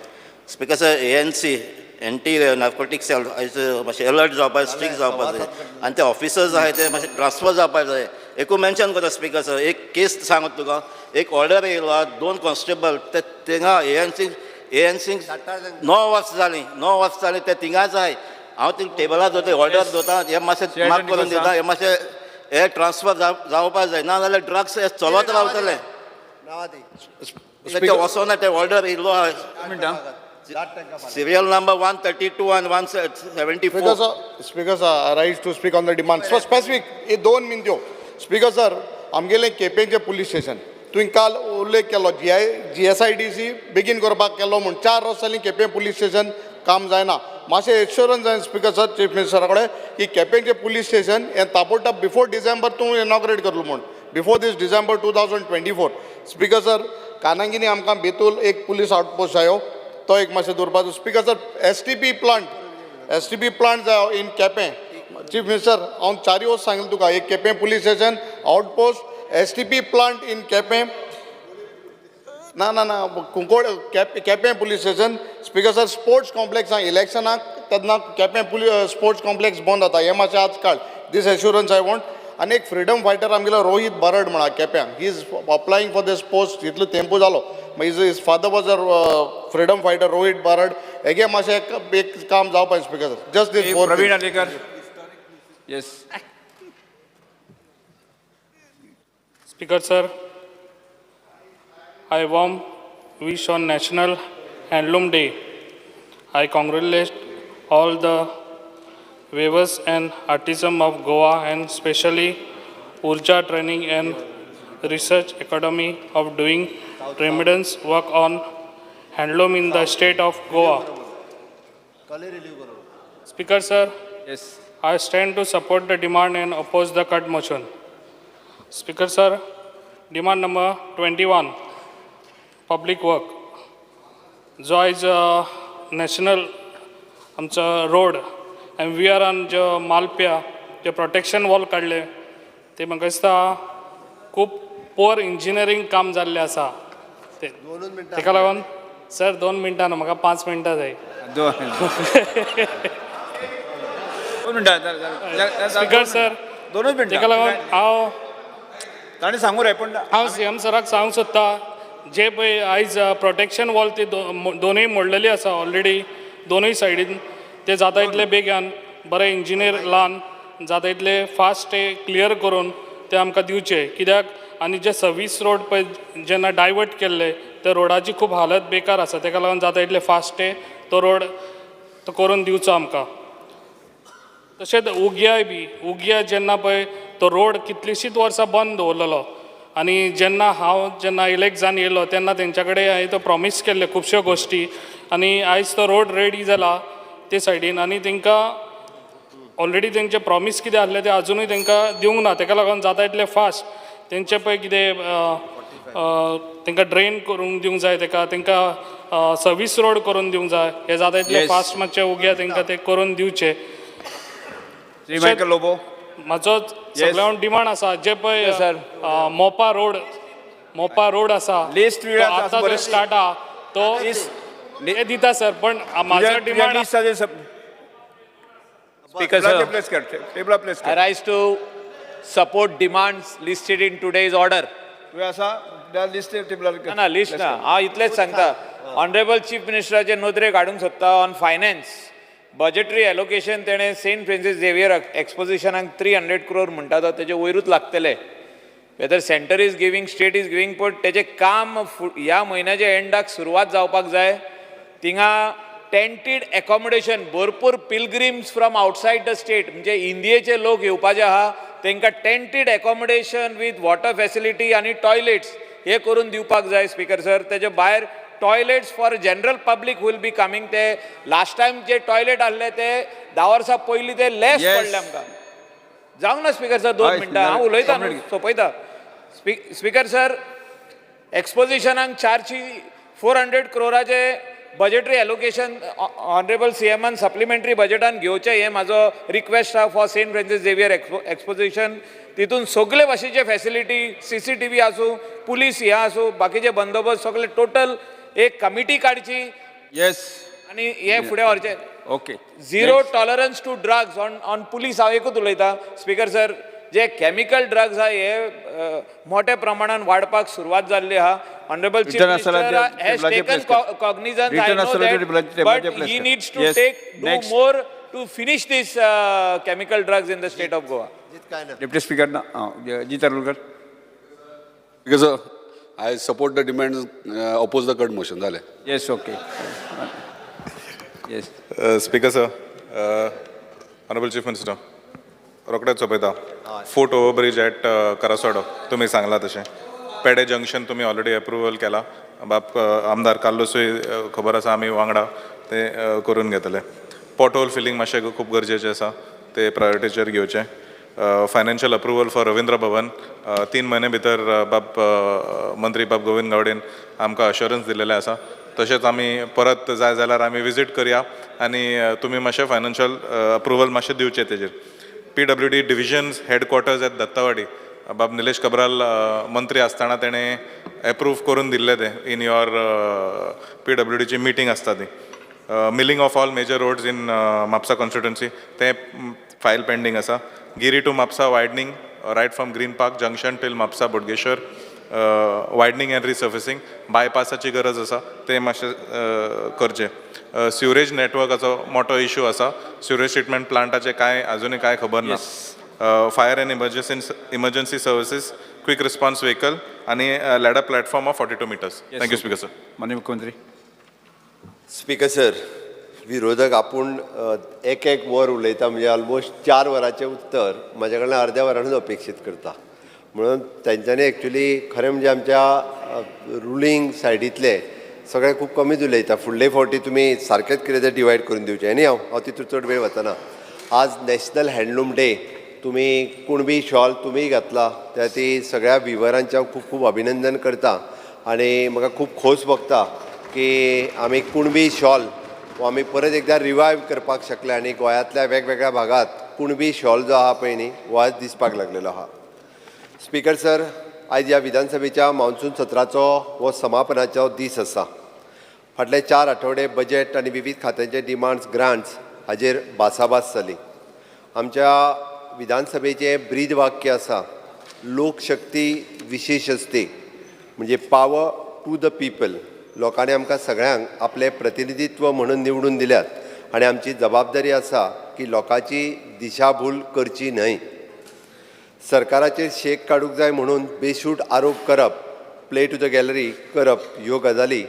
Speaker sir, ANC anti narcotic cell आयज मातशें अलर्ट जावपाक, स्ट्रिक्ट जावपाक जाय आनी ते ऑफिसर्स आहाय ते मातशे ट्रान्सफर जावपाक जाय. एकू मेन्शन करता स्पीकर सर, एक केस सांगता तुका. एक ऑर्डर येयलो आहा, दोन कॉन्स्टेबल ते थिंगा एएनसी 9 वर्सां जालीं, 9 वर्सां जालीं ते थिंगाच आहाय. हांव ते टेबलार दवरता, ऑर्डर दवरता. हे मातशें माफ करून दिता. हे मातशें हे ट्रान्सफर जावपाक जाय, ना जाल्यार ड्रग्स हे चलत रावतले. ते वचोना, ते ऑर्डर येयलो आहा, serial number 132 and 174. Speaker sir, Speaker sir, I rise to speak on the demand. So specific, हे दोन मिनट्यो. स्पीकर सर, आमगेलें केपेंचें पुलीस स्टेशन तुवें काल उल्लेख केलो, जीएसआयडीसी बेगीन करपाक केलो म्हूण. 4 वर्सां जालीं केपें पुलीस स्टेशन काम जायना. मातशें एश्योरन्स जाय स्पीकर सर चीफ मिनिस्टरा कडेन की केपेंचें पुलीस स्टेशन हें ताबडतोब बिफोर डिसेंबर तूं इनॉग्रेट करलो म्हूण, before this December 2024. Speaker sir, कानांगिनी आमकां बेतूल एक पुलीस आउटपोस्ट जायो, तो एक मातशें दवरपाचो. Speaker sir, STP plant, STP plant जायो इन केपें. चीफ मिनिस्टर, हांव चारय वर्स सांगलें तुका, एक Quepem police station outpost, STP plant in Quepem. ना ना ना, कुंकोळ Quepem police station. Speaker sir, sports complex आहा, इलेक्शनाक तेन्ना केपें स्पोर्ट्स कॉम्प्लेक्स बंद जाता, हें मातशें आज काड. This assurance I want. आनी एक फ्रिडम फायटर आमगेलो रोहीत बरड म्हणा केप्यां, he is applying for this post. इतलो तेंपू जालो. His his father was a freedom fighter, Rohit Barad. हेगे मातशें एक काम जावपाक. Speaker sir, just this four. Praveen Alekar. Yes. Speaker sir, I warm wish on National Handloom Day. I congratulate all the weavers and artisans of Goa and especially Urja Training and Research Academy of doing tremendous work on handloom in the state of Goa. Speaker sir, Yes. I stand to support the demand and oppose the cut motion. Speaker sir, demand number 21, public work. जो आयज national आमचो road एमवीआरान जो मालप्या जे protection wall काडले, ते म्हाका दिसता खूब poor engineering काम जाल्लें आसा ते. तेका लागून सर, 2 मिनटां न्हू, म्हाका 5 मिनटां जाय. 2 मिनटां. स्पीकर सर, दोनूच मिनटां. तेका लागून हांव ताणें सांगू रे पूण. हांव सीएम सराक सांगूंक सोदता, जे पळय आयज प्रोटेक्शन वॉल ती दोनूय मोडलेली आसा ऑलरेडी दोनूय सायडीन, ते जाता इतले बेगान बरे इंजिनियर लावन जाता इतले फास्ट ते क्लियर करून ते आमकां दिवचे. कित्याक आनी जे सर्वीस रोड पळय जेन्ना डायवर्ट केल्ले, त्या रोडाची खूब हालत बेकार आसा. तेका लागून जाता इतले फास्ट ते तो रोड तो करून दिवचो आमकां. तशेंच उग्याय बी, उग्या जेन्ना पळय तो रोड कितलींशींच वर्सां बंद दवरलेलो आनी जेन्ना हांव जेन्ना इलेक्ट जावन येयलो तेन्ना तेंच्या कडेन हांवें तो प्रॉमीस केल्ले खुबश्यो गोश्टी आनी आयज तो रोड रेडी जाला ते सायडीन आनी तांकां ऑलरेडी तेंचे प्रॉमीस कितें आसलें तें आजुनूय तांकां दिवंक ना. तेका लागून जाता इतलें फास्ट तेंचे पळय कितें तांकां ड्रेन करूंक दिवंक जाय, तेका तांकां सर्वीस रोड करून दिवंक जाय. हें जाता इतलें फास्ट मातशें उग्या तांकां तें करून दिवचें. श्री मायकल लोबो. म्हाजो सगळ्यांक डिमांड आसा, जे पळय मोपा रोड, मोपा रोड आसा लिस्ट तो आतां जो स्टार्ट आहा तो ते दिता सर, पण म्हाजो डिमांड Speaker, sir. Place कर, टेबला प्लेस I कर. rise to support demands listed in today's order. तुवें आसा लिस्ट टेबलार. ना ना, लिस्ट ना. हांव इतलेंच सांगता, ऑनरेबल चीफ मिनिस्टराचे नदरेक हाडूंक सोदता ऑन फायनान्स. बजेटरी एलोकेशन तेणें सेंट फ्रांसीस झेवियर एक्सपोजिशनाक 300 क्रोर म्हणटा, तो तेजे वयरूच लागतले. Whether centre is giving, state is giving, पण तेजें काम ह्या म्हयन्याच्या एंडाक सुरवात जावपाक जाय. थिंगा टेंटीड एकोमोडेशन, भरपूर pilgrims from outside the state, म्हणजे इंडियेचे लोक येवपाचे आहा, तांकां tented accommodation with water facility आनी टॉयलेट्स हे करून दिवपाक जाय. स्पीकर सर, तेजे भायर toilets for general public will be coming. ते लास्ट टायम जे टॉयलेट आहले ते 10 वर्सां पयलीं ते लेस पडले आमकां. जावंक ना स्पीकर सर, दोन मिनटां हांव उलयतां न्हू, सोंपयता. स्पीकर सर, एक्सपोजिशनाक 400 क्रोराचे बजेटरी एलोकेशन ऑनरेबल सीएमान सप्लिमेंटरी बजेटान घेवचें हें म्हाजो रिक्वेस्ट आहा for Saint Francis Xavier exposition. तितून सगळे भाशेचे फॅसिलिटी, सीसीटीव्ही आसूं, पुलीस हे आसूं, बाकीचे बंदोबस्त सगळे टोटल एक कमिटी काडची. येस. आनी हे फुडें व्हरचें. Okay. Zero tolerance to drugs on police. हांव एकूच उलयतां स्पीकर सर, जे केमिकल ड्रग्स आहा हे मोठ्या प्रमाणान वाडपाक सुरवात जाल्ली आहा. Honourable chief Return आसतना मिनिस्टर हॅज टेबलाचेर टेकन place कर. Cognizance, I Return no आसतना that, टेबलाचेर but place he कर. Needs to Yes. Take do Next. More to finish this chemical drugs in the state of Goa. Deputy speaker ना Jeet Arolkar. Because I support the demands, oppose the cut motion. जालें. Yes, okay. Yes. Speaker sir, honourable chief minister, रोखडेच सोंपयता. Foot overbridge at Karaswada तुमी सांगला तशें, पेडे junction तुमी already approval केला. बाब आमदार कार्लुसूय खबर आसा, आमी वांगडा ते करून घेतले. पोटहोल फिलींग मातशें खूब गरजेचें आसा, ते प्रायोरिटीचेर घेवचें. Financial approval for Ravindra Bhavan 3 म्हयने भितर बाब मंत्री बाब गोविंद गावडेन आमकां अश्योरन्स दिलेलें आसा. तशेंच आमी परत जाय जाल्यार आमी विजीट करया आनी तुमी मातशें फायनान्शियल अप्रुवल मातशें दिवचें तेजेर. PWD divisions headquarters at Dattawadi, बाब निलेश कब्राल मंत्री आसतना तेणें एप्रूव करून दिल्लें तें इन your PWDची मिटींग आसता ती. Milling of all major roads in Mapusa constituency तें फायल पेंडींग आसा. Giri to Mapusa widening right from Green Park junction till Mapusa Bodgeshwar widening and resurfacing, बायपासाची गरज आसा तें मातशें करचें. सिवरेज नेटवर्काचो मोठो इशू आसा, सिवरेज ट्रिटमेंट प्लांटाचें कांय आजुनूय कांय खबर ना. Fire and emergency services, quick response vehicle आनी ladder platform of 42 metres. Thank you speaker sir. माननीय मुख्यमंत्री. स्पीकर सर, विरोधक आपूण एक एक वर उलयता, म्हणजे ऑलमोस्ट 4 वरांचें उत्तर म्हाज्या कडल्यान अर्द्या वरानूच अपेक्षीत करता. म्हणून तेंच्यांनी एक्चुली खरें म्हणजे आमच्या रुलींग सायडींतले सगळे खूब कमीच उलयता. फुडले फावटी तुमी सारकेंच कितें तें डिवायड करून दिवचें. आनी हांव तितून चड वेळ वचना. आज नॅशनल हँडलूम डे, तुमी कुणबी शॉल तुमी घातला त्या ती सगळ्या विवरांचें हांव खूब खूब अभिनंदन करता आनी म्हाका खूब खोस भोगता की आमी कुणबी शॉल हो आमी परत एकदा रिवायव करपाक शकले आनी गोंयांतल्या वेगवेगळ्या भागांत कुणबी शॉल जो आहा पळय न्ही हो आज दिसपाक लागलेलो आहा. स्पीकर सर, आयज ह्या विधानसभेच्या मान्सून सत्राचो हो समापनाचो दीस आसा. फाटले 4 आठवडे बजेट आनी विवीध खात्यांचे डिमांड्स, ग्रांट्स हाजेर भासाभास जाली. आमच्या विधानसभेचें ब्रीद वाक्य आसा, लोकशक्ती विशेश असते, म्हणजे पावर टू the people. लोकांनी आमकां सगळ्यांक आपलें प्रतिनिधित्व म्हणून निवडून दिल्यात आनी आमची जबाबदारी आसा की लोकांची दिशाभूल करची न्हय. सरकाराचेर शेक काडूंक जाय म्हणून बेशूट आरोप करप, प्ले टू the gallery करप ह्यो गजाली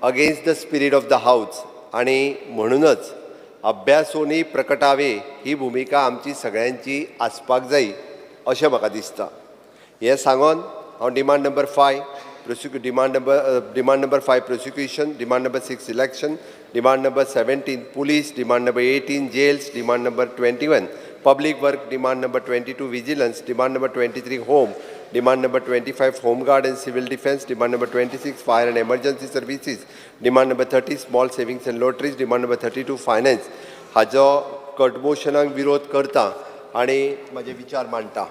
against the spirit of the house आनी म्हणूनच अभ्यासोनी प्रकटावे ही भुमिका आमची सगळ्यांची आसपाक जाय अशें म्हाका दिसता. हें सांगून हांव demand number 5 demand number 5 prosecution, demand number 6 election, demand number 17 police, demand number 18 jails, demand number 21 public work, demand number 22 vigilance, demand number 23 home, demand number 25 home guard and civil defence, demand number 26 fire and emergency services, demand number 30 small savings and lotteries, demand number 32 finance हाजो कटमोशनाक विरोध करता आनी म्हाजे विचार मांडटा.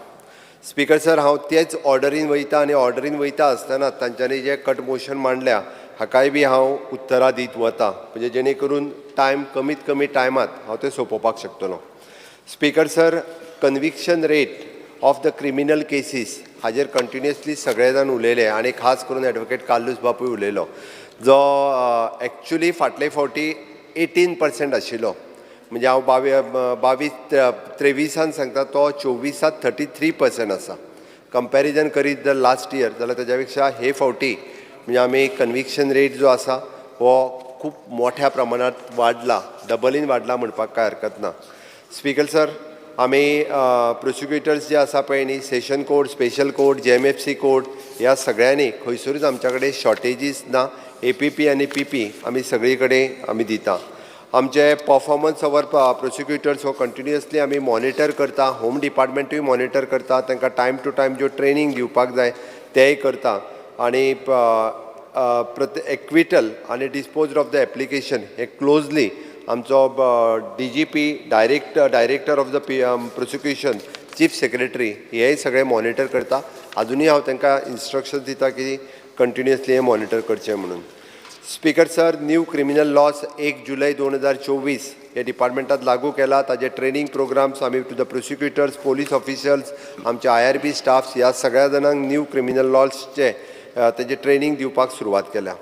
Speaker sir, हांव तेच ऑर्डरीन वयता आनी ऑर्डरीन वयता आसतना तांच्यांनी जे कट मोशन मांडल्या हाकाय बी हांव उत्तरां दीत वता, म्हणजे जेणे करून टायम कमीत कमी टायमांत हांव तें सोंपोवपाक शकतलो. Speaker sir, conviction rate of the criminal cases हाजेर कंटिन्युअसली सगळे जाण उलयले आनी खास करून एडवोकेट कार्लूस बापूय उलयलो, जो एक्चुली फाटले फावटी 18% आशिल्लो, म्हणजे हांव 22-23 सांगता तो 24 33% आसा. कंपॅरिजन करीत जर लास्ट इयर जाल्यार ताज्या पेक्षा हे फावटी म्हणजे आमी कन्विक्शन रेट जो आसा हो खूब मोठ्या प्रमाणात वाडला, डबलीन वाडला म्हणपाक कांय हरकत ना. स्पीकर सर, आमी प्रोसिक्युटर्स जे आसा पळय न्ही, session court, special court, JMFC court ह्या सगळ्यांनी खंयसरूच आमच्या कडेन शॉर्टेजीस ना. APP आनी PP आमी सगळी कडेन आमी दिता. आमचे पर्फॉर्मन्स our prosecutors हो कंटिन्युअसली आमी मॉनिटर करता, होम डिपार्टमेंटूय मॉनिटर करता, तांकां टायम टू टायम ज्यो ट्रेनींग दिवपाक जाय तेंय करता आनी प्रत एक्विटल आनी डिस्पोज ऑफ the application हे क्लोजली आमचो DGP, director of the prosecution, chief secretary हेय सगळे मॉनिटर करता. आजुनूय हांव तांकां इन्स्ट्रक्शन दिता की कंटिन्युअसली हे मॉनिटर करचें म्हणून. Speaker sir, new criminal laws 1 जुलय 2024 हे डिपार्टमेंटात लागू केला. ताजे ट्रेनींग प्रोग्राम्स आमी to the prosecutors, police officials, आमचे IRB staffs, ह्या सगळ्या जाणांक न्यू क्रिमिनल लॉजचे तेजे ट्रेनींग दिवपाक सुरवात केल्या.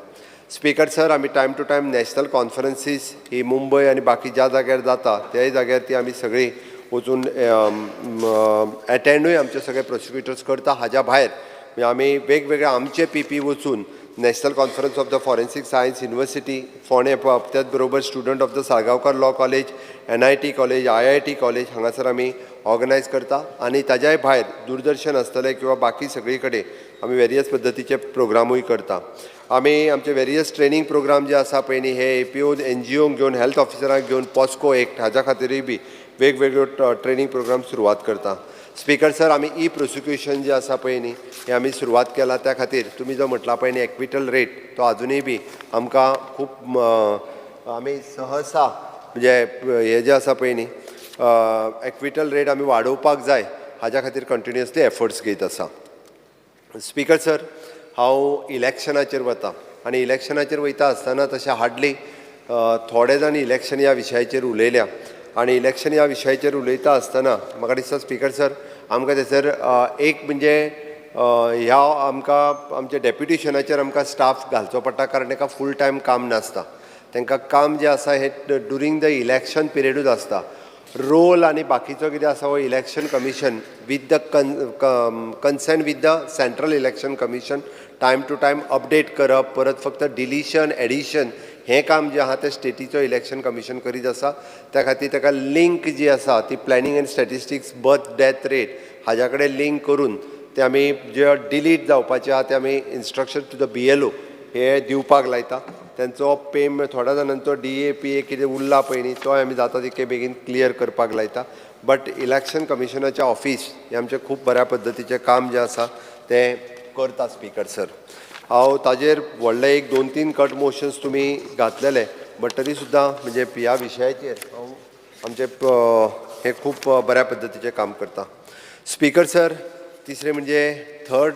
स्पीकर सर, आमी time to time national conferences ही मुंबय आनी बाकी ज्या जाग्यार जाता त्याय जाग्यार ती आमी सगळीं वचून एटेंडूय आमचे सगळे प्रोसिक्युटर्स करता. हाज्या भायर म्हणजे आमी वेगवेगळे आमचे पीपी वचून National Conference of the Forensic Science University फोंडें, त्याच बरोबर student of the Salgaocar Law College, NIT College, IIT College हांगासर आमी ऑर्गनायज करता आनी ताज्याय भायर दूरदर्शन आसतलें किंवा बाकी सगळी कडेन आमी वेरियस पद्दतीचे प्रोग्रामूय करता. आमी आमचे वेरियस ट्रेनींग प्रोग्राम जे आसा पळय न्ही, हे एपीओ एनजीओंक घेवन, हेल्थ ऑफिसरांक घेवन, पॉस्को एक्ट हाज्या खातीरूय बी वेगवेगळ्यो ट्रेनींग प्रोग्राम सुरवात करता. स्पीकर सर, आमी ई प्रोसिक्युशन जे आसा पळय न्ही, हें आमी सुरवात केला. त्या खातीर तुमी जो म्हटला पळय न्ही एक्विटल रेट, तो आजुनूय बी आमकां खूब आमी सहसा म्हणजे हे जे आसा पळय न्ही एक्विटल रेट आमी वाडोवपाक जाय, हाज्या खातीर कंटिन्युअसली एफर्ट्स घेयत आसा. स्पीकर सर, हांव इलेक्शनाचेर वता आनी इलेक्शनाचेर वयता आसतना तशें हार्डली थोडे जाण इलेक्शन ह्या विशयाचेर उलयल्या आनी इलेक्शन ह्या विशयाचेर उलयता आसतना म्हाका दिसता स्पीकर सर, आमकां थंयसर एक म्हणजे ह्या आमकां आमच्या डेप्युटेशनाचेर आमकां स्टाफ घालचो पडटा, कारण तांकां फूल टायम काम नासता. तांकां काम जें आसा हें ड्युरींग the election पिरियडूच आसता. रोल आनी बाकीचो कितें आसा हो Election Commission with the consent with the Central Election Commission time to time update करप, परत फक्त डिलिशन एडिशन हें काम जें आहा तें स्टेटीचो इलेक्शन कमिशन करीत आसा. त्या खातीर ताका लिंक जी आसा ती planning and statistics, birth death rate हाज्या कडेन लिंक करून ते आमी जे डिलीट जावपाचे आहा ते आमी instruction to the BLO हे दिवपाक लायता. तेंचो पे थोड्या जाणांचो डीए पीए कितें उरला पळय न्ही, तोय आमी जाता तितके बेगीन क्लियर करपाक लायता. बट इलेक्शन कमिशनाचें ऑफीस हें आमचें खूब बऱ्या पद्दतीचें काम जें आसा तें करता. स्पीकर सर, हांव ताजेर व्हडले एक दोन तीन कट मोशन्स तुमी घातलेले, बट तरी सुद्दां म्हणजे ह्या विशयाचेर हांव आमचें हें खूब बऱ्या पद्दतीचें काम करता. स्पीकर सर, तिसरें म्हणजे third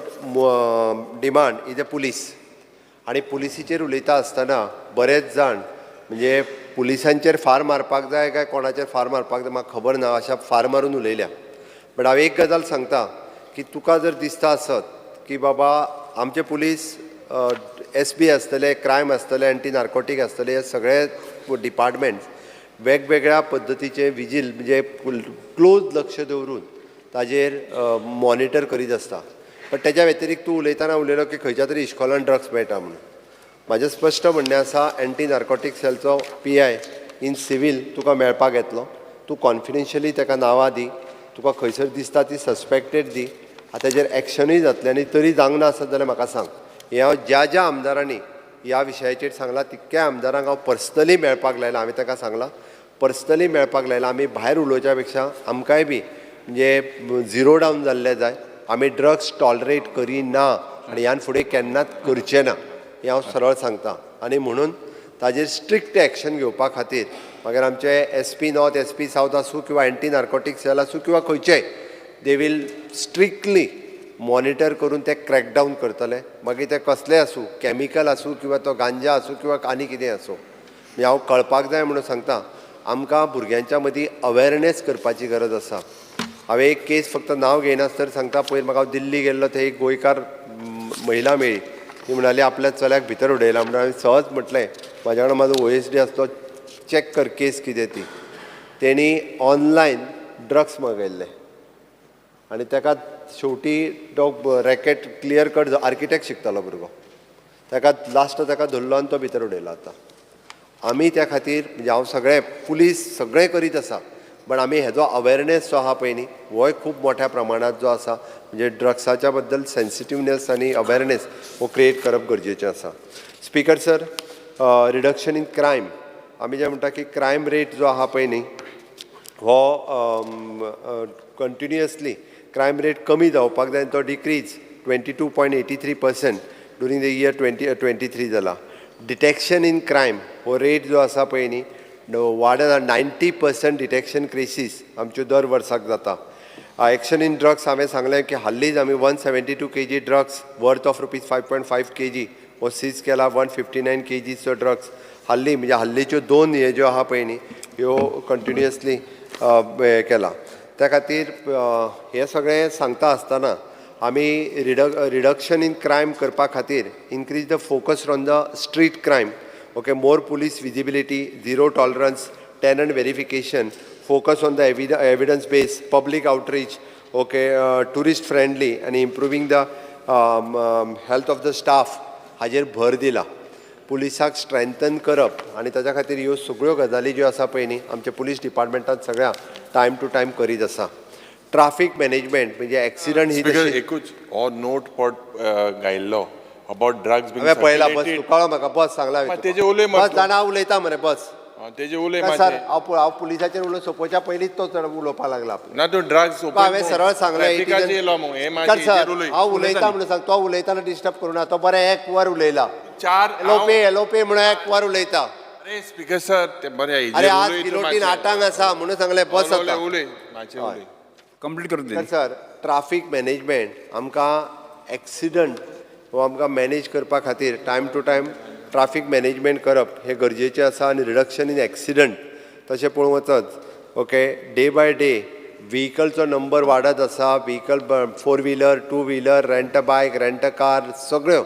demand is a police. आनी पुलिसीचेर उलयता आसतना बरेच जाण म्हणजे पुलिसांचेर फार मारपाक जाय काय कोणाचेर फार मारपाक जाय म्हाका खबर ना, अशा फार मारून उलयल्या. बट हांव एक गजाल सांगता की तुका जर दिसता आसत की बाबा आमचे पुलीस एसबी आसतले, क्रायम आसतले, एंटी नार्कोटीक आसतले, हे सगळे डिपार्टमेंट्स वेगवेगळ्या पद्दतीचे विजील म्हणजे क्लोज लक्ष दवरून ताजेर मॉनिटर करीत आसता. बट तेज्या व्यतिरिक्त तूं उलयतना उलयलो की खंयच्या तरी इश्कोलान ड्रग्स मेळटा म्हणून. म्हाजें स्पश्ट म्हणणें आसा, एंटी नार्कोटीक सेलचो पीआय इन सिवील तुका मेळपाक येतलो. तूं कॉन्फिडेन्शियली ताका नांवां दी, तुका खंयसर दिसता ती सस्पेक्टेड दी, आतां तेजेर एक्शनूय जातलें आनी तरी जावंक ना आसत जाल्यार म्हाका सांग. हें हांव ज्या ज्या आमदारांनी ह्या विशयाचेर सांगलां तितक्या आमदारांक हांव पर्सनली मेळपाक लायलां. हांवें ताका सांगलां, पर्सनली मेळपाक लायलां. आमी भायर उलोवच्या पेक्षा आमकांय बी म्हणजे झिरो डावन जाल्लें जाय. आमी ड्रग्स टॉलरेट करिना आनी ह्यान फुडें केन्नाच करचे ना, हें हांव सरळ सांगता. आनी म्हणून ताजेर स्ट्रिक्ट एक्शन घेवपा खातीर मागीर आमचे SP north, SP south आसूं किंवा एंटी नार्कोटीक सेल आसूं किंवा खंयचेय, they will strictly monitor करून ते क्रॅकडावन करतले. मागीर ते कसलेय आसूं, कॅमिकल आसूं किंवा तो गांजा आसूं किंवा आनी कितें आसूं. म्हणजे हांव कळपाक जाय म्हणून सांगता, आमकां भुरग्यांच्या मदीं अवेरनेस करपाची गरज आसा. हांवें एक केस फक्त नांव घेयनासतना सांगता, पयर म्हाका हांव दिल्ली गेल्लो थंय एक गोंयकार महिला मेळ्ळी. ती म्हणाली आपल्या चल्याक भितर उडयला म्हणून. हांवें सहज म्हटलें, म्हाज्या वांगडा म्हाजो ओएसडी आसलो, चॅक कर केस कितें ती. तेणी ऑनलायन ड्रग्स मागयल्ले आनी ताका शेवटी तो रॅकेट क्लियर कट आर्किटेक्ट शिकतालो भुरगो, ताका लास्ट ताका धरलो आनी तो भितर उडयलो. आतां आमी त्या खातीर म्हणजे हांव सगळे पुलीस सगळें करीत आसा, बट आमी हेजो अवेरनेस जो आहा पळय न्ही, होय खूब मोठ्या प्रमाणांत जो आसा म्हणजे ड्रग्साच्या बद्दल सेन्सिटिवनेस आनी अवेरनेस हो क्रिएट करप गरजेचें आसा. Speaker sir, reduction in crime, आमी जें म्हणटा की क्रायम रेट जो आहा पळय न्ही, हो कंटिन्युअसली क्रायम रेट कमी जावपाक जाय आनी तो decrease 22.83% during the year 2023 जाला. डिटेक्शन इन क्रायम हो रेट जो आसा पळय न्ही वाडत, 90% डिटेक्शन केसीस आमच्यो दर वर्साक जाता. एक्शन इन ड्रग्स हांवें सांगलें की हाल्लीच आमी 172 kg drugs worth of rupees 5.5 kg हो सीज केला. 159 केजीचो ड्रग्स हाल्ली, म्हणजे हाल्लीच्यो दोन हे ज्यो आहा पळय न्ही ह्यो कंटिन्युअसली केला. त्या खातीर हें सगळें सांगता आसतना आमी रिडक्शन इन क्रायम करपा खातीर increase the focus on the street crime, okay, more police visibility, zero tolerance, tenant verification, focus on the evidence base, public outreach, okay, tourist friendly आनी improving the health of the staff हाजेर भर दिला. पुलिसाक strengthen करप आनी ताच्या खातीर ह्यो सगळ्यो गजाली ज्यो आसा पळय न्ही आमच्या पुलीस डिपार्टमेंटान सगळ्या टायम टू टायम करीत आसा. ट्राफीक मॅनेजमेंट म्हणजे एक्सिडंट ही स्पीकर, एकूच हो नोट पॉट घायल्लो अबाउट ड्रग्स. हांवें पळयला, बस तूं कळ्ळो म्हाका, बस सांगला हांवें. तेजे उलय. बस जाणा, उलयता मरे, बस. तेजे उलय. सर, हांव पुलिसाचेर उलोवं सोंपोवच्या पयलींच तो चड उलोवपाक लागला. ना, तूं ड्रग्स हांवें सरळ सांगलें, हांव उलयता म्हणून सांग. तो उलयतना डिस्टर्ब करूं ना. तो बरें एक वर उलयला, चार एलोपे एलोपे म्हणून एक वर उलयता. अरे स्पीकर सर, ते बरें. अरे आज गिलोटीन 8 आसा म्हणून सांगलें, बस. आतां उलय, मातशें उलय. कंप्लीट करून. सर, ट्राफीक मॅनेजमेंट आमकां एक्सिडंट हो आमकां मॅनेज करपा खातीर time to time traffic management करप हें गरजेचें आसा आनी रिडक्शन इन एक्सिडंट तशें पळोवंक वचत, ओके, डे बाय डे व्हिकलचो नंबर वाडत आसा. Vehicle, four wheeler, two wheeler, rent a bike, rent a car, सगळ्यो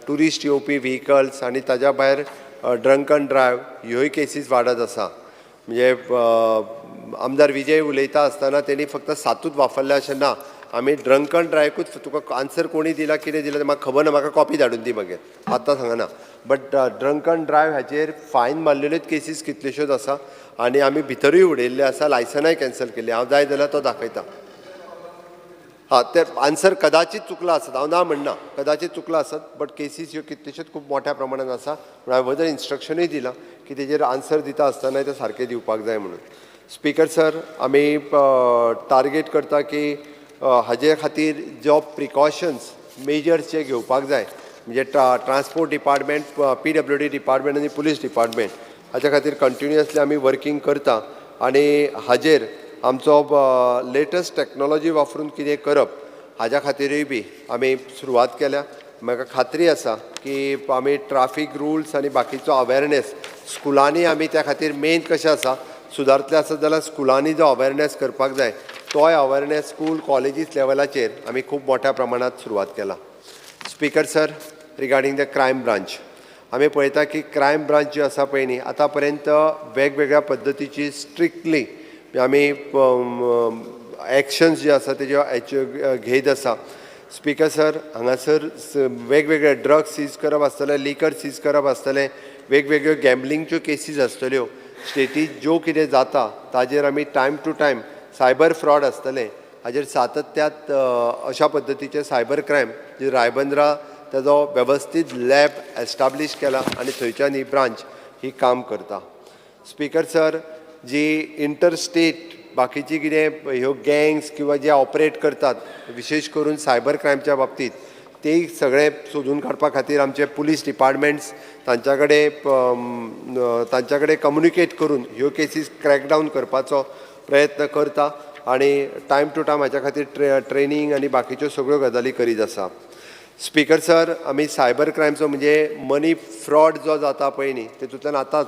ट्युरिस्ट येवपी व्हिकल्स आनी ताज्या भायर ड्रंकन ड्रायव ह्योय केसीस वाडत आसा. म्हणजे आमदार विजय उलयता आसतना तेणी फक्त 7 वापरले अशें ना, आमी ड्रंकन ड्रायकूच. तुका आन्सर कोणी दिला, कितें दिला तें म्हाका खबर ना, म्हाका कॉपी धाडून दी मागीर, आतां सांगना. बट ड्रंकन ड्रायव हाचेर फायन मारलेल्योच केसीस कितल्योश्योच आसा आनी आमी भितरूय उडयल्ले आसा, लायसनाय कॅन्सल केल्ली. हांव जाय जाल्यार तो दाखयता. हां, ते आन्सर कदाचीत चुकला आसत, हांव ना म्हणना, कदाचीत चुकला आसत, बट केसीस ह्यो कितल्योश्योच खूब मोठ्या प्रमाणान आसा. पूण हांवें वजन इन्स्ट्रक्शनूय दिलां की तेजेर आन्सर दिता आसतना तें सारकें दिवपाक जाय म्हणून. स्पीकर सर, आमी टार्गेट करता की हाजे खातीर जो प्रिकॉशन्स मेजर्स जे घेवपाक जाय, म्हणजे ट्रान्सपोर्ट डिपार्टमेंट, PWD department आनी पुलीस डिपार्टमेंट हाच्या खातीर कंटिन्युअसली आमी वर्कींग करता आनी हाजेर आमचो लेटस्ट टॅक्नोलॉजी वापरून कितें करप हाज्या खातीरूय बी आमी सुरवात केल्या. म्हाका खात्री आसा की आमी ट्राफीक रुल्स आनी बाकीचो अवेरनेस स्कुलांनी आमी त्या खातीर मेन कशें आसा सुदारतले आसत जाल्यार स्कुलांनी जो अवेरनेस करपाक जाय तोय अवेरनेस स्कूल कॉलेजीस लेवलाचेर आमी खूब मोठ्या प्रमाणांत सुरवात केला. Speaker sir, regarding the crime branch, आमी पळयता की क्रायम ब्रांच जी आसा पळय न्ही आतां पर्यंत वेगवेगळ्या पद्दतीची स्ट्रिक्टली आमी एक्शन्स जे आसा तेज्यो घेयत आसा. स्पीकर सर, हांगासर वेगवेगळे ड्रग्स सीज करप आसतलें, लिकर सीज करप आसतलें, वेगवेगळ्यो गॅम्बलिंगच्यो केसीस आसतल्यो, स्टेटीत ज्यो कितें जाता ताजेर आमी time to time cyber fraud आसतलें हाजेर सातत्यात अशा पद्दतीचे सायबर क्रायम जे रायबंद्रा ताजो वेवस्थीत लॅब एस्टाब्लीश केला आनी थंयच्यान ही ब्रांच ही काम करता. स्पीकर सर, जी इंटरस्टेट बाकीची कितें ह्यो गँग्स किंवा जे ऑपरेट करतात विशेश करून सायबर क्रायमच्या बाबतीत तेय सगळें सोदून काडपा खातीर आमचे पुलीस डिपार्टमेंट्स तांच्या कडेन कम्युनिकेट करून ह्यो केसीस क्रॅकडावन करपाचो प्रयत्न करता आनी टायम टू टायम हाच्या खातीर ट्रेनींग आनी बाकीच्यो सगळ्यो गजाली करीत आसा. स्पीकर सर, आमी सायबर क्रायमचो म्हणजे मनी फ्रॉड जो जाता पळय न्ही तेतूंतल्यान आतांच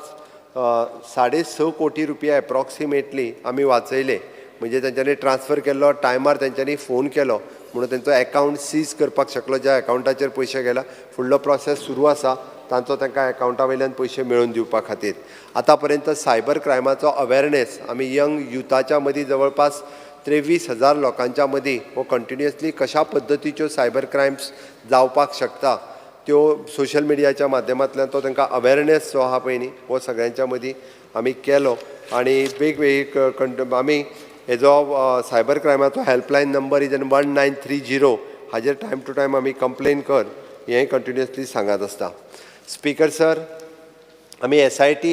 6.5 कोटी रुपया एप्रॉक्सिमेटली आमी वाचयले. म्हणजे तेंच्यांनी ट्रान्सफर केल्लो टायमार तेंच्यांनी फोन केलो म्हणून तेंचो एकावंट सीज करपाक शकलो, ज्या एकावंटाचेर पयशे गेला. फुडलो प्रोसेस सुरू आसा तांचो, तांकां एकावंटा वयल्यान पयशे मेळोवन दिवपा खातीर. आतां पर्यंत सायबर क्रायमाचो अवेरनेस आमी यंग युथाच्या मदीं जवळपास 23,000 लोकांच्या मदीं हो कंटिन्युअसली कशा पद्दतीच्यो सायबर क्रायम्स जावपाक शकता त्यो सोशल मिडियाच्या माध्यमांतल्यान तो तांकां अवेरनेस जो आहा पळय न्ही हो सगळ्यांच्या मदीं आमी केलो आनी वेगवेगळी आमी हेजो सायबर क्रायमाचो हेल्पलायन नंबर is 1930 हाजेर टायम टू टायम आमी कंप्लेन कर हें कंटिन्युअसली सांगत आसता. स्पीकर सर, आमी SIT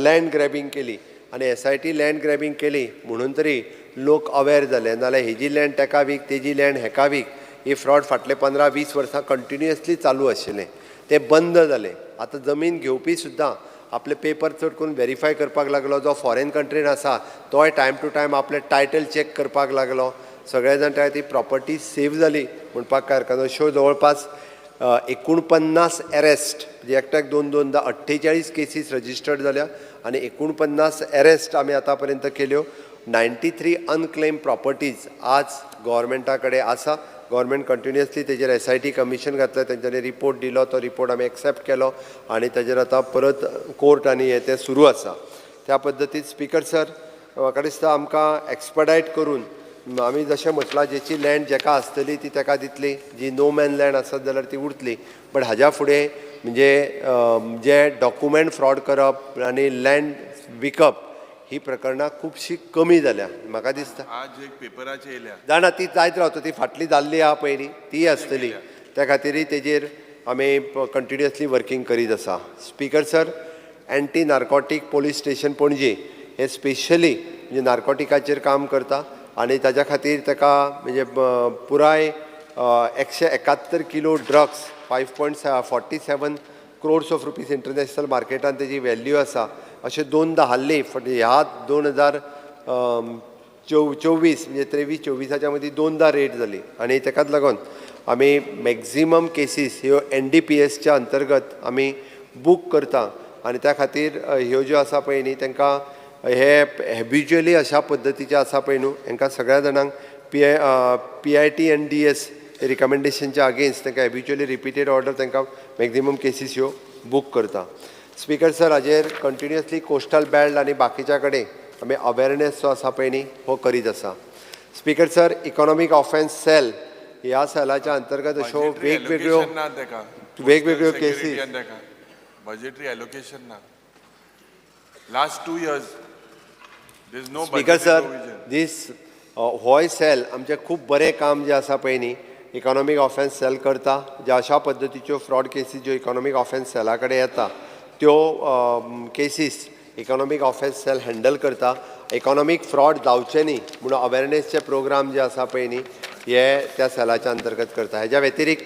land grabbing केली आनी SIT land grabbing केली म्हणून तरी लोक अवेर जाले, नाजाल्यार हेजी लँड तेका वीक, तेजी लँड हेका वीक ही फ्रॉड फाटले 15-20 वर्सां कंटिन्युअसली चालू आशिल्लें, तें बंद जालें. आतां जमीन घेवपी सुद्दां आपले पेपर चड करून वेरीफाय करपाक लागलो. जो फॉरेन कंट्रीन आसा तोय टायम टू टायम आपले टायटल चॅक करपाक लागलो. सगळे जाण त्या ती प्रॉपर्टी सेव जाली म्हणपाक काय हरकत ना. अश्यो जवळपास 49 एरेस्ट, म्हणजे एकट्याक 2-2 48 केसीस रजिस्टर्ड जाल्या आनी 49 एरेस्ट आमी आतां पर्यंत केल्यो. 93 अनक्लेम प्रॉपर्टीज आज गोवोरमेंटा कडेन आसा. गोवोरमेंट कंटिन्युअसली तेजेर SIT commission घातलें, तेंच्यांनी रिपोर्ट दिलो, तो रिपोर्ट आमी एक्सेप्ट केलो आनी तेजेर आतां परत कोर्ट आनी हें तें सुरू आसा. त्या पद्दतीन स्पीकर सर म्हाका दिसता आमकां एक्सपडायट करून आमी जशें म्हटलां जेची लँड जेका आसतली ती तेका दितली, जी नो मॅन लँड आसत जाल्यार ती उरतली. बट हाज्या फुडें म्हणजे जे डॉक्युमेंट फ्रॉड करप आनी लँड विकप ही प्रकरणां खुबशीं कमी जाल्या म्हाका दिसता. आज एक पेपराचेर येयल्या जाणा ती जायत रावता, ती फाटली जाल्ली आहा पयलीं ती आसतली, त्या खातीरय तेजेर आमी कंटिन्युअसली वर्कींग करीत आसा. Speaker sir, anti narcotic police station Panaji हे स्पेशली म्हणजे नार्कोटिकाचेर काम करता आनी ताज्या खातीर ताका म्हणजे पुराय 171 kilo drugs 5.47 crores of rupees international मार्केटान तेजी व्हॅल्यू आसा. अशें दोनदां हाल्ली ह्या 2024 म्हणजे 23-24 मदीं दोनदां रेड जाली आनी ताकाच लागून आमी मॅक्झिमम केसीस ह्यो NDPSच्या अंतर्गत आमी बूक करता आनी त्या खातीर ह्यो ज्यो आसा पळय न्ही तांकां हे हॅबिच्युअली अशा पद्दतीचे आसा पळय न्हू हांकां सगळ्या जाणांक PIT and DS रिकमेंडेशनच्या अगेन्स्ट तांकां हॅबिच्युअली रिपीटेड ऑर्डर तांकां मॅक्झिमम केसीस ह्यो बूक करता. स्पीकर सर, हाजेर कंटिन्युअसली कोस्टल बेल्ट आनी बाकीच्या कडेन आमी अवेरनेस जो आसा पळय न्ही हो करीत आसा. Speaker sir, economic offence cell ह्या सेलाच्या अंतर्गत अश्यो वेगवेगळ्यो वेगवेगळ्यो केसी बजेटरी एलोकेशन ना. Last 2 years there is no speaker sir, this होय सेल आमचें खूब बरें काम जें आसा पळय न्ही इकॉनॉमीक ऑफेन्स सेल करता. ज्या अशा पद्दतीच्यो फ्रॉड केसीस ज्यो इकॉनॉमीक ऑफेन्स सेला कडेन येता त्यो cases economic offence cell handle करता. इकॉनॉमीक फ्रॉड जावचें न्ही म्हणून अवेरनेसचे प्रोग्राम जे आसा पळय न्ही हे त्या सेलाच्या अंतर्गत करता. हेज्या व्यतिरिक्त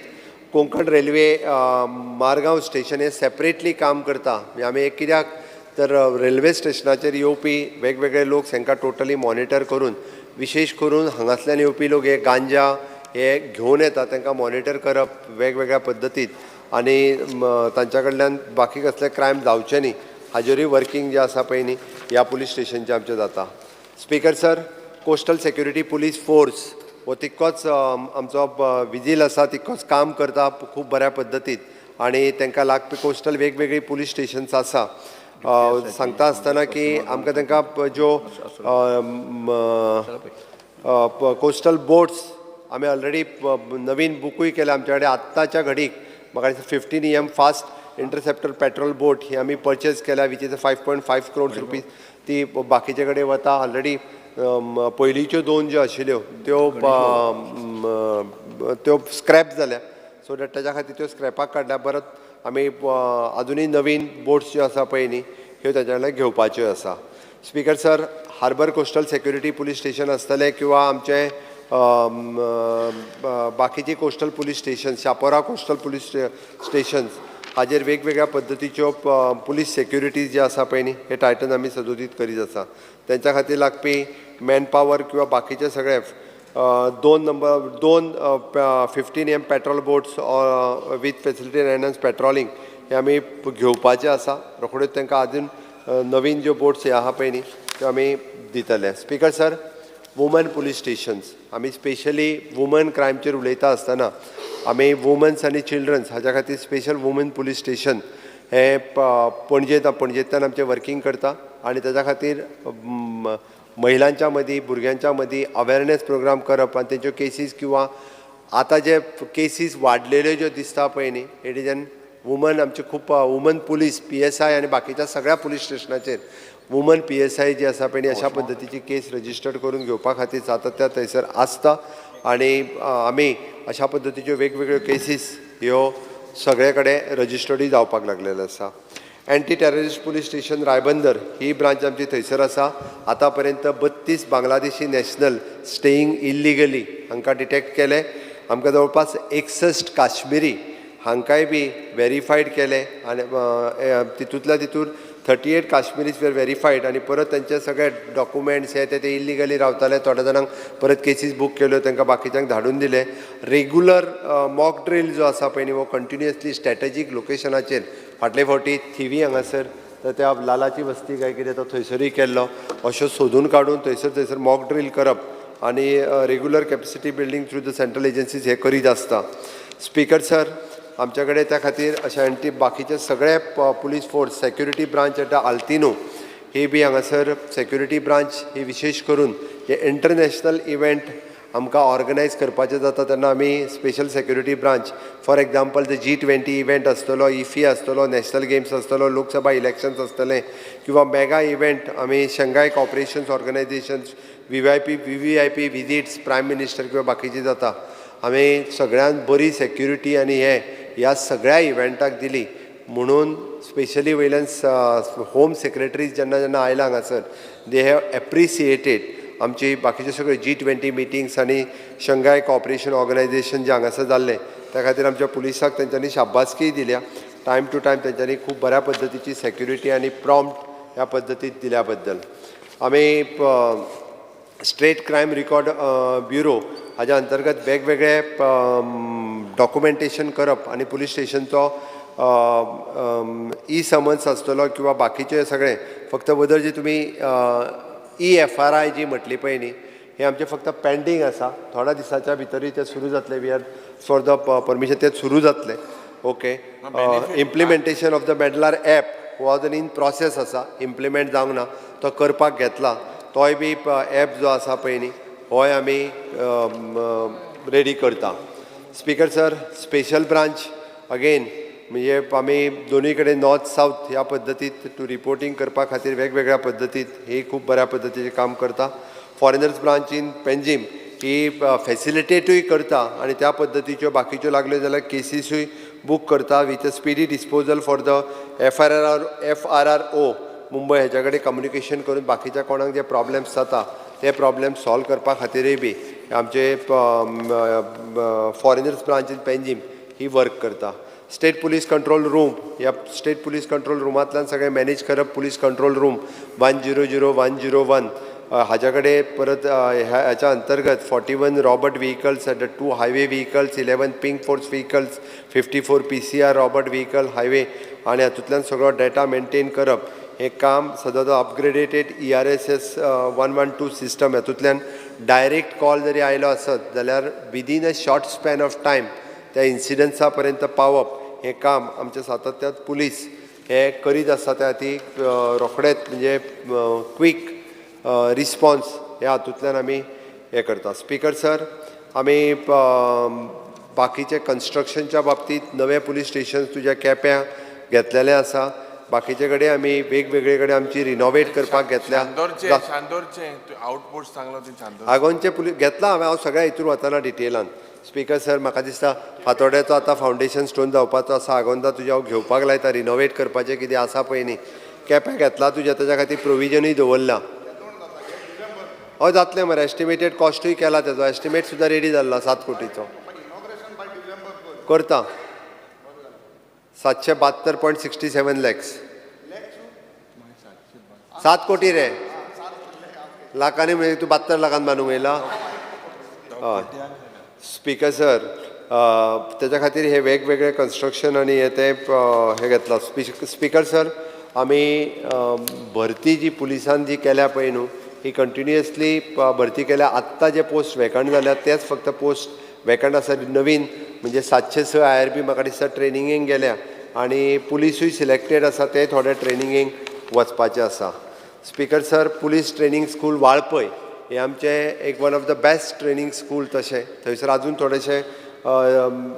कोंकण रेल्वे मारगांव स्टेशन हे सेपरेटली काम करता. म्हणजे आमी एक कित्याक तर रेल्वे स्टेशनाचेर येवपी वेगवेगळे लोक तांकां टोटली मॉनिटर करून विशेश करून हांगासल्यान येवपी लोक हे गांजा हे घेवन येता तांकां मॉनिटर करप वेगवेगळ्या पद्दतीन आनी तांच्या कडल्यान बाकी कसले क्रायम जावचे न्ही हाजेरूय वर्कींग जें आसा पळय न्ही ह्या पुलीस स्टेशनचें आमचें जाता. Speaker sir, coastal security police force हो तितकोच आमचो विजील आसा, तितकोच काम करता खूब बऱ्या पद्दतीन आनी तांकां लागपी कोस्टल वेगवेगळी पुलीस स्टेशन्स आसा. सांगता आसतना की आमकां तांकां ज्यो कोस्टल बोट्स आमी ऑलरेडी नवीन बुकूय केल्या. आमच्या कडेन आत्ताच्या घडीक म्हाका दिसता 15 EM fast interceptor patrol boat ही आमी पर्चेज केल्या which is 5.5 crores rupees. ती बाकीचे कडेन वता. ऑलरेडी पयलींच्यो 2 ज्यो आशिल्ल्यो त्यो त्यो स्क्रॅप जाल्या, सो that ताच्या खातीर त्यो स्क्रॅपाक काडल्या. परत आमी आजुनूय नवीन बोट्स ज्यो आसा पळय न्ही ह्यो ताच्या कडल्यान घेवपाच्यो आसा. Speaker sir, harbour coastal security police station आसतलें किंवा आमचें बाकीची coastal police station, Chapora coastal police stations हाजेर वेगवेगळ्या पद्दतीच्यो पुलीस सेक्युरिटीज जे आसा पळय न्ही हे टायटन आमी सदोदीत करीत आसा. तेंच्या खातीर लागपी मॅन पावर किंवा बाकीचे सगळे 2 15M patrol boats with facility enhance patrolling हे आमी घेवपाचे आसा. रोखड्योच तांकां आजून नवीन ज्यो बोट्स हे आहा पळय न्ही त्यो आमी दितले. Speaker sir, woman police stations आमी स्पेशली वुमन क्रायमचेर उलयता आसतना आमी वुमन्स आनी चिल्ड्रन्स हाज्या खातीर स्पेशल वुमन पुलीस स्टेशन हे पणजेंतल्यान आमचें वर्कींग करता आनी ताच्या खातीर महिलांच्या मदीं भुरग्यांच्या मदीं अवेरनेस प्रोग्राम करप आनी तेंच्यो केसीस किंवा आतां जे केसीस वाडलेल्यो ज्यो दिसता पळय न्ही it is an woman आमचे खूब वुमन पुलीस PSI आनी बाकीच्या सगळ्या पुलीस स्टेशनाचेर वुमन PSI जी आसा पळय न्ही अशा पद्दतीची केस रजिस्टर्ड करून घेवपा खातीर सातत्या थंयसर आसता आनी आमी अशा पद्दतीच्यो वेगवेगळ्यो केसीस ह्यो सगळे कडेन रजिस्टर्डूय जावपाक लागलेल्यो आसा. Anti terrorist police station Ribandar ही ब्रांच आमची थंयसर आसा. आतां पर्यंत 32 बांगलादेशी नॅशनल स्टेईंग इल्लिगली हांकां डिटेक्ट केले. आमकां जवळपास 61 काश्मिरी हांकांय बी वेरीफायड केले आनी तितूंतल्या तितूर 38 काश्मिरीज वेर वेरीफायड आनी परत तांचे सगळे डॉक्युमेंट्स हे ते इल्लिगली रावताले. थोड्या जाणांक परत केसीस बूक केल्यो, तांकां बाकीच्यांक धाडून दिले. रेगुलर मॉक ड्रील जो आसा पळय न्ही हो कंटिन्युअसली स्ट्रॅटेजीक लोकेशनाचेर फाटले फावटी थिवी हांगासर तर त्या लालाची वस्ती काय कितें तो थंयसरूय केल्लो. अश्यो सोदून काडून थंयसर थंयसर मॉक ड्रील करप आनी regular capacity building through the central agencies हे करीत आसता. स्पीकर सर, आमच्या कडेन त्या खातीर अशें आनी बाकीचे सगळे police force security branch at Altinho ही बी हांगासर सेक्युरिटी ब्रांच ही विशेश करून जे इंटरनॅशनल इव्हेंट आमकां ऑर्गनायज करपाचें जाता तेन्ना आमी special security branch, for example the G20 event आसतलो, इफी आसतलो, नॅशनल गेम्स आसतलो, लोकसभा इलेक्शन्स आसतले किंवा मेगा इव्हेंट आमी Shanghai cooperations organisations, VVIP VVIP visits, prime minister किंवा बाकीचे जाता, आमी सगळ्यांत बरी सेक्युरिटी आनी हे ह्या सगळ्या इव्हेंटाक दिली. म्हणून स्पेशली वयल्यान होम सेक्रेटरीज जेन्ना जेन्ना आयला हांगासर they have appreciated आमची बाकीचे सगळे G20 meetings आनी शंघाय कॉपरेशन ऑर्गनायझेशन जे हांगासर जाल्लें त्या खातीर आमच्या पुलिसाक तेंच्यांनी शाबासकीय दिल्या. टायम टू टायम तेंच्यांनी खूब बऱ्या पद्दतीची सेक्युरिटी आनी प्रॉम्प्ट ह्या पद्दतीत दिल्या बद्दल. आमी स्टेट क्रायम रिकॉर्ड ब्युरो हाज्या अंतर्गत वेगवेगळे डॉक्युमेंटेशन करप आनी पुलीस स्टेशनचो ई समन्स आसतलो किंवा बाकीचे सगळे फक्त बदल जे तुमी EFRI जी म्हटली पळय न्ही हे आमचे फक्त पेंडींग आसा. थोड्या दिसाच्या भितरूय ते सुरू जातले. We are for the permission ते सुरू जातले. Okay, implementation of the Meddler app हो अजून इन प्रोसेस आसा, इम्प्लिमेंट जावंक ना, तो करपाक घेतला. तोय बी एप जो आसा पळय न्ही होय आमी रेडी करता. Speaker sir, special branch again म्हणजे आमी दोनूय कडेन नॉर्थ सावथ ह्या पद्दतीत टू रिपोर्टींग करपा खातीर वेगवेगळ्या पद्दतीत ही खूब बऱ्या पद्दतीचें काम करता. फॉरेनर्स ब्रांच इन पेंजीम ही फेसिलिटेटूय करता आनी त्या पद्दतीच्यो बाकीच्यो लागल्यो जाल्यार केसीसूय बूक करता with a speedy disposal for the FRRO Mumbai हेच्या कडेन कम्युनिकेशन करून बाकीच्या कोणाक जे प्रॉब्लेम्स जाता ते प्रॉब्लेम सॉल्व करपा खातीरय बी आमचे foreigners branch in Panjim he work करता. स्टेट पुलीस कंट्रोल रूम, ह्या स्टेट पुलीस कंट्रोल रुमांतल्यान सगळें मॅनेज करप. पुलीस कंट्रोल रूम 100 101 हाज्या कडेन परत ह्याच्या अंतर्गत 41 robot vehicles, 2 highway vehicles, 11 pink force vehicles, 54 PCR robot vehicle highway आनी हातूंतल्यान सगळो डेटा मेनटेन करप हें काम सदांच अपग्रेडेटेड ERSS 112 system हातूंतल्यान डायरेक्ट कॉल जरी आयलो आसत जाल्यार within a short span of time त्या इन्सिडंसा पर्यंत पावप हें काम आमच्या सातत्यात पुलीस हे करीत आसता. त्या खातीर रोखडेच म्हणजे क्वीक रिस्पॉन्स ह्या हातूंतल्यान आमी हें करता. स्पीकर सर, आमी बाकीचे कन्स्ट्रक्शनच्या बाबतींत नवे पुलीस स्टेशन तुज्या केप्यां घेतलेले आसा. बाकीचे कडेन आमी वेगवेगळे कडेन आमची रिनोवेट करपाक घेतल्या. आउटपोस्ट सांगलो ते आगोनचे पुलीस घेतला हांवें, हांव सगळ्या हितून वतना डिटेलान. स्पीकर सर, म्हाका दिसता फातोड्याचो आतां फावंडेशन स्टोन जावपाचो आसा. आगोंदा तुज्या हांव घेवपाक लायता रिनोवेट करपाचें कितें आसा पळय न्ही. केप्यां घेतला तुज्या ताच्या खातीर प्रोविजनूय दवरला. हय जातलें मरे, एस्टिमेटेड कॉस्टूय केला तेजो, एस्टिमेट सुद्दां रेडी जाल्लो 7 कोटीचो करता. 772.67 लॅक्स, 7 कोटी रे, लाखांनी म्हणजे तूं 72 लाखान बांदूंक येयला. हय स्पीकर सर, तेच्या खातीर हे वेगवेगळे कन्स्ट्रक्शन आनी हे ते हे घेतला. स्पीकर सर, आमी भरती जी पुलिसान जी केल्या पळय न्हू ही कंटिन्युअसली भरती केल्या. आत्तां जे पोस्ट वेकंट जाल्यात तेच फक्त पोस्ट वेकंट आसा. नवीन म्हणजे 706 IRB म्हाका दिसता ट्रेनिंगेक गेल्या आनी पुलिसूय सिलेक्टेड आसा ते थोडे ट्रेनिंगेक वचपाचे आसा. Speaker sir, police training school Valpoi हे आमचें एक one of the best training school. तशें थंयसर आजून थोडेशें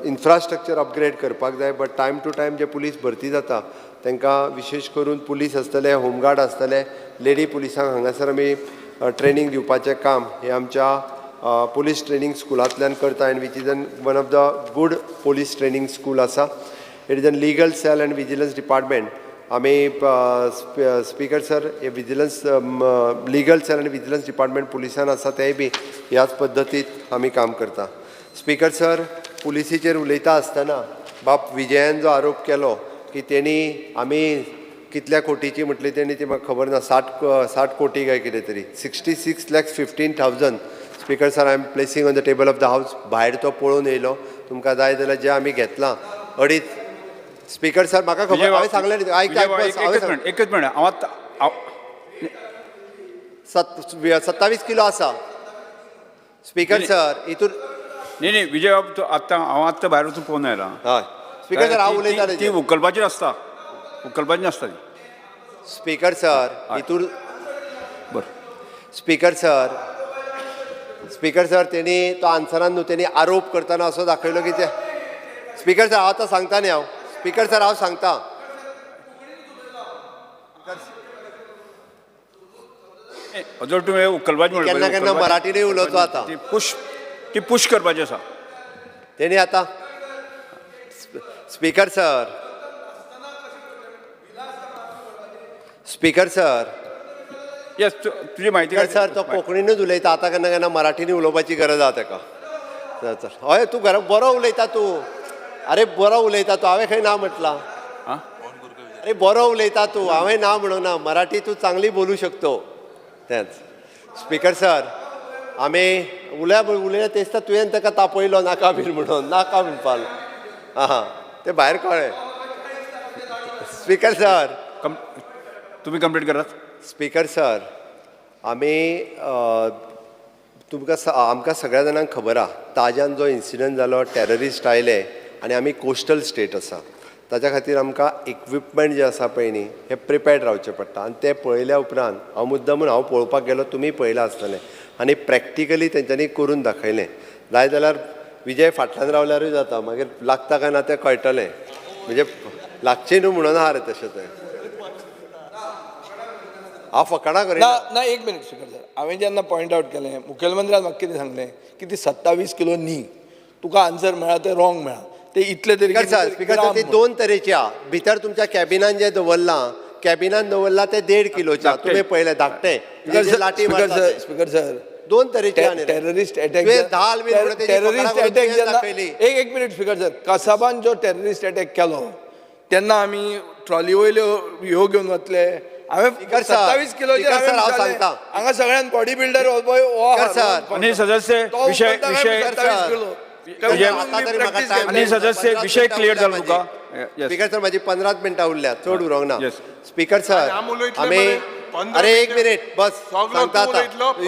इन्फ्रास्ट्रक्चर अपग्रेड करपाक जाय, बट टायम टू टायम जे पुलीस भरती जाता तांकां विशेश करून पुलीस आसतले, होमगार्ड आसतले, लेडी पुलिसांक हांगासर आमी ट्रेनींग दिवपाचें काम हें आमच्या पुलीस ट्रेनींग स्कुलांतल्यान करता and which is an one of the good police training school आसा. It is an legal cell and vigilance department. आमी स्पीकर सर हे विजिलन्स लिगल सेल आनी विजिलन्स डिपार्टमेंट पुलिसान आसा तेय बी ह्याच पद्दतीत आमी काम करता. स्पीकर सर, पुलिसीचेर उलयता आसतना बाब विजयान जो आरोप केलो की तेणी आमी कितल्या कोटीची म्हटली तेणी ती म्हाका खबर ना, 60 कोटी काय कितें तरी 66,15,000. Speaker sir, I am placing on the table of the house. भायर तो पळोवन येयलो, तुमकां जाय जाल्यार जें आमी घेतलां अडीच. स्पीकर सर म्हाका खबर, हांवें सांगलें न्ही, आयक आयक एकच मिनट. हांव आतां 27 किलो आसा स्पीकर सर हितून. न्ही न्ही विजय बाब, तूं आतां हांव आत्तां भायर वचून पळोवन आयलां. हय स्पीकर सर, हांव उलयतां ती उखलपाची आसता, उखलपाची नासता ती. स्पीकर सर हितून बरें. स्पीकर सर, स्पीकर सर तेणी तो आन्सरान न्हू तेणी आरोप करतना असो दाखयलो की ते. स्पीकर सर हांव आतां सांगता न्ही, हांव स्पीकर सर हांव सांगता. जर तुवें उखलपाचें म्हणलें केन्ना केन्ना मराठीनूय उलोवचो आतां. ती पुश करपाची आसा तेणी आतां. Speaker sir, speaker sir, yes तुजी म्हायती. सर तो कोंकणीनूच उलयता आतां, केन्ना केन्ना मराठीनूय उलोवपाची गरज आसा ताका. हय तूं घरा बरो उलयता तूं, अरे बरो उलयता तूं, हांवें खंय ना म्हटलां. अरे बरो उलयता तूं, हांवें ना म्हणूंक ना, मराठी तूं चांगली बोलू शकतो. तेंच स्पीकर सर आमी उलया उलयता तेच तर तुवें ताका तापयलो नाका बीन म्हणून, नाका म्हणपाक. आं तें भायर कळ्ळें. स्पीकर सर तुमी कंप्लीट करात. स्पीकर सर आमी तुमकां आमकां सगळ्या जाणांक खबर आहा ताज्यान जो इन्सिडंट जालो, टॅररिस्ट आयले आनी आमी कोस्टल स्टेट आसा, ताच्या खातीर आमकां इक्विपमेंट जे आसा पळय न्ही हे प्रिपेर्ड रावचें पडटा. आनी तें पळयल्या उपरांत हांव मुद्दामून हांव पळोवपाक गेलो, तुमी पळयलां आसतलें आनी प्रॅक्टिकली तेंच्यांनी करून दाखयलें. जाय जाल्यार विजय फाटल्यान रावल्यारूय जाता, मागीर लागता काय ना तें कळटलें, म्हणजे लागचें न्हू म्हणून आहा रे तशें तें. हांव फकाणां करिना. ना एक मिनीट स्पीकर सर, हांवें जेन्ना पॉयंट आवट केलें मुखेलमंत्र्यान म्हाका कितें सांगलें की ती 27 किलो न्ही, तुका आन्सर मेळ्ळा तें रॉंग मेळ्ळा, ते इतले तरी. स्पीकर सर ती दोन तरेची आहा, भितर तुमच्या कॅबिनान जें दवरलां, कॅबिनान दवरलां तें 1.5 किलोचें, तुमी पळयलें धाकटें लाठी. स्पीकर सर दोन तरेचे टेररिस्ट अटॅक, टेररिस्ट अटॅक जेन्ना, एक मिनीट स्पीकर सर, कसाबान जो टेररिस्ट अटॅक केलो तेन्ना आमी ट्रॉली वयल्यो ह्यो घेवन वतले. हांवें 27 किलोचे हांगा सगळ्यान बॉडी बिल्डर आनी सदस्य विशय विशय सदस्य विशय क्लियर जालो तुका. स्पीकर सर म्हाजी 15 मिनटां उरल्या, चड उरोंक ना. स्पीकर सर आमी, अरे एक मिनीट बस सांगता आतां,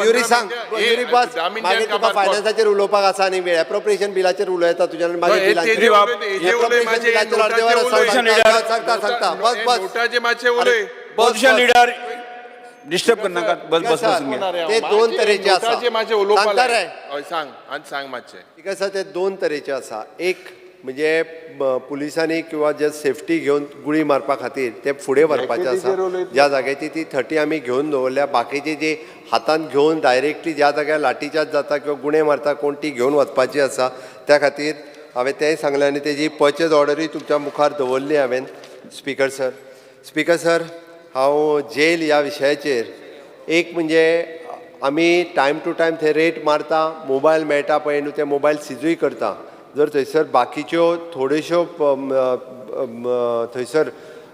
युरी सांग, युरी बस, मागीर तुका फायनान्साचेर उलोवपाक आसा आनी वेळ एप्रोप्रिएशन बिलाचेर उलयता तुज्यान मागीर बिलाचेर अर्दे वर सांगता सांगता बस बस. ऑपोजिशन लिडर डिस्टर्ब करनाका, बस बस बस. ते दोन तरेचे आसा, सांगता रे सांग आनी सांग मातशें. स्पीकर सर ते दोन तरेचे आसा, एक म्हणजे पुलिसांनी किंवा जे सेफ्टी घेवन गुळी मारपा खातीर ते फुडें व्हरपाचें आसा, ज्या जाग्याची ती 30 आमी घेवन दवरल्या, बाकीची जी हातान घेवन डायरेक्टली ज्या जाग्यार लाठीचार्ज जाता किंवा गुणे मारता कोण ती घेवन वचपाची आसा, त्या खातीर हांवें तेंय सांगलें आनी तेजी पर्चेज ऑर्डरूय तुमच्या मुखार दवरली हांवें. स्पीकर सर, स्पीकर सर हांव जेल ह्या विशयाचेर एक म्हणजे आमी टायम टू टायम थंय रेट मारता, मोबायल मेळटा पळय न्हू ते मोबायल सिजूय करता. जर थंयसर बाकीच्यो थोड्योश्यो थंयसर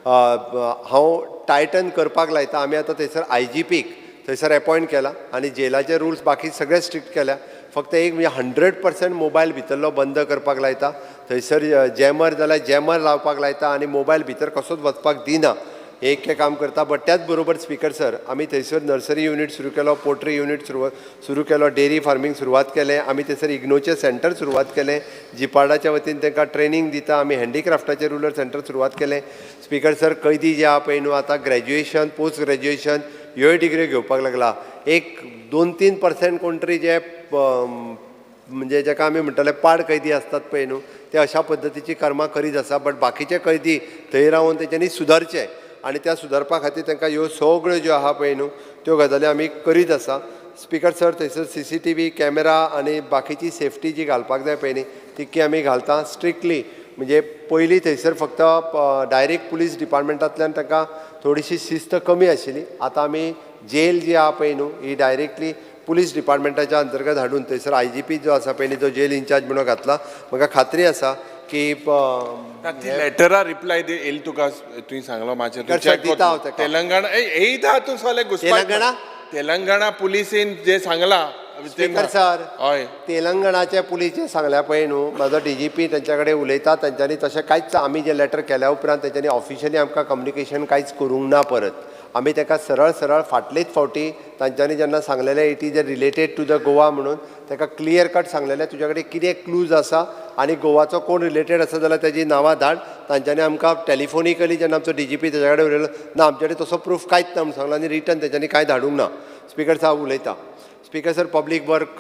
हांव टायटन करपाक लायता. आमी आतां थंयसर IGPक थंयसर एपॉयंट केला आनी जेलाचे रुल्स बाकी सगळे स्ट्रिक्ट केल्या. फक्त एक म्हणजे 100% मोबायल भितरलो बंद करपाक लायता, थंयसर जॅमर जाल्यार जॅमर लावपाक लायता आनी मोबायल भितर कसोच वचपाक दिना, एक काम करता. बट त्याच बरोबर स्पीकर सर आमी थंयसर नर्सरी युनीट सुरू केलो, पोल्ट्री युनीट सुरू केलो, डेरी फार्मींग सुरवात केलें, आमी थंयसर इग्नोचें सेंटर सुरवात केलें, जिपार्डाच्या वतीन तांकां ट्रेनींग दिता, आमी हँडीक्राफ्टाचें रुरल सेंटर सुरवात केलें. स्पीकर सर कैदी जे आहा पळय न्हू आतां ग्रॅज्युएशन पोस्ट ग्रॅज्युएशन ह्योय डिग्री घेवपाक लागला. एक 2-3% कोण तरी जे म्हणजे जाका आमी म्हणटाले पाड कैदी आसतात पळय न्हू ते अशा पद्दतीची कर्मां करीत आसा, बट बाकीचे कैदी थंय रावन तेंच्यांनी सुदारचे आनी त्या सुदारपा खातीर तांकां ह्यो सगळ्यो ज्यो आहा पळय न्हू त्यो गजाली आमी करीत आसा. स्पीकर सर थंयसर CCTV camera आनी बाकीची सेफ्टी जी घालपाक जाय पळय न्ही तितकी आमी घालता स्ट्रिक्टली. म्हणजे पयलीं थंयसर फक्त डायरेक्ट पुलीस डिपार्टमेंटांतल्यान तांकां थोडीशी शिस्त कमी आशिल्ली. आतां आमी जेल जी आहा पळय न्हू ही डायरेक्टली पुलीस डिपार्टमेंटाच्या अंतर्गत हाडून थंयसर IGP जो आसा पळय न्ही तो जेल इन्चार्ज म्हणून घातला. म्हाका खात्री आसा की ती लेटरा रिप्लाय येयली तुका, तुवें सांगलो मातशें. दिता हांव ताका. तेलंगणा येयता तूं सगळें घुसपाक. तेलंगणा तेलंगणा पुलिसेन जे सांगला स्पीकर सर, हय, तेलंगणाचे पुलीस जे सांगल्या पळय न्हू, म्हाजो DGP तांच्या कडेन उलयता. तांच्यांनी तशें कांयच आमी जे लेटर केल्या उपरांत तांच्यांनी ऑफिशियली आमकां कम्युनिकेशन कांयच करूंक ना परत. आमी ताका सरळ सरळ फाटलेच फावटी तांच्यांनी जेन्ना सांगलेलें it is a related to the Goa म्हणून ताका क्लियर कट सांगलेलें तुज्या कडेन कितें क्लूज आसा आनी गोवाचो कोण रिलेटेड आसा जाल्यार ताजी नांवां धाड. तांच्यांनी आमकां टेलिफोनिकली जेन्ना आमचो DGP ताच्या कडेन उलयलो ना आमचे कडेन तसो प्रूफ कांयच ना म्हणून सांगलो आनी रिटर्न तांच्यांनी कांय धाडूंक ना. स्पीकर साहेब उलयता. Speaker sir, public work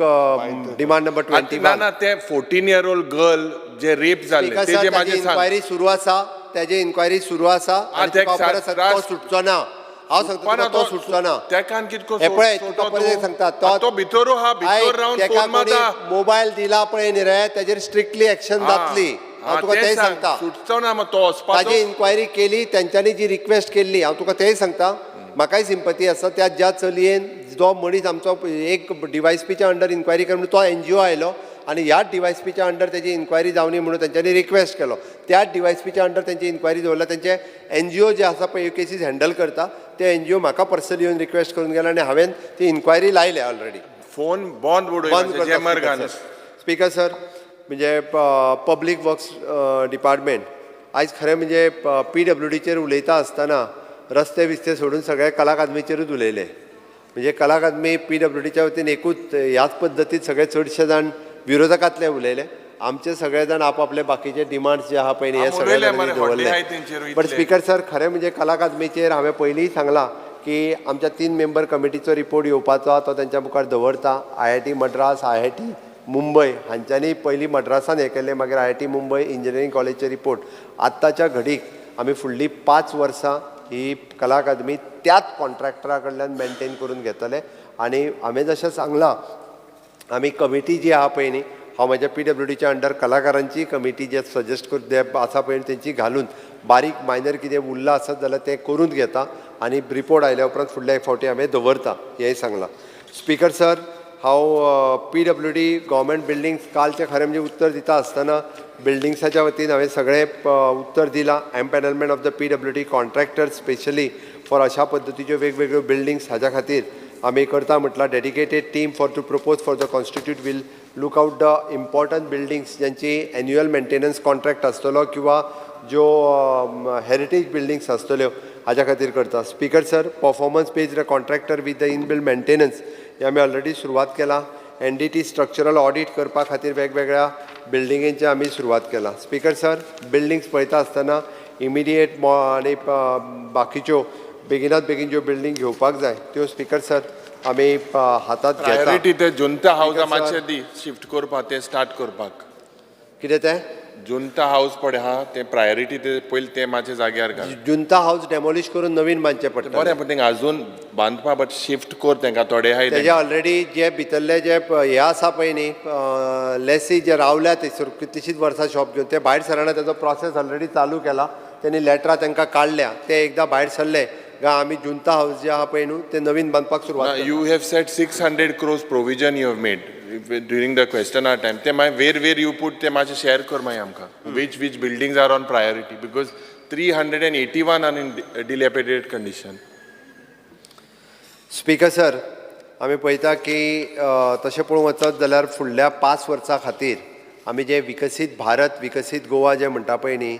demand number 21. ना ना, ते 14-year-old girl जे रेप जाल्ले तेजे मातशें सांग. इन्क्वायरी सुरू आसा, तेजे इन्क्वायरी सुरू आसा आनी तुका परत तो सुटचो ना. हांव सांगता तुका तो सुटचो ना. तेकान कितको हे पळय तुका परत एक सांगता, तो भितर आहा, भितर रावन फोन मारता, मोबायल दिला पळय न्ही रे तेजेर स्ट्रिक्टली एक्शन जातली. हांव तुका तेंय सांगता, सुटचो ना तो. ताजी इन्क्वायरी केली, तेंच्यांनी जी रिक्वेस्ट केल्ली हांव तुका तेंय सांगता. म्हाकाय सिंपती आसा त्या ज्या चलयेन जो मनीस आमचो एक DYSPच्या अंडर इन्क्वायरी कर म्हणून तो NGO आयलो आनी ह्या DYSPच्या अंडर तेजी इन्क्वायरी जावनी म्हणून तेंच्यांनी रिक्वेस्ट केलो. त्या DYSPच्या अंडर तेंची इन्क्वायरी दवरल्या. तेंचे NGO जे आसा पळय केसीस हँडल करता ते NGO म्हाका पर्सनली येवन रिक्वेस्ट करून गेला आनी हांवें ती इन्क्वायरी लायल्या ऑलरेडी. फोन बंद करता. स्पीकर सर, म्हणजे पब्लीक वर्क्स डिपार्टमेंट आयज खरें म्हणजे PWDचेर उलयता आसतना रस्ते बिस्ते सोडून सगळे कला अकादमीचेरूच उलयले. म्हणजे कला अकादमी PWDच्या वतीन एकूच ह्याच पद्दतीन सगळे चडशे जाण विरोधकांतले उलयले. आमचे सगळे जाण आपआपले बाकीचे डिमांड्स जे आहा पळय न्ही हे सगळे जाणांनी दवरले. बट स्पीकर सर, खरें म्हणजे कला अकादमीचेर हांवें पयलींय सांगलां की आमच्या 3 मेंबर कमिटीचो रिपोर्ट येवपाचो आहा, तो तेंच्या मुखार दवरता. IIT Madras, IIT Mumbai हांच्यांनी पयलीं मद्रासान हें केल्लें, मागीर IIT Mumbai इंजिनियरींग कॉलेजचे रिपोर्ट. आत्ताच्या घडीक आमी फुडलीं 5 वर्सां ही कला अकादमी त्याच कॉन्ट्रॅक्टरा कडल्यान मेनटेन करून घेतले. आनी हांवें जशें सांगलां आमी कमिटी जी आहा पळय न्ही, हांव म्हज्या PWDच्या अंडर कलाकारांची कमिटी जे सजेस्ट कर जे आसा पळय तेंची घालून बारीक मायनर कितें उरलां आसत जाल्यार तें करून घेता आनी रिपोर्ट आयल्या उपरांत फुडल्या एक फावटी हांवें दवरता हेंय सांगलां. स्पीकर सर, हांव PWD government buildings कालचें खरें म्हणजे उत्तर दिता आसतना बिल्डिंग्साच्या वतीन हांवें सगळें उत्तर दिलां. Empanelment of the PWD contractor specially for अशा पद्दतीच्यो वेगवेगळ्यो बिल्डिंग्स हाज्या खातीर आमी करता म्हटल्यार dedicated team for to propose for the constitute will look out the important buildings ज्यांची एन्युअल मेंटेनन्स कॉन्ट्रॅक्ट आसतलो किंवा ज्यो हेरिटेज बिल्डिंग्स आसतल्यो हाज्या खातीर करता. Speaker sir, performance based contractor with the inbuilt maintenance हे आमी ऑलरेडी सुरवात केला. NDT structural audit करपा खातीर वेगवेगळ्या बिल्डिंगेंचे आमी सुरवात केला. स्पीकर सर, बिल्डिंग्स पळयता आसतना इमिडिएट आनी बाकीच्यो बेगिनात बेगीन ज्यो बिल्डींग घेवपाक जाय त्यो स्पीकर सर आमी हातात घेता. प्रायोरिटी ते जुंता हावज मातशें दी शिफ्ट करपाक, ते स्टार्ट करपाक. कितें तें जुंता हावज पळय आहा तें प्रायोरिटी ते पयलीं तें मातशें जाग्यार घाल. जुंता हावज डेमोलिश करून नवीन बांदचें पडटा. बरें, पूण तेंका अजून बांदपा बट शिफ्ट कर तेंका थोडे आहाय. तेजे ऑलरेडी जे भितरले जे हे आसा पळय न्ही लेसी जे रावल्या थंयसर कितलीशींच वर्सां शॉप घेवन ते भायर सरना, तेजो प्रोसेस ऑलरेडी चालू केला. तेणी लेटरां तेंकां काडल्या, ते एकदां भायर सरले काय आमी जुंता हावज जे आहा पळय न्हू ते नवीन बांदपाक सुरवात. You have set 600 crores provision you have made during the question hour time. ते मागीर वेर you put ते मातशें शेअर कर मागीर आमकां. Which buildings are on priority because 381 are in dilapidated condition. Speaker sir, आमी पळयता की तशें पळोवंक वचत जाल्यार फुडल्या 5 वर्सां खातीर आमी जे विकसीत भारत विकसीत गोवा जें म्हणटा पळय न्ही,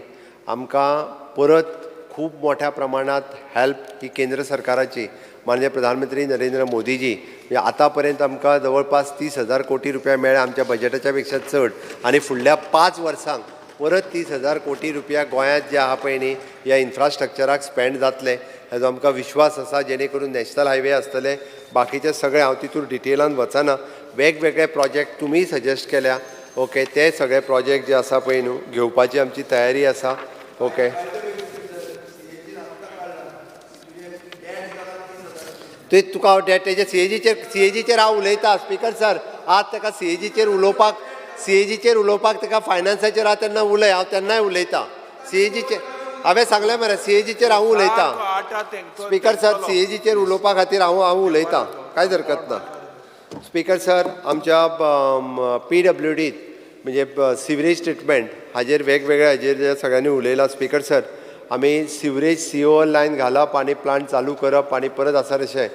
आमकां परत खूब मोठ्या प्रमाणांत हेल्प ही केंद्र सरकाराची माननीय प्रधानमंत्री नरेंद्र मोदीजी म्हणजे आतां पर्यंत आमकां जवळपास 30,000 कोटी रुपया मेळ्ळे आमच्या बजेटाच्या पेक्षा चड आनी फुडल्या 5 वर्सांक परत 30,000 कोटी रुपया गोंयांत जे आहा पळय न्ही ह्या इन्फ्रास्ट्रक्चराक स्पेंड जातले हेजो आमकां विश्वास आसा. जेणे करून नॅशनल हायवे आसतले, बाकीचे सगळे हांव तितून डिटेलान वचना. वेगवेगळे प्रोजेक्ट तुमी सजेस्ट केल्या, ओके, ते सगळे प्रोजेक्ट जे आसा पळय न्हू घेवपाची आमची तयारी आसा. ओके, ते तुका हांव तेजे सीएजीचेर हांव उलयता. स्पीकर सर, आज ताका सीएजीचेर उलोवपाक सीएजीचेर उलोवपाक ताका फायनान्साचेर आहा तेन्ना उलय, हांव तेन्नाय उलयतां. सीएजीचेर हांवें सांगलें मरे, सीएजीचेर हांव उलयतां. स्पीकर सर, सीएजीचेर उलोवपा खातीर हांव उलयतां, कांयच हरकत ना. स्पीकर सर, आमच्या पीडब्ल्यूडीत म्हणजे सिवरेज ट्रिटमेंट हाजेर वेगवेगळ्या हाजेर जे सगळ्यांनी उलयलां. स्पीकर सर, आमी सिवरेज सीओएल लायन घालप आनी प्लांट चालू करप आनी परत आसा तशें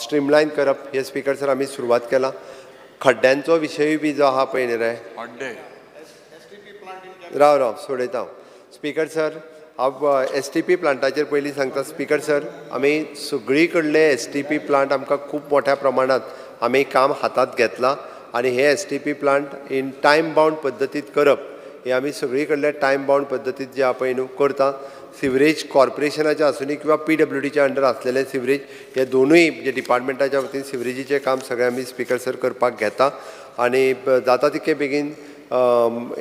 स्ट्रीमलायन करप हे स्पीकर सर आमी सुरवात केला. खड्ड्यांचो विशयूय बी जो आहा पळय न्ही रे, राव राव सोडयता हांव. स्पीकर सर, हांव एसटीपी प्लांटाचेर पयलीं सांगता. स्पीकर सर, आमी सगळी कडले एसटीपी प्लांट आमकां खूब मोठ्या प्रमाणांत आमी काम हातांत घेतलां आनी हे STP plant in time bound पद्दतींत करप हे आमी सगळी कडले टायम बावंड पद्दतींत जे आहा पळय न्हू करता. सिवरेज कॉर्पोरेशनाच्या आसुनी किंवा पीडब्ल्यूडीच्या अंडर आसलेले सिवरेज हे दोनूय जे डिपार्टमेंटाच्या वतीन सिवरेजीचें काम सगळें आमी स्पीकर सर करपाक घेता आनी जाता तितके बेगीन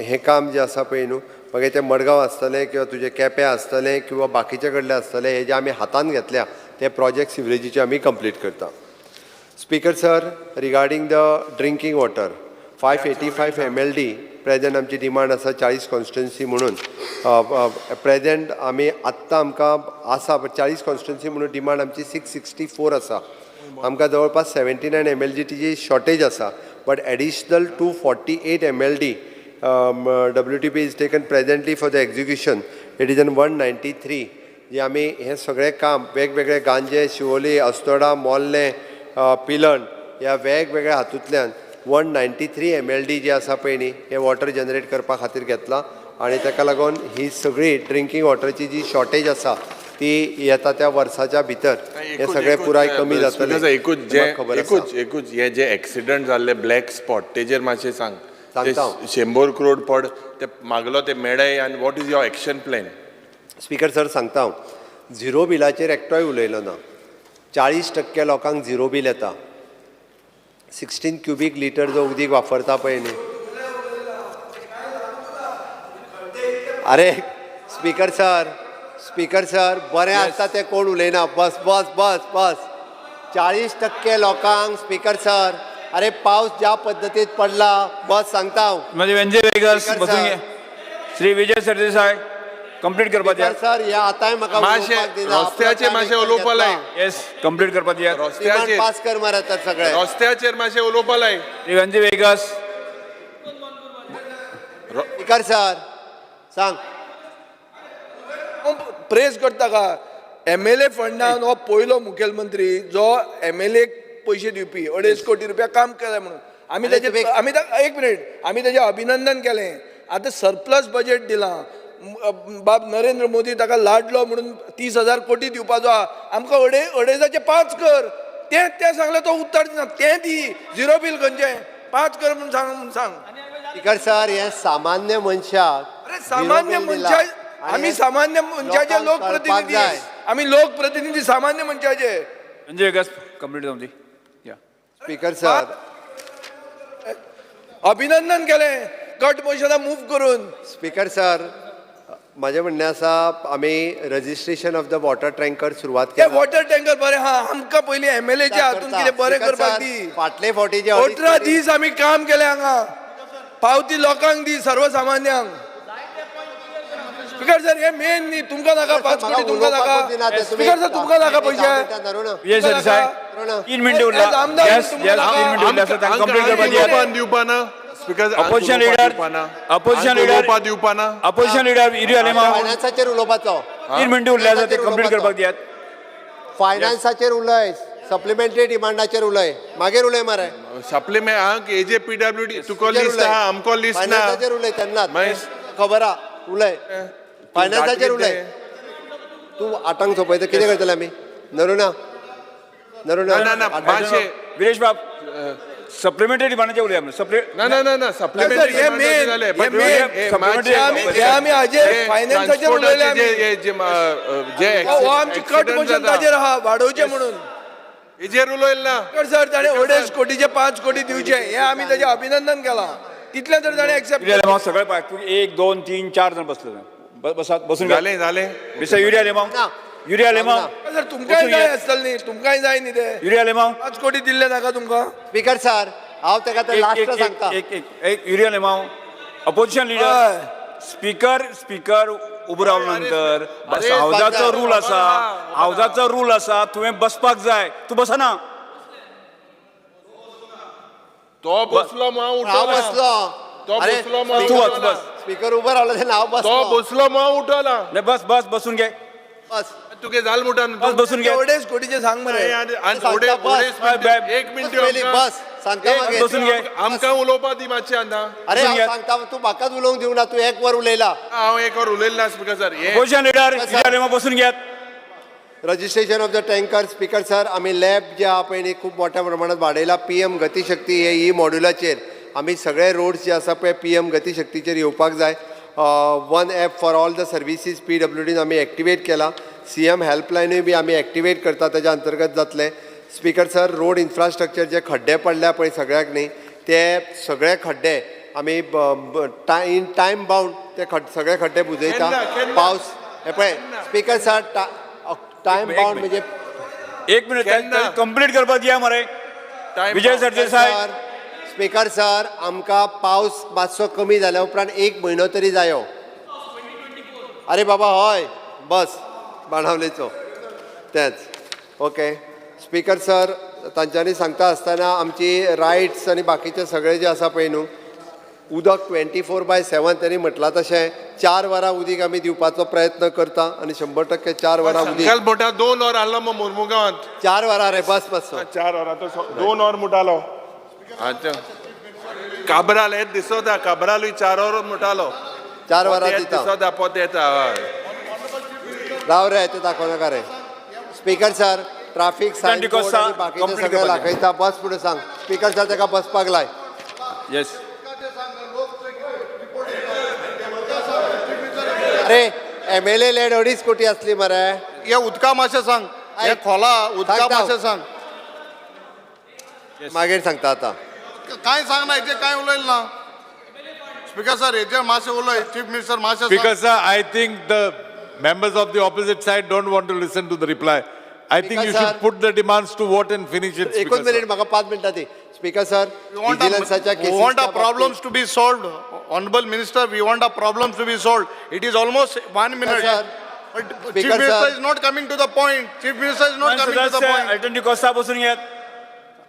हें काम जें आसा पळय न्हू, मागीर तें मडगांव आसतलें किंवा तुजें केपें आसतलें किंवा बाकीचे कडलें आसतलें, हे जे आमी हातान घेतल्या ते प्रोजेक्ट सिवरेजीचे आमी कंप्लीट करता. Speaker sir, regarding the drinking water, 585 MLD present आमची डिमांड आसा 40 कॉन्स्टिट्युन्सी म्हणून. प्रेजेंट आमी आत्तां आमकां आसा 40 कॉन्स्टिट्युन्सी म्हणून डिमांड आमची 664 आसा. आमकां जवळपास 79 MLDची शॉर्टेज आसा, but additional 248 MLD WTP is taken presently for the execution. It is an 193. जे आमी हें सगळें काम वेगवेगळे गांजे, शिवोली, अस्नोडा, मोर्लें, पिलण ह्या वेगवेगळ्या हातूंतल्यान 193 MLD जे आसा पळय न्ही हे वॉटर जनरेट करपा खातीर घेतलां आनी ताका लागून ही सगळी ड्रिंकींग वॉटरची जी शॉर्टेज आसा ती येता त्या वर्साच्या भितर हे सगळें पुराय कमी जातलें. एकूच जे खबर आसा. एकूच हे जे एक्सिडंट जाल्ले ब्लॅक स्पॉट तेजेर मातशें सांग. सांगता. 100 करोड पड ते मागलो ते मेळ्ळे आनी what is your action plan? Speaker sir सांगता हांव, झिरो बिलाचेर एकटोय उलयलो ना. 40% लोकांक झिरो बील येता. 16 क्युबीक लिटर जो उदीक वापरता पळय न्ही. अरे स्पीकर सर, स्पीकर सर बरें आसता तें कोण उलयना. बस बस बस बस. 40% लोकांक स्पीकर सर, अरे पावस ज्या पद्दतीत पडला, बस सांगता हांव. श्री विजय सरदेसाय कंप्लीट करपा दियात. सर, हे आतांय म्हाका उलोवपाक दिना. रस्त्याचेर मातशें उलोवपा लाय. येस, कंप्लीट करपा दियात. रस्त्याचेर पास कर मरे तर सगळे. रस्त्याचेर मातशें उलोवपा लाय. श्री वेंजी वेगस. स्पीकर सर सांग. प्रेस करता का MLA फंडान हो पयलो मुखेलमंत्री जो MLA पयशे दिवपी 2.5 कोटी रुपया काम केलें म्हणून आमी ताजे आमी एक मिनिट आमी ताजें अभिनंदन केलें. आतां सरप्लस बजेट दिलां, बाब नरेंद्र मोदी ताका लाडलो म्हणून 30,000 कोटी दिवपाचो आहा. आमकां अडेजाचे 5 कर तें तें सांगलें तो उत्तर दिना, तें दी झिरो बील खंयचें 5 कर म्हणून सांग म्हणून सांग. स्पीकर सर, हे सामान्य मनशाक, अरे सामान्य मनशा, आमी सामान्य मनशाचे लोकप्रतिनिधी, आमी लोकप्रतिनिधी सामान्य मनशाचे. म्हणजे कंप्लीट जावं दी. स्पीकर सर अभिनंदन केलें कट मोशना मूव करून. स्पीकर सर, म्हाजें म्हणणें आसा आमी registration of the water tanker सुरवात केली. वॉटर टँकर बरें हा, आमकां पयलीं MLAच्या हातून कितें बरें करपाक दी. फाटले फावटी जे 18 दीस आमी काम केलें हांगा, पावती लोकांक दी सर्वसामान्यांक. स्पीकर सर, हे मेन न्ही, तुमकां नाका 5 कोटी, तुमकां नाका. स्पीकर सर, तुमकां नाका पयशे. विजय सरदेसाय 3 मिनटं उरला. Opposition leader, opposition leader opposition leader Yuri Alemao फायनान्साचेर उलोवपाचो 3 मिनटं उरले आसा ते कंप्लीट करपाक दियात. फायनान्साचेर उलय, सप्लिमेंटरी डिमांडाचेर उलय, मागीर उलय मरे. सप्लिमेंट आहा एजे पीडब्ल्यूडी तुका लिस्ट आहा, आमकां लिस्ट ना. फायनान्साचेर उलय तेन्ना खबर आहा, उलय फायनान्साचेर उलय. तूं 8 सोंपयता कितें करतले आमी? नरुणा नरुणा ना ना विरेश बाब सप्लिमेंटरी डिमांडाचेर उलया. ना ना ना ना सप्लिमेंटरी कट मोशन ताजेर आहा वाडोवचें म्हणून हेजेर उलयल ना सर. ताणें 2.5 कोटीचे 5 कोटी दिवचे हें आमी ताजें अभिनंदन केलां. तितलें तर ताणें एक्सेप्ट केलें. सगळे पळय 1 2 3 4 जाण बसले, बसात बसून जालें जालें. मिस्टर युरी आलेमाव, युरी आलेमाव सर तुमकांय जाय आसतलें न्ही, तुमकांय जाय न्ही ते युरी आलेमाव 5 कोटी दिल्ले नाका तुमकां. Speaker sir, हांव ताका ते लास्ट सांगता. एक एक एक Yuri Alemao, opposition leader, speaker speaker उबो रावले नंतर हावजाचो रूल आसा, हावजाचो रूल आसा, तुवें बसपाक जाय, तूं बसना. तो बसलो मग हांव बसलो. तो बसलो मग तू वच बस. स्पीकर उबो रावलो तेन्ना हांव बसलो. तो बसलो मग उठला. नाही, बस बस बसून घे. बस तुगे जाल मुठा. बस बसून घे. एवढेच कोटीचे सांग मरे. एक मिनट बस सांगता मागीर. बसून घे. आमकां उलोवपा दी मातशें आतां. अरे हांव सांगता, तूं म्हाकाच उलोवंक दिवना, तूं एक वर उलयला. हांव एक वर उलयला ना speaker sir. Opposition leader Yuri Alemao बसून घेत. Registration of the tanker speaker sir, आमी लॅब जे आहा पळय न्ही खूब मोठ्या प्रमाणात वाडयला. पीएम गतिशक्ती हे ई मॉड्युलाचेर आमी सगळे रोड्स जे आसा पळय पीएम गतिशक्तीचेर येवपाक जाय. One app for all the services PWDन आमी एक्टिवेट केला. सीएम हेल्पलायनूय बी आमी एक्टिवेट करता, ताच्या अंतर्गत जातले. स्पीकर सर, रोड इन्फ्रास्ट्रक्चर जे खड्डे पडल्या पळय सगळ्याक न्ही, ते सगळे खड्डे आमी इन टायम बाउंड ते सगळे खड्डे बुजयता. पावस हे पळय स्पीकर सर, टायम बाउंड म्हणजे एक मिनिट कंप्लीट करपाक दिया मरे विजय सरदेसाय. स्पीकर सर, आमकां पावस मातसो कमी जाल्या उपरांत एक म्हयनो तरी जायो. अरे बाबा हय बस बाणावलेचो तेंच. ओके स्पीकर सर, तांच्यांनी सांगता आसतना आमची रायट्स आनी बाकीचे सगळे जे आसा पळय न्हू, उदक 24/7 त्यांनी म्हटलां तशें 4 वरां उदीक आमी दिवपाचो प्रयत्न करता आनी 100% 4 वरां उदीक. मोठा 2 वर आहलो मग मुरमुगांवांत. 4 वरां रे बस बस 4 वरां तो 2 वर मुटालो. काब्राल हेच दिसता, काब्रालूय 4 वर मुटालो. 4 वरां दिता दिसता पोत येता. राव रे, ते दाखोवं नाका रे. Speaker sir, traffic sign board आनी बाकीचे सगळे दाखयता. बस पुढे सांग स्पीकर सर, ताका बसपाक लाय. येस. अरे एमएलए लॅड 2.5 कोटी असली मरे. हे उदका मातशें सांग, हे खोला उदका मातशें सांग. मागीर सांगता आतां. काय सांग ना, हेजे काय उलयल ना स्पीकर सर, हेजे मातशें उलय चीफ मिनिस्टर मातशें. Speaker sir, I think the members of the opposite side don't want to listen to the reply. I think you should put the demands to vote and finish it. एकूच minute, म्हाका 5 मिनटां दी. Speaker sir, विजिलन्साच्या We want our problems to be solved, Honorable Minister. We want our problems to be solved. It is almost 1 minute. Sir, but Chief Minister is not coming to the point. Chief Minister is not coming to the point. Elton D'Costa बसून घेत.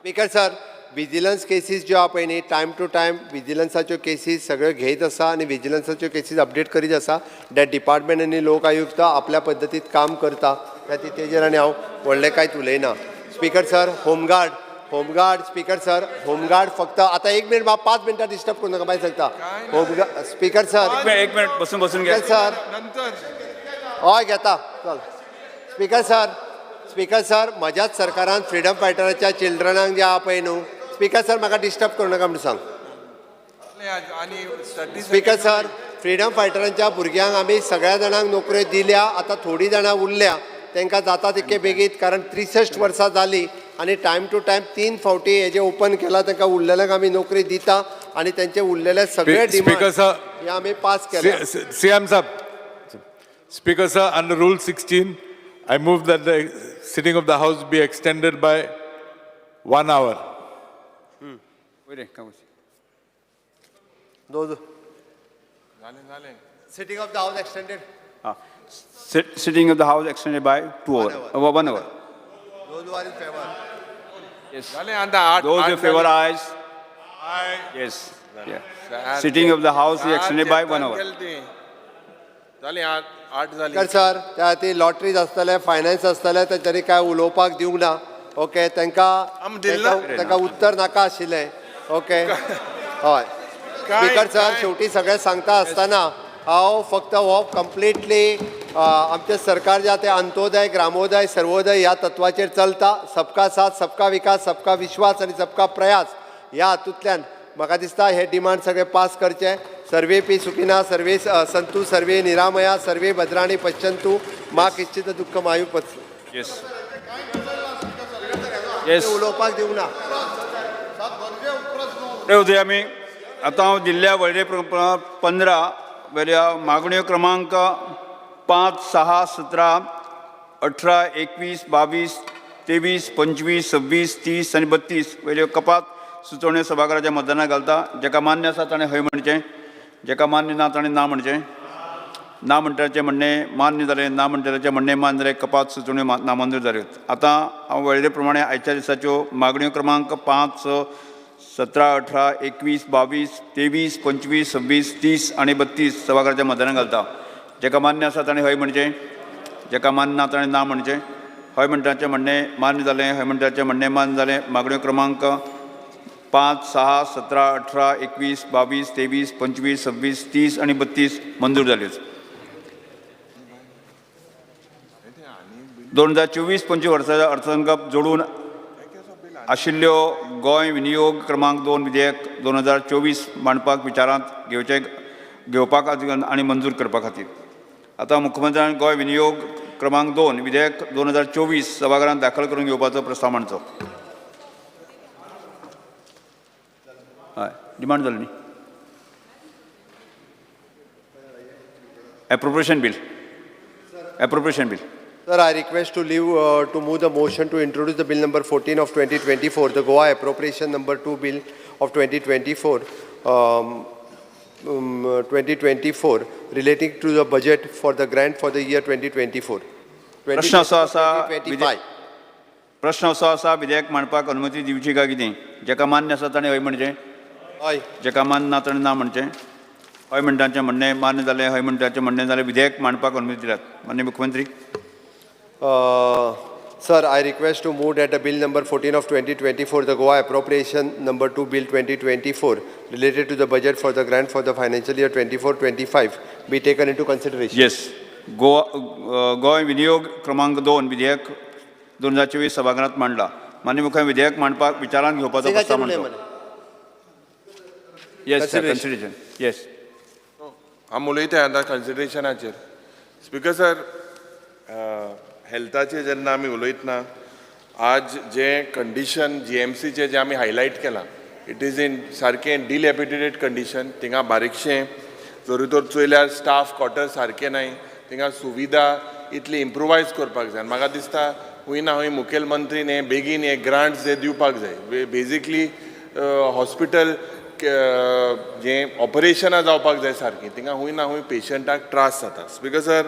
Speaker sir, vigilance cases ज्यो आहा पळय न्ही, time to time विजिलन्साच्यो cases सगळ्यो घेयत आसा आनी विजिलन्साच्यो केसीस अपडेट करीत आसा. That department आनी लोक आयुक्त आपल्या पद्दतीत काम करता, खातीर तेजेर आनी हांव व्हडलें कांयच उलयना. Speaker sir, home guard, home guard speaker sir, home guard फक्त आतां 1 मिनट, म्हाका 5 मिनटां डिस्टर्ब करूं नाका, मागीर सांगता. होमगार्ड स्पीकर सर, एक मिनट बसून बसून घे. सर हय घेता चल. स्पीकर सर, स्पीकर सर, म्हज्याच सरकारान फ्रिडम फायटराच्या चिल्ड्रनांक जे आहा पळय न्हू, स्पीकर सर म्हाका डिस्टर्ब करूं नाका म्हणून सांग. स्पीकर सर, फ्रिडम फायटरांच्या भुरग्यांक आमी सगळ्या जाणांक नोकऱ्यो दिल्या, आतां थोडीं जाणां उरल्या, तांकां जाता तितके बेगीन, कारण 63 वर्सां जालीं आनी टायम टू टायम 3 फावटी हेजें ओपन केलां, तांकां उरलेल्यांक आमी नोकरी दिता आनी तेंचे उरलेले सगळे डिमांड हे आमी पास केले. सीएम साहब, speaker sir, under rule 16 I move that the sitting of the house be extended by 1 hour. Sitting of the house extended. Sitting of the house extended by 2 hours. 1 hour. Those who are in favor. Yes. Those in favor, ayes. Aye. Yes. Yeah. Sitting of the house is extended by 1 hour. Speaker sir, त्या खातीर lotteries आसतले, finance आसतले, तांच्यांनी काय उलोवपाक दिवंक ना. Okay, तांकां तांकां उत्तर नाका आशिल्लें. ओके, हय स्पीकर सर, शेवटी सगळें सांगता आसतना हांव फक्त हो कंप्लिटली आमचें सरकार जे आहा तें अंत्योदय, ग्रामोदय, सर्वोदय ह्या तत्वाचेर चलता. सबका साथ, सबका विकास, सबका विश्वास आनी सबका प्रयास ह्या हातूंतल्यान म्हाका दिसता हे डिमांड सगळे पास करचे. सर्वे पी सुखिना, सर्वे संतू, सर्वे निरामया, सर्वे भद्राणी पश्यंतु, मा किश्चित दुःख मायू पच. येस. उलोवपाक दिवंक ना. आमी आतां हांव दिल्ल्या वळेरे 15 वेल्या मागण्यो क्रमांक 5, 6, 17, 18, 21, 22, 23, 25, 26, 30 आनी 32 वयल्यो कपात सुचोवण्यो सभाघराच्या मतदानाक घालता. जाका मान्य आसा ताणें हय म्हणचें, जाका मान्य ना ताणें ना म्हणचें. ना म्हणटाचें म्हणणें मान्य जालें, ना म्हणटाचें म्हणणें मान्य जालें. कपात सुचोवण्यो नामंजूर जाल्यो. आतां हांव वळेरे प्रमाणे आयच्या दिसाच्यो मागण्यो क्रमांक 5, 6, 17, 18, 21, 22, 23, 25, 26, 30 आनी 32 सभाघराच्या मतदानाक घालता. जाका मान्य आसा ताणें हय म्हणचें, जाका मान्य ना ताणें ना म्हणचें. हय म्हणटाचें म्हणणें मान्य जालें, हय म्हणटाचें म्हणणें मान्य जालें. मागण्यो क्रमांक 5, 6, 17, 18, 21, 22, 23, 25, 26, 30 आनी 32 मंजूर जाल्यो. 2024-25 वर्साच्या अर्थसंकल्प जोडून आशिल्ल्यो गोंय विनियोग क्रमांक 2 विधेयक 2024 मांडपाक विचारांत घेवपाक आनी मंजूर करपा खातीर. आतां मुख्यमंत्र्यान गोंय विनियोग क्रमांक 2 विधेयक 2024 सभाघरांत दाखल करून घेवपाचो प्रस्ताव मांडचो. हय, डिमांड जाली न्ही. Appropriation bill, appropriation bill. Sir, I request to leave to move the motion to introduce the bill number 14 of 2024, the Goa Appropriation number 2 bill of 2024, 2024 relating to the budget for the grant for the year 2024. प्रश्न असो आसा, 2025. प्रश्न असो आसा, विधेयक मांडपाक अनुमती दिवची काय कितें? जाका मान्य आसा ताणें हय म्हणचें, हय. जाका मान्य ना ताणें ना म्हणचें. हय म्हणटाचें म्हणणें मान्य जालें, हय म्हणटाचें म्हणणें जालें. विधेयक मांडपाक अनुमती दिल्यात. माननीय मुख्यमंत्री. Sir, I request to move that the bill number 14 of 2024, the Goa Appropriation number 2 bill 2024, related to the budget for the grant for the financial year 24-25, be taken into consideration. Yes. Goa विनियोग क्रमांक 2 विधेयक 2024 सभाघरांत मांडला. माननीय मुख्यमंत्री विधेयक मांडपाक विचारांत घेवपाचो प्रस्ताव मांडलो. Yes sir, consideration. Yes. हांव उलयता आतां कन्सिडरेशनाचेर. स्पिकर सर, हेल्थाचेर जेन्ना आमी उलयतना आज जें कंडिशन जीएमसीचें जें आमी हायलायट केलां, it is in सारकें डिलॅपिडेटेड कंडिशन. थिंगा बारीकशें जरी तर चोयल्यार स्टाफ क्वॉर्टर सारकें नाय, थिंगा सुविधा इतली इम्प्रोवायज करपाक जाय. म्हाका दिसता हूंय ना हूंय मुखेलमंत्रीन हे बेगीन हे ग्रांट्स जे दिवपाक जाय. बेजिकली हॉस्पिटल जें ऑपरेशनां जावपाक जाय सारकीं, थिंगा हूंय ना हूंय पेशंटाक त्रास जाता. स्पिकर सर,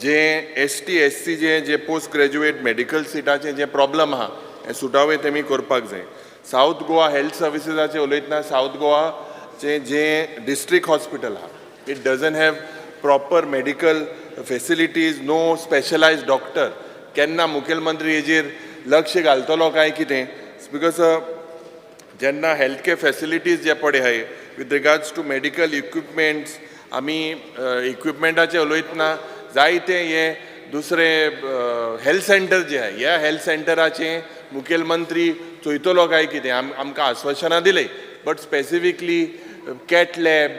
जे एस टी एस सी जे जे पोस्ट ग्रॅज्युएट मेडिकल सिटाचें जे प्रॉब्लम आहा हें सुटावे तेमी करपाक जाय. सावथ गोवा हेल्थ सर्विसीसाचें उलयतना सावथ गोवाचें जें डिस्ट्रिक्ट हॉस्पिटल आहा, it doesn't have proper medical facilities, no specialized doctor. केन्ना मुखेलमंत्री हेजेर लक्ष घालतलो काय कितें? Because जेन्ना हेल्थ केअर फॅसिलिटीज जे पळय आहाय with regards to medical equipments, आमी इक्विपमेंटाचे उलयतना जायते हे दुसरे हेल्थ सेंटर जे आहाय, ह्या हेल्थ सेंटराचे मुखेलमंत्री चोयतलो काय कितें? आमकां आश्वासनां दिलें, बट स्पेसिफिकली कॅथ लॅब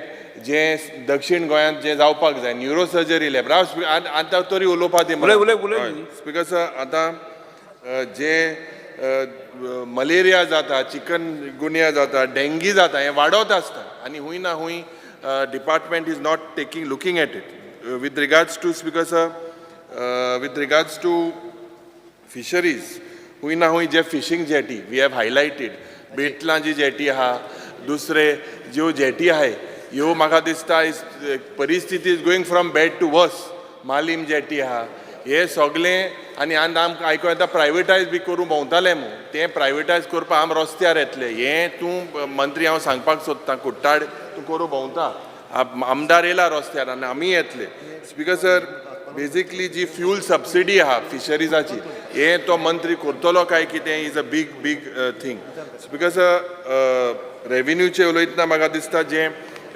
जें दक्षीण गोंयांत जें जावपाक जाय, न्युरो सर्जरी लॅब. राव, आतां तरी उलोवपा दी. उलय, उलय, उलय. स्पिकर सर, आतां जे मलेरिया जाता, चिकन गुनिया जाता, डेंगी जाता, हें वाडत आसता आनी हूंय ना हूंय department is not taking looking at it. With regards to, Speaker sir, with regards to fisheries, हूंय ना हूंय जे fishing jetty we have highlighted, बेटलां जी जेटी आहा, दुसरे ज्यो जेटी आहाय, ह्यो म्हाका दिसता is परिस्थिती is going from bad to worse. Malim jetty आहा, हे सगळें आनी आनी आमकां आयको येता प्रायवेटायज बी करूं भोंवताले मू, तें प्रायवेटायज करपाक आम रस्त्यार येतले. हें तूं मंत्री हांव सांगपाक सोदतां, कुट्टाड तूं करूं भोंवता, आमदार येयला रस्त्यार आनी आमी येतले. स्पिकर सर, बेजिकली जी फ्यूल सबसिडी आहा फिशरीजाची, हें तो मंत्री करतलो काय कितें is a big big thing. Speaker sir, रेविन्यूचे उलयतना म्हाका दिसता जें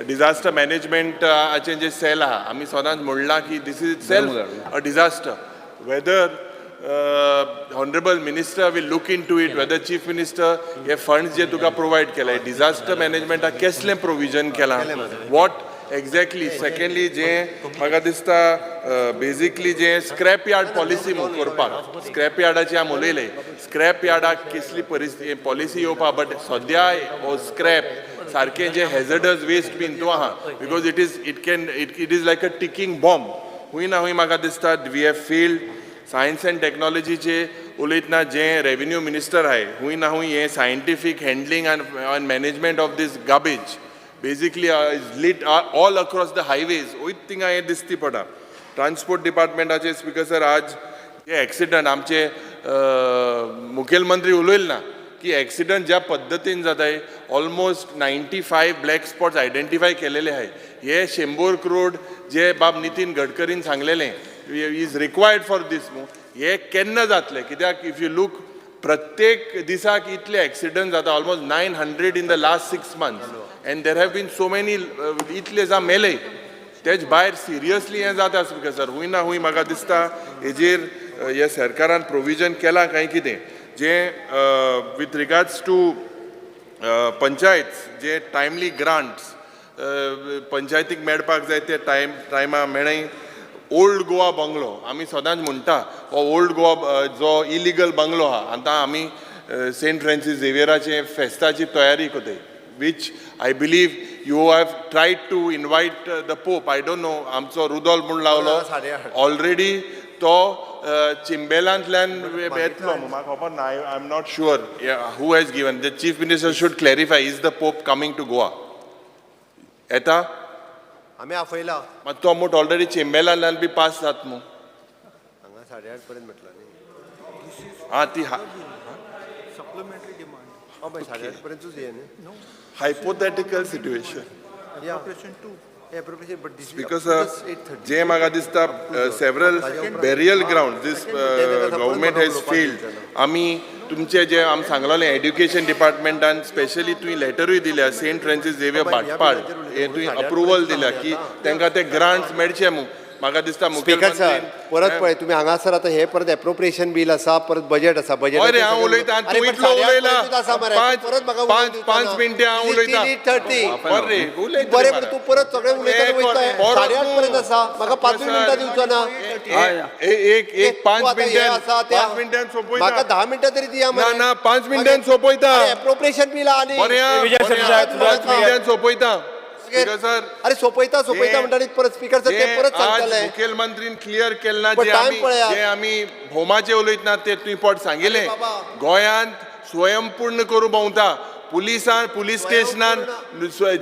डिजास्टर मॅनेजमेंटाचें जें सेल आहा, आमी सदांच म्हणलां की this is itself a disaster. Whether honourable minister will look into it, whether chief minister hey funds जे तुका प्रोवायड केले, डिजास्टर मॅनेजमेंटाक केसलें प्रोविजन केलां, what exactly. Secondly, जें म्हाका दिसता बेजिकली जें स्क्रॅप यार्ड पॉलिसी करपाक, स्क्रॅप यार्डाची आमी उलयले, स्क्रॅप यार्डाक कसली परिस्थिती पॉलिसी येवपा, बट सद्या हो स्क्रॅप सारकें जें हेजडस वेस्ट बीन तूं आहा, because it is it can it it is like a ticking bomb. हूंय ना हूंय म्हाका दिसता we have failed. Science and टॅक्नॉलॉजीचे उलयतना जे रेवेन्यू मिनिस्टर आहाय हुंय ना हुंय हें scientific handling and management of this garbage basically is lit all across the highways वयत थिंगा हें दिसती पडटा. ट्रान्सपोर्ट डिपार्टमेंटाचे स्पीकर सर आज जे एक्सिडंट आमचे मुखेलमंत्री उलयल ना की एक्सिडंट ज्या पद्दतीन जाताय almost 95 black spots identify केलेले आहाय. हे 100 करोड जे बाब नितीन गडकरीन सांगलेलें is required for these न्हू, हे केन्ना जातले? कित्याक if you look प्रत्येक दिसाक इतले एक्सिडंट जाता, almost 900 in the last 6 months and there have been so many इतले जाण मेले. तेज भायर सिरियसली हें जाता स्पीकर सर. हुंय ना हुंय म्हाका दिसता हेजेर हे सरकारान प्रोविजन केलां काय कितें जें विथ रिगार्ड्स टू पंचायत जे टायमली ग्रांट्स पंचायतीक मेळपाक जाय ते टायमा मेळय. ओल्ड गोवा बंगलो आमी सदांच म्हणटा हो ओल्ड गोवा जो इलिगल बंगलो आहा, आतां आमी सेंट फ्रांसीस झेवियराचे फेस्ताची तयारी करताय, which I believe you have tried to invite the Pope. I don't know आमचो रुदोल्फ म्हूण लावलो ऑलरेडी तो चिंबेलांतल्यान येतलो, म्हाका खबर ना, I am not sure who has given. The chief minister should clarify, is the Pope coming to Goa? येता? आमी आपयला. मात तो मोट ऑलरेडी चिंबेलांतल्यान बी पास जात मू. हांगा 8:30 पर्यंत म्हटला न्ही. आं ती सप्लिमेंटरी डिमांड. हय 8:30 पर्यंतूच हें न्ही. Hypothetical situation. Appropriation, but this Speaker sir, जे म्हाका दिसता several burial ground this government has failed. आमी तुमचे जे आमी सांगलेलें एड्युकेशन डिपार्टमेंटान स्पेशली तुवें लेटरूय दिल्या सेंट फ्रांसीस झेवियर भाटपाड हे तुवें अप्रुवल दिल्या की तांकां ते ग्रांट्स मेळचे म्हूण. म्हाका दिसता स्पीकर सर परत पळय तुमी हांगासर आतां हे परत एप्रोप्रिएशन बील आसा, परत बजेट आसा. बजेट हय रे हांव उलयतां, तूं इतलो उलयला 5 मिनटां हांव उलयतां. 8:30 बरें, पूण तूं परत सगळें उलयता वयता. 8:30 पर्यंत आसा, म्हाका 5 मिनटां दिवचो ना. एक 5 मिनटां 5 मिनटां सोंपयता. म्हाका 10 मिनटां तरी दिया. ना ना 5 मिनटां सोंपयता. एप्रोप्रिएशन बील आनी 5 मिनटां सोंपयता. अरे सोपयता सोपयता म्हणटा परत स्पीकर सर ते परत सांगतले. मुखेलमंत्रीन क्लियर केलें ना जे आमी भोमाचे उलयतना ते तुवें पोट सांगिल्लें. गोंयांत स्वयंपूर्ण करूं भोंवता पुलिसान, पुलीस स्टेशनान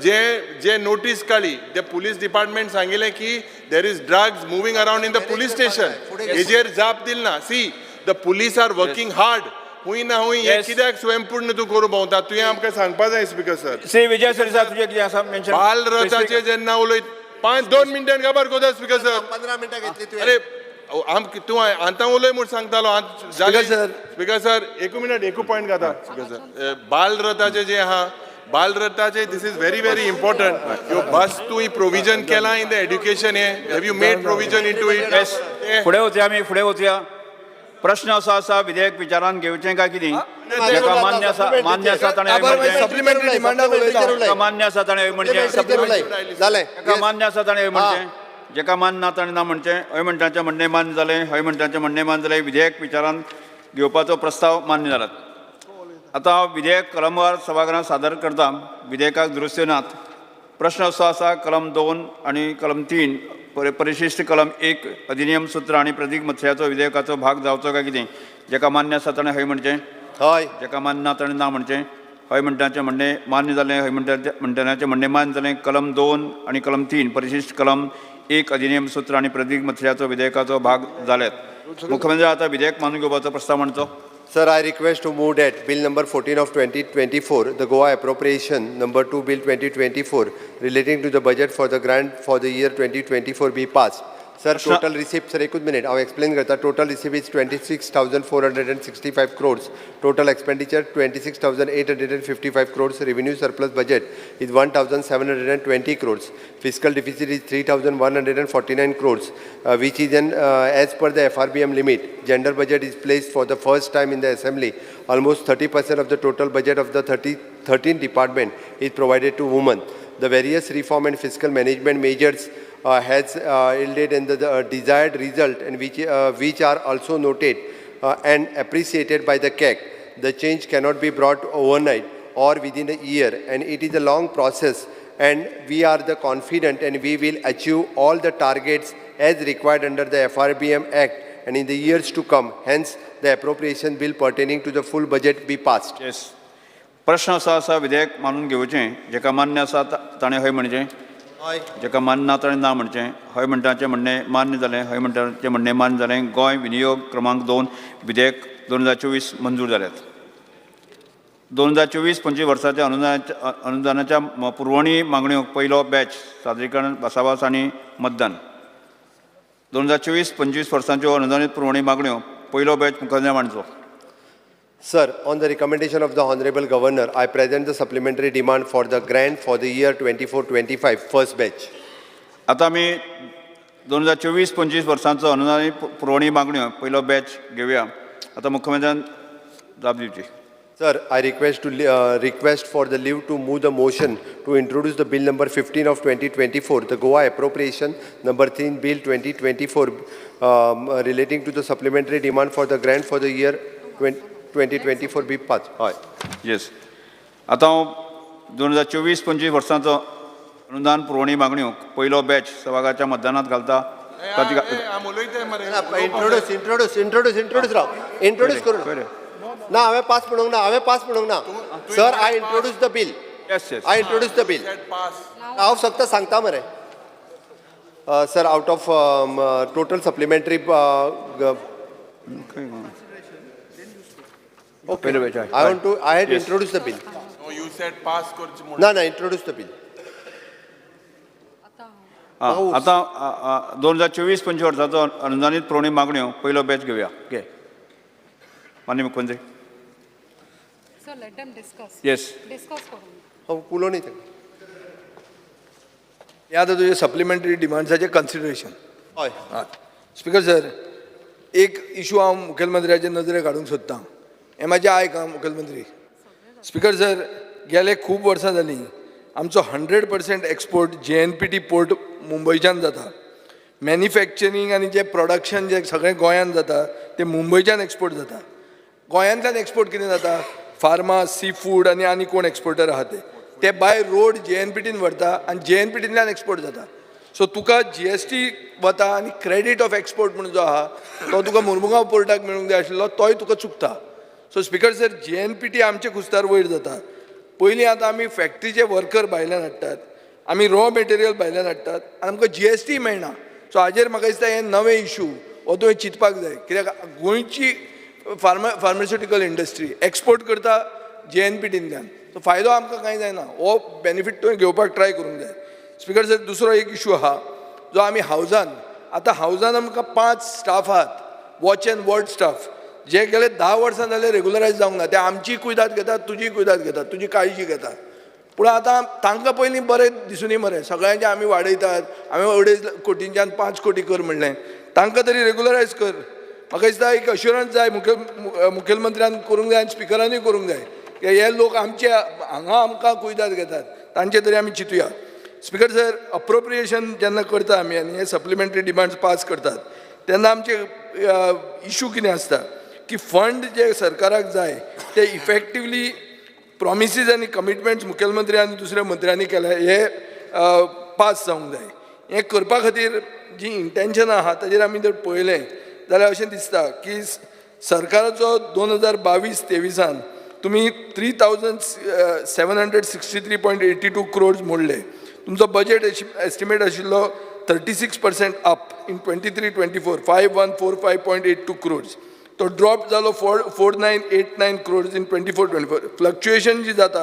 जे जे नोटीस काडली ते पुलीस डिपार्टमेंट सांगिल्लें की there is drugs moving around in the police station. हेजेर जाप दिली ना. See the police are working hard. हुंय ना हुंय हें कित्याक स्वयंपूर्ण तूं करूं भोंवता? तुवें आमकां सांगपा जाय स्पीकर सर. श्री विजय सरदेसाय तुजें कितें आसा मेन्शन? बालरथाचेर जेन्ना उलयत 5-2 मिनटां काबार करता स्पीकर सर. 15 मिनटां घेतली तुवें. अरे आम तूं आतां उलय म्हूण सांगतालो. स्पीकर सर एक मिनट एकू पॉयंट घाता. स्पीकर सर बालरथाचें जें आहा, बालरथाचें this is very very important. ह्यो बस तूं प्रोविजन केलां इन the education हें, have you made provision into it? फुडें वचया आमी, फुडें वचया. प्रश्न असो आसा, विधेयक विचारान घेवचें काय कितें? जाका मान्य आसा, मान्य आसा ताणें म्हणचें, मान्य आसा ताणें म्हणचें, जाका मान्य आसा ताणें म्हणचें, जाका मान्य ना ताणें ना म्हणचें. हय म्हणटाचें म्हणणें मान्य जालें, हय म्हणटाचें म्हणणें मान्य जालें. विधेयक विचारान घेवपाचो प्रस्ताव मान्य जाला. आतां हांव विधेयक कलमवार सभागृहांत सादर करता. विधेयकाक दुरुस्त्यो नात. प्रश्न असो आसा, कलम 2 आनी कलम 3 परिशिष्ट कलम 1 अधिनियम सूत्र आनी प्रतीक मत्स्याचो विधेयकाचो भाग जावचो काय कितें? जाका मान्य आसा ताणें हय म्हणचें, हय. जाका मान्य ना ताणें ना म्हणचें. हय म्हणटाचें म्हणणें मान्य जालें, हय म्हणटनाचें म्हणणें मान्य जालें. कलम 2 आनी कलम 3 परिशिष्ट कलम 1 अधिनियम सूत्र आनी प्रतीक मत्स्याचो विधेयकाचो भाग जाल्यात. मुख्यमंत्री आतां विधेयक मानून घेवपाचो प्रस्ताव मांडचो. Sir, I request to move that Bill number 14 of 2024, the Goa Appropriation number 2 Bill 2024, relating to the budget for the grant for the year 2024 be passed. Sir, total receipt, sir, एक minute, I will explain करता. Total receipt is 26,465 crores. Total expenditure 26,855 crores. Revenue surplus budget is 1,720 crores. Fiscal deficit is 3,149 crores, which is an as per the FRBM limit. Gender budget is placed for the first time in the assembly. Almost 30% of the total budget of the 13 department is provided to women. The various reform and fiscal management measures has yielded in the desired result, and which are also noted and appreciated by the CAG. The change cannot be brought overnight or within a year, and it is a long process, and we are the confident and we will achieve all the targets as required under the FRBM Act and in the years to come. Hence, the appropriation bill pertaining to the full budget be passed. Yes. प्रश्न आसा आसा विधेयक मानून घेवचें. जेका मान्य आसा ताणें हय म्हणचें, जेका मान्य ना ताणें ना म्हणचें. हय म्हणटाचें म्हणणें मान्य जालें, हय म्हणटाचें म्हणणें मान्य जालें. गोंय विनियोग क्रमांक 2 विधेयक 2024 मंजूर जाल्यात. 2024-25 वर्साच्या अनुदानाच्या पुरवणी मागण्यो पयलो बॅच सादरीकरण भासाभास आनी मतदान. 2024-25 वर्सांच्यो अनुदानीत पुरवणी मागण्यो पयलो बॅच मुखार मांडचो. Sir, on the recommendation of the Honorable Governor, I present the supplementary demand for the grant for the year 24-25 first batch. आतां आमी 2024-25 वर्सांचो अनुदानीत पुरवणी मागण्यो पयलो बॅच घेवया. आतां मुख्यमंत्र्यान जाप दिवची. Sir, I request for the leave to move the motion to introduce the bill number 15 of 2024, the Goa Appropriation number 3 bill 2024, relating to the supplementary demand for the grant for the year 2024 be passed. हय. येस. आतां हांव 2024-25 वर्सांचो अनुदान पुरवणी मागण्यो पयलो batch सभाघराच्या मतदानात घालता. Introduce introduce introduce introduce राव, introduce करून ना. हांवें पास म्हणूंक ना, हांवें पास म्हणूंक ना. Sir, I introduce the bill. I introduce the bill. हांव फक्त सांगता मरे sir, out of total supplementary I want to I had introduce the bill. You said pass करचें म्हणून. ना ना, इंट्रोड्यूस the bill. आतां 2024-25 वर्साचो अनुदानीत पुरवणी मागण्यो पयलो बॅच घेवया. घे माननीय मुख्यमंत्री. So let them discuss. Yes. Discuss करून. हांव उलोवनी. हे आतां तुजें सप्लिमेंटरी डिमांड्साचें कन्सिडरेशन. हय. स्पिकर सर, एक इशू हांव मुखेलमंत्र्याचे नदरेक हाडूंक सोदतां. हें म्हाजें आयक आं मुखेलमंत्री. स्पिकर सर, गेले खूब वर्सां जालीं आमचो 100% एक्सपोर्ट JNPT port मुंबयच्यान जाता. मॅन्युफॅक्चरींग आनी जें प्रोडक्शन जें सगळें गोंयांत जाता तें मुंबयच्यान एक्सपोर्ट जाता. गोंयांतल्यान एक्सपोर्ट कितें जाता? फार्मा, सी फूड आनी आनी कोण एक्सपोर्टर आहा ते बाय रोड JNPTन व्हरता आनी JNPTंतल्यान एक्सपोर्ट जाता. सो तुका GST वता आनी क्रेडीट ऑफ एक्सपोर्ट म्हणून जो आहा तो तुका मुरमुगांव पोर्टाक मेळूंक जाय आशिल्लो, तोय तुका चुकता. सो स्पिकर सर, JNPT आमचे खुस्तार वयर जाता. पयलीं आतां आमी फॅक्ट्रीचे वर्कर भायल्यान हाडटात, आमी रॉ मटेरियल भायल्यान हाडटात आनी आमकां GST मेळना. सो हाजेर म्हाका दिसता हें नवें इशू हो तुवें चिंतपाक जाय, कित्याक गोंयची फार्मास्युटिकल इंडस्ट्री एक्सपोर्ट करता JNPTंतल्यान, सो फायदो आमकां कांय जायना. हो बेनिफीट तुवें घेवपाक ट्राय करूंक जाय. स्पिकर सर, दुसरो एक इशू आहा जो आमी हावजान, आतां हावजान आमकां 5 स्टाफ आहात, वॉच एंड वॉर्ड स्टाफ, जे गेले 10 वर्सां जाले रेगुलरायज जावंक ना. ते आमची कुयदाद घेतात, तुजी कुयदाद घेतात, तुजी काळजी घेतात, पूण आतां तांकां पयलीं बरें दिसुनी मरे. सगळ्यांचे आमी वाडयतात, हांवें 2.5 कोटींच्यान 5 कोटी कर म्हणलें, तांकां तरी रेगुलरायज कर. म्हाका दिसता एक अश्युरन्स जाय मुखेलमंत्र्यान करूंक जाय आनी स्पिकरानूय करूंक जाय की हे लोक आमचे हांगा आमकां कुयदाद घेतात, तांचे तरी आमी चिंतुया. स्पिकर सर, अप्रोप्रिएशन जेन्ना करता आमी आनी हे सप्लिमेंटरी डिमांड्स पास करतात तेन्ना आमचे इशू कितें आसता की फंड जे सरकाराक जाय ते इफेक्टिवली प्रॉमिसीज आनी कमिटमेंट्स मुखेलमंत्री आनी दुसऱ्या मंत्र्यांनी केले हे पास जावंक जाय. हें करपा खातीर जी इंटेन्शन आहा ताजेर आमी जर पळयलें जाल्यार अशें दिसता की सरकाराचो 2022-23 तुमी 3,763.82 क्रोर्स मोडले. तुमचो बजेट एस्टिमेट आशिल्लो 36% अप इन 23-24 5145.82 क्रोर्स, तो ड्रॉप जालो 4989 क्रोर्स इन 24-24. फ्लक्चुएशन जी जाता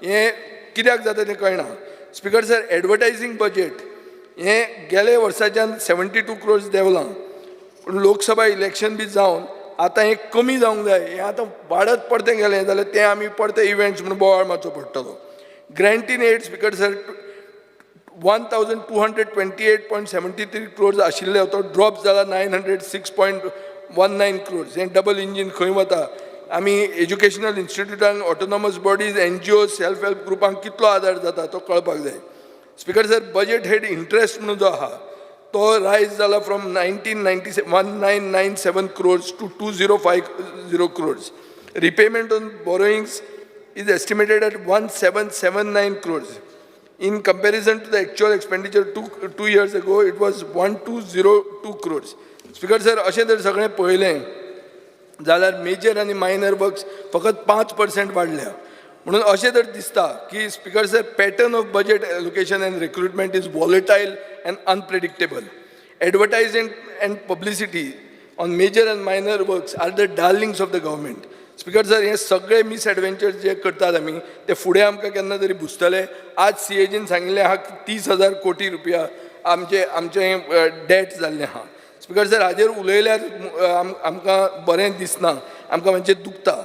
हें कित्याक जाता तें कळना. स्पिकर सर, एडवर्टायजींग बजेट हें गेले वर्साच्यान 72 क्रोर्स देंवलां, पूण लोकसभा इलेक्शन बी जावन आतां हें कमी जावंक जाय. हें आतां वाडत परतें गेलें जाल्यार तें आमी परते इव्हेंट्स म्हणून बोवाळ मारचो पडटलो. Grant in aid speaker sir 1,228.73 crores आशिल्ले, तो ड्रॉप जाला 906.19 क्रोर्स. हें डबल इंजीन खंय वता? आमी एज्युकेशनल इन्स्टिट्यूटांक, autonomous bodies, NGO, self help ग्रुपांक कितलो आदार जाता तो कळपाक जाय. Speaker sir, budget head interest म्हणून जो आहा तो रायज जाला from 1997 crores to 2050 crores. Repayment on borrowings is estimated at 1779 crores. In comparison to the actual expenditure 2 years ago, it was 1202 crores. Speaker sir, अशें जर सगळें पळयलें जाल्यार मेजर आनी मायनर वर्क्स फकत 5% वाडल्या. म्हणून अशें तर दिसता की, Speaker sir, pattern of budget allocation and recruitment is volatile and unpredictable. Advertising and publicity on major and minor works are the darlings of the government. Speaker sir, हे सगळे मिसएडवेंचर जे करतात आमी, ते फुडें आमकां केन्ना तरी भुजतले. आज सीएजीन सांगिल्लें आहा, 30,000 कोटी रुपया आमचे आमचे डेट जाल्लें आहा. स्पिकर सर, हाजेर उलयल्यार आमकां बरें दिसना, आमकां मातशें दुखता.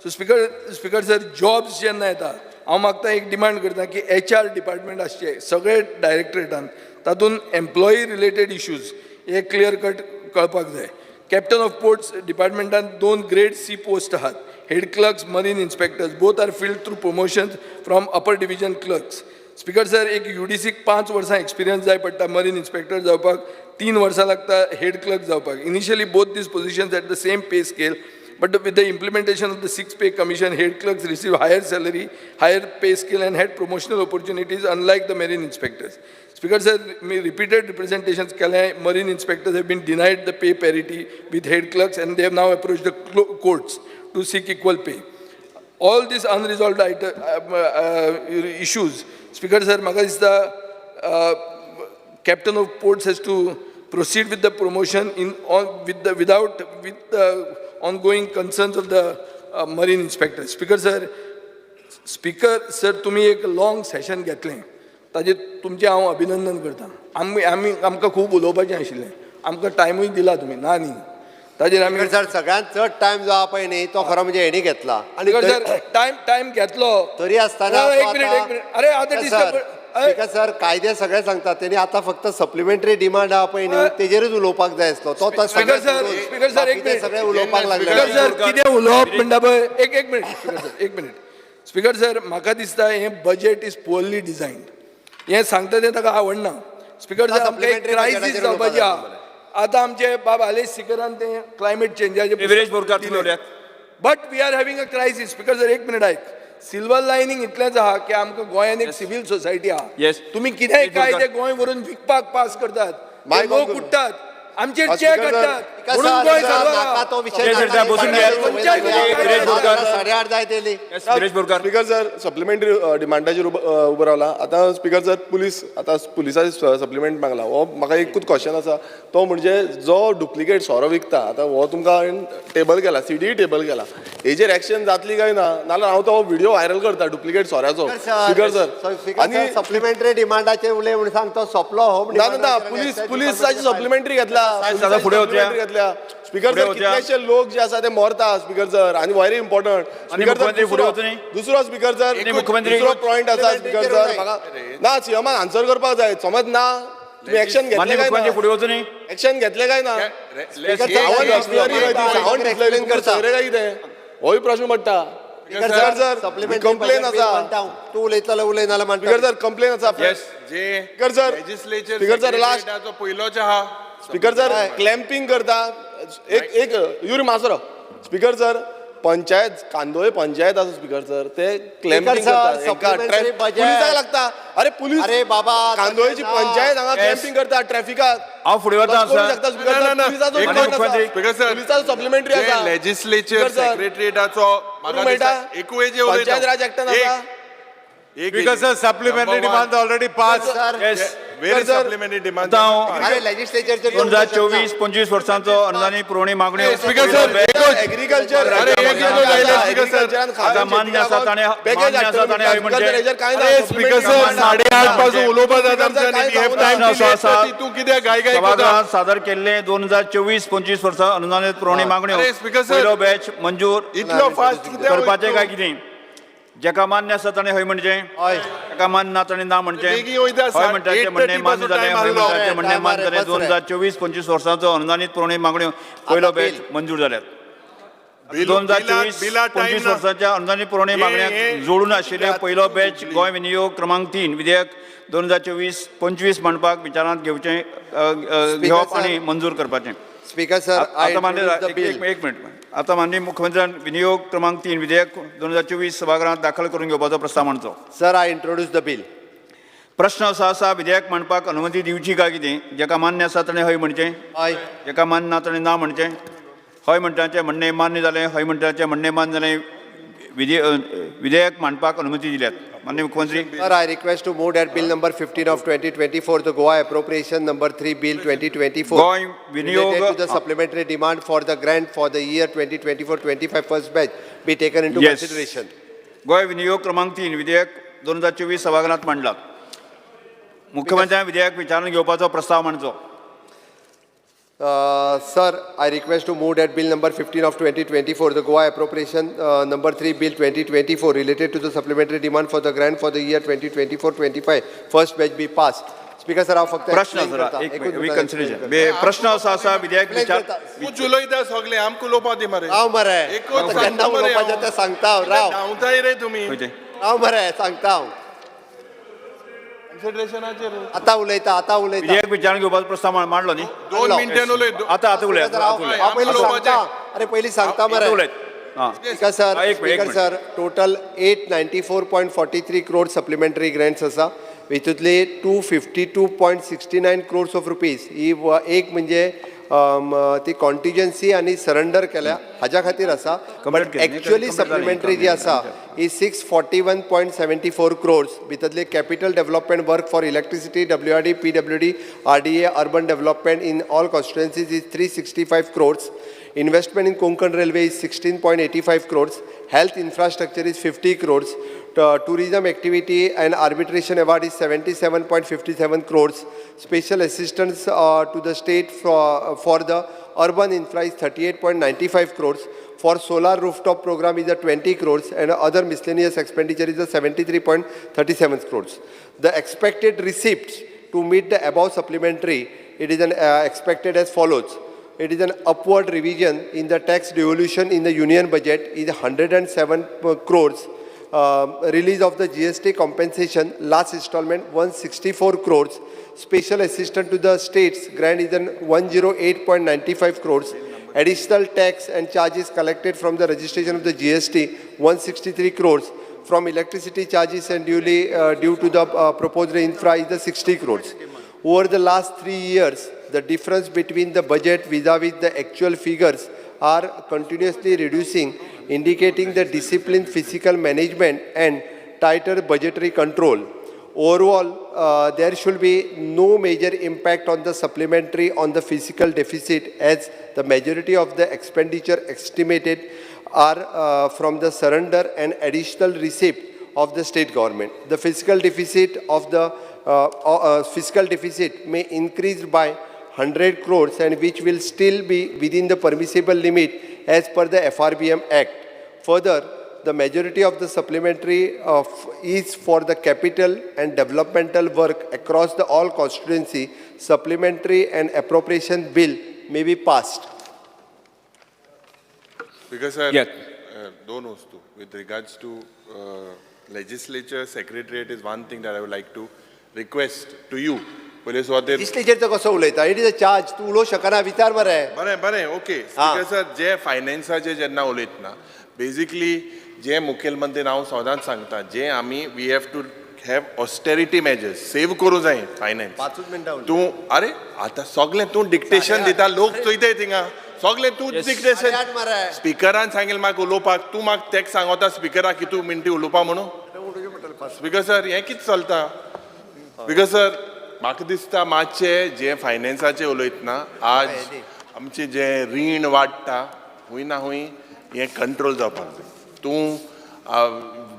सो स्पिकर सर, जॉब्स जेन्ना येता, हांव मागता, एक डिमांड करता की एचआर डिपार्टमेंट आसचें सगळे डायरेक्टरेटान, तातूंत एम्प्लॉई रिलेटेड इश्यूज हे क्लियर कट कळपाक जाय. कॅप्टन ऑफ पोर्ट्स डिपार्टमेंटान दोन ग्रेड सी पोस्ट आहात, head clerks, marine inspectors. Both are filled through promotions from upper division clerks. Speaker sir, एक युडीसीक 5 वर्सां एक्सपिरियन्स जाय पडटा मरीन इन्स्पेक्टर जावपाक, 3 वर्सां लागता हेड क्लर्क जावपाक. Initially both these positions at the same pay scale, but with the implementation of the Sixth Pay Commission, head clerks receive higher salary, higher pay scale, and had promotional opportunities, unlike the marine inspectors. Speaker sir, me repeated representations केले, marine inspectors have been denied the pay parity with head clerks, and they have now approached the courts to seek equal pay. All these unresolved issues, Speaker sir, म्हाका दिसता Captain of Ports has to proceed with the promotion in on with the without with the ongoing concerns of the marine inspector. Speaker sir, Speaker sir, तुमी एक long Seshan घेतलें, ताजें तुमचें हांव अभिनंदन करता. आमी आमी आमकां खूब उलोवपाचें आशिल्लें, आमकां टायमूय दिला तुमी, ना न्ही, ताजेर आमी सर, सगळ्यांत चड टायम जो आहा पळय न्ही, तो खरो म्हणजे हेणी घेतला. आनी सर, टायम टायम घेतलो. तरी आसतना एक मिनिट, एक मिनिट. अरे, आतां सर, स्पीकर सर, कायदे सगळे सांगतात. तेणी आतां फक्त सप्लिमेंटरी डिमांड आहा पळय न्ही, तेजेरूच उलोवपाक जाय आसलो तो. स्पीकर सर, स्पीकर सर, एक मिनिट. सगळे उलोवपाक लागले. स्पीकर सर, कितें उलोवप म्हणटा पळय. एक एक मिनिट, स्पीकर सर, एक मिनिट. स्पीकर सर, म्हाका दिसता हें बजेट is poorly designed. हें सांगता तें ताका आवडना. स्पीकर सर, आमकां एक क्रायसीस जावपाची आहा. आतां आमचे बाब आलेश सिकरान तें क्लायमेट चेंजाचे विरेश बोरकार, तुम्ही उलयात. But we are having a crisis. Speaker sir, एक मिनिट आयक. सिल्वर लायनींग इतलेंच आहा की आमकां गोंयान एक सिवील सोसायटी आहा. तुमी कितेंय कायदे गोंय व्हरून विकपाक पास करतात, ते लोक उठ्ठात, आमचेर चेक हाडटात, म्हणून गोंय. 8:30 जायत येयली. स्पीकर सर, सप्लिमेंटरी डिमांडाचेर उबो रावला आतां. स्पीकर सर, पुलीस, आतां पुलिसांनी सप्लिमेंट मागला. हो म्हाका एकूच क्वेश्चन आसा, तो म्हणजे जो डुप्लिकेट सोरो विकता, आतां हो तुमकां हांवें टेबल केला, सीडीय टेबल केला, हेजेर एक्शन जातली काय ना? नाल्यार हांव तो व्हिडिओ व्हायरल करता डुप्लिकेट सोऱ्याचो, स्पीकर सर. आनी सप्लिमेंटरी डिमांडाचेर उलय म्हूण सांग, तो सोंपलो हो. ना ना, पुलीस पुलिसाची सप्लिमेंटरी घेतला. फुडें घेतल्या, स्पीकर सर. कितलेशे लोक जे आसा ते मरता, स्पीकर सर, आणि व्हेरी इम्पॉर्टंट, स्पीकर सर. दुसरो, स्पीकर सर, दुसरो पॉयंट आसा, स्पीकर सर, म्हाका ना सीएमान आन्सर करपाक जाय. समज ना तुम्ही एक्शन घेतले काय ना? फुडें वचून एक्शन घेतले काय ना? सावंत डिस्लरी करता काय कितें, होय प्रश्न पडटा. स्पीकर सर, कंप्लेन आसा. तूं उलयतलो, उलय नाल्यार. स्पीकर सर, कंप्लेन आसा. Speaker sir, speaker sir, last पयलोच आहा. स्पीकर सर, क्लॅम्पिंग करता. एक एक युरी मासरो. स्पीकर सर, पंचायत कांदोळे पंचायत आसा, स्पीकर सर, ते क्लॅम्पिंग करता, पुलिसाक लागता. अरे पुलीस, अरे बाबा, कांदोळेची पंचायत हांगा क्लॅम्पिंग करता ट्रॅफिकाक. हांव फुडें वता. स्पीकर, सप्लिमेंटरी आसा. लेजिस्लेचर सेक्रेटरीटाचो मेळटा. पंचायत राज एक्टान आसा. Speaker sir, supplementary demand already passed. Yes. Very supplementary demand. अरे, लेजिस्लेचर 2024-25 वर्सांचो अनुदानीत पुरवणी मागण्यो. Speaker sir, agriculture. आता मान्य आसा ताणें, मान्य आसा ताणें हय म्हणचे. स्पीकर सर, 8:30 पासून उलोवपा जाता. तूं कित्याक गाय गाय? सभागृहात सादर केल्ले 2024-25 वर्सां अनुदानीत पुरवणी मागण्यो पयलो बॅच मंजूर इतलो फास्ट करपाचें काय कितें? जेका मान्य आसा ताणें हय म्हणचें, जेका मान्य ना ताणें ना म्हणचें. हय म्हणटाचें म्हणणें मान्य जालें. हय म्हणटाचें म्हणणें मान्य जालें. 2024-25 वर्सांचो अनुदानीत पुरवणी मागण्यो पयलो बॅच मंजूर जाल्यात. 2024-25 वर्साच्या अनुदानीत पुरवणी मागण्यांक जोडून आशिल्ले पयलो बॅच गोंय विनियोग क्रमांक 3 विधेयक 2024-25 मांडपाक विचारांत घेवचें, घेवप आनी मंजूर करपाचें. स्पीकर सर, आता मान्य, एक मिनिट. आता माननीय मुख्यमंत्र्यान विनियोग क्रमांक 3 विधेयक 2024 सभागृहात दाखल करून घेवपाचो प्रस्ताव मांडचो. Sir, I introduce the bill. प्रश्न असो आसा, विधेयक मांडपाक अनुमती दिवची काय कितें? जाका मान्य आसा ताणें हय म्हणचें, हय. जाका मान्य ना ताणें ना म्हणचें. हय म्हणटाचें म्हणणें मान्य जालें. हय म्हणटाचें म्हणणें मान्य जालें. विधेयक मांडपाक अनुमती दिल्यात. माननीय मुख्यमंत्री. Sir, I request to move that bill number 15 of 2024, the Goa Appropriation Number 3 Bill 2024, Goa विनियोग related to the supplementary demand for the grant for the year 2024-25 first batch be taken into consideration. Goa विनियोग क्रमांक 3 विधेयक 2024 सभाघरांत मांडला. मुख्यमंत्र्यान विधेयक विचारून घेवपाचो प्रस्ताव मांडचो. Sir, I request to move that bill number 15 of 2024, the Goa Appropriation Number 3 Bill 2024, related to the supplementary demand for the grant for the year 2024-25 first batch be passed. Speaker sir, हांव फक्त प्रश्न explain sir, करता. एक एकूच मिनटान reconsideration. explain करता. प्रश्न असो आसा, विधेयक Explain विचार करता. तूं उलयता सगळे, आमकां उलोवपा दी मरे. राव मरे, एकूच आतां केन्ना सांगता मरे उलोवपाचें हांव. तें सांगता हांव. राव. धांवताय रे तुमी. राव मरे, सांगता हांव. कन्सिडरेशनाचेर आतां उलयता, आतां उलयता. विधेयक विचारून घेवपाचो प्रस्ताव मांडलो न्ही? 2 मिनटान उलय. आतां आतां उलय. स्पीकर सर, हांव पयलीं सांगता. अरे पयलीं सांगता मरे. उलय. स्पीकर सर, एक speaker minute. Sir, total 894.43 crore supplementary grants आसा. हितूंतली 252.69 crores of rupees ही एक म्हणजे ती कॉन्टिजन्सी आनी सरंडर केल्या हाज्या खातीर आसा. बट एक्च्युअली सप्लिमेंटरी जी आसा ही 641.74 crores. भितरले capital development work for electricity, WRD, PWD, RDA, urban development in all constituencies is 365 crores. Investment in Konkan Railway is 16.85 crores. Health infrastructure is 50 crores. Tourism activity and arbitration award is 77.57 crores. Special assistance to the state for the urban infra is 38.95 crores. For solar rooftop program is a 20 crores and other miscellaneous expenditure is a 73.37 crores. The expected receipts to meet the above supplementary, it is an expected as follows. It is an upward revision in the tax devolution in the union budget is 107 crores. Release of the GST compensation, last installment 164 crores. Special assistance to the states grant is an 108.95 crores. Additional tax and charges collected from the registration of the GST 163 crores. From electricity charges and duly due to the proposed infra is the 60 crores. Over the last 3 years, the difference between the budget vis-a-vis the actual figures are continuously reducing, indicating the disciplined fiscal management and tighter budgetary control. Overall, there should be no major impact on the supplementary on the fiscal deficit, as the majority of the expenditure estimated are from the surrender and additional receipt of the state government. The fiscal deficit of the fiscal deficit may increase by 100 crores, and which will still be within the permissible limit as per the FRBM Act. Further, the majority of the supplementary is for the capital and developmental work across the all constituency. Supplementary and appropriation bill may be passed. Because sir, Yes. दोन वस्तू with regards to legislature secretariat is one thing that I would like to request to you. पयले सुवातेर लेजिस्लेचरचो कसो उलयता? It is a charge. तूं उलोवंक शकना, विचार मरे. बरें बरें, ओके. स्पीकर सर, जे फायनान्साचे जेन्ना उलयतना बेजिकली जे मुखेलमंत्री हांव सदांच सांगता, जे आमी we have to have austerity measures, save करूं जाय फायनान्स. पांचूच मिनटां उरलीं. तूं अरे आतां सगळें तूं डिक्टेशन दिता, लोक चोयताय थिंगा सगळें तूं डिक्टेशन. स्पिकरान सांगेल म्हाका उलोवपाक, तूं म्हाका तेका सांगता स्पिकराक की तूं मिनटी उलोवपा म्हणून. स्पीकर सर, हें कितें चलता? स्पीकर सर, म्हाका दिसता मातशें जें फायनान्साचें उलयतना आज आमचें जें रीण वाडटा हूंय ना हूंय हें कंट्रोल जावपाक जाय. तूं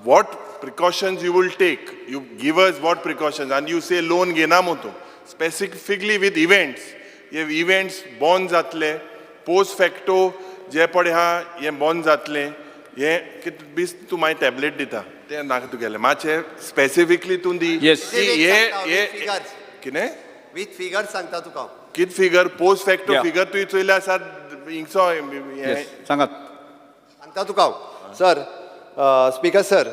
what precautions you will take, you give us what precautions, आनी you से लोन घेना मू तूं स्पेसिफिकली विथ इव्हेंट्स, हे इव्हेंट्स बॉन्ड जातले पोस्ट फॅक्टो जे पळय आहा हें बॉन्ड जातलें, हें कितें बीस तूं मागीर टॅबलेट दिता तें नाका तुगेलें, मातशें स्पेसिफिकली तूं दी. Yes. की हे हे कितें विथ फिगर्स सांगता तुका. कित फिगर पोस्ट फॅक्टो फिगर तुवें चोयले आसा हिंगसो. सांगात. सांगता तुका sir. Speaker sir,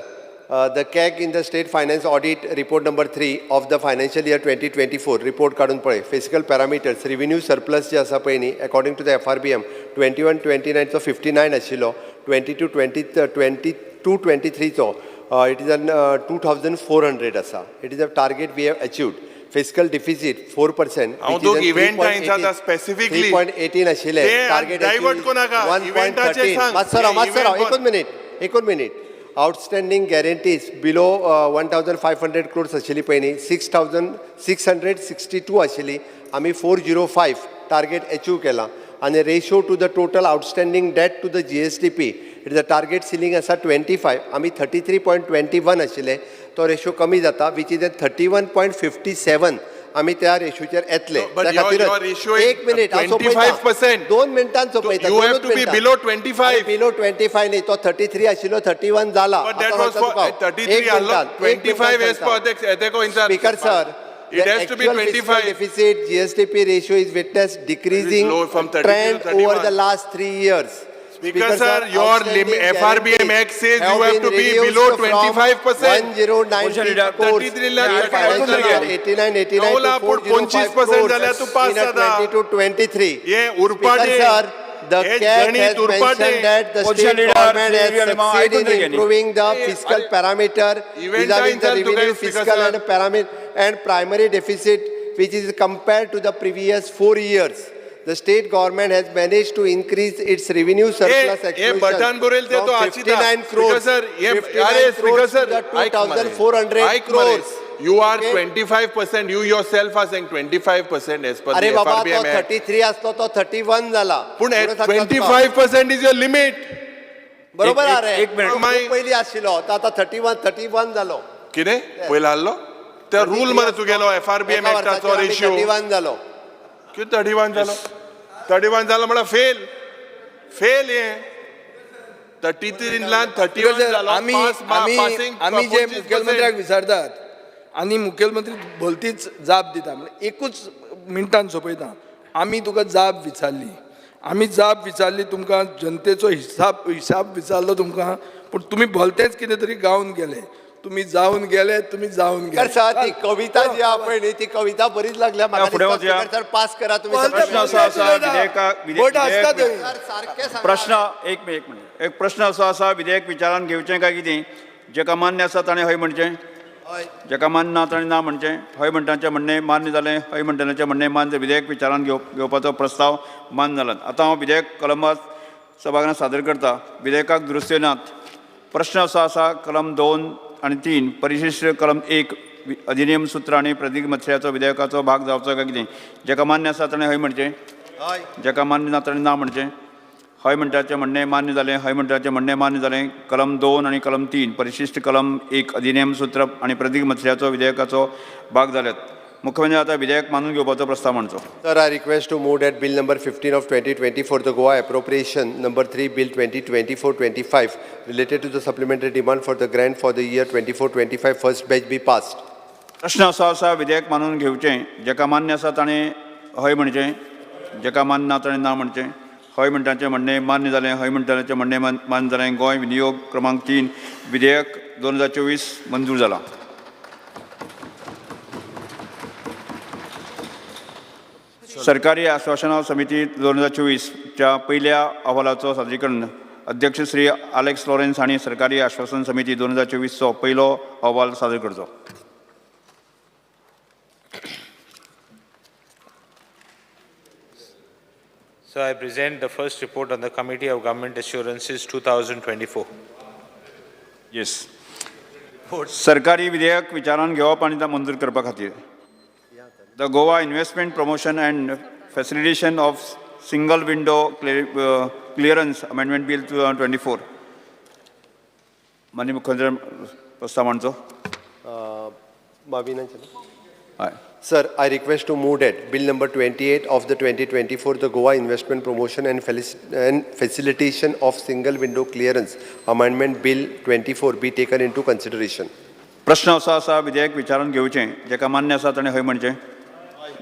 the CAG in the state finance audit report number 3 of the financial year 2024 report काडून पळय. फिस्कल पॅरामिटर्स रिव्हेन्यू सरप्लस जे आसा पळय न्ही, according to the FRBM 21-29चो 59 आशिल्लो, 22-23चो It is an 2400 आसा. It is a target we have achieved. Fiscal deficit 4%. हांव तुका इव्हेंटा विचारता specifically. 3.18 आशिल्लें. ते टार्गेट divert करूं नाका. इव्हेंटाचेर सांग. मातसो राव, मातसो राव, इव्हेंट एकूच मिनीट, एकूच minute. Outstanding guarantees below 1500 crores आशिल्ली पयलीं, 6662 आशिल्ली. आमी 405 टार्गेट अचीव केला आनी ratio to the total outstanding debt to the GSDP, it is a target ceiling आसा 25, आमी 33.21 आशिल्ले. तो रेशो कमी जाता, which is 31.57. आमी त्या रेशोचेर येतले. But त्या your ratio is एक मिनीट, हांव सोंपयता. 25%. 2 मिनटान सोंपयता. You have to be below 25. Below 25 न्ही, तो 33 आशिल्लो, 31 जाला. But that was for 33 आहलो, 25 as per the Speaker sir, It has to be actual fiscal 25. deficit GSDP ratio is witnessed decreasing low from 33 to trend over 31. the last 3 years. Speaker sir, your FRBM Act says have you have been to be reduced below from 25%. 1090 crores 33 lakh in financial year 89-89 नऊ to 405 25% crores जाल्यार तूं pass in a जाता. 22-23. हे उरफाटें. Speaker sir, the हे CAG गणित has उरफाटें. mentioned that the Opposition state leader, government Shri has Alemao, succeeded ऐकून in घे न्ही. improving the fiscal parameter Event vis-a-vis the इंचाल तुका revenue, Speaker fiscal sir. and parameter and primary deficit, which is compared to the previous 4 years. The state government has managed to increase its revenue surplus hey explosion button बरयल ते from तो आचिता. 59 crores, Speaker sir, hey 59 अरे speaker crores sir, to the ऐक मरे. 2400 ऐक मरे. crores. You are Okay? 25%, you yourself are saying 25% as per अरे the बाबा, तो FRBM Act. 33 असलो, तो 31 जाला. पूण म्हणून सांगता तुका. 25% is your limit. बरोबर एक- अरे एक मिनिट. खूप पयलीं आशिल्लो तो आतां 31 जालो. कितें पयलो आहलो त्या रूल मरे तुगेलो FRBM एका एक्टाचो वर्साचेर आमी रेशियो. 31 जालो. कितें 31 जालो? 31 जालो म्हळ्यार फेल, फेल. हे 33 लान 31 जालो. आमी आमी आमी जे मुखेलमंत्र्याक विचारतात आनी मुखेलमंत्री भलतीच जाप दिता. म्हणजे एकूच मिनटान सोंपयता. आमी तुका जाप विचारली, आमी जाप विचारली तुमकां, जनतेचो हिसाब विचारलो तुमकां, पूण तुमी भलतेच कितें तरी गावन गेले. तुमी जावन गेले, तुमी जावन स्पीकर गेले. सर, ती कविता जी आहा पळय न्ही, ती कविता बरीच लागल्या म्हाका. फुडें दिसता वचया. स्पीकर सर, पास करा तुमी. प्रश्न असो आसा विधेयका बोट आसता थंय. सारकें सांगा. प्रश्न एक एक मिनिट, एक प्रश्न असो आसा, विधेयक विचारान घेवचें काय कितें? जेका मान्य आसा ताणें हय म्हणचें, जेका मान्य ना ताणें ना म्हणचें. हय म्हणटांचें म्हणणें मान्य जालें, हय म्हणटल्याचें म्हणणें मान्य जालें. विधेयक विचारान घेवपाचो प्रस्ताव मान्य जाला. आतां हांव विधेयक कलमां सभाघरांत सादर करता. विधेयकाक दुरुस्त्यो नात. प्रश्न असो आसा, कलम 2 आनी 3 परिशिष्ट कलम 1 अधिनियम सूत्र आनी प्रदीक मत्स्याचो विधेयकाचो भाग जावचो काय कितें? जेका मान्य आसा ताणें हय म्हणचें, जेका मान्य ना ताणें ना म्हणचें. हय म्हणटाचें म्हणणें मान्य जालें, हय म्हणटाचें म्हणणें मान्य जालें. कलम 2 आनी कलम 3 परिशिष्ट कलम 1 अधिनियम सूत्र आनी प्रदीक मत्स्याचो विधेयकाचो भाग जाल्यात. मुख्यमंत्री आतां विधेयक मानून घेवपाचो प्रस्ताव मांडचो. Sir, I request to move that Bill number 15 of 2024, the Goa Appropriation number 3 Bill 2024-25, related to the supplementary demand for the grant for the year 24-25 first batch be passed. प्रश्न असो आसा, विधेयक मानून घेवचें. जेका मान्य आसा ताणें हय म्हणचें, जेका मान्य ना ताणें ना म्हणचें. हय म्हणटाचें म्हणणें मान्य जालें, हय म्हणटाचें म्हणणें मान्य जालें. गोंय विनियोग क्रमांक 3 विधेयक 2024 मंजूर जाला. सरकारी आश्वासनां समिती 2024च्या पयल्या अहवालाचो सादरीकरण. अध्यक्ष श्री आलेक्स लॉरेन्स हांणी सरकारी आश्वासन समिती 2024चो पयलो अहवाल सादर करचो. So I present the first report on the Committee of Government Assurances 2024. Yes. सरकारी विधेयक विचारान घेवप आनी मंजूर करपा खातीर the Goa Investment Promotion and Facilitation of Single Window Clearance Amendment Bill 2024. माननीय मुख्यमंत्री प्रस्ताव मांडचो. माविनाचें. हय. Sir, I request to move that Bill number 28 of the 2024, the Goa Investment Promotion and Facilitation of Single Window Clearance Amendment Bill 24 be taken into consideration. प्रश्न असो आसा, विधेयक विचारान घेवचें. जेका मान्य आसा ताणें हय म्हणचें,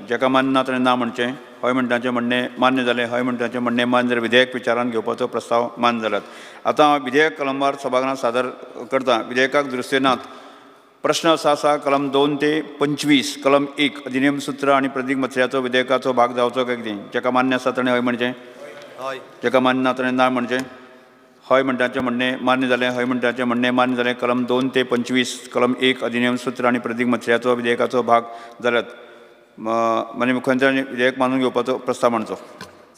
जेका मान्य ना ताणें ना म्हणचें. हय म्हणटाचें म्हणणें मान्य जालें, हय म्हणटाचें म्हणणें मान्य जालें. विधेयक विचारान घेवपाचो प्रस्ताव मान्य जाल्यात. आतां हांव विधेयक कलमवार सभाघरांत सादर करता. विधेयकाक दुरुस्त्यो नात. प्रश्न असो आसा, कलम 2 ते 25 कलम 1 अधिनियम सूत्र आनी प्रदीक मत्स्याचो विधेयकाचो भाग जावचो काय कितें? जेका मान्य आसा ताणें हय म्हणचें, जेका मान्य ना ताणें ना म्हणचें. हय म्हणटाचें म्हणणें मान्य जालें. हय म्हणटाचें म्हणणें मान्य जालें. कलम 2 ते 25 कलम 1 अधिनियम सूत्र आनी प्रतीक मथळ्याचो विधेयकाचो भाग जाल्यात. माननीय मुख्यमंत्र्यांनी विधेयक मानून घेवपाचो प्रस्ताव मांडचो.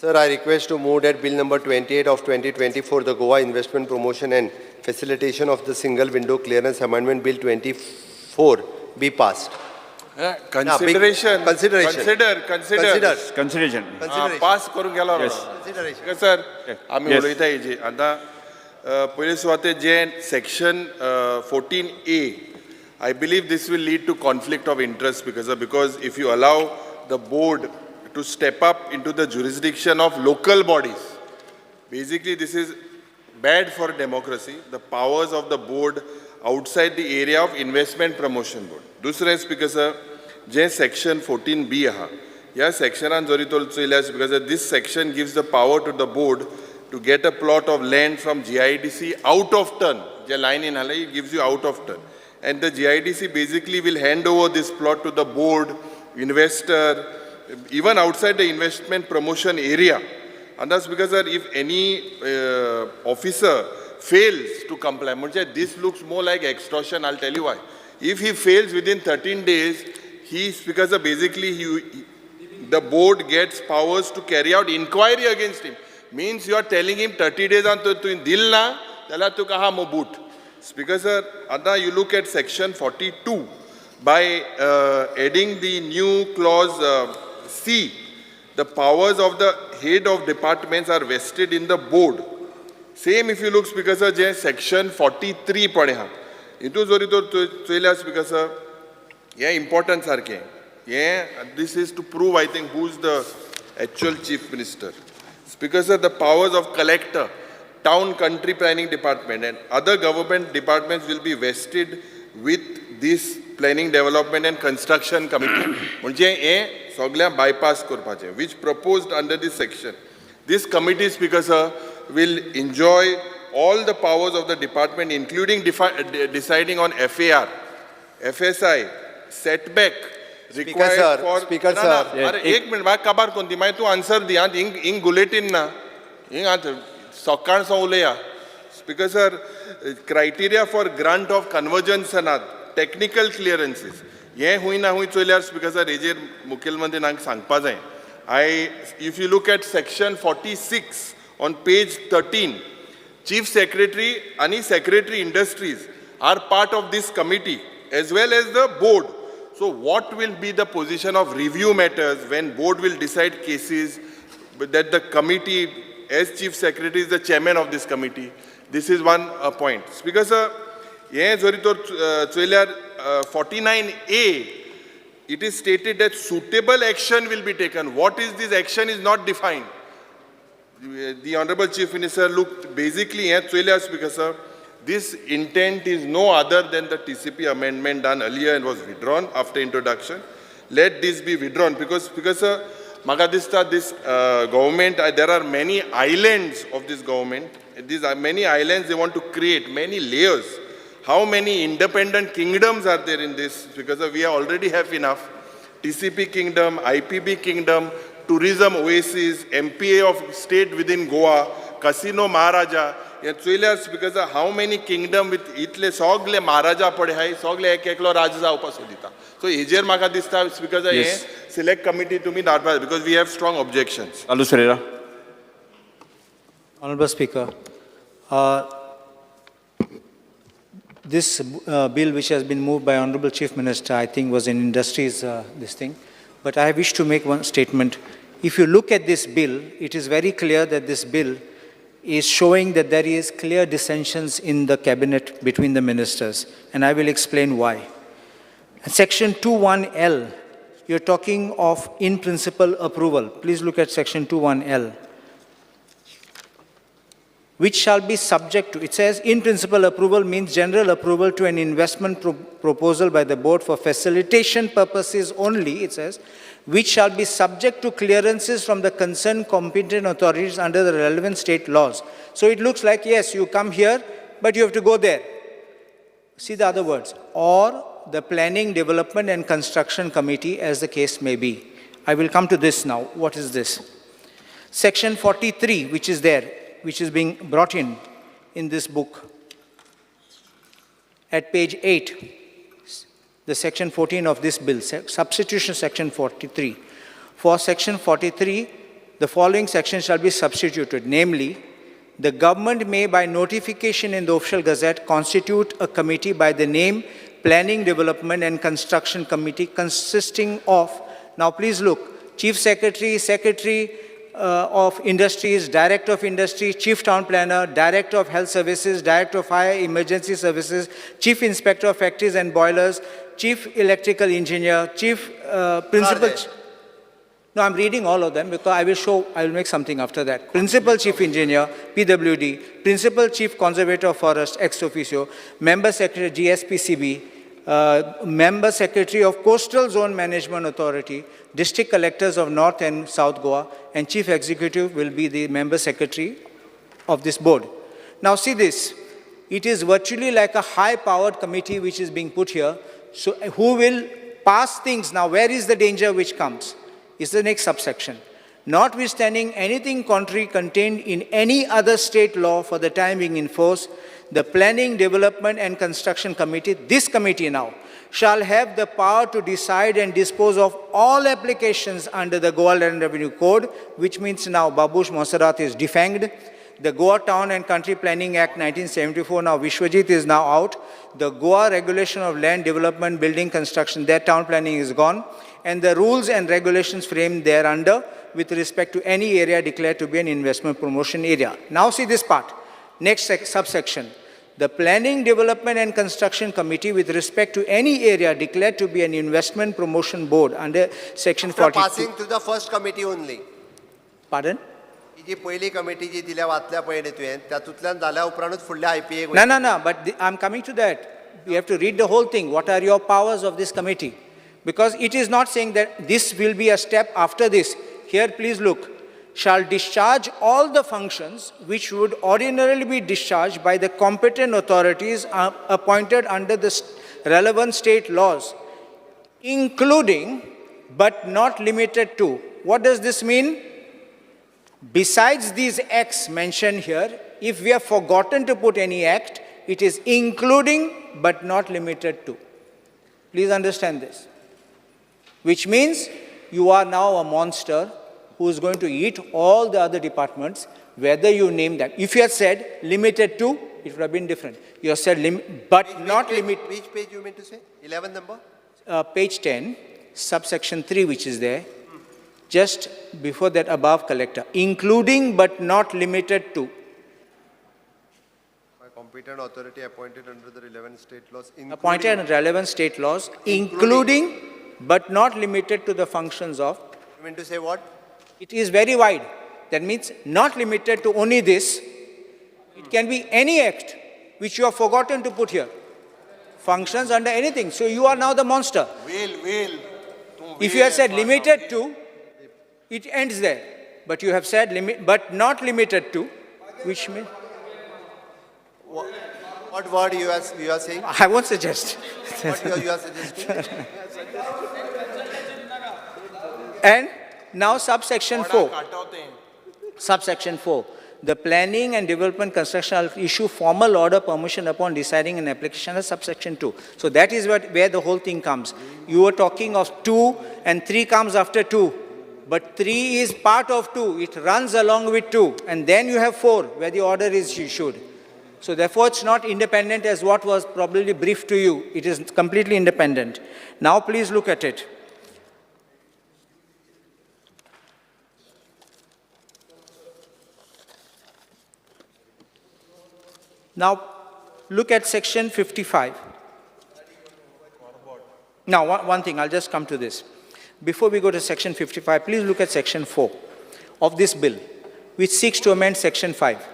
Sir, I request to move that Bill number 28 of 2024, the Goa Investment Promotion and Facilitation of the Single Window Clearance Amendment Bill 24 be passed. Consideration. Consideration. Consider, consider. Consideration. Pass करून गेलो. Yes. सर, आमी Yes. उलयता हेजी आतां पयले सुवातेर जे section 14A, I believe this will lead to conflict of interest because if you allow the board to step up into the jurisdiction of local bodies, basically this is bad for democracy, the powers of the board outside the area of investment promotion board. दुसरें speaker sir, जे section 14B आहा, ह्या सेक्शनान जरी तर चोयल्यार speaker sir, this section gives the power to the board to get a plot of land from GIDC out of turn. जे लायनीन आहा, it gives you out of turn, and the GIDC basically will hand over this plot to the board, investor, even outside the investment promotion area. And that's because sir, if any officer fails to comply, म्हणजे this looks more like extortion, I'll tell you why. If he fails within 13 days, he, because basically the board gets powers to carry out inquiry against him. Means you are telling him 30 days on तुवें दिल ना, जाल्यार तुका आहा मो boot. Speaker sir, आतां you look at section 42, by adding the new clause C, the powers of the head of departments are vested in the board. Same if you look, Speaker sir, J section 43 पळय आहा, हितून जरी तर चोयल्यार speaker sir, हें important सारकें, हें this is to prove I think who is the actual chief minister. Speaker sir, the powers of collector, town country planning department and other government departments will be vested with this planning development and construction committee. म्हणजे हें सगळ्यांक bypass करपाचें, which proposed under this section. This committee, Speaker sir, will enjoy all the powers of the department, including deciding on FAR, FSI, setback required sir, for... Speaker ना, ना, sir. अरे एक minute, म्हाका काबार कोण दी, मागीर तूं आन्सर दी आं. हिंग हिंग गुलेटीन ना, हिंग आतां सकाळ सावन उलया. Speaker sir, criteria for grant of कन्वर्जन्सनात, technical clearances, हें हूंय ना हूंय चोयल्यार स्पीकर सर, हेजेर मुखेलमंत्रीन हांकां सांगपा जाय. If you look at section 46 on page 13, chief secretary आनी secretary industries are part of this committee as well as the board. So what will be the position of review matters when board will decide cases that the committee, as chief secretary is the chairman of this committee? This is one point. Speaker sir, हें जरी तर चोयल्यार 49A, it is stated that suitable action will be taken. What is this action is not defined. The Honorable Chief Minister looked basically हें चोयल्यार Speaker sir, this intent is no other than the TCP amendment done earlier and was withdrawn after introduction. Let this be withdrawn because sir, म्हाका दिसता this government, there are many islands of this government. These are many islands they want to create, many layers. How many independent kingdoms are there in this? Because we already have enough. TCP kingdom, IPB kingdom, tourism oasis, MPA of state within Goa, Casino Maharaja. हें चोयल्यार because how many kingdom with इतले सगले महाराजा पळय आहाय, सगले एक एकलो राजा जावपाक सोदिता. So हेजेर म्हाका दिसता स्पीकर हें सिलेक्ट कमिटी तुमी धाडपा, because we have strong objections. Carlos Ferreira. Honorable Speaker, this bill which has been moved by Honorable Chief Minister, I think was in industries this thing. But I wish to make one statement. If you look at this bill, it is very clear that this bill is showing that there is clear dissensions in the cabinet between the ministers. And I will explain why. Section 21L, you're talking of in principle approval. Please look at section 21L. Which shall be subject to, it says in principle approval means general approval to an investment proposal by the board for facilitation purposes only, it says, which shall be subject to clearances from the concerned competent authorities under the relevant state laws. So it looks like, yes, you come here, but you have to go there. See the other words, or the Planning, Development and Construction Committee, as the case may be. I will come to this now. What is this? Section 43, which is there, which is being brought in, in this book. At page 8, the section 14 of this bill, substitution section 43. For section 43, the following sections shall be substituted, namely, the government may, by notification in the official gazette, constitute a committee by the name Planning, Development and Construction Committee consisting of, now please look, Chief Secretary, Secretary of Industries, Director of Industries, Chief Town Planner, Director of Health Services, Director of Fire Emergency Services, Chief Inspector of Factories and Boilers, Chief Electrical Engineer, Chief Principal... No, I'm reading all of them because I will show, I will make something after that. Principal Chief Engineer, PWD, Principal Chief Conservator of Forest, ex officio, Member Secretary, GSPCB, Member Secretary of Coastal Zone Management Authority, District Collectors of North and South Goa, and Chief Executive will be the Member Secretary of this board. Now see this, it is virtually like a high-powered committee which is being put here. So who will pass things? Now where is the danger which comes? Is the next subsection. Notwithstanding anything contrary contained in any other state law for the time being in force, the Planning, Development and Construction Committee, this committee now, shall have the power to decide and dispose of all applications under the Goa Land Revenue Code, which means now Babush Monserrat is defanged. The Goa Town and Country Planning Act 1974, now Vishwajit is now out. The Goa Regulation of Land Development, Building Construction, their town planning is gone. And the rules and regulations framed thereunder with respect to any area declared to be an investment promotion area. Now see this part. Next subsection. The Planning, Development and Construction Committee with respect to any area declared to be an investment promotion board under section After 42. Passing through the first committee only. Pardon? ही जी पयली committee जी दिल्या वाचल्या पळय न्ही तुवें तातूंतल्यान जाल्या उपरांतूच फुडल्या IPA No, no, no, but I'm coming to that. We have to read the whole thing. What are your powers of this committee? Because it is not saying that this will be a step after this. Here, please look. Shall discharge all the functions which would ordinarily be discharged by the competent authorities appointed under the relevant state laws, including but not limited to. What does this mean? Besides these acts mentioned here, if we have forgotten to put any act, it is including but not limited to. Please understand this. Which means you are now a monster who is going to eat all the other departments, whether you name them. If you had said limited to, it would have been different. You have said but not limit. Which page you mean to say? 11 number? Page 10, subsection 3, which is there, just before that above collector, including but not limited to. By competent authority appointed under the relevant state laws. Appointed under relevant state laws, including but not limited to the functions of. You mean to say what? It is very wide. That means not limited to only this. It can be any act which you have forgotten to put here. Functions under anything. So you are now the monster. Will. If you have said limited to, it ends there. But you have said limit, but not limited to, which means. What word you are saying? I won't suggest. What you are suggesting? And now subsection 4. Subsection 4. The Planning and Development Construction shall issue formal order permission upon deciding an application as subsection 2. So that is where the whole thing comes. You were talking of 2 and 3 comes after 2. But 3 is part of 2. It runs along with 2. And then you have 4 where the order is issued. So therefore, it's not independent as what was probably briefed to you. It is completely independent. Now please look at it. Now, look at section 55. Now, one thing, I'll just come to this. Before we go to section 55, please look at section 4 of this bill, which seeks to amend section 5.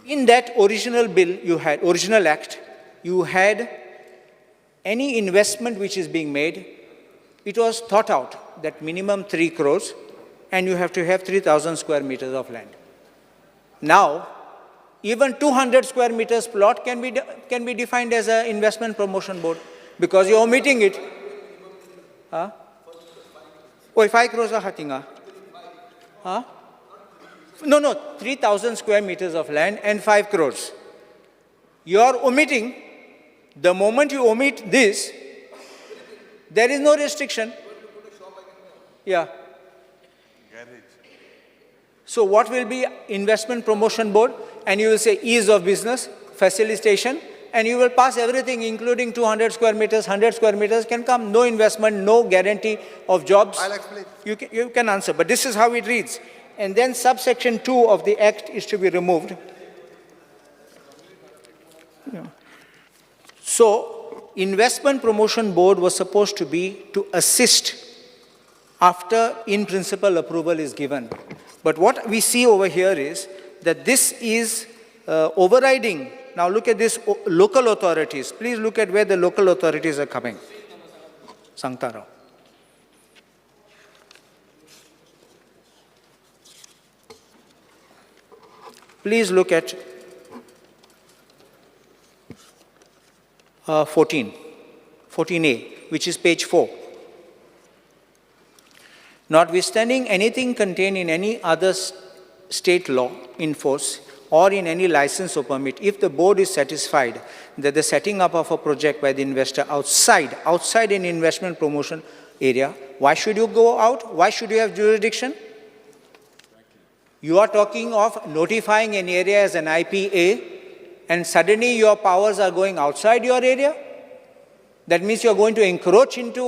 In that original bill you had, original act, you had any investment which is being made, it was thought out that minimum 3 crores and you have to have 3,000 square meters of land. Now, even 200 square meters plot can be defined as an investment promotion board because you're omitting it. Huh? Oh, 5 crores are hatinga. Huh? No, 3,000 square meters of land and 5 crores. You are omitting, the moment you omit this, there is no restriction. Yeah. So what will be Investment Promotion Board? And you will say ease of business, facilitation, and you will pass everything, including 200 square meters, 100 square meters can come. No investment, no guarantee of jobs. I'll explain. You can answer, but this is how it reads. And then subsection 2 of the Act is to be removed. Yeah. So, Investment Promotion Board was supposed to be to assist after in principle approval is given. But what we see over here is that this is overriding. Now look at this, local authorities. Please look at where the local authorities are coming. Sangta Rao. Please look at 14A, which is page 4. Notwithstanding anything contained in any other state law in force or in any license or permit, if the board is satisfied that the setting up of a project by the investor outside an investment promotion area, why should you go out? Why should you have jurisdiction? You are talking of notifying an area as an IPA, and suddenly your powers are going outside your area? That means you are going to encroach into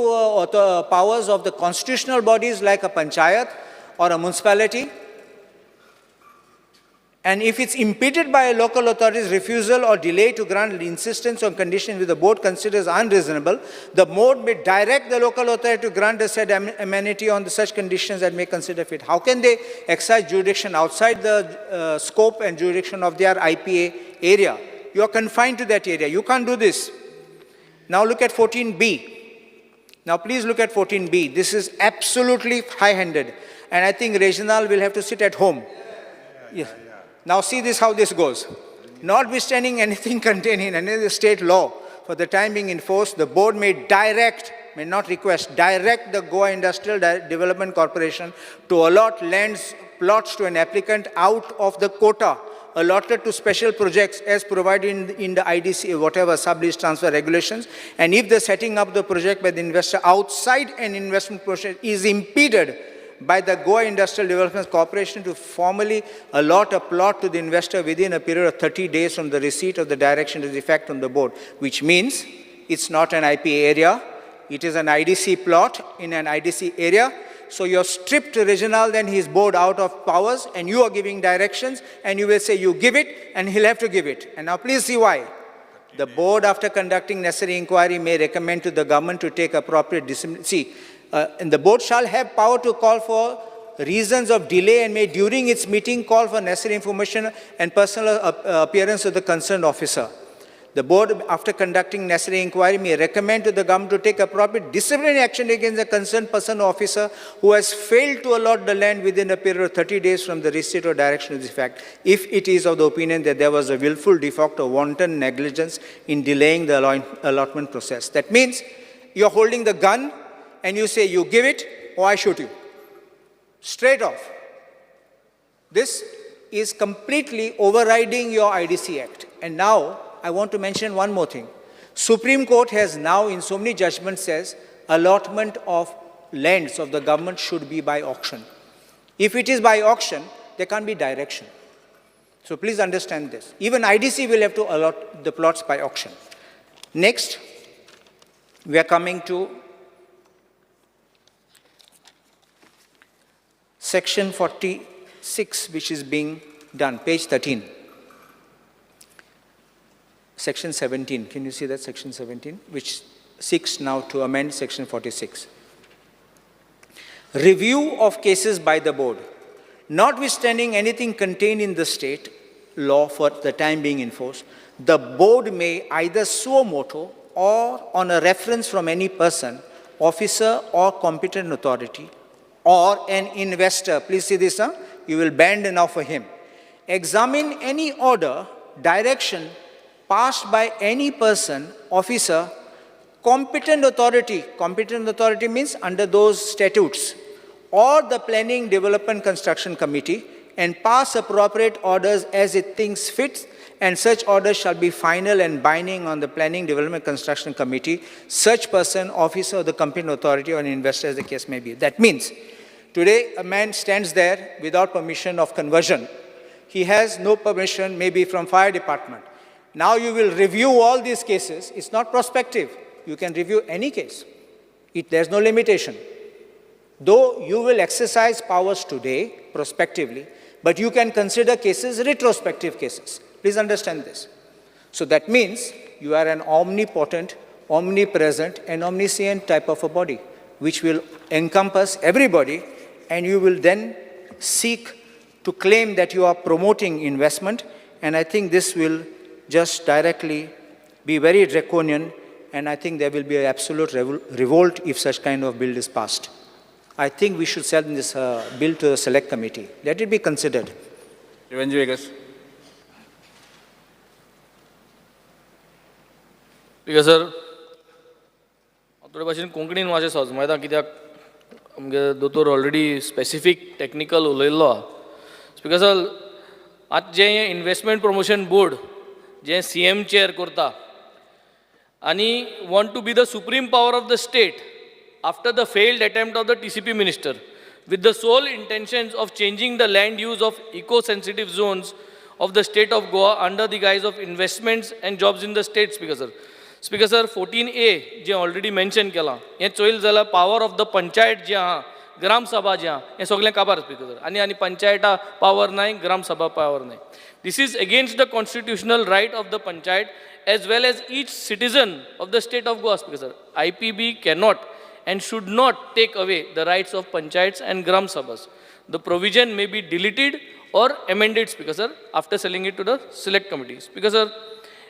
powers of the constitutional bodies like a panchayat or a municipality. And if it's impeded by a local authority's refusal or delay to grant insistence on conditions which the board considers unreasonable, the board may direct the local authority to grant the said amenity on the such conditions that may consider fit. How can they exercise jurisdiction outside the scope and jurisdiction of their IPA area? You are confined to that area. You can't do this. Now look at 14B. Now please look at 14B. This is absolutely high-handed. And I think Reginald will have to sit at home. Yeah. Now see this, how this goes. Notwithstanding anything contained in any state law for the time being in force, the board may direct, may not request, direct the Goa Industrial Development Corporation to allot lands, plots to an applicant out of the quota allotted to special projects as provided in the IDC, whatever, sub-lease transfer regulations. And if the setting up the project by the investor outside an investment project is impeded by the Goa Industrial Development Corporation to formally allot a plot to the investor within a period of 30 days from the receipt of the direction to the effect from the board, which means it's not an IPA area, it is an IDC plot in an IDC area. So you're stripped Reginald and his board out of powers, and you are giving directions, and you will say you give it, and he'll have to give it. And now please see why. The board, after conducting necessary inquiry, may recommend to the government to take appropriate discipline. See, and the board shall have power to call for reasons of delay and may during its meeting call for necessary information and personal appearance of the concerned officer. The board, after conducting necessary inquiry, may recommend to the government to take appropriate disciplinary action against the concerned person or officer who has failed to allot the land within a period of 30 days from the receipt or direction of the fact, if it is of the opinion that there was a willful defect or wanton negligence in delaying the allotment process. That means you're holding the gun and you say, you give it or I shoot you. Straight off. This is completely overriding your IDC Act. And now, I want to mention one more thing. Supreme Court has now, in so many judgments, says allotment of lands of the government should be by auction. If it is by auction, there can't be direction. So please understand this. Even IDC will have to allot the plots by auction. Next, we are coming to section 46, which is being done, page 13. Section 17, can you see that, section 17, which seeks now to amend section 46. Review of cases by the board. Notwithstanding anything contained in the state law for the time being in force, the board may either suo motu or on a reference from any person, officer or competent authority, or an investor, please see this, huh? You will bend now for him, examine any order, direction passed by any person, officer, competent authority, competent authority means under those statutes, or the Planning Development Construction Committee and pass appropriate orders as it thinks fit, and such orders shall be final and binding on the Planning Development Construction Committee, such person, officer of the competent authority or an investor as the case may be. That means, today a man stands there without permission of conversion. He has no permission, maybe from fire department. Now you will review all these cases. It's not prospective. You can review any case. There's no limitation. Though you will exercise powers today, prospectively, but you can consider cases, retrospective cases. Please understand this. So that means you are an omnipotent, omnipresent, and omniscient type of a body, which will encompass everybody, and you will then seek to claim that you are promoting investment, and I think this will just directly be very draconian, and I think there will be an absolute revolt if such kind of bill is passed. I think we should send this bill to the select committee. Let it be considered. Venzy Viegas. Speaker sir, हांव थोडे भाशेन कोंकणीन मातशें सजमयता कित्याक आमगे दोतोर already specific technical उलयल्लो आहा. Speaker sir, आतां जें इन्वेस्टमेंट प्रमोशन बोर्ड जें सी एम चेअर करता आनी want to be the supreme power of the state after the failed attempt of the TCP minister with the sole intentions of changing the land use of eco-sensitive zones of the state of Goa under the guise of investments and jobs in the state, Speaker sir. Speaker sir, 14A J already mention केलां हें चोयल जाल्यार power of the panchayat जे आहा, ग्राम सभा जे आहा, हें सगळें काबार speaker sir. आनी आनी पंचायता पावर नाय, ग्राम सभा पावर नाय. This is against the constitutional right of the panchayat as well as each citizen of the state of Goa, Speaker sir. IPB cannot and should not take away the rights of panchayats and gram sabhas. The provision may be deleted or amended, Speaker sir, after selling it to the select committee. Speaker sir,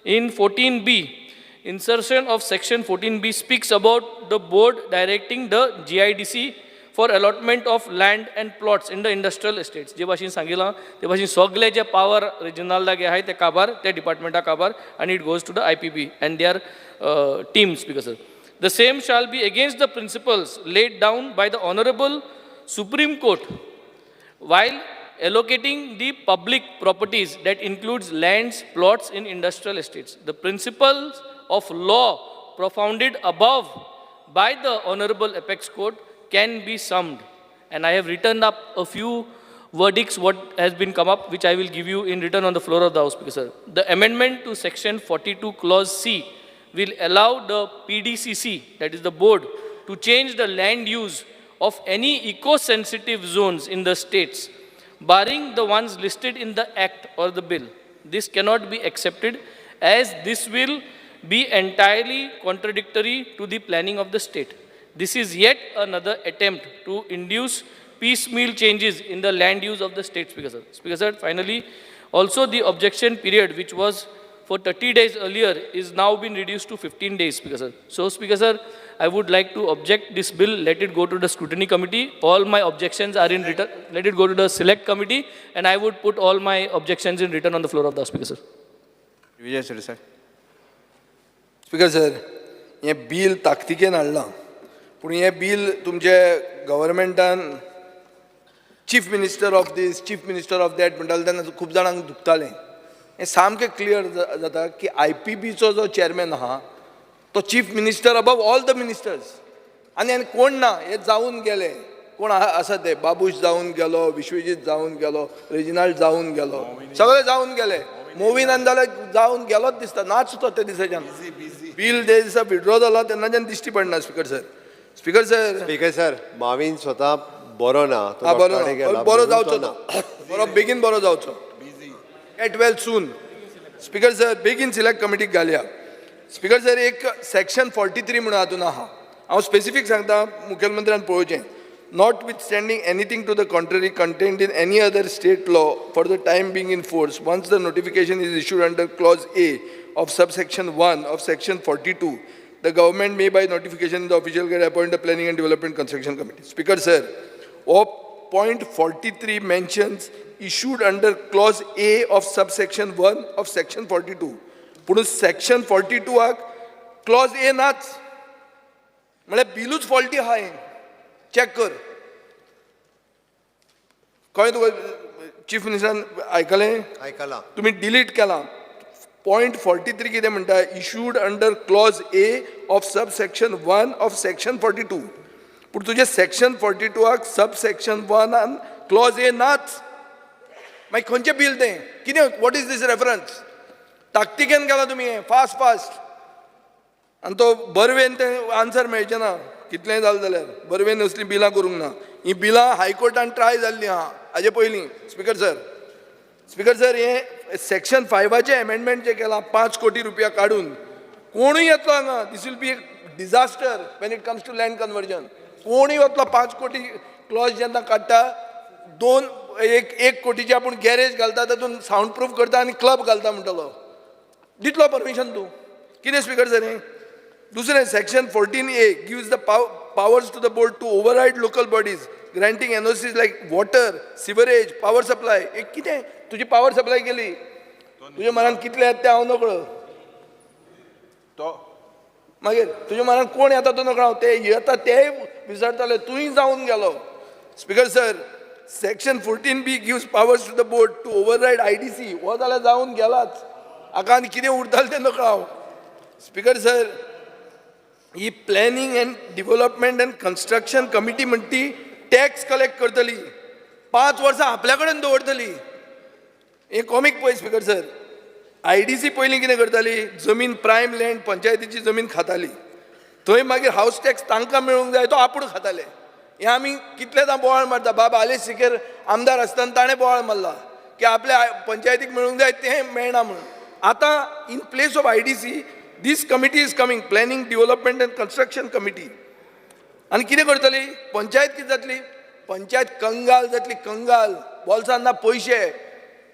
in 14B, insertion of section 14B speaks about the board directing the GIDC for allotment of land and plots in the industrial estates. जे भाशेन सांगिलां ते भाशेन सगळे जे power रिजनलागे आहाय ते काबार, ते डिपार्टमेंटा काबार, आनी it goes to the IPB and their team, Speaker sir. The same shall be against the principles laid down by the Honorable Supreme Court while allocating the public properties that includes lands, plots in industrial estates. The principles of law propounded above by the Honorable Apex Court can be summed. And I have written up a few verdicts what has been come up, which I will give you in written on the floor of the House, Speaker sir. The amendment to section 42 clause C will allow the PDCC, that is the board, to change the land use of any eco-sensitive zones in the states, barring the ones listed in the Act or the bill. This cannot be accepted as this will be entirely contradictory to the planning of the state. This is yet another attempt to induce piecemeal changes in the land use of the state, Speaker sir. Speaker sir, finally, also the objection period, which was for 30 days earlier, is now been reduced to 15 days, Speaker sir. So, Speaker sir, I would like to object this bill. Let it go to the scrutiny committee. All my objections are in written. Let it go to the select committee, and I would put all my objections in written on the floor of the Speaker sir. Vijay Sardesai. Speaker sir, हें bill ताकतिकेन हाडलां, पूण हें bill तुमचे गव्हर्मेंटान chief minister of this, chief minister of that म्हणटाले तेन्ना खूब जाणांक दुखतालें. हें सामकें क्लियर जाता की I P बीचो जो चॅरमॅन आहा तो chief minister above all the ministers, आनी आनी कोण ना, हे जावन गेले कोण आसा ते, बाबूश जावन गेलो, विश्वजीत जावन गेलो, रेजिनाल्ड जावन गेलो, सगळे जावन गेले. मोविनान जाल्यार जावन गेलोच दिसता, नाच तो ते दिसाच्यान. बील जे दिसा विड्रॉ जाला तेन्नाच्यान दिश्टी पडना. Speaker sir, speaker sir, speaker sir, Mavin स्वता बरो ना, तो हा, बरो डॉक्टरा ना, गेला, बरो म्हणून जावचो तो ना. तो, बरो बेगीन बरो जावचो. Get well soon. Speaker sir, बेगीन सिलेक्ट कमिटीक घालया. स्पीकर सर, एक सेक्शन 43 म्हणून हातून आहा, हांव स्पेसिफीक सांगता, मुखेलमंत्र्यान पळोवचें. Notwithstanding anything to the contrary contained in any other state law for the time being in force, once the notification is issued under clause A of subsection 1 of section 42, the government may by notification in the official gazette appoint the Planning and Development Construction Committee. Speaker sir, O point 43 mentions issued under clause A of subsection 1 of section 42. पूण section 42 आक clause A नाच, म्हळ्यार बिलूच faulty आहा हें. Check कर, कळ्ळें तुका? Chief मिनिस्टरान आयकलें? आयकलां. तुमी डिलीट केलां. पॉयंट 43 कितें म्हणटा? Issued under clause A of sub section 1 of section 42. पूण तुजें सेक्शन 42आक सब सेक्शन 1आन क्लॉज ए नाच. मागीर खंयचें बील तें? कितें, what is this reference? ताकतिकेन केलां तुमी हें, फास्ट फास्ट. आनी तो बर्वेन तें आन्सर मेळचें ना, कितलेंय जालें जाल्यार. बर्वेन असलीं बिलां करूंक ना. हीं बिलां हायकोर्टान ट्राय जाल्लीं आहा हाजे पयलीं. स्पिकर सर, स्पिकर सर, हें सेक्शन 5आचें एमेंडमेंट जें केलां, 5 कोटी रुपया काडून कोणूय येतलो हांगा. This will be a disaster when it comes to land conversion. कोणूय वतलो. 5 कोटी क्लॉज जेन्ना काडटा, दोन एक एक कोटीचे आपूण गॅरेज घालता, तातूंत सावंड प्रूफ करता आनी क्लब घालता म्हणटलो. दितलो परमिशन तूं? कितें स्पिकर सर हें? दुसरें, section 14A gives the powers to the board to override local bodies granting NOCs like water, sewerage, power supply. एक कितें तुजी पावर सप्लाय केली? तुज्या मनान कितले येता ते हांव नकळो. तो मागीर तुज्या मनान कोण येता तो नकळो हांव. ते येता तेय विसरताले. तूंय जावन गेलो. Speaker sir, section 14B gives powers to the board to override IDC. हो जाल्यार जावन गेलाच. हाका आनी कितें उरतालें तें नकळो हांव. Speaker sir, he planning and development and construction committee म्हणटी ती टॅक्स कलेक्ट करतली, 5 वर्सां आपल्या कडेन दवरतली. हे कॉमीक पळय स्पिकर सर. आयडीसी पयलीं कितें करताली? जमीन, प्रायम लँड, पंचायतीची जमीन खाताली. थंय मागीर हावस टॅक्स तांकां मेळूंक जाय, तो आपूण खाताले. हें आमी कितलेदां बोवाळ मारता. बाब आलेश सिकेर आमदार आसतना ताणें बोवाळ मारला की आपल्या पंचायतीक मेळूंक जाय तें मेळना म्हणून. आतां in place of IDC, this committee is coming, planning, development and construction committee. आनी कितें करतली? पंचायत कितें जातली? पंचायत कंगाल जातली, कंगाल. बोल्सान ना पयशे,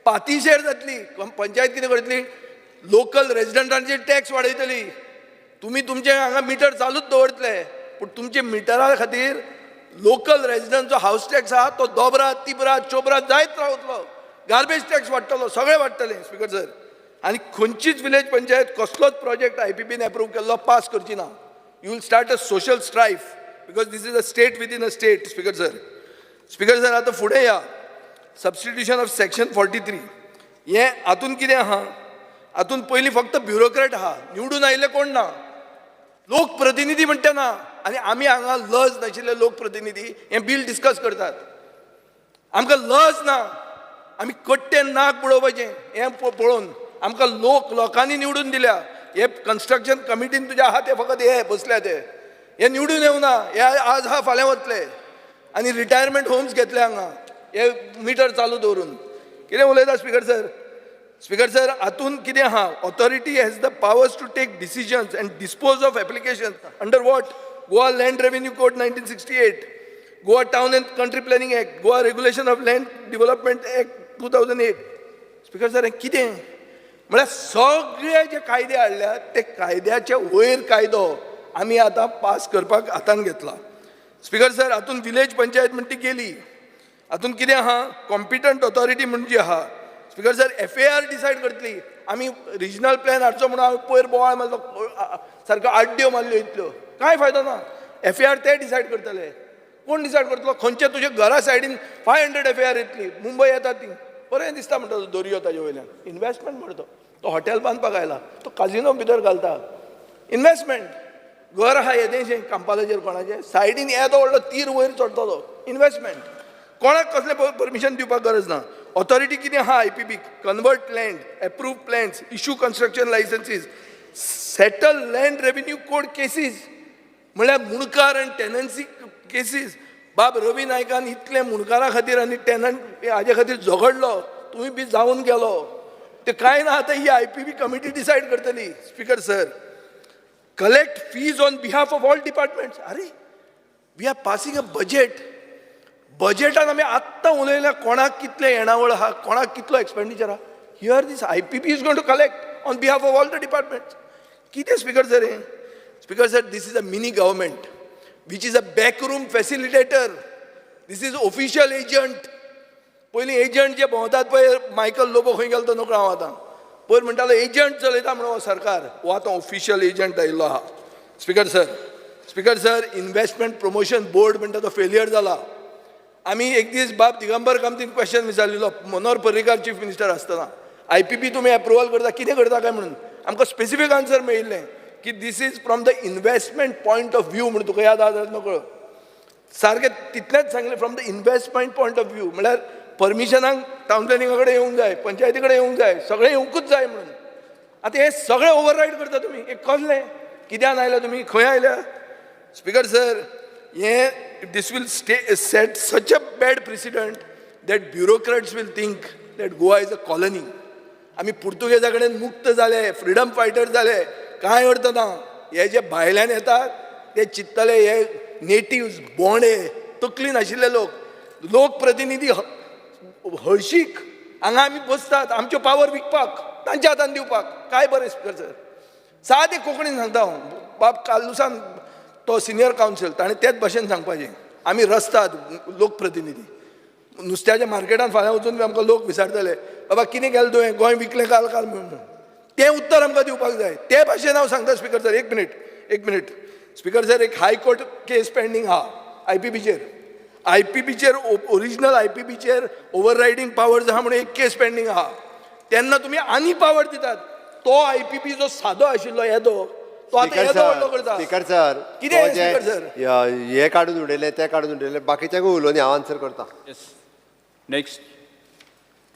पातिशेर जातली पंचायत. कितें करतली? लोकल रेजिडंटांचेर टॅक्स वाडयतली. तुमी तुमचे हांगा मिटर चालूच दवरतले, पूण तुमचे मिटरा खातीर लोकल रेजिडंटचो हावस टॅक्स आहा तो दोबराद, तिबराद, चोबराद जायत रावतलो. गार्बेज टॅक्स वाडटलो, सगळें वाडटलें स्पिकर सर. आनी खंयचीच विलेज पंचायत कसलोच प्रोजेक्ट आयपीबीन एप्रूव केल्लो पास करची ना. You will start a social strife because this is a state within a state, speaker sir. Speaker sir, आतां फुडें या. Substitution of section 43. हें हातून कितें आहा? हातून पयलीं फक्त ब्युरोक्रेट आहा, निवडून आयिल्ले कोण ना, लोकप्रतिनिधी म्हणटा ना. आनी आमी हांगा लज नाशिल्ले लोकप्रतिनिधी हें बील डिस्कस करतात. आमकां लज ना. आमी कट्टे नाक बुडोवपाचें हें पळोवन. आमकां लोक, लोकांनी निवडून दिल्या. हे कन्स्ट्रक्शन कमिटीन तुजे आहा ते फकत हे बसल्या ते, हे निवडून येवना. हे आज आहा, फाल्यां वतले. आनी रिटायरमेंट होम्स घेतले हांगा हे मिटर चालू दवरून. कितें उलयता स्पिकर सर? स्पिकर सर, हातून कितें आहा? Authority has the powers to take decisions and dispose of application under what? Goa Land Revenue Code 1968, Goa Town and Country Planning Act, Goa Regulation of Land Development Act 2008. Speaker sir, हें कितें म्हळ्यार सगळे जे कायदे हाडल्यात ते कायद्याचे वयर कायदो आमी आतां पास करपाक हातान घेतला. स्पिकर सर, हातून विलेज पंचायत म्हणटी गेली. हातून कितें आहा? कॉम्पिटंट ऑथॉरिटी म्हण जी आहा, स्पिकर सर, एफएआर डिसायड करतली. आमी रिजनल प्लॅन हाडचो म्हणून हांवें पयर बोवाळ मारलो, सारक्यो आड्ड्यो मारल्यो इतल्यो, कांय फायदो ना. एफएआर ते डिसायड करतले. कोण डिसायड करतलो? खंयचे तुज्या घरा सायडीन 500 एफएआर येतली. मुंबय येता ती, बरें दिसता म्हणटा तो दर्यो, ताजे वयल्यान इनवेस्टमेंट म्हणटा. तो हॉटेल बांदपाक आयला, तो काजिनो भितर घालता इनवेस्टमेंट. घर आहा येदेशें कांपालाचेर कोणाचें, सायडीन येदो व्हडलो तीर वयर चडटलो. इनवेस्टमेंट. कोणाक कसलें परमिशन दिवपाक गरज ना. ऑथॉरिटी कितें आहा IPB? Convert land, approve plans, issue construction licenses, settle land revenue code cases, म्हळ्यार मुणकार आनी टेनन्सी केसीस. बाब रवी नायकान इतलें मुणकारा खातीर आनी टेनंट हाजे खातीर झगडलो, तुमी बी जावन गेलो. ते कांय ना, आतां ही आयपीबी कमिटी डिसायड करतली. Speaker sir, collect fees on behalf of all departments. अरे, we are passing a budget. बजेटान आमी आत्तां उलयल्या कोणाक कितलें येणावळ आहा, कोणाक कितलो एक्सपेंडिचर आहा. Here this IPB is going to collect on behalf of all the departments. कितें स्पिकर सर हें? Speaker sir, this is a mini government which is a backroom facilitator. This is official agent. पयलीं agent जे भोंवतात पळय, Michael Lobo खंय गेलो तो नकळो हांव आतां. पयर म्हणटालो एजंट चलयता म्हणून हो सरकार, हो आतां ऑफिशियल एजंट आयिल्लो आहा. Speaker sir, speaker sir, investment promotion board म्हणटा तो फेलियर जाला. आमी एक दीस बाब दिगंबर कामतीन क्वेश्चन विचारलेलो मनोहर पर्रीकार चीफ मिनिस्टर आसतना, आयपीबी तुमी एप्रुवल करता, कितें करता काय म्हणून. आमकां स्पेसिफीक आन्सर मेळिल्लें की this is from the investment point of view म्हणून. तुका याद आसा जाल्यार नकळो, सारकें तितलेंच सांगलें, from the investment point of view म्हणल्यार परमिशनाक टावन प्लॅनिंगा कडेन येवंक जाय, पंचायती कडेन येवंक जाय, सगळें येवंकूच जाय म्हणून. आतां हें सगळें ओवररायड करता तुमी. एक कसलें कित्यान आयल्या तुमी, खंय आयल्या? स्पीकर सर, हें this will stay set such a bad precedent that bureaucrats will think that Goa is a colony. आमी पुर्तुगेजा कडेन मुक्त जाले, फ्रिडम फायटर जाले, कांय अर्थ ना. हे जे भायल्यान येतात ते चिंततले हे नेटिव्ज बोंडे, तकली नाशिल्ले लोक, लोकप्रतिनिधी हळशीक. हांगा आमी बसतात आमच्यो पावर विकपाक, तांच्या हातान दिवपाक. काय बरें स्पीकर सर, सादें कोंकणीन सांगता हांव. बाब कार्लुसान तो सिनियर कावन्सील, ताणें तेच भाशेन सांगपाचें. आमी रस्ताद लोकप्रतिनिधी, नुस्त्याच्या मार्केटान फाल्यां वचून आमकां लोक विचारतले, बाबा कितें केलें तुवें, गोंय विकलें काल काल म्हणून. तें उत्तर आमकां दिवपाक जाय. ते भाशेन हांव सांगता स्पीकर सर. एक मिनीट, एक मिनीट स्पीकर सर. एक हायकोर्ट केस पेंडींग आहा आयपीबीचेर. आयपीबीचेर, ओरिजिनल आयपीबीचेर ओवर रायडींग पावर्स आहा म्हणून एक केस पेंडींग आहा. तेन्ना तुमी आनी पावर दितात. तो आयपीबी जो सादो आशिल्लो येदो, तो आतां येदो व्हडलो करता. स्पीकर सर, कितें तो स्पीकर सर? हे काडून उडयले, ते काडून उडयले, बाकीच्यांकूय उलोवनी, हांव आन्सर करता. नेक्स्ट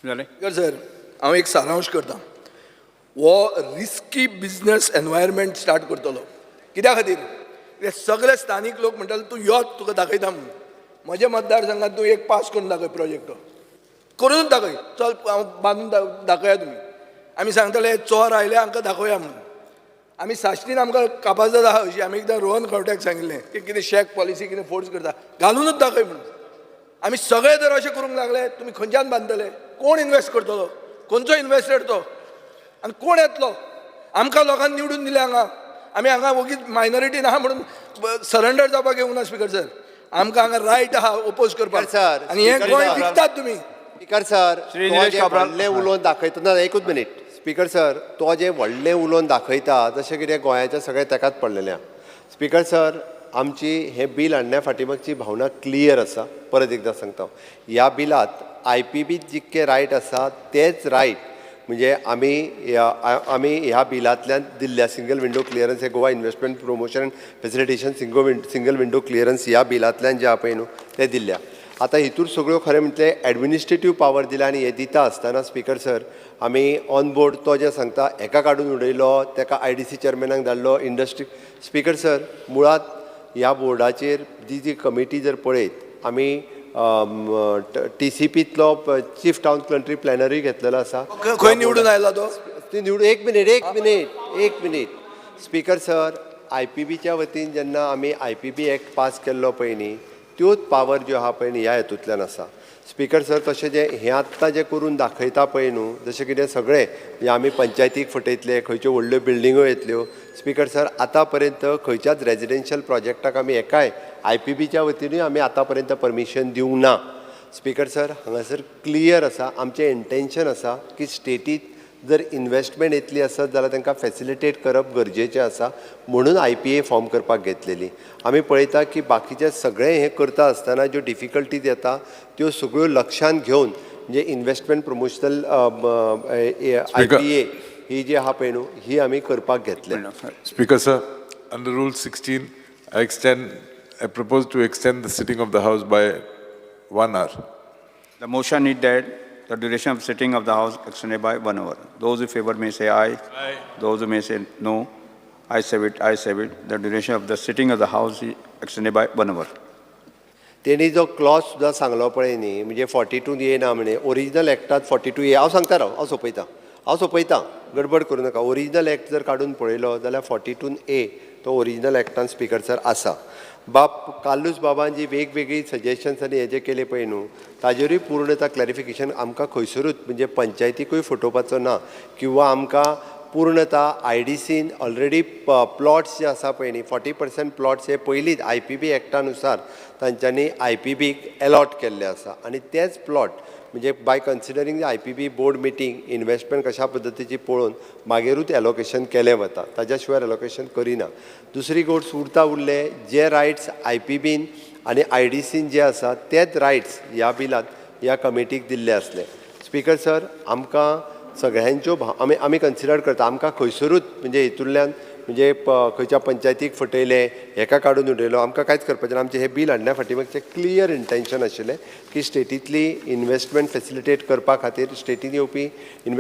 जालें. स्पीकर सर, हांव एक सारांश करता. हो रिस्की बिजनस एनवायरमेंट स्टार्ट करतलो. कित्या खातीर? कित्याक सगळे स्थानीक लोक म्हणटाले, तूं यो, तुका दाखयता म्हणून. म्हज्या मतदारसंघात तूं एक पास करून दाखय, प्रोजेक्ट करूनच दाखय, चल हांव बांदून दाखया तुमी. आमी सांगतले चोर आयले हांकां दाखोवया म्हणून. आमी साश्टीन आमकां कापाजदाद आहा अशी. आमी एकदां रोहन खंवट्याक सांगिल्लें की कितें शॅक पॉलिसी कितें फोर्स करता, घालुनूच दाखय म्हणून. आमी सगळे जर अशें करूंक लागले, तुमी खंयच्यान बांदतले? कोण इन्वेस्ट करतलो? खंयचो इन्वेस्टर तो आनी कोण येतलो? आमकां लोकांनी निवडून दिले हांगा, आमी हांगा वगीच मायनॉरिटी ना म्हणून सरंडर जावपाक येवंक ना स्पीकर सर. आमकां हांगा रायट आहा ओपोज करपाक. सर, आनी हें गोंय विकतात तुमी. स्पीकर सर, श्री तो निलेश जें काब्राल. व्हडलें उलोवन दाखयता ना, एकूच मिनीट स्पीकर सर. तो जें व्हडलें उलोवन दाखयता जशें कितें गोंयाचें सगळें तेकाच पडलेलें आहा. स्पीकर सर, आमची हें बील हाडण्या फाटी मागची भावना क्लियर आसा. परत एकदां सांगता, ह्या बिलांत आयपीबीत जितके रायट आसा तेच रायट म्हणजे आमी ह्या बिलांतल्यान दिल्ल्या सिंगल विंडो क्लियरन्स हे Goa investment promotion facilitation single window clearance ह्या बिलांतल्यान जे आहा पळय न्हू ते दिल्ल्या. आतां हितूर सगळ्यो खरें म्हटलें एडमिनिस्ट्रेटीव पावर दिल्या. आनी हे दिता आसतना स्पीकर सर, आमी ऑन बोर्ड तो जें सांगता हेका काडून उडयलो, तेका आयडीसी चेअरमॅनाक धाडलो, इंडस्ट्री. स्पीकर सर, मुळांत ह्या बोर्डाचेर जी जी कमिटी जर पळयत, आमी टीसीपींतलो चीफ टावन कंट्री प्लॅनरूय घेतलेलो आसा. खंय निवडून आयला तो? ती निवडून, एक मिनीट, एक मिनीट, एक मिनीट स्पीकर सर. आयपीबीच्या वतीन जेन्ना आमी आयपीबी एक्ट पास केल्लो पळय न्ही, त्योच पावर ज्यो आहा पळय न्ही ह्या हेतूंतल्यान आसा. स्पीकर सर, तशें जें हें आत्तां जें करून दाखयता पळय न्हू, जशें कितें सगळें म्हणजे आमी पंचायतीक फटयतले, खंयच्यो व्हडल्यो बिल्डिंगो येतल्यो. स्पीकर सर, आतां पर्यंत खंयच्याच रेजिडेन्शियल प्रोजेक्टाक आमी एकाय आयपीबीच्या वतीनूय आमी आतां पर्यंत परमिशन दिवंक ना. स्पीकर सर, हांगासर क्लियर आसा, आमचें इंटेन्शन आसा की स्टेटीत जर इन्वेस्टमेंट येतली आसत जाल्यार तांकां फेसिलिटेट करप गरजेचें आसा, म्हणून आयपीए फॉर्म करपाक घेतलेली. आमी पळयता की बाकीचे सगळें हें करता आसतना ज्यो डिफिकल्टीज येता त्यो सगळ्यो लक्षांत घेवन म्हणजे इन्वेस्टमेंट प्रमोशनल आयपीए ही जी आहा पळय न्हू ही आमी करपाक घेतल्या. Speaker sir, under Rule 16, I propose to extend the sitting of the House by 1 hour. The motion is that the duration of sitting of the House extended by 1 hour. Those in favor may say aye. Aye. Those who may say no. I say it, I say it. The duration of the sitting of the House is extended by 1 hour. तेणी जो Claus सुद्दां सांगलो पळय न्ही, म्हणजे 42 ए ना म्हणे, original एक्टात 42 ए. हांव सांगता राव, हांव सोंपयता, हांव सोंपयता, गडबड करूं नाका. ओरिजिनल एक्ट जर काडून पळयलो जाल्यार 42 ए तो ओरिजिनल एक्टान स्पीकर सर आसा. बाब कार्लूस बाबान जी वेगवेगळी सजेशन्स आनी हे जे केले पळय न्हू ताजेरूय पूर्णता क्लॅरिफिकेशन आमकां खंयसरूच म्हणजे पंचायतीकूय फटोवपाचो ना किंवा आमकां पूर्णता आयडीसीन ऑलरेडी प्लॉट्स जे आसा पळय न्ही 40% प्लॉट्स हे पयलींच आयपीबी एक्टानुसार तांच्यांनी आयपीबीक एलॉट केल्ले आसा. आनी तेच प्लॉट म्हणजे by considering the IPB board meeting investment कशा पद्दतीची पळोवन मागीरूच एलोकेशन केलें वता, ताज्या शिवाय एलोकेशन करिना. दुसरी गोश्ट उरता उरले जे रायट्स आयपीबीन आनी I D scene जे आसा तेच रायट्स ह्या बिलांत ह्या कमिटीक दिल्ले आसले. स्पीकर सर, आमकां सगळ्यांच्यो आमी आमी कन्सिडर करता. आमकां खंयसरूच म्हणजे हितूंतल्यान म्हणजे खंयच्या पंचायतीक फटयले, हेका काडून उडयलो, आमकां कांयच करपाचें ना. आमचें हें बील हाडण्या फाटी मागचें क्लियर इंटेन्शन आशिल्लें की स्टेटींतली इन्वेस्टमेंट फेसिलिटेट करपा खातीर स्टेटीन येवपी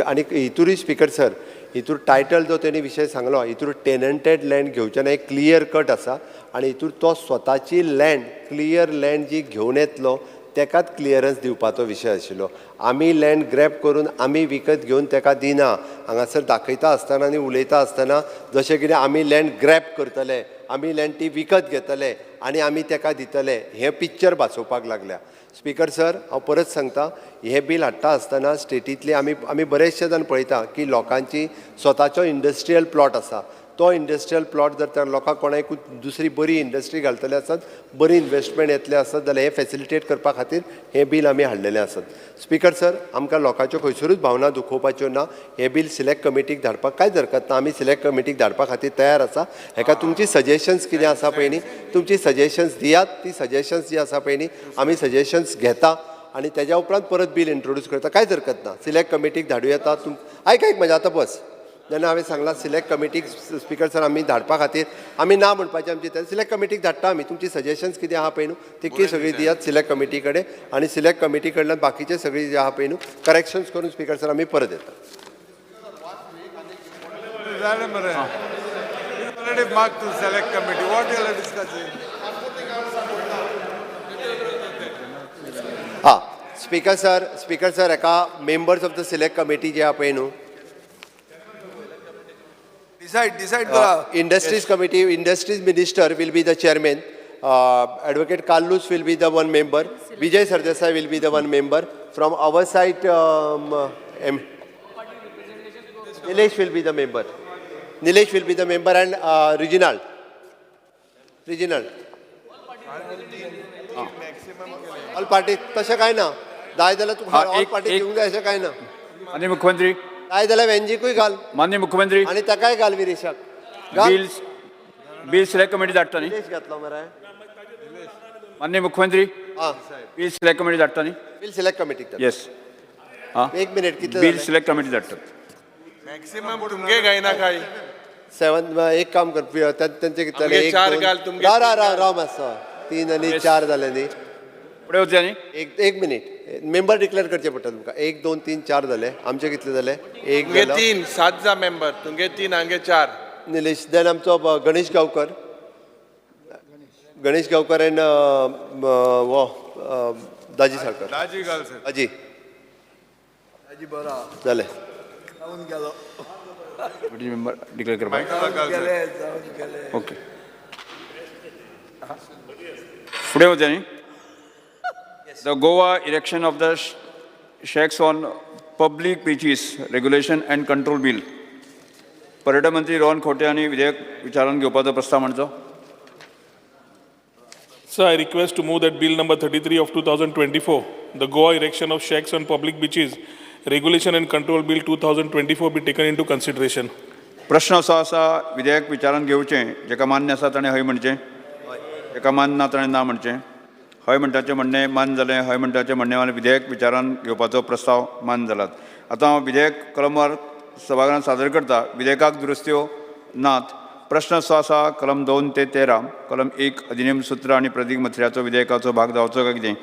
आनी हितूरय स्पीकर सर, हितूर टायटल जो तेणी विशय सांगलो, हितूर टेनंटेड लँड घेवचें ना, एक क्लियर कट आसा आनी हितूर तो स्वताची लँड, क्लियर लँड जी घेवन येतलो तेकाच क्लियरन्स दिवपाचो विशय आशिल्लो. आमी लँड ग्रॅब करून आमी विकत घेवन तेका दिना. हांगासर दाखयता आसतना आनी उलयता आसतना जशें कितें आमी लँड ग्रॅब करतले, आमी लँड ती विकत घेतले आनी आमी तेका दितले, हें पिक्चर भासोवपाक लागल्या. स्पीकर सर, हांव परत सांगता, हें बील हाडटा आसतना स्टेटींतली आमी आमी बरेचशे जाण पळयता की लोकांची स्वताचो इंडस्ट्रियल प्लॉट आसा, तो इंडस्ट्रियल प्लॉट जर त्या लोकांक कोणाकूय दुसरी बरी इंडस्ट्री घालतले आसत, बरी इन्वेस्टमेंट येतले आसत जाल्यार हें फेसिलिटेट करपा खातीर हें बील आमी हाडलेलें आसत. स्पीकर सर, आमकां लोकांच्यो खंयसरूच भावना दुखोवपाच्यो ना. हें बील सिलेक्ट कमिटीक धाडपाक कांयच हरकत ना, आमी सिलेक्ट कमिटीक धाडपा खातीर तयार आसा. हेका तुमची सजेशन्स कितें आसा पळय न्ही, तुमची सजेशन्स दियात, ती सजेशन्स जी आसा पळय न्ही आमी सजेशन्स घेता आनी तेज्या उपरांत परत बील इंट्रोड्यूस करता, कांयच हरकत ना. सिलेक्ट कमिटीक धाडूं येता. तुम आयक आयक म्हजें आतां बस. जेन्ना हांवें सांगलां सिलेक्ट कमिटीक स्पीकर सर आमी धाडपा खातीर आमी ना म्हणपाचें आमची तयारी, सिलेक्ट कमिटीक धाडटा आमी. तुमची सजेशन्स कितें आहा पळय न्हू तितकी सगळी दियात सिलेक्ट कमिटी कडेन आनी सिलेक्ट कमिटी कडल्यान बाकीचे सगळी जे आहा पळय न्हू करेक्शन्स करून स्पीकर सर आमी परत येता. जालें मरे. Already marked to select committee. What you are discussing? हां स्पीकर सर, स्पीकर सर एका members of the select committee जे आहा पळय न्हू डिसायड डिसायड करा. Industries committee, industries minister will be the chairman, Advocate Carlos will be the one member, Vijay Sardesai will be the one member. From our side M Nilesh will be the member, Nilesh will be the member and Reginald, Reginald. All party तशें कांय ना, जाय जाल्यार तुका all party दिवंक जाय अशें कांय ना. माननीय मुख्यमंत्री, जाय जाल्यार वेंजीकूय घाल, माननीय मुख्यमंत्री, आनी ताकाय घाल विरेशाक. बिल बिल सिलेक्ट कमिटी धाडटा न्ही? निलेश घातलो मरे. माननीय मुख्यमंत्री, बिल सिलेक्ट कमिटी धाडटा न्ही? बिल सिलेक्ट कमिटीक. येस. हां एक मिनिट, कितले? बिल सिलेक्ट कमिटी धाडटात. मॅक्सिमम तुमगे गायना काय 7. एक काम कर, तेंचे कितले जाले? एक चार दोन घाल, तुमगे राव राव राव राव मातसो, 3 आनी 4 जाले न्ही. फुडें वचया न्ही. एक एक मिनीट, मेंबर डिक्लेअर करचे पडटा तुमकां. 1 2 3 4 जाले. आमचे कितले जाले? एक तुमगे जालो. 3, 7 जा मेंबर, तुमगे 3 हांगे 4. निलेश, देन आमचो गणेश गांवकर, गणेश गांवकर एंड हो दाजी साळकर. दाजी घाल सर. दाजी दाजी बरो जाले. जावन गेलो. मेंबर डिक्लेअर करपाक. गेले, जावन गेले. ओके, फुडें वचया न्ही. The Goa Erection of the Shacks on Public Beaches Regulation and Control Bill. पर्यटन मंत्री रोहन खंवटे हांणी विधेयक विचारांत घेवपाचो प्रस्ताव मांडचो. Sir, I request to move that Bill number 33 of 2024, the Goa Erection of Shacks on Public Beaches Regulation and Control Bill 2024 be taken into consideration. प्रश्न असो आसा, विधेयक विचारांत घेवचें, जेका मान्य आसा ताणें हय म्हणचें, जेका मान्य ना ताणें ना म्हणचें. हय म्हणटाचें म्हणणें मान्य जालें, हय म्हणटाचें म्हणणें मान्य, विधेयक विचारांत घेवपाचो प्रस्ताव मान्य जालात. आतां हांव विधेयक कलमवार सभाघरांत सादर करता. विधेयकाक दुरुस्त्यो नात. प्रश्न असो आसा, कलम 2 ते 13, कलम 1 अधिनेम सूत्र आनी प्रतीक मथळ्याचो विधेयकाचो भाग जावचो काय कितें.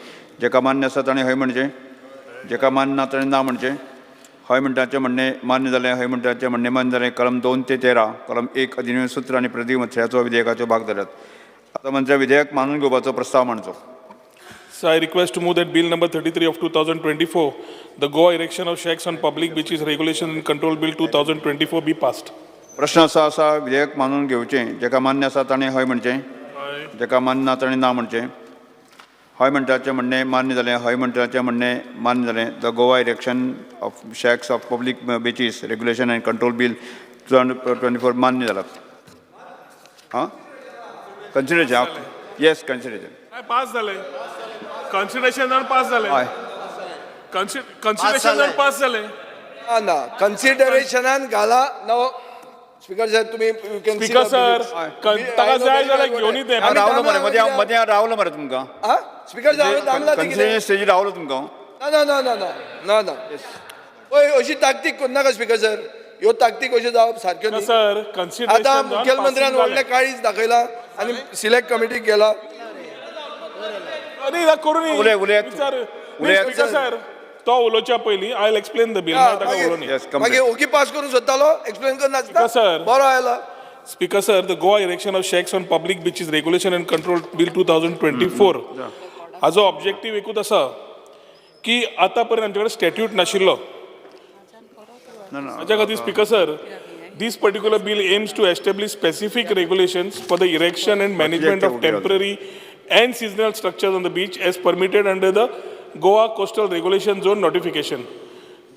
जेका मान्य आसा ताणें हय म्हणचें, जेका मान्य ना ताणें ना म्हणचें. हय म्हणटाचें म्हणणें मान्य जालें, हय म्हणटाचें म्हणणें मान्य जालें. कलम 2 ते 13, कलम 1 अधिनेम सूत्र आनी प्रतीक मथळ्याचो विधेयकाचो भाग जाल्यात. आतां मंत्र्या विधेयक मानून घेवपाचो प्रस्ताव मांडचो. So I request to move that Bill number 33 of 2024, the Goa Erection of Shacks on Public Beaches Regulation and Control Bill 2024 be passed. प्रश्न असो आसा, विधेयक मानून घेवचें, जेका मान्य आसा ताणें हय म्हणचें, जेका मान्य ना ताणें ना म्हणचें. हय म्हणटाचें म्हणणें मान्य जालें, हय म्हणटाचें म्हणणें मान्य जालें. The Goa Erection of Shacks of Public Beaches Regulation and Control Bill 2024 मान्य जालात. हां, कन्सिडरेशन, येस कन्सिडरेशन. पास जालें. कन्सिडरेशनान पास जालें. कन्सिडरेशनान पास जालें. ना, कन्सिडरेशनान घाला. नवो स्पीकर सर, तुमी you can Speaker sir, ताका जाय जाल्यार घेवन येते. हांव रावलो मरे मदें, हांव मदें रावलो मरे तुमकां. स्पीकर सर, हांवें दामला ते कितें? कन्सिडरेशन स्टेजीर रावलो तुमकां. ना ना ना ना ना ना ना, हय, अशी ताकतीक करनाका स्पीकर सर. ह्यो ताकतीक अश्यो जावप सारक्यो न्ही. सर, कन्सिडरेशन आतां मुखेलमंत्र्यान व्हडलें काळीज दाखयलां आनी सिलेक्ट कमिटीक गेला. न्ही, करूं न्ही. उलय, उलयात. विचार. उलयात. स्पीकर सर, तो उलोवच्या पयलीं I will explain the bill. ताका उलोवनी. मागीर ओगी पास करूंक सोदतालो, एक्सप्लेन करनासतना. सर. बरो आयला. Speaker sir, the Goa Erection of Shacks on Public Beaches Regulation and Control Bill 2024 हाजो ऑब्जेक्टीव एकूच आसा की आतां पर्यंत आमचे कडेन स्टॅट्यूट नाशिल्लो. हाच्या खातीर, Speaker sir, this particular bill aims to establish specific regulations for the erection and management of temporary and seasonal structures on the beach as permitted under the Goa Coastal Regulation Zone notification.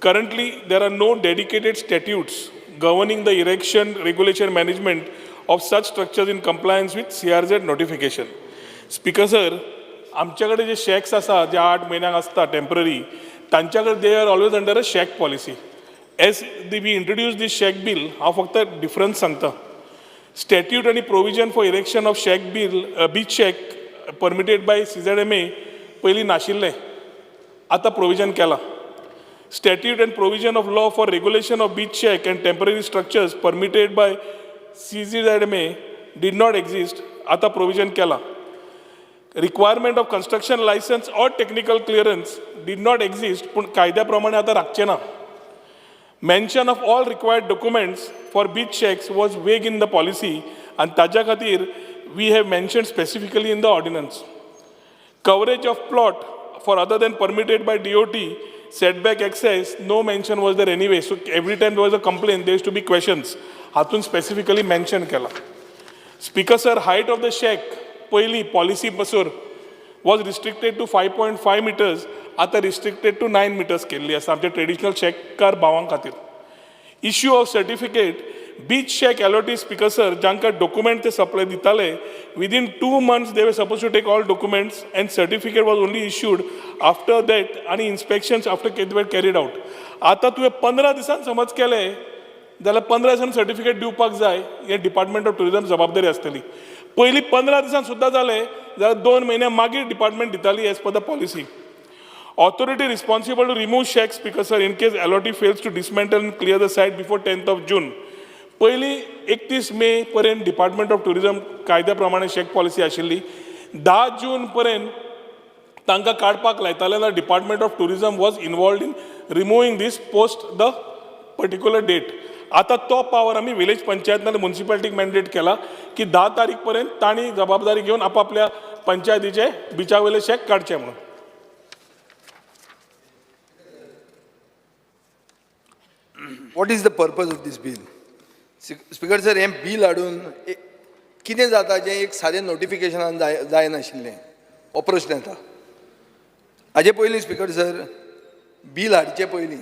Currently, there are no dedicated statutes governing the erection, regulation, management of such structures in compliance with CRZ notification. Speaker sir, आमच्याकडे जे shacks आसा, जे 8 म्हयन्यांक आसता temporary, तांच्या कडेन they are always under a shack policy. As the we introduce this shack bill, हांव फक्त difference सांगता. स्टॅट्यूट आनी provision for erection of shack bill, beach shack permitted by CZMA पयलीं नाशिल्लें, आतां प्रोविजन केलां. Statute and provision of law for regulation of beach shack and temporary structures permitted by CZMA did not exist, आतां provision केलां. Requirement of construction license or technical clearance did not exist, पूण कायद्या प्रमाणे आतां राखचें ना. Mention of all required documents for beach shacks was vague in the policy आनी ताज्या खातीर we have mentioned specifically in the ordinance. Coverage of plot for other than permitted by DOT, setback access, no mention was there anyway. So every time there was a complaint, there used to be questions. हातून specifically mention केला. Speaker sir, height of the shack, पयली policy Basur was restricted to 5.5 meters, आतां restricted to 9 meters केल्ली आसा आमच्या traditional shackकार भावां खातीर. Issue of certificate, beach shack allottees, Speaker sir, जांकां document ते सप्लाय दिताले, within 2 months they were supposed to take all documents and certificate was only issued after that आनी inspections after were carried out. आतां तुवें 15 दिसान समज केले जाल्यार 15 दिसान सर्टिफिकेट दिवपाक जाय, हें डिपार्टमेंट ऑफ टुरिजम जबाबदारी आसतली. पयलीं 15 दिसान सुद्दां जालें जाल्यार 2 म्हयने मागीर डिपार्टमेंट दिताली as per the policy. Authority responsible to remove shacks, Speaker sir, in case allottee fails to dismantle and clear the site before 10th of June. पयलीं 31 मे पर्यंत डिपार्टमेंट ऑफ टुरिझम कायद्या प्रमाणे शॅक पॉलिसी आशिल्ली. 10 जून पर्यंत तांकां काडपाक लायताले ना. Department of tourism was involved in रिमुव्हींग this post the particular date. आतां तो पावर आमी विलेज पंचायत नाल्यार मुन्सिपालिटीक मॅन्डेट केला की 10 तारीख पर्यंत तांणी जबाबदारी घेवन आपापल्या पंचायतीचे बिचा वयले शॅक काडचे म्हणून. What is the purpose of this bill? Speaker sir, हें बील हाडून कितें जाता जें एक सादें नोटिफिकेशनान जाय जायनाशिल्लें, हो प्रश्न येता. हाजे पयलीं स्पीकर सर, बील हाडचे पयलीं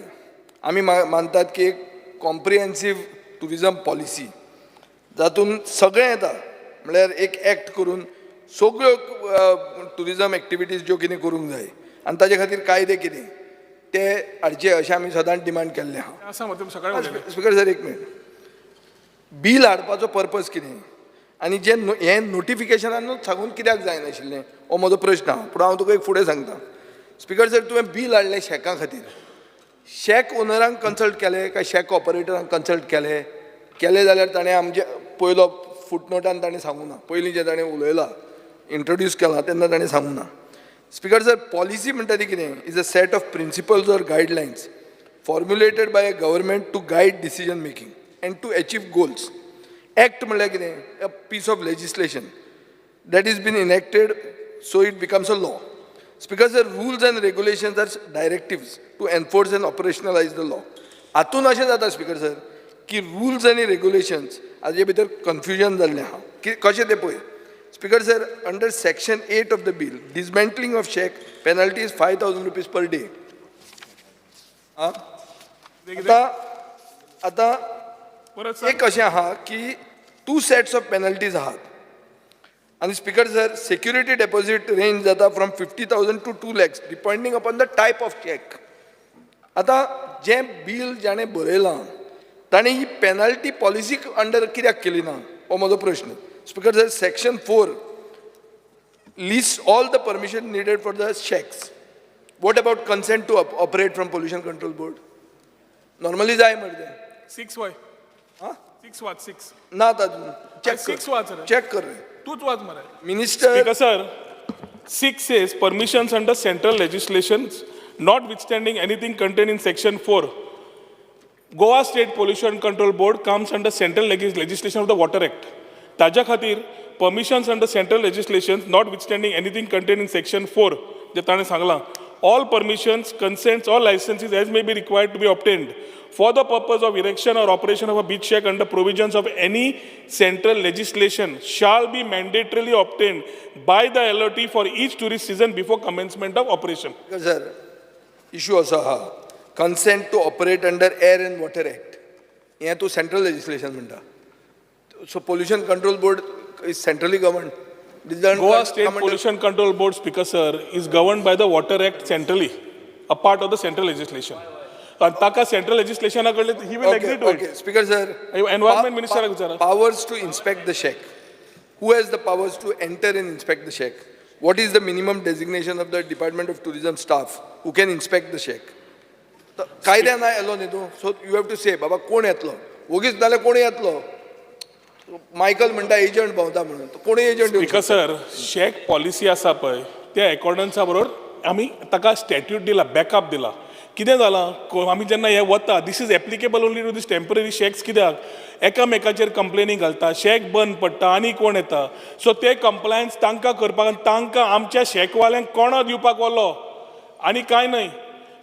आमी मानतात की एक कॉम्प्रिहेन्सीव टुरिजम पॉलिसी जातून सगळें येता, म्हणल्यार एक एक्ट करून सगळ्यो टुरिजम एक्टिविटीज ज्यो कितें करूंक जाय आनी ताजे खातीर कायदे कितें ते हाडचे अशें आमी सदांच डिमांड केल्लें आहा. आसा मरे, तुमी सकाळी उलयले. स्पीकर सर, एक मिनट. बील हाडपाचो पर्पज कितें आनी जे हें नोटिफिकेशनानूच सांगून कित्याक जायनाशिल्लें, हो म्हजो प्रश्न आहा. पूण हांव तुका एक फुडें सांगता. स्पीकर सर, तुवें बील हाडलें शॅका खातीर. शॅक ओनरांक कन्सल्ट केलें काय शॅक ऑपरेटरांक कन्सल्ट केलें? केलें जाल्यार ताणें आमचे पयलो फुटनोटान ताणें सांगूं ना. पयलीं जें ताणें उलयलां, इंट्रोड्यूस केलां तेन्ना ताणें सांगूं ना. स्पीकर सर, पॉलिसी म्हणटा ती कितें? Is a set of principles or guidelines formulated by a government to guide decision making and to achieve goals. Act म्हणल्यार कितें? A piece of legislation that is been enacted so it becomes a law. Speaker sir, rules and regulations are directives to enforce and operationalize the law. हातून अशें जाता speaker sir की rules आनी regulations हाजे भितर confusion जाल्लें आहा की कशें तें पळय. Speaker sir, under section 8 of the bill, dismantling of shack penalty is ₹5,000 per day. आतां आतां एक अशें आहा की टू सेट्स ऑफ पेनल्टीज आहात आनी Speaker sir, security deposit range जाता from 50,000 to 2 lakhs depending upon the type of shack. आतां जें बील जाणें बरयलां ताणें ही पेनल्टी पॉलिसी अंडर कित्याक केली ना हो म्हजो प्रश्न. Speaker sir, section 4 lists all the permission needed for the shacks. What about consent to operate from Pollution Control Board? Normally जाय मरे तें. 6 वय. 6 वाच, 6. ना तातूंत चॅक. 6 वाच रे. चॅक कर रे. तूच वाच मरे. Minister. Speaker sir, 6 says permissions under central legislations notwithstanding anything contained in section 4. Goa State Pollution Control Board comes under central legislation of the Water Act. ताज्या खातीर permissions under central legislation notwithstanding anything contained in section 4 जे ताणें सांगलां, all permissions, consents or licenses as may be required to be obtained for the purpose of erection or operation of a beach shack under provisions of any central legislation shall be mandatorily obtained by the LOT for each tourist season before commencement of operation. Sir, issue असो आहा, consent to operate under Air and Water Act हें तूं central legislation म्हणटा. So Pollution Control Board is centrally governed. Goa State Pollution Control Board, Speaker sir, is governed by the Water Act centrally, a part of the central legislation. आणि ताका central लेजिस्लेशना कडले he will agree to it. Speaker sir, environment मिनिस्टराक विचारा. Powers to inspect the shack. Who has the powers to enter and inspect the shack? What is the minimum designation of the Department of Tourism staff who can inspect the shack? कायद्यान येलो न्ही तूं, so you have to say बाबा कोण येतलो, वगीच नाल्यार कोण येतलो. मायकल म्हणटा एजंट भोंवता म्हणून, कोणूय agent. Speaker sir, shack policy आसा पळय, त्या एकॉर्डन्सा बरोबर आमी ताका स्टॅट्यूट दिला, बॅकअप दिला. कितें जालां, आमी जेन्ना हें वता, this is applicable only to this temporary shacks. कित्याक एकामेकाचेर कंप्लेनी घालता, शॅक बंद पडटा आनी कोण येता. सो ते कंप्लायन्स तांकां करपाक आनी तांकां आमच्या शॅकवाल्यांक कोणो दिवपाक वलो आनी कांय न्हय.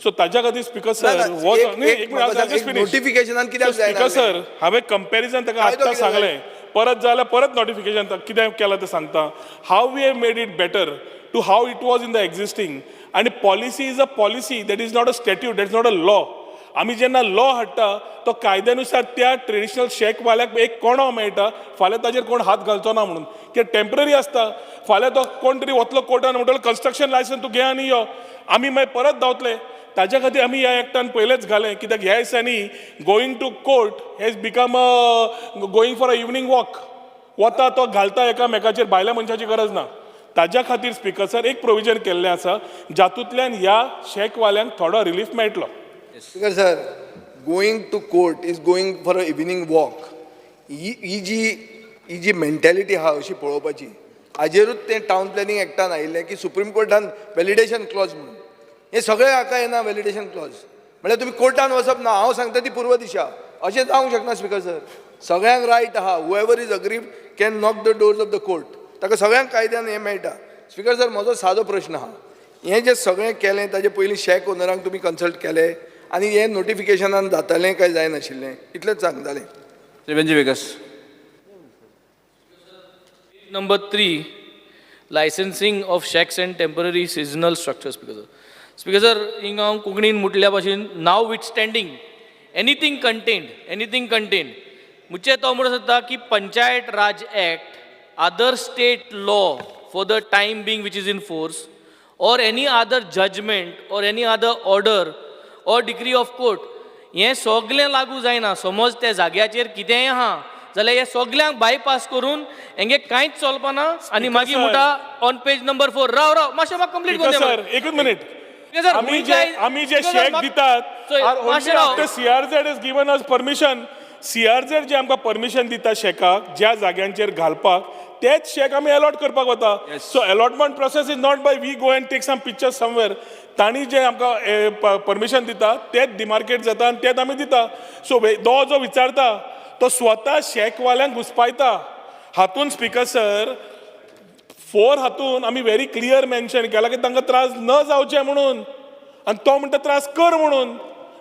सो ताज्या खातीर स्पीकर सर, हो नोटिफिकेशनान कित्याक स्पीकर सर, हांवें कंपॅरिजन ताका आत्तां सांगलें, परत जाल्यार परत नोटिफिकेशन कितें केलां तें सांगता. How we have made it better to how it was in the existing. आनी policy is a policy, that is not a statute, that is not a law. आमी जेन्ना लॉ हाडटा तो कायद्यानुसार त्या ट्रेडिशनल शॅकवाल्याक एक कोणो मेळटा, फाल्यां ताजेर कोण हात घालचो ना म्हणून, कित्याक टेंपररी आसता. फाल्यां तो कोण तरी वतलो कोर्टान म्हणटलो कन्स्ट्रक्शन लायसन्स तूं घे आनी यो, आमी मागीर परत धांवतले. ताज्या खातीर आमी ह्या एक्टान पयलेच घालें, कित्याक ह्या दिसांनी going to court has become a going for a evening walk. वता तो घालता एकामेकाचेर, भायल्या मनशाची गरज ना. ताज्या खातीर स्पीकर सर एक प्रोविजन केल्लें आसा जातूंतल्यान ह्या शॅकवाल्यांक थोडो रिलीफ मेळटलो. Speaker sir, going to court is going for a evening walk. ही जी ही मेंटॅलिटी आहा अशी पळोवपाची, हाजेरूच तें टावन प्लॅनिंग एक्टान आयिल्लें की सुप्रीम कोर्टान व्हॅलिडेशन क्लॉज म्हणून हें सगळें हाका येना. व्हॅलिडेशन क्लॉज म्हळ्यार तुमी कोर्टान वचप ना, हांव सांगता ती पूर्व दिशा, अशें जावंक शकना. स्पीकर सर, सगळ्यांक रायट आहा, whoever is aggrieved can knock the doors of the court. ताका सगळ्यांक कायद्यान हें मेळटा. स्पीकर सर, म्हजो सादो प्रश्न आहा, हें जें सगळें केलें ताजे पयलीं शॅक ओनरांक तुमी कन्सल्ट केलें आनी हें नोटिफिकेशनान जातालें काय जायनाशिल्लें, इतलेंच सांगतालें. Shri Venzy Viegas. Number 3, licensing of shacks and temporary seasonal structures. Speaker sir, Speaker sir, हिंगा हांव कोंकणीन म्हटल्या भाशेन, notwithstanding anything contained, anything contained मुचे तो म्हणूंक सोदता की Panchayat Raj Act, other state law for the time being which is in force, or any other judgment or any other order or decree of court, हें सगलें लागू जायना. समज त्या जाग्याचेर कितेंय आहा जाल्यार हे सगल्यांक बायपास करून हेंगे कांयच चलपाना. आनी मागीर म्हणटा ऑन पेज नंबर 4, राव राव मातशें म्हाका कंप्लीट करून. सर, एकूच मिनीट. आमी जे शॅक दितात, CRZ has given us permission. CRZ जे आमकां परमिशन दिता शॅकाक ज्या जाग्यांचेर घालपाक, तेच शॅक आमी अलॉट करपाक वता. So allotment process is not by we go and take some picture somewhere. तांणी जे आमकां परमिशन दिता तेच डिमार्केट जाता आनी तेच आमी दिता. सो तो जो विचारता तो स्वता शॅकवाल्यांक घुसपायता. हातून स्पीकर सर 4 हातून आमी व्हेरी क्लियर मेन्शन केला की तांकां त्रास न जावचे म्हणून, आनी तो म्हणटा त्रास कर म्हणून.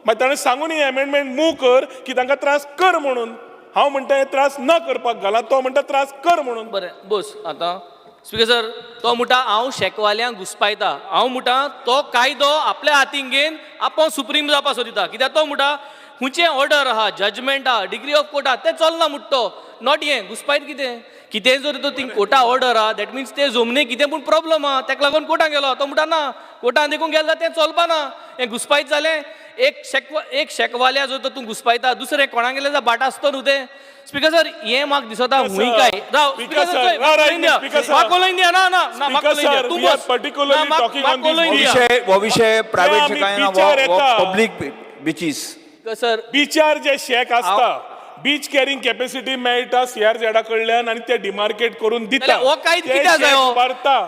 मागीर ताणें सांगून ही अमेंडमेंट मूव कर की तांकां त्रास कर म्हणून. हांव म्हणटा हे त्रास न करपाक घाला, तो म्हणटा त्रास कर म्हणून. बरें बस आतां स्पीकर सर, तो म्हणटा हांव शॅकवाल्यांक घुसपायता. हांव म्हणटा तो कायदो आपल्या हातीन घेवन आपूण सुप्रीम जावपाक सोदिता. कित्याक तो म्हणटा खंयचें ऑर्डर आहा, जजमेंट आहा, डिग्री ऑफ कोर्ट आहा, तें चलना म्हणटा तो. Not हें घुसपायत कितें कितें जर तो थिंग कोर्टा ऑर्डर आहा, that means ते जमनी कितें पूण प्रॉब्लम आहा, ताका लागून कोर्टान गेलो. तो म्हणटा ना, कोर्टान देखून गेलो तें चलपाना, हें घुसपायत जालें. एक शेक एक शेकवाल्या जो तो तूं घुसपायता, दुसरें कोणागेले बाट आसतो न्हू तें. स्पीकर सर, हें म्हाका दिसता हुंय काय. राव स्पीकर सर, म्हाका उलोवन दिया. ना ना ना, म्हाका उलोवन दिया. तूं बस. हो विशय प्रायव्हेट काय ना, पब्लीक बिचीस. सर, बिचार जे शेक आसता, बीच कॅरिंग कॅपॅसिटी मेळटा सीआरझेडा कडल्यान आनी ते डिमार्केट करून दिता. हो काय कित्याक जायो?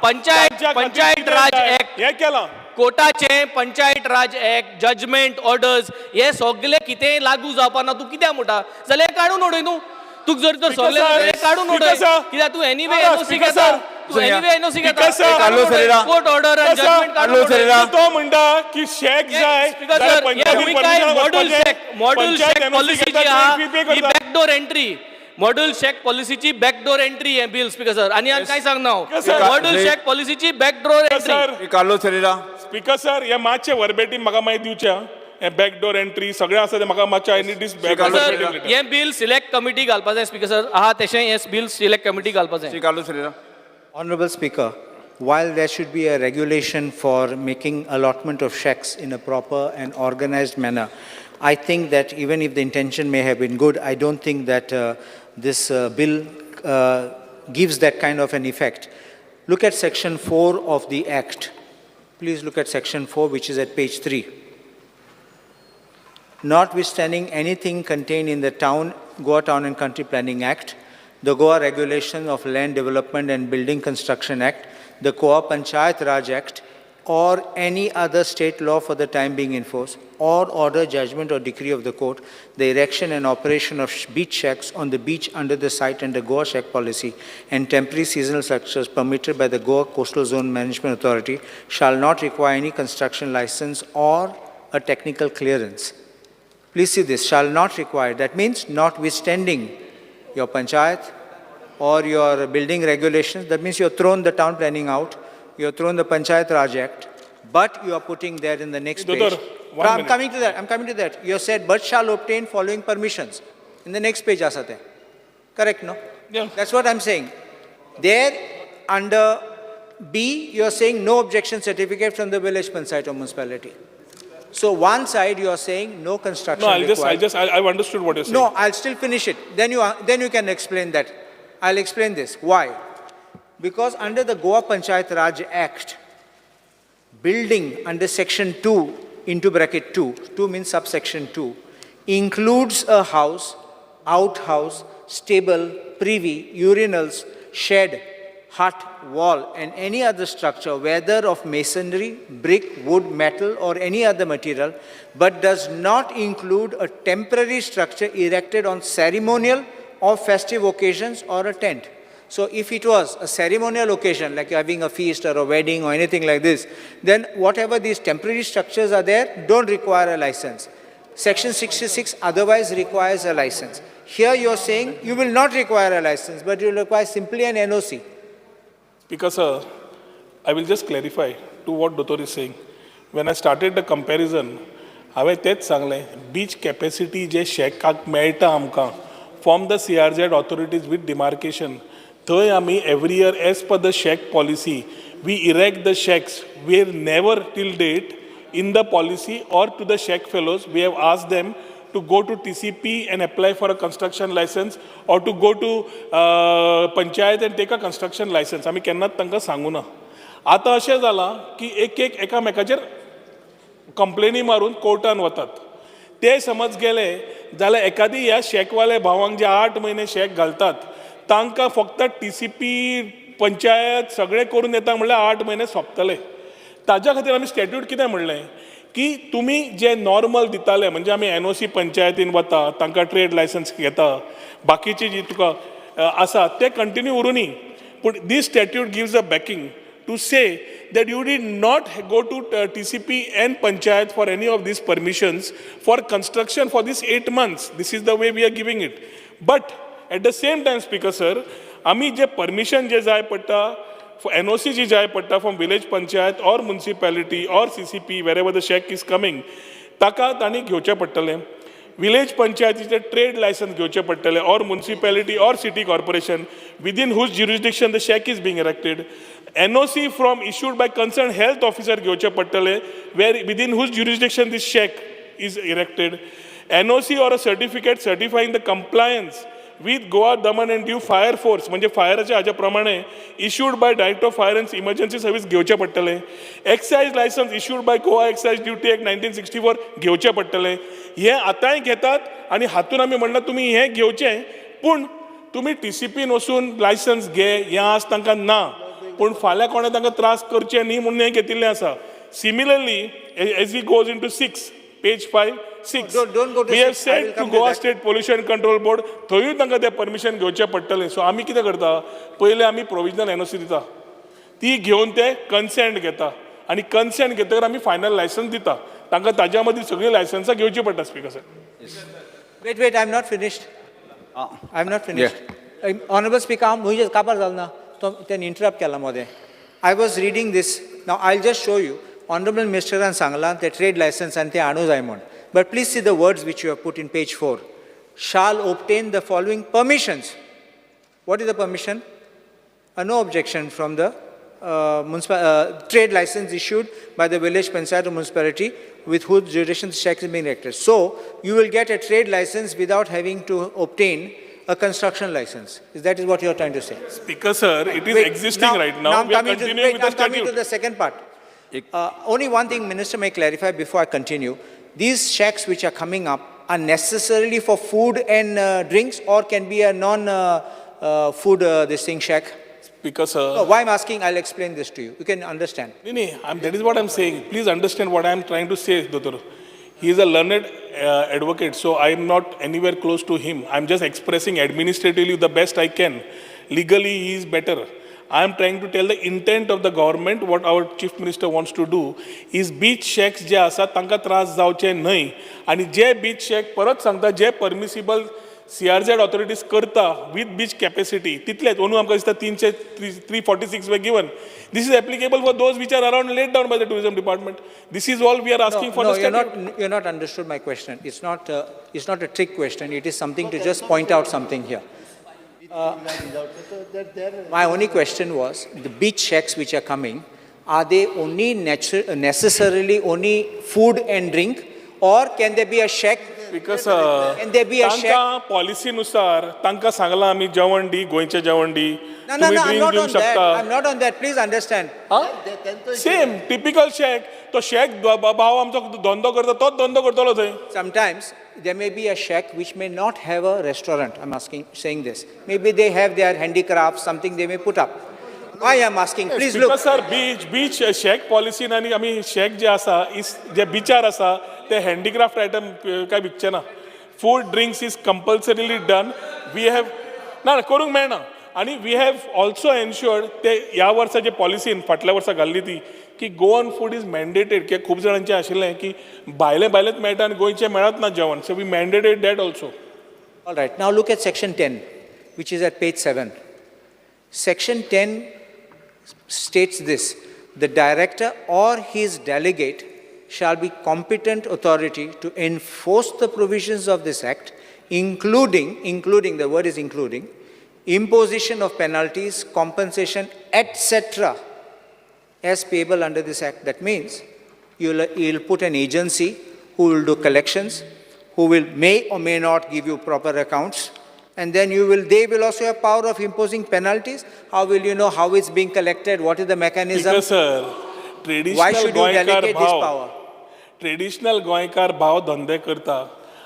पंचायत पंचायत राज एक्ट हें केलां, कोर्टाचे Panchayat Raj act, judgement orders, हे सगळे कितेंय लागू जावपा ना. तूं कित्याक म्हणटा जाल्यार काडून उडय न्हू. तुका जर तर सगळे काडून उडय, कित्याक तूं एनीवे एनओसी घेता, तूं एनीवे एनओसी घेता. कोर्ट ऑर्डर आनी जजमेंट काडून उडय. तो म्हणटा की शेक जाय. Module shack, module shack policy जी आहा ही बॅकडोर एंट्री, मॉड्यूल शॅक पॉलिसीची बॅकडोर एंट्री हें बिल. स्पीकर सर, आनी हांव काय सांगना, मॉड्यूल शॅक पॉलिसीची backdoor entry. Carlos Ferreira. Speaker sir, हे मातशें वर्बेटीम म्हाका मागीर दिवचें. हें बॅकडोर एंट्री सगळें आसा तें म्हाका मातशें. I need this. हें बिल सिलेक्ट कमिटी घालपा जाय. स्पीकर सर, आहा तशें हें बिल सिलेक्ट कमिटी घालपा जाय. Carlos Ferreira. Honorable Speaker, while there should be a regulation for making allotment of shacks in a proper and organized manner, I think that even if the intention may have been good, I don't think that this bill gives that kind of an effect. Look at section 4 of the Act. Please look at section 4, which is at page 3. Notwithstanding anything contained in the Goa Town and Country Planning Act, the Goa Regulation of Land Development and Building Construction Act, the Goa Panchayat Raj Act, or any other state law for the time being in force, or order, judgment, or decree of the court, the erection and operation of beach shacks on the beach under the site under Goa Shack policy and temporary seasonal structures permitted by the Goa Coastal Zone Management Authority shall not require any construction license or a technical clearance. Please see this, shall not require. That means notwithstanding your panchayat or your building regulations, that means you have thrown the town planning out, you have thrown the Panchayat Raj Act, but you are putting there in the next page. I'm coming to that, I'm coming to that. You have said, but shall obtain following permissions. In the next page, asate. Correct, no? Yeah. That's what I'm saying. There, under B, you are saying no objection certificate from the village panchayat or municipality. So one side you are saying no construction required. No, I've understood what you're saying. No, I'll still finish it. Then you can explain that. I'll explain this. Why? Because under the Goa Panchayat Raj Act, building under section 2 into bracket 2, 2 means subsection 2, includes a house, outhouse, stable, privy, urinals, shed, hut, wall, and any other structure, whether of masonry, brick, wood, metal, or any other material, but does not include a temporary structure erected on ceremonial or festive occasions or a tent. So if it was a ceremonial occasion, like having a feast or a wedding or anything like this, then whatever these temporary structures are there don't require a license. Section 66 otherwise requires a license. Here you're saying you will not require a license, but you will require simply an NOC. Because I will just clarify to what Dottor is saying. When I started the comparison, हांवें तेंच सांगलें, beach capacity जे शॅकाक मेळटा आमकां from the CRZ authorities with demarcation, थंय आमी every year as per the shack policy we erect the shacks. We are never till date in the policy or to the shack fellows we have asked them to go to TCP and apply for a construction license or to go to panchayat and take a construction license. आमी केन्नाच तांकां सांगू ना. आतां अशें जालां की एक एक एकामेकाचेर कंप्लेनी मारून कोर्टान वतात. ते समज गेले जाल्यार एकादी ह्या शॅकवाले भावांक जे 8 म्हयने शॅक घालतात तांकां फक्त TCP panchayat सगळें करून येता म्हणल्यार 8 म्हयने सोंपतले. ताज्या खातीर आमी स्टॅट्यूट कितें म्हणलें की तुमी जे नॉर्मल दिताले, म्हणजे आमी NOC पंचायतीन वता तांकां ट्रेड लायसन्स घेता, बाकीची जी तुका आसा ते कंटिन्यू उरुनी. पूण this statute gives a backing to say that you did not go to TCP and panchayat for any of these permissions for construction for this 8 months. This is the way we are giving it. But at the same time, Speaker sir, आमी जे permission जे जाय पडटा, NOC जी जाय पडटा from village panchayat or municipality or CCP, wherever the shack is coming, ताका तांणी घेवचें पडटलें. विलेज पंचायतीचे ट्रेड लायसन्स घेवचें पडटलें or municipality or city corporation within whose jurisdiction the shack is being erected. NOC from issued by concern health officer घेवचें पडटलें where within whose jurisdiction this shack is erected, NOC or a certificate certifying the compliance with Goa Daman and Diu fire force म्हणजे फायराच्या हाज्या प्रमाणे issued by Director of Fire and Emergency Service घेवचें पडटलें, excise licence issued by Goa Excise Duty Act 1964 घेवचें पडटलें. हें आतांय घेतात आनी हातून आमी म्हणलां तुमी हें घेवचें, पूण तुमी टीसीपीन वचून लायसन्स घे हें आज तांकां ना, पूण फाल्यां कोणें तांकां त्रास करचे न्ही म्हणून हें घेतिल्लें आसा. Similarly, as he goes into 6, page 5, 6, Don't go to we have six. I will said to come to Goa that. State Pollution Control Board, थंयूय तांकां तें परमिशन घेवचें पडटलें. सो आमी कितें करता, पयलें आमी प्रोविजनल एनओसी दिता, ती घेवन ते कन्सेंट घेता आनी कन्सेंट घेतकर आमी फायनल लायसन्स दिता तांकां. ताज्या मदीं सगळीं लायसन्सां घेवचीं पडटा, speaker sir. Wait, wait, I'm not finished. I'm not finished. Honorable Speaker, हांव म्हजे काबार जालो ना, तो तेणें इंटरप्ट केला मदें. I was reading this. Now I just show you. Honourable मिनिस्टरान सांगलां ते ट्रेड लायसन्स आनी ते हाडूं जाय म्हूण, but please see the words which you have put in page 4, shall obtain the following permissions. What is the permission? A no objection from the municipal trade license issued by the village panchayat or municipality with whose jurisdiction the shack is being erected. So you will get a trade license without having to obtain a construction license. Is that is what you are trying to say? Speaker sir, it is Wait, existing now, right now. Now I'm We are coming to, continuing wait, with the I'm coming to statute. the second part. Only one thing, Minister may clarify before I continue. These shacks which are coming up are necessarily for food and drinks, or can be a non-food this thing shack? Speaker sir. No, why I'm asking, I'll explain this to you. You can understand. No, that is what I'm saying. Please understand what I'm trying to say, Doctor. He is a learned advocate, so I am not anywhere close to him. I'm just expressing administratively the best I can. Legally, he is better. I am trying to tell the intent of the government, what our chief minister wants to do, is beach shacks जे आसा तांकां त्रास जावचे न्हय, आनी जे beach shack परत सांगता, जे permissible CRZ authorities करता with beach capacity तितलेच. अंदू आमकां दिसता 346 were given. This is applicable for those which are around laid down by the tourism department. This is all we are asking for No, the you're statute. not, you're not understood my question. It's not a trick question. It is something to just point out something here. My only question was, the beach shacks which are coming, are they only necessarily only food and drink, or can there be a shack? Because Can there be a shack? तांकां पॉलिसीनुसार तांकां सांगलां आमी जेवण दी, गोंयचें जेवण दी, No, no, तुमी no, I'm drink not दिवंक on that. शकता. I'm not on that. Please understand. Same typical shack, तो शॅक भाव आमचो धंदो करता तोच धंदो करतलो थंय. Sometimes there may be a shack which may not have a restaurant. I'm saying this. Maybe they have their handicrafts, something they may put up. Why I'm asking? Please look. Because sir, beach shack पॉलिसीन आनी आमी shack जे आसा, is जे बिचार आसा ते handicraft item काय विकचे ना. Food drinks is compulsorily done. We have ना ना, करूंक मेळना. आनी we have also एन्श्योर्ड ते ह्या वर्सा जे पॉलिसीन फाटल्या वर्सा घाल्ली ती की गोवन फूड is mandated, कित्याक खूब जाणांचें आशिल्लें की भायलें भायलेंच मेळटा आनी गोंयचें मेळत ना जेवण, so we mandated that also. All right, now look at section 10, which is at page 7. Section 10 states this: the director or his delegate shall be competent authority to enforce the provisions of this act, including, the word is including, imposition of penalties, compensation, etc., as payable under this act. That means you'll put an agency who will do collections, who will may or may not give you proper accounts, and then they will also have power of imposing penalties. How will you know how it's being collected? What is the mechanism? Because, sir, Why should you traditional गोंयकार delegate this भाव power? Traditional गोंयकार भाव धंदे करता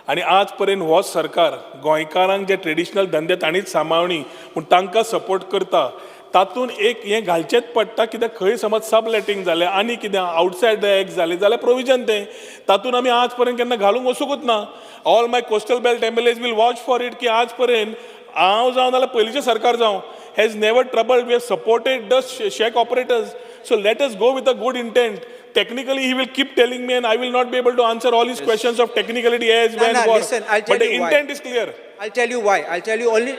आनी आज पर्यंत हो सरकार गोंयकारांक जे ट्रेडिशनल धंदे तांणीच सांबाळणी पूण तांकां सपोर्ट करता. तातूंत एक हें घालचेंच पडटा, कित्याक खंय समज सब लेटींग जालें आनी कितें आवटसायड the act जालें जाल्यार प्रोविजन तें तातूंत आमी आज पर्यंत केन्ना घालूंक वचुंकूच ना. All my coastal belt MLAs will watch for it की आज पर्यंत हांव जावं नाल्यार पयलींचें सरकार जावं has never troubled. We have supported the shack operators. So let us go with a good intent. Technically, he will keep telling me and I will not be able to answer all his questions of technicality as, when, what. Listen, I'll tell But the you why. intent is clear. I'll tell you why. I'll tell you only,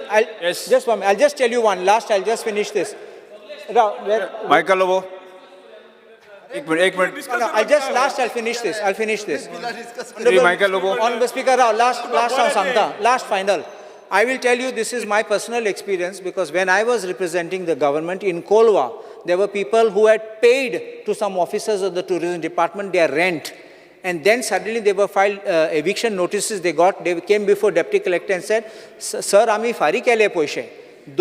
just one minute. I'll just tell you one. Last, I'll just finish this. Rao, Michael Lobo. एक minute, एक minute. No, I'll just, last, I'll finish this. I'll finish this. Shri Michael Lobo. Honorable Speaker Rao, last हांव सांगता. Last final. I will tell you this is my personal experience because when I was representing the government in Kolwa, there were people who had paid to some officers of the tourism department their rent. and then suddenly they were filed eviction notices they got. They came before deputy collector and said, "Sir, ami fari kele paise."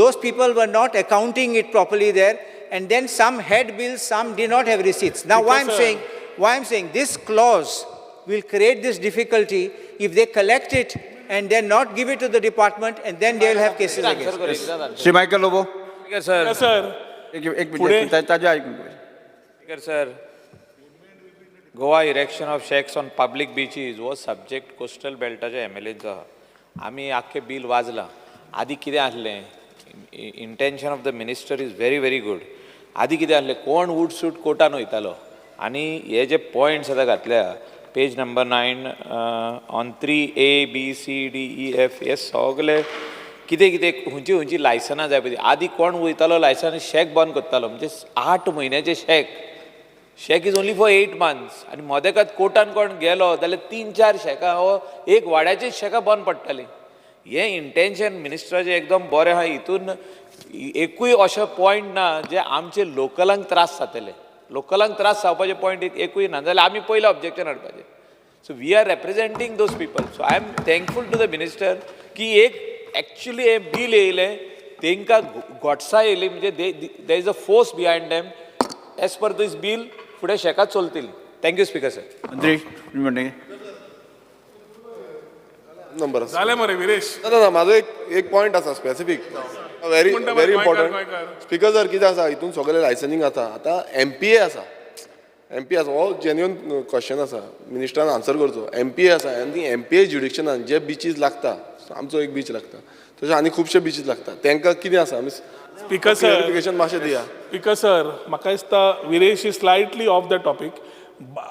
Those people were not accounting it properly there, and then some had bills, some did not have receipts. Now, why I'm saying this clause will create this difficulty if they collect it and then not give it to the department, and then they will have cases against. Shri Michael Lobo. Sir. Sir. एक minute ताजे ऐकून. Speaker sir, Goa erection of shacks on public beaches हो subject coastal बेल्टाच्या M L एचो आहा. आमी आख्खें bill वाजलां. आदी कितें आसलें, intention of the minister is very very good. आदी कितें आसलें, कोण वूड सूट कोर्टान वयतालो आनी हे जे पॉयंट्स आतां घातल्या page number 9 on 3A B C D E F हे सगळे कितें कितें खंयची खंयची लायसनां जाय पळय. आदी कोण वयतालो लायसन शॅक बंद करतालो, म्हणजे 8 म्हयन्याचे shack. Shack is only for 8 months. आनी मदेकात कोर्टान कोण गेलो जाल्यार 3-4 शॅकां हो एक वाड्याचीच शॅकां बंद पडटालीं. हें इंटेन्शन मिनिस्टराचें एकदम बरें आहा. हितून एकूय अशें पॉयंट ना जे आमचे लोकलांक त्रास जातले. लोकलांक त्रास जावपाचे पॉयंट एकूय ना जाल्यार आमी पयलें ऑब्जेक्शन हाडपाचें. So we are representing those people. So I am thankful to the minister की एक एक्चुली हें बील येयलें तेंकां गोटसा येयली, म्हणजे there is a force behind them. As per this bill फुडें शेकां चलतलीं. Thank you speaker sir. मंत्री तुम्ही नंबर जालें मरे विरेश. ना ना, म्हाजो एक पॉयंट आसा specific, very very important. Speaker sir, कितें आसा हितून सगळें लायसनींग आसा. आतां एम पी ए आसा, एम पी आसा, हो जेन्युन क्वेश्चन आसा, मिनिस्टरान आन्सर करचो. एम पी ए आसा आनी एम पी ए ज्युडिक्शनान जे बिचीज लागता, आमचो एक बीच लागता, तशें आनी खुबशे बिचीज लागता, तांकां कितें आसा आमी स्पीकर सर क्लियरिफिकेशन मातशें दिया. स्पीकर सर, म्हाका दिसता Viresh is slightly off the topic.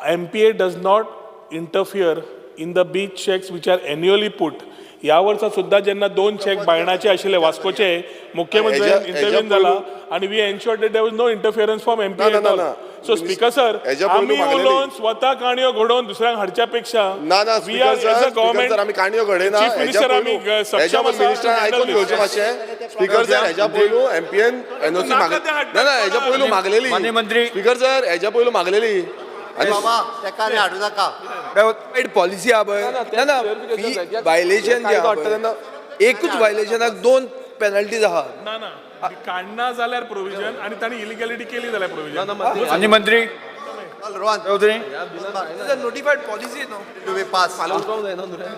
M P A does not interfere in the beach shacks which are annually put. ह्या वर्सा सुद्दां जेन्ना 2 शॅक बायणाचे आशिल्ले वास्कोचे, मुख्यमंत्र्यान इंटरव्हीन जाला आनी we ensured that there was no interference from M P A. So speaker sir, आमी उलोवन स्वता काणयो घडोवन दुसऱ्यांक हाडच्या पेक्षा ना ना स्पीकर सर, आमी काणयो घडयना. चीफ मिनिस्टर आमी सक्षम आसा. मिनिस्टरान आयकून घेवचें मातशें. स्पीकर सर, हेज्या पयलू एमपीएन एनओसी मागलेली. ना ना, हेज्या पयलू मागलेली. मंत्री स्पीकर सर, हेज्या पयलू मागलेली. बाबा तेका न्ही हाडूं नाका. पॉलिसी आहा पळय. ना ना, वायलेशन जें आहा एकूच वायलेशनाक 2 पेनल्टीज आहा. ना ना, काडना जाल्यार प्रोविजन आनी तांणी इलिगॅलिटी केली जाल्यार प्रोविजन. आनी मंत्री notified policy no to be pass.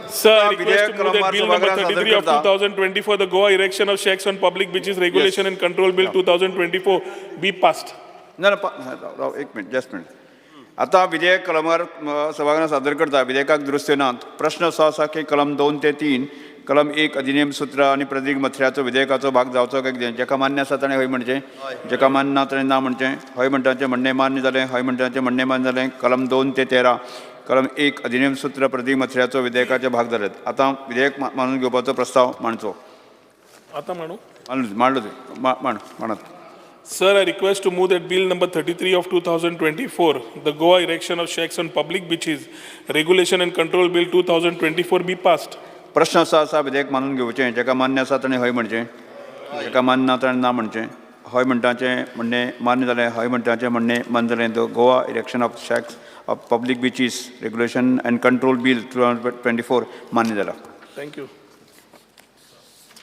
Sir, I request to move that bill number 33 of 2024, the Goa erection of shacks on public beaches regulation and control bill 2024 be passed. ना ना, एक minute, just minute. आता विधेयक Kalmar सभागृहात सादर करता. विधेयकाक दुरुस्ती ना. प्रश्न असो आसा की कलम 2 ते 3 कलम 1 अधिनियम सूत्र आनी प्रदीक मथऱ्याचो विधेयकाचो भाग जावचो काय कितें. जेका मान्य आसा ताणें हय म्हणचें, जेका मान्य ना ताणें ना म्हणचें. हय म्हणटाचें म्हणणें मान्य जालें, हय म्हणटाचें म्हणणें मान्य जालें. कलम 2 ते 13 कलम 1 अधिनियम सूत्र प्रदीक मथऱ्याचो विधेयकाचे भाग जाले. आतां विधेयक मानून घेवपाचो प्रस्ताव मांडचो. आतां मांडू मांडलो मांड मांडात. Sir, I request to move that bill number 33 of 2024, the Goa erection of shacks on public beaches, regulation and control bill 2024 be passed. प्रश्न असो आसा विधेयक मानून घेवचें. जेका मान्य आसा ताणें हय म्हणचें, जेका मान्य ना ताणें ना म्हणचें. हय म्हणटाचें म्हणणें मान्य जालें, हय म्हणटाचें म्हणणें मान्य जालें. The Goa erection of shacks of public beaches regulation and control bill 2024 मान्य जाला. Thank you.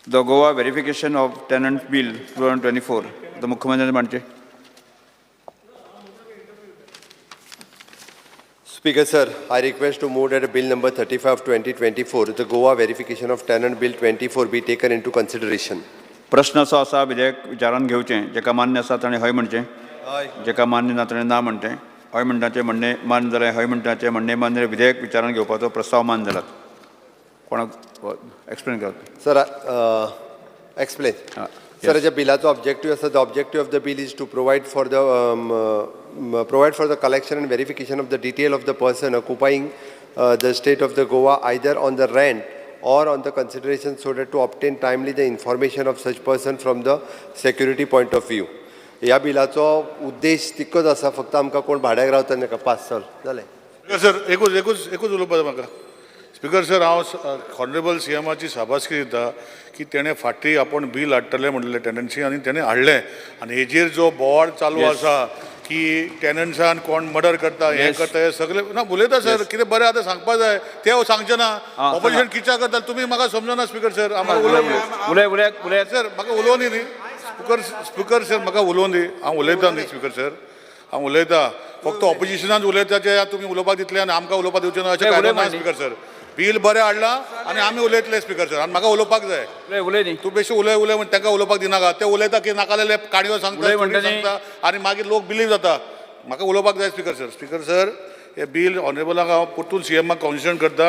The Goa verification of tenant bill 2024 आतां मुख्यमंत्र्यान मांडचें. Speaker sir, I request to move that bill number 35 2024, the Goa verification of tenant bill 24 be taken into consideration. प्रश्न असो आसा विधेयक विचारान घेवचें. जेका मान्य आसा ताणें हय म्हणचें, जेका मान्य ना ताणें ना म्हणचें. हय म्हणटाचें म्हणणें मान्य जालें, हय म्हणटाचें म्हणणें मान्य जालें. विधेयक विचारान घेवपाचो प्रस्ताव मान्य जाला. कोणाक एक्सप्लेन करात. Sir, explain. सर, ह्या बिलाचो ऑब्जेक्टीव आसा, the objective of the bill is to provide for the collection and verification of the detail of the person occupying the state of the Goa either on the rent or on the consideration so that to obtain timely the information of such person from the security point of view. ह्या बिलाचो उद्देश तितकोच आसा, फक्त आमकां कोण भाड्याक रावता नाका. पास सर, जालें. सर, एकूच एकूच एकूच उलोवपाक म्हाका. स्पिकर सर, हांव ऑनरेबल सी एमाची शाबासकी दिता की तेणें फाटीं आपूण बील हाडटलें म्हणलें टेनन्सी आनी तेणें हाडलें आनी हेजेर जो बोवाळ चालू आसा की टेनन्सान कोण मर्डर करता, हें करता, हें सगळें ना उलयता सर. कितें बरें आतां सांगपा जाय तें सांगचें ना. ऑपोजिशन कित्याक करता तुमी म्हाका समजना स्पिकर सर. आमकां उलय उलय उलय सर, म्हाका उलोवं दी न्ही स्पिकर. स्पिकर सर, म्हाका उलोवं दी. हांव उलयता न्ही स्पिकर सर, हांव उलयता. फक्त ऑपोजिशनान उलयता जे तुमी उलोवपाक दितले आनी आमकां उलोवपाक दिवचें ना अशें कांय ना स्पिकर सर. बील बरें हाडलां आनी आमी उलयतले स्पिकर सर, आनी म्हाका उलोवपाक जाय. उलय न्ही तूं बेश्टे उलय उलय म्हण तांकां उलोवपाक दिनाका. ते उलयता की नाका जाल्यार काणयो सांगता, सांगता आनी मागीर लोक बिलीव जाता. म्हाका उलोवपाक जाय स्पिकर सर. स्पिकर सर, हें बील ऑनरेबलाक हांव परतून सी एमाक कॉन्सिडर करता,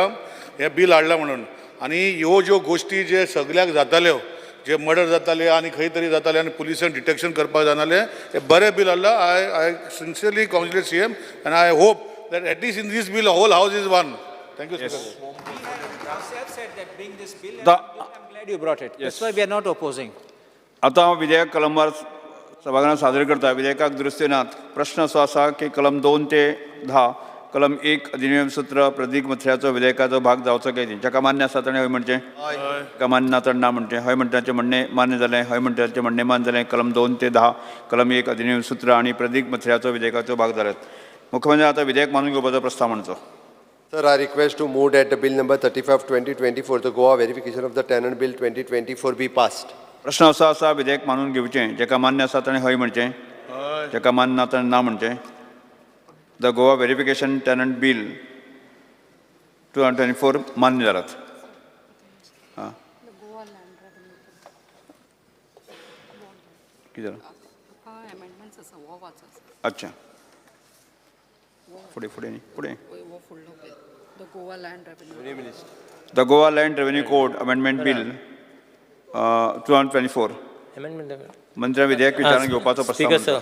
हें बील हाडलां म्हणून. आनी ह्यो ज्यो गोश्टी जे सगल्याक जाताल्यो, जे मर्डर जाताले आनी खंय तरी जाताले आनी पुलिसान डिटेक्शन करपाक जानाले, हे बरें बील हाडलां. I sincerely congratulate C M and I hope that at least in this bill whole house is one. Thank you. आतां हांव विधेयक कलमवार सभागृहांत सादर करता. विधेयकाक दुरुस्ती नात. प्रश्न असो आसा की कलम 2 ते 10 कलम 1 अधिनियम सूत्र प्रदीप मथऱ्याचो विधेयकाचो भाग जावचो काय न्ही. जाका मान्य आसा ताणें हय म्हणचें, जाका मान्य ना ताणें ना म्हणचें. हय म्हणटाचें म्हणणें मान्य जालें, हय म्हणटाचें म्हणणें मान्य जालें. कलम 2 ते 10 कलम 1 अधिनियम सूत्र आनी प्रदीप मथऱ्याचो विधेयकाचो भाग जाल्यात. मुख्यमंत्री आतां विधेयक मानून घेवपाचो प्रस्ताव म्हणचो. Sir, I request to move that the bill number 35/2024, the Goa Verification of the Tenant Bill 2024 be passed. प्रश्न असो आसा विधेयक मानून घेवचें. जाका मान्य आसा ताणें हय म्हणचें, जाका मान्य ना ताणें ना म्हणचें. The Goa verification tenant bill 2024 मान्य जालात. आं, कितें जालां? अच्छा, फुडें फुडें न्ही फुडें. The Goa Land Revenue Code Amendment Bill 2024. मंत्र्या विधेयक विचारांत घेवपाचो प्रस्ताव. Speaker sir,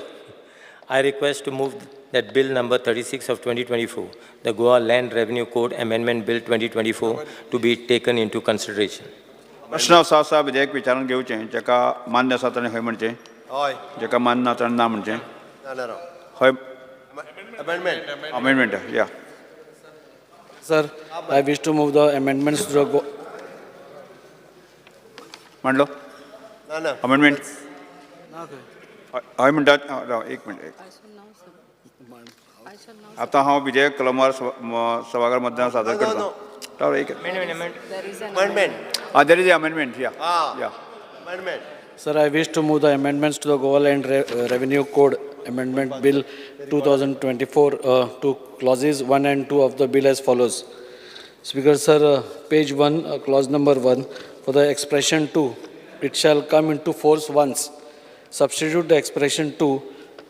I request to move that bill number 36 of 2024, the Goa Land Revenue Code Amendment Bill 2024, to be taken into consideration. प्रश्न असो आसा विधेयक विचारांत घेवचें. जाका मान्य आसा ताणें हय म्हणचें, जाका मान्य ना ताणें ना म्हणचें. हय, अमेंडमेंट. या Sir, I wish to move the amendments to the Goa. मांडलो अमेंडमेंट. हय म्हणटा. एक मिनट. आतां हांव विधेयक कलमवार सभाघर मतदान सादर करता. एक amendment. There is amendment. Yeah yeah. Sir, I wish to move the amendments to the Goa Land Revenue Code Amendment Bill 2024 to clauses 1 and 2 of the bill as follows. Speaker sir, page 1, clause number 1, for the expression 2, it shall come into force once. Substitute the expression 2,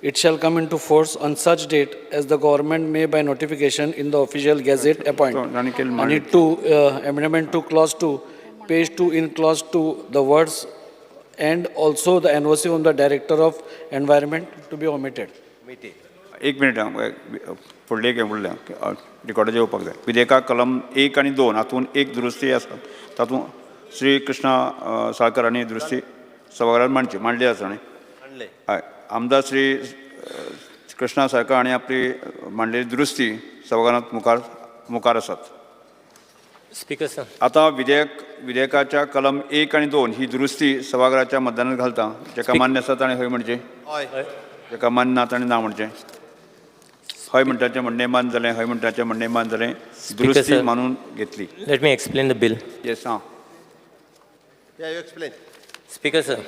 it shall come into force on such date as the government may by notification in the official gazette appoint. And 2, amendment to clause 2, page 2, in clause 2, the words and also the NOC from the Director of Environment to be omitted. एक minute, फुडलें एक फुडलें रिकॉर्डाचेर येवपाक जाय. विधेयकाक कलम 1 आनी 2 हातूंत एक दुरुस्ती आसा. तातूंत श्री कृष्णा साळकर हांणी दुरुस्ती सभाघरांत मांडची मांडली आसा न्ही. हय, आमदार श्री कृष्णा साळकर हांणी आपली मांडलेली दुरुस्ती सभाघरांत मुखार आसात. स्पीकर सर, आतां विधेयकाच्या कलम 1 आनी 2 ही दुरुस्ती सभाघराच्या मतदानात घालता. जाका मान्य आसा ताणें हय म्हणचें, जाका मान्य ना ताणें ना म्हणचें. हय म्हणटाचें म्हणणें मान्य जालें, हय म्हणटाचें म्हणणें मान्य जालें. दुरुस्ती मानून घेतली. Let me explain the bill. Yes, हां. Yeah, you explain. Speaker sir,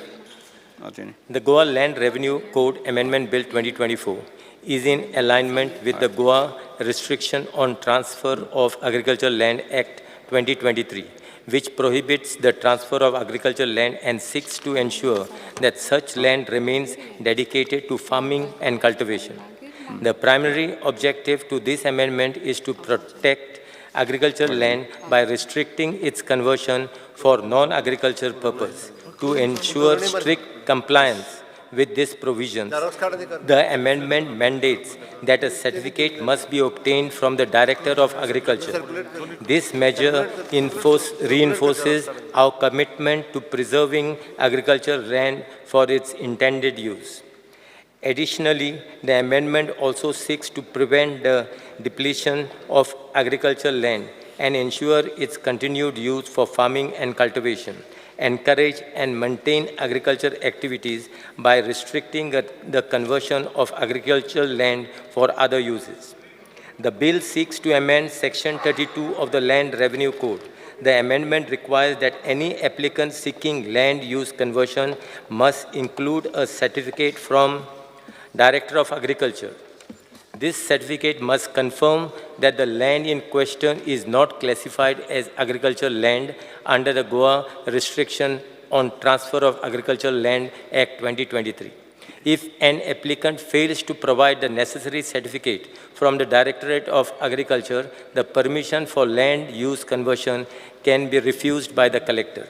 the Goa Land Revenue Code Amendment Bill 2024 is in alignment with the Goa Restriction on Transfer of Agricultural Land Act 2023, which prohibits the transfer of agricultural land and seeks to ensure that such land remains dedicated to farming and cultivation. The primary objective to this amendment is to protect agricultural land by restricting its conversion for non-agricultural purpose. To ensure strict compliance with these provisions, the amendment mandates that a certificate must be obtained from the Director of Agriculture. This measure reinforces our commitment to preserving agricultural land for its intended use. Additionally, the amendment also seeks to prevent the depletion of agricultural land and ensure its continued use for farming and cultivation, encourage and maintain agriculture activities by restricting the conversion of agricultural land for other uses. The bill seeks to amend Section 32 of the Land Revenue Code. The amendment requires that any applicant seeking land use conversion must include a certificate from Director of Agriculture. This certificate must confirm that the land in question is not classified as agricultural land under the Goa Restriction on Transfer of Agricultural Land Act 2023. If an applicant fails to provide the necessary certificate from the Directorate of Agriculture, the permission for land use conversion can be refused by the collector.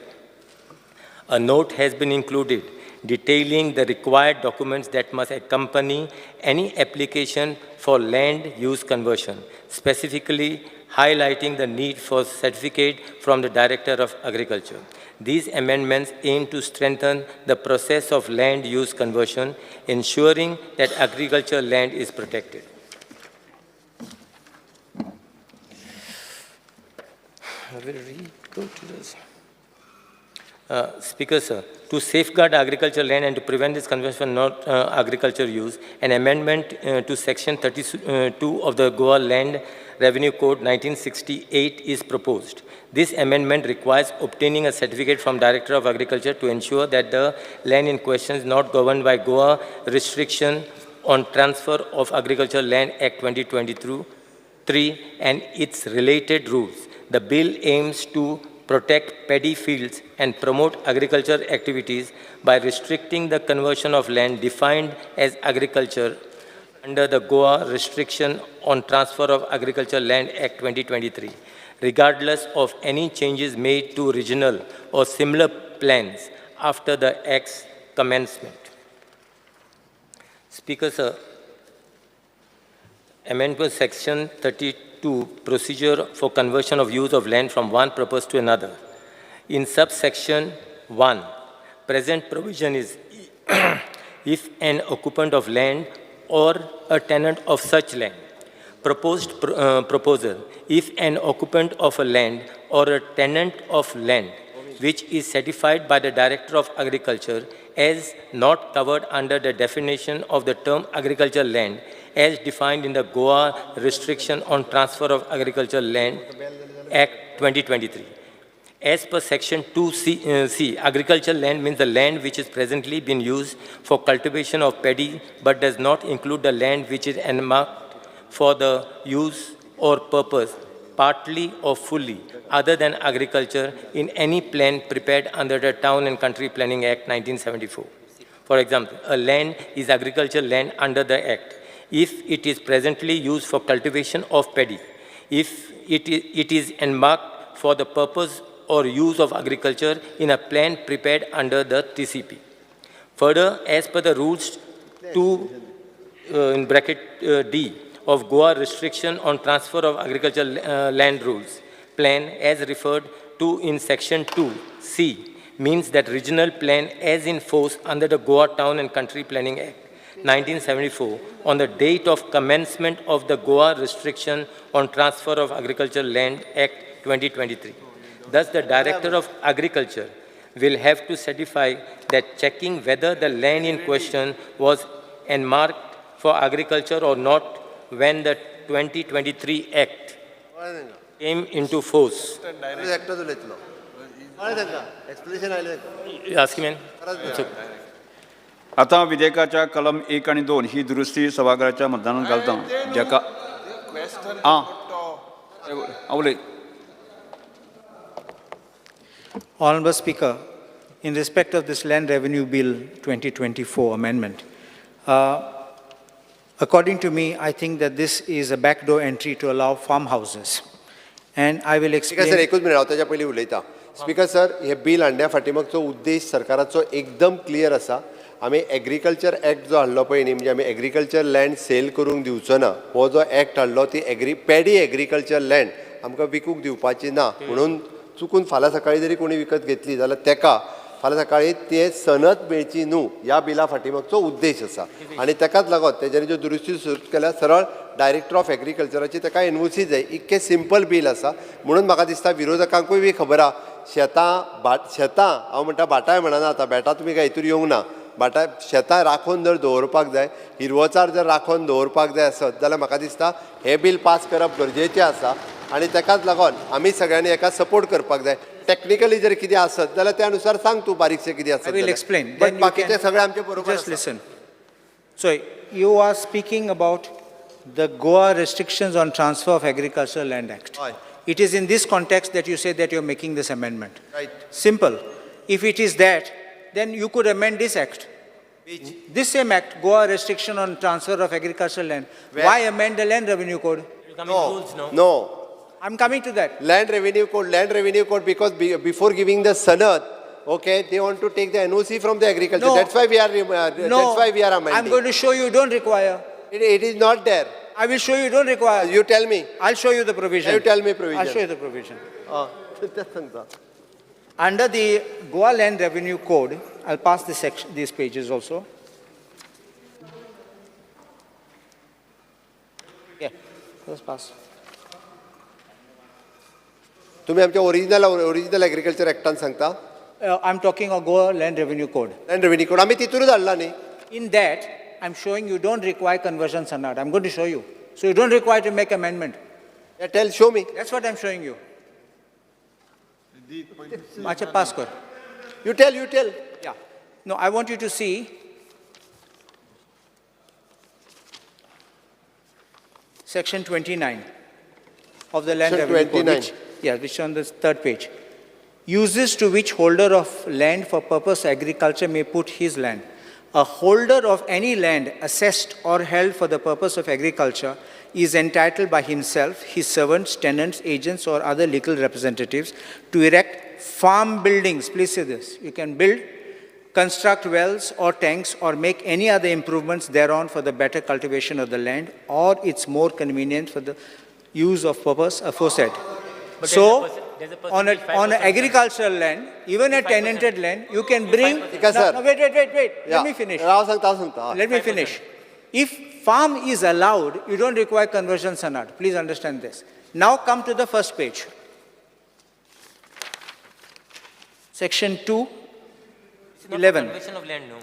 A note has been included detailing the required documents that must accompany any application for land use conversion, specifically highlighting the need for certificate from the Director of Agriculture. These amendments aim to strengthen the process of land use conversion, ensuring that agricultural land is protected. I will go to this. Speaker, sir, to safeguard agricultural land and to prevent this conversion from not agriculture use, an amendment to Section 32 of the Goa Land Revenue Code 1968 is proposed. This amendment requires obtaining a certificate from Director of Agriculture to ensure that the land in question is not governed by Goa Restriction on Transfer of Agricultural Land Act 2023 and its related rules. The bill aims to protect paddy fields and promote agriculture activities by restricting the conversion of land defined as agriculture under the Goa Restriction on Transfer of Agricultural Land Act 2023, regardless of any changes made to regional or similar plans after the Act's commencement. Speaker, sir, amendment Section 32, procedure for conversion of use of land from one purpose to another. In subsection 1, present provision is if an occupant of land or a tenant of such land. Proposed proposal, if an occupant of a land or a tenant of land which is certified by the Director of Agriculture as not covered under the definition of the term agricultural land as defined in the Goa Restriction on Transfer of Agricultural Land Act 2023. As per Section 2C, agricultural land means the land which is presently being used for cultivation of paddy but does not include the land which is earmarked for the use or purpose, partly or fully, other than agriculture in any plan prepared under the Town and Country Planning Act 1974. For example, a land is agricultural land under the Act if it is presently used for cultivation of paddy, if it is earmarked for the purpose or use of agriculture in a plan prepared under the TCP. Further, as per the rules 2 in bracket D of Goa Restriction on Transfer of Agricultural Land Rules Plan as referred to in Section 2C means that regional plan as in force under the Goa Town and Country Planning Act 1974 on the date of commencement of the Goa Restriction on Transfer of Agricultural Land Act 2023. Thus, the Director of Agriculture will have to certify that checking whether the land in question was earmarked for agriculture or not when the 2023 Act came into force. Ask him. आता विधेयकाच्या कलम 1 आणि 2 ही दुरुस्ती सभाघराच्या मतदानात घालता ज्याका आं उलय. Honorable Speaker, in respect of this Land Revenue Bill 2024 amendment, according to me, I think that this is a backdoor entry to allow farmhouses. And I will explain. Speaker sir, एकूच मिनिट हांव ताच्या पयलीं उलयता. Speaker sir, हे bill हाडण्या फाटीमागचो उद्देश सरकाराचो एकदम clear आसा. आमी एग्रीकल्चर एक्ट जो हाडलो पळय न्ही, म्हणजे आमी एग्रीकल्चर लँड सेल करूंक दिवचो ना, हो जो एक्ट हाडलो ती पॅडी एग्रीकल्चर लँड आमकां विकूंक दिवपाची ना म्हणून चुकून फाल्यां सकाळीं जरी कोणी विकत घेतली जाल्यार तेका फाल्यां सकाळीं ते सनद मेळची न्हू, ह्या बिला फाटीमागचो उद्देश आसा. आनी तेकाच लागून तेज्यानी ज्यो दुरुस्ती सुरू केल्या सरळ डायरेक्टर ऑफ एग्रीकल्चराची ताका एनओसी जाय. इतकें सिंपल बील आसा म्हणून म्हाका दिसता विरोधकांकूय बी खबर आहा. शेतां भाट शेतां हांव म्हणटा भाटाय म्हणना आतां, बेटां तुमी काय हितूर येवंक ना. भाटां शेतां राखून जर दवरपाक जाय, हिरवोचार जर राखून दवरपाक जाय आसत जाल्यार म्हाका दिसता हें बील पास करप गरजेचें आसा आनी ताकाच लागून आमी सगळ्यांनी हेका सपोर्ट करपाक जाय. टॅक्निकली जर कितें आसत जाल्यार त्या अनुसार सांग तूं बारीकशें कितें आसत I will explain. But बाकीचें सगळें आमचें बरोबर. Just listen. So you are speaking about the Goa Restrictions on Transfer of Agricultural Land Act. Aye. It is in this context that you say that you are making this amendment. Right. Simple. If it is that, then you could amend this act. Which? This same act, Goa Restriction on Transfer of Agricultural Land. Where? Why amend the Land Revenue Code? No. No. I'm coming to that. Land Revenue Code, because before giving the sanad, okay, they want to take the NOC from the agriculture. No. That's why we are that's why we are amending. I'm going to show you don't require. It is not there. I will show you don't require. You tell me. I'll show you the provision. You tell me provision. I'll show you the provision. Under the Goa Land Revenue Code, I'll pass this section, these pages also. Yeah, let's pass. तुम्ही आमच्या original agriculture ऍक्टान सांगता? I'm talking of Goa Land Revenue Code. Land Revenue Code आम्ही तितूनच हाडला न्ही. In that, I'm showing you don't require conversion sanad. I'm going to show you. So you don't require to make amendment. Yeah, tell, show me. That's what I'm showing you. Acha, pass kar. You tell, you tell. Yeah. No, I want you to see section 29 of the Land Section Revenue Code, 29. Which on the third page. Uses to which holder of land for purpose agriculture may put his land. A holder of any land assessed or held for the purpose of agriculture is entitled by himself, his servants, tenants, agents, or other legal representatives to erect farm buildings. Please see this. You can build, construct wells or tanks, or make any other improvements thereon for the better cultivation of the land or its more convenient for the use of purpose aforesaid. But So, there's a on percentage, agricultural land, even a tenanted land, you can bring... Because, sir. No, wait. Yeah. Let me finish. Let me finish. If farm is allowed, you don't require conversion sanad. Please understand this. Now come to the first page. Section 211. Conversion of land, no.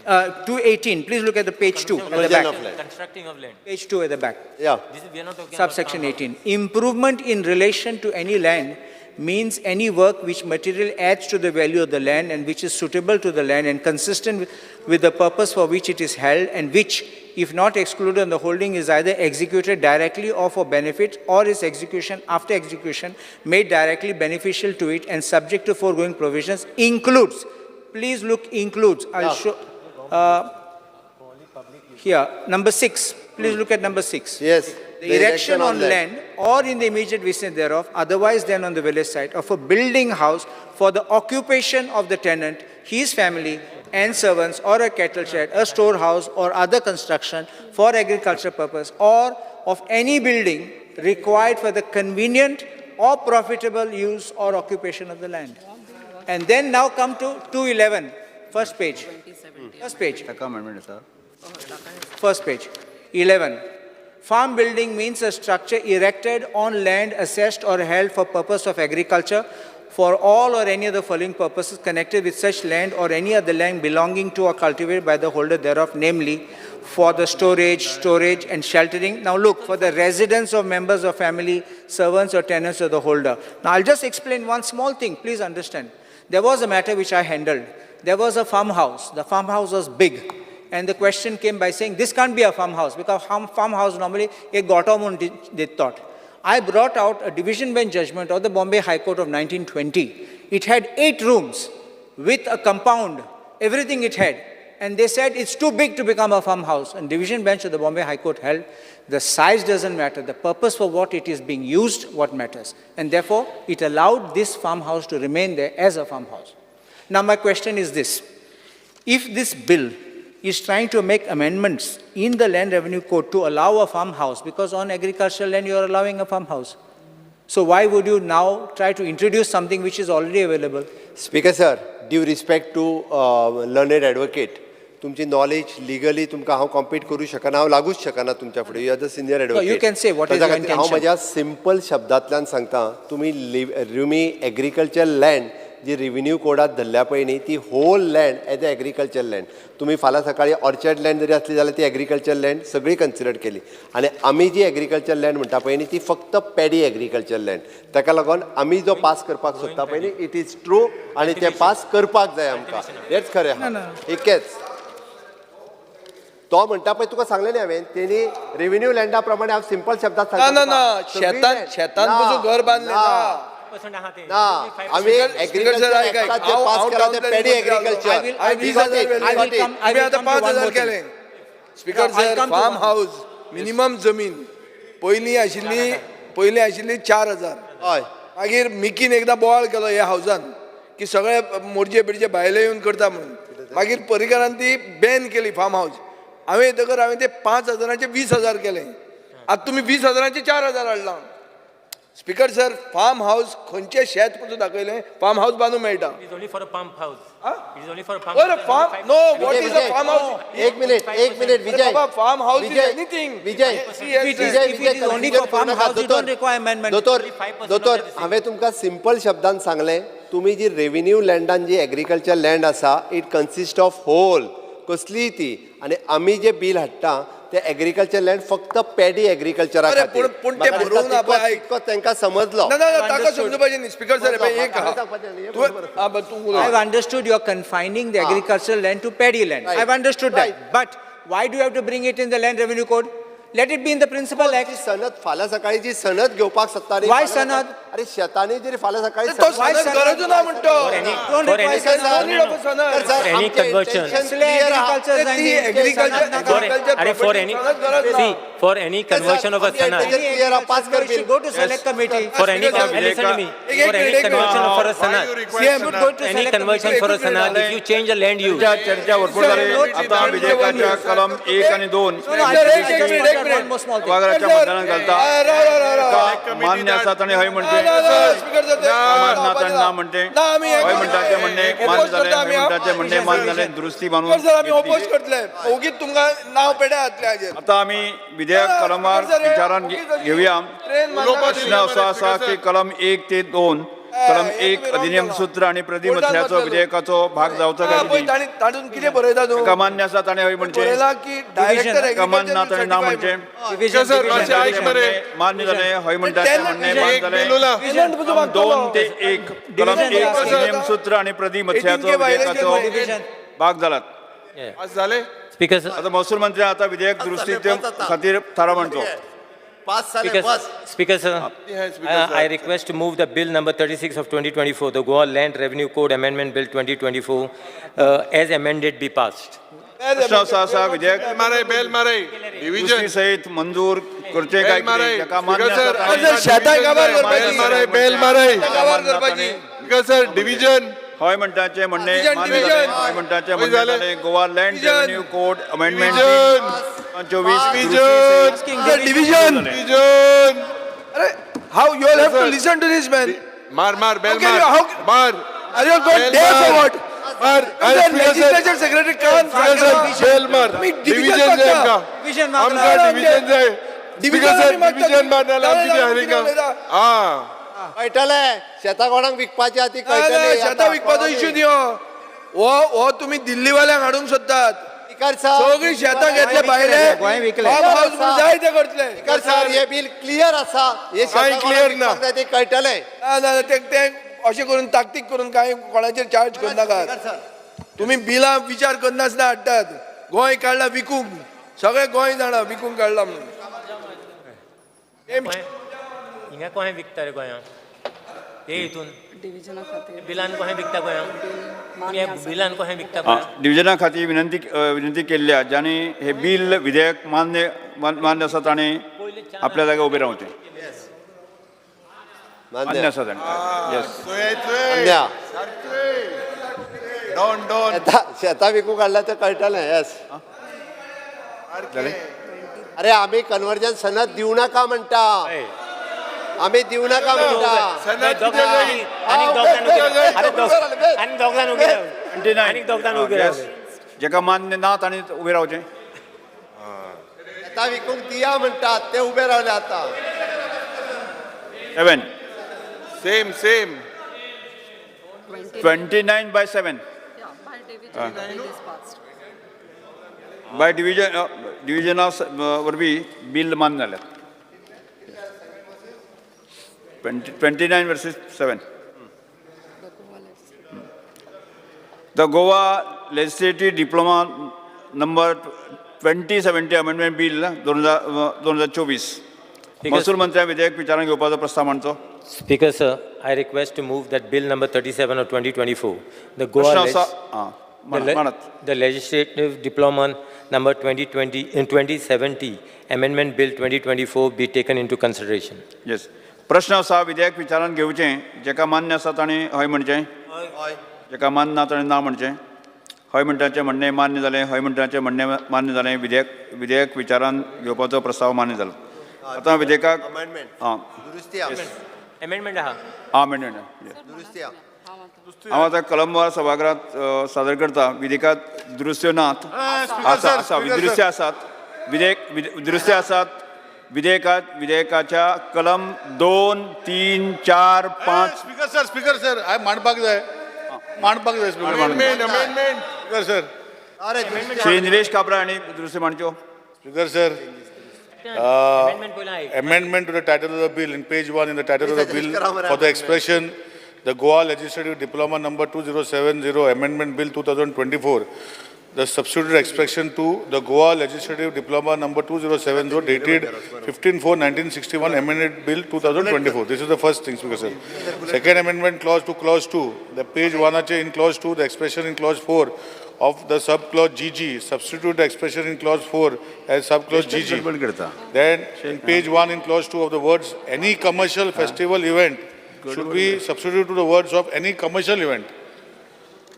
218. Please look at the page 2 at the Conversion back. of land. Constructing of land. Page 2 at the back. Yeah. This is, we are not talking Subsection about 18. Improvement in relation to any land means any work which material adds to the value of the land and which is suitable to the land and consistent with the purpose for which it is held and which, if not excluded on the holding, is either executed directly or for benefit or its execution after execution made directly beneficial to it and subject to foregoing provisions includes, please look, includes, I'll show, here, number 6, please look at number 6. Yes. The erection on land or in the immediate vicinity thereof, otherwise than on the village site, of a building house for the occupation of the tenant, his family and servants, or a cattle shed, a storehouse, or other construction for agriculture purpose, or of any building required for the convenient or profitable use or occupation of the land. And then now come to 211, first page. First page. First page, 11. Farm building means a structure erected on land assessed or held for purpose of agriculture for all or any of the following purposes connected with such land or any other land belonging to or cultivated by the holder thereof, namely for the storage and sheltering. Now look, for the residence of members of family, servants or tenants of the holder. Now I'll just explain one small thing, please understand. There was a matter which I handled. There was a farmhouse. The farmhouse was big. And the question came by saying, this can't be a farmhouse, because farmhouse normally a gotamun they thought. I brought out a division bench judgment of the Bombay High Court of 1920. It had 8 rooms with a compound, everything it had. And they said it's too big to become a farmhouse. And division bench of the Bombay High Court held, the size doesn't matter, the purpose for what it is being used, what matters. And therefore, it allowed this farmhouse to remain there as a farmhouse. Now my question is this. If this bill is trying to make amendments in the Land Revenue Code to allow a farmhouse, because on agricultural land you are allowing a farmhouse. So why would you now try to introduce something which is already available? Speaker sir, due respect to learned advocate, तुमची knowledge legally तुमकां हांव compete करूं शकना, हांव लागूच शकना तुमच्या फुडें. You are the senior No, you advocate. can say what is your हांव intention. म्हज्या सिंपल शब्दांतल्यान सांगता, तुमी रुमी एग्रीकल्चर लँड जी रिव्हेन्यू कोडात धरल्या पळय न्ही, ती whole land as a agriculture land. तुमी फाल्यां सकाळी ऑर्चर्ड लँड जरी आसली जाल्यार ती एग्रीकल्चर लँड सगळी कन्सिडर केली. आनी आमी जी एग्रीकल्चर लँड म्हणटा पळय न्ही, ती फक्त पॅडी एग्रीकल्चर लँड. ताका लागून आमी जो पास करपाक सोदता पळय न्ही, it is true आनी तें पास करपाक जाय आमकां, हेंच खरें आहा. एकच तो म्हणटा पळय, तुका सांगलें न्ही हांवें, तेणी रेव्हेन्यू लँडा प्रमाणे हांव सिंपल शब्दात ना सांगता. ना ना, शेतान शेतान पसून घर बांदलें ना. ना, आमी एग्रीकल्चर पास केला ते पॅडी एग्रीकल्चर. आतां 5,000 केलें. Speaker sir, farm house minimum जमीन पयलीं आशिल्ली, पयलीं आशिल्ली 4,000. हय. मागीर मिकीन एकदां बोवाळ केलो ह्या हावजान की सगळे मोरजे बिरजे भायले येवन करता म्हणून. मागीर पर्रीकारान ती बॅन केली फार्म हावज. हांवें येतकर हांवें ते 5,000 20,000 केले. आतां तुमी 20,000 4,000 हाडलां. स्पीकर सर, फार्म हावज खंयचें शेत पसून दाखयलें फार्म हावज बांदूंक मेळटा. It is only for a pump house. It is only for a pump बरं, house. Farm no, what is a farm house? एक मिनिट, एक minute Vijay. Farm house is anything. Vijay, Vijay, If it is only for farm house, you don't require amendment. दोतोर, दोतोर, हांवें तुमकां simple शब्दान सांगलें, तुमी जी रेव्हेन्यू लँडान जी एग्रीकल्चर लँड आसा, it consist of whole कसलीय ती. आनी आमी जे बील हाडटा ते एग्रीकल्चर लँड फक्त पॅडी एग्रीकल्चरा खातीर. पूण ते बरोवंक ना पळय, आयक. तांकां समजलो. ना ना, ताका समजुपाचें न्ही. स्पीकर सर, एक I have understood you are confining the agricultural land to paddy land. I have understood that. But why do you have to bring it in the Land Revenue Code? Let it be in the Principal Act. सनद फाल्यां सकाळी जी सनद घेवपाक सोदता न्ही, Why सनद? अरे शेतांनी जरी फाल्यां सकाळी तो सनद गरज ना म्हणतो. For any conversion. For any, see, for any conversion of a sanad. Go to select committee. For any, listen to me. For any conversion for a sanad. Any conversion for a sanad, if you change the land use. चर्चा भरपूर झाली. आता विधेयकाच्या कलम 1 आणि 2 सभागृहाच्या मतदानात घालता. मान्य आसा ताणें हय म्हणचें, ना ताणें ना म्हणचें. हय म्हणटा तें म्हणणें मान्य जालें, हय म्हणटा तें म्हणणें मान्य जालें, दुरुस्ती मानून. आतां आमी विधेयक कलमार विचारान घेवया. प्रश्न असो आसा की कलम 1 ते 2, कलम 1 अधिनियम सूत्र आनी प्रतिमथ्याचो विधेयकाचो भाग जावचो काय कितें? मान्य आसा ताणें हय म्हणचें, मान्य ना ताणें ना म्हणचें. मान्य जालें, हय म्हणटा तें म्हणणें मान्य जालें. 2 ते 1 कलम 1 अधिनियम सूत्र आनी प्रतिमथ्याचो विधेयकाचो भाग जालात. आतां महसूल मंत्री आतां विधेयक दुरुस्ती खातीर थाराव मांडचो. Speaker sir, I request to move the bill number 36 of 2024, the Goa Land Revenue Code Amendment Bill 2024, as amended be passed. प्रश्न असो आसा विधेयक दुरुस्ती सहित मंजूर करचें काय कितें? ताका मान्य आसा डिव्हिजन. हय म्हणटाचें म्हणणें मान्य जालें, हय म्हणटाचें म्हणणें जालें. Goa land revenue code amendment 24 division. अरे how you all have to listen to this man. मार मार बेल मार मार. Are you got deaf or what? Legislature secretary कान बेल मार. डिव्हिजन जाय आमकां, आमकां डिव्हिजन जाय. डिव्हिजन मार नाल्यार आमची हारिका. आं कळटलें शेतां कोणाक विकपाची आहा ती कळटली. शेतां विकपाचो इश्यू न्ही हो, हो तुमी दिल्लीवाल्यांक हाडूंक सोदतात. सगळीं शेतां घेतले भायले, फार्म हावज म्हणून जाय ते करतले. सर, हे बील क्लियर आसा, हे शेतां क्लियर ना ते कळटलें. ना ना, ते अशें करून ताकतीक करून कांय कोणाचेर चार्ज करनाकात. तुमी बिलां विचार करनासतना हाडटात. गोंय काडलां विकूंक, सगळें गोंय जाणा विकूंक काडलां म्हणून. हिंगा कोणें विकता रे गोंयांत? हे हितून बिलान कोणें विकता गोंयांत? बिलान कोणें विकता गोंयांत? डिव्हिजना खातीर विनंती विनंती केल्ली आसा, ज्यांनी हे बील विधेयक मान्य मान्य आसा ताणें आपल्या जाग्यार उबें रावचें. मान्य आसा ताणें. येस. शेतां विकूंक काडल्या तें कळटलें. येस. अरे आमी कन्वर्जन सनद दिवं नाका म्हणटा, आमी दिवं नाका म्हणटा. जेका मान्य ना तांणी उबें रावचें. शेतां विकूंक दिया म्हणटात ते उबे रावले आतां. 7. Same same. 29 by 7. By division, the bill is passed. By division डिविजना वरवीं बील मान्य जालें. 29 versus 7. The Goa Legislative Diploma number 2070 Amendment Bill 2024. महसूल मंत्र्या विधेयक विचारांत घेवपाचो प्रस्ताव मांडचो. Speaker, sir, I request to move that Bill number 37 of 2024, the Goa प्रश्न आसा आं, मानात. The Legislative Diploma number 2020 in 2070 Amendment Bill 2024 be taken into consideration. Yes. प्रश्न आसा विधेयक विचारांत घेवचें. जेका मान्य आसा ताणें हय म्हणचें, जेका मान्य ना ताणें ना म्हणचें. हय म्हणटाचें म्हणणें मान्य जालें. हय म्हणटाचें म्हणणें मान्य जालें. विधेयक विचारांत घेवपाचो प्रस्ताव मान्य जालो. आतां विधेयकाक आं दुरुस्ती अमेंडमेंट आहा. आं, अमेंडमेंट दुरुस्ती. हांव आतां कलमवार सभागृहांत सादर करता. विधेयकांत दुरुस्त्यो नात. आसा आसा दुरुस्त्यो आसात. विधेयक दुरुस्त्यो आसात. विधेयकात विधेयकाच्या कलम 2, 3, 4, 5. स्पीकर सर, स्पीकर सर, हांवें मांडपाक जाय, मांडपाक जाय. Amendment amendment. Speaker sir, Shri Nilesh Kabra हांणी दुरुस्ती मांडच्यो. Speaker sir, amendment to the title of the bill in page 1 in the title of the bill for the expression the Goa Legislative Diploma number 2070 Amendment Bill 2024, the substituted expression to the Goa Legislative Diploma number 2070 dated 15/4/1961 Amended Bill 2024. This is the first thing, Speaker sir. Second amendment clause to clause 2, the page 1 in clause 2, the expression in clause 4 of the subclause GG, substitute the expression in clause 4 as subclause GG. Then in page 1 in clause 2 of the words any commercial festival event should be substituted to the words of any commercial event.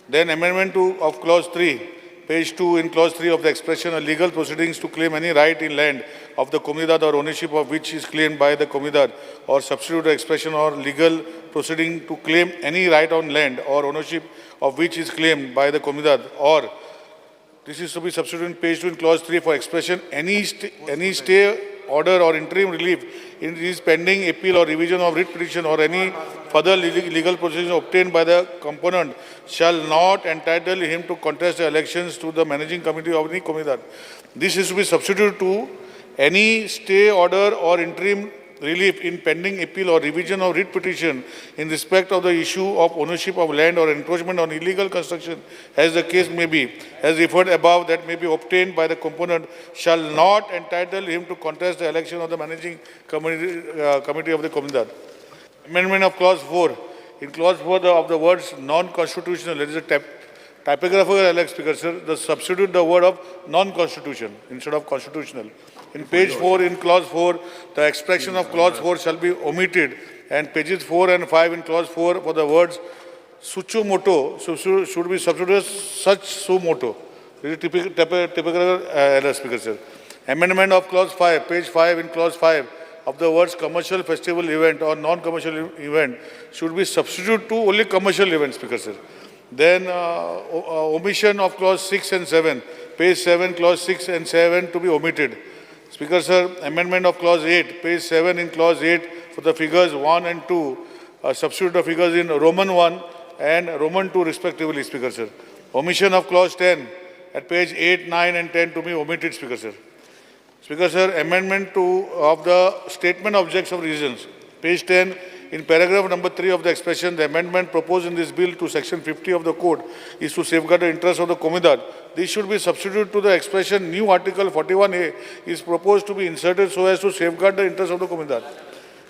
Then amendment 2 of clause 3, page 2 in clause 3 of the expression of legal proceedings to claim any right in land of the comunidad or ownership of which is claimed by the comunidad, or substitute the expression or legal proceeding to claim any right on land or ownership of which is claimed by the comunidad, or this is to be substituted in page 2 in clause 3 for expression any stay, order or interim relief in is pending appeal or revision of writ petition or any further legal proceedings obtained by the component shall not entitle him to contest the elections to the managing committee of any comunidad. This is to be substituted to any stay, order or interim relief in pending appeal or revision of writ petition in respect of the issue of ownership of land or encroachment on illegal construction, as the case may be, as referred above, that may be obtained by the component shall not entitle him to contest the election of the managing committee of the comunidad. Amendment of clause 4. In clause 4 of the words non-constitutional, there is a typographical error, Speaker sir, the substitute the word of non-constitution instead of constitutional. In page 4, in clause 4, the expression of clause 4 shall be omitted, and pages 4 and 5 in clause 4 for the words suchu moto should be substituted such su moto. This is typical error, Speaker sir. Amendment of clause 5, page 5 in clause 5 of the words commercial festival event or non-commercial event should be substituted to only commercial event, Speaker sir. Then omission of clause 6 and 7, page 7, clause 6 and 7 to be omitted. Speaker sir, amendment of clause 8, page 7 in clause 8 for the figures 1 and 2, substitute the figures in Roman 1 and Roman 2 respectively, Speaker sir. Omission of clause 10 at page 8, 9 and 10 to be omitted, Speaker sir. Speaker sir, amendment 2 of the statement objects of reasons, page 10, in paragraph number 3 of the expression, the amendment proposed in this bill to section 50 of the code is to safeguard the interest of the comunidad. This should be substituted to the expression new article 41A is proposed to be inserted so as to safeguard the interest of the comunidad.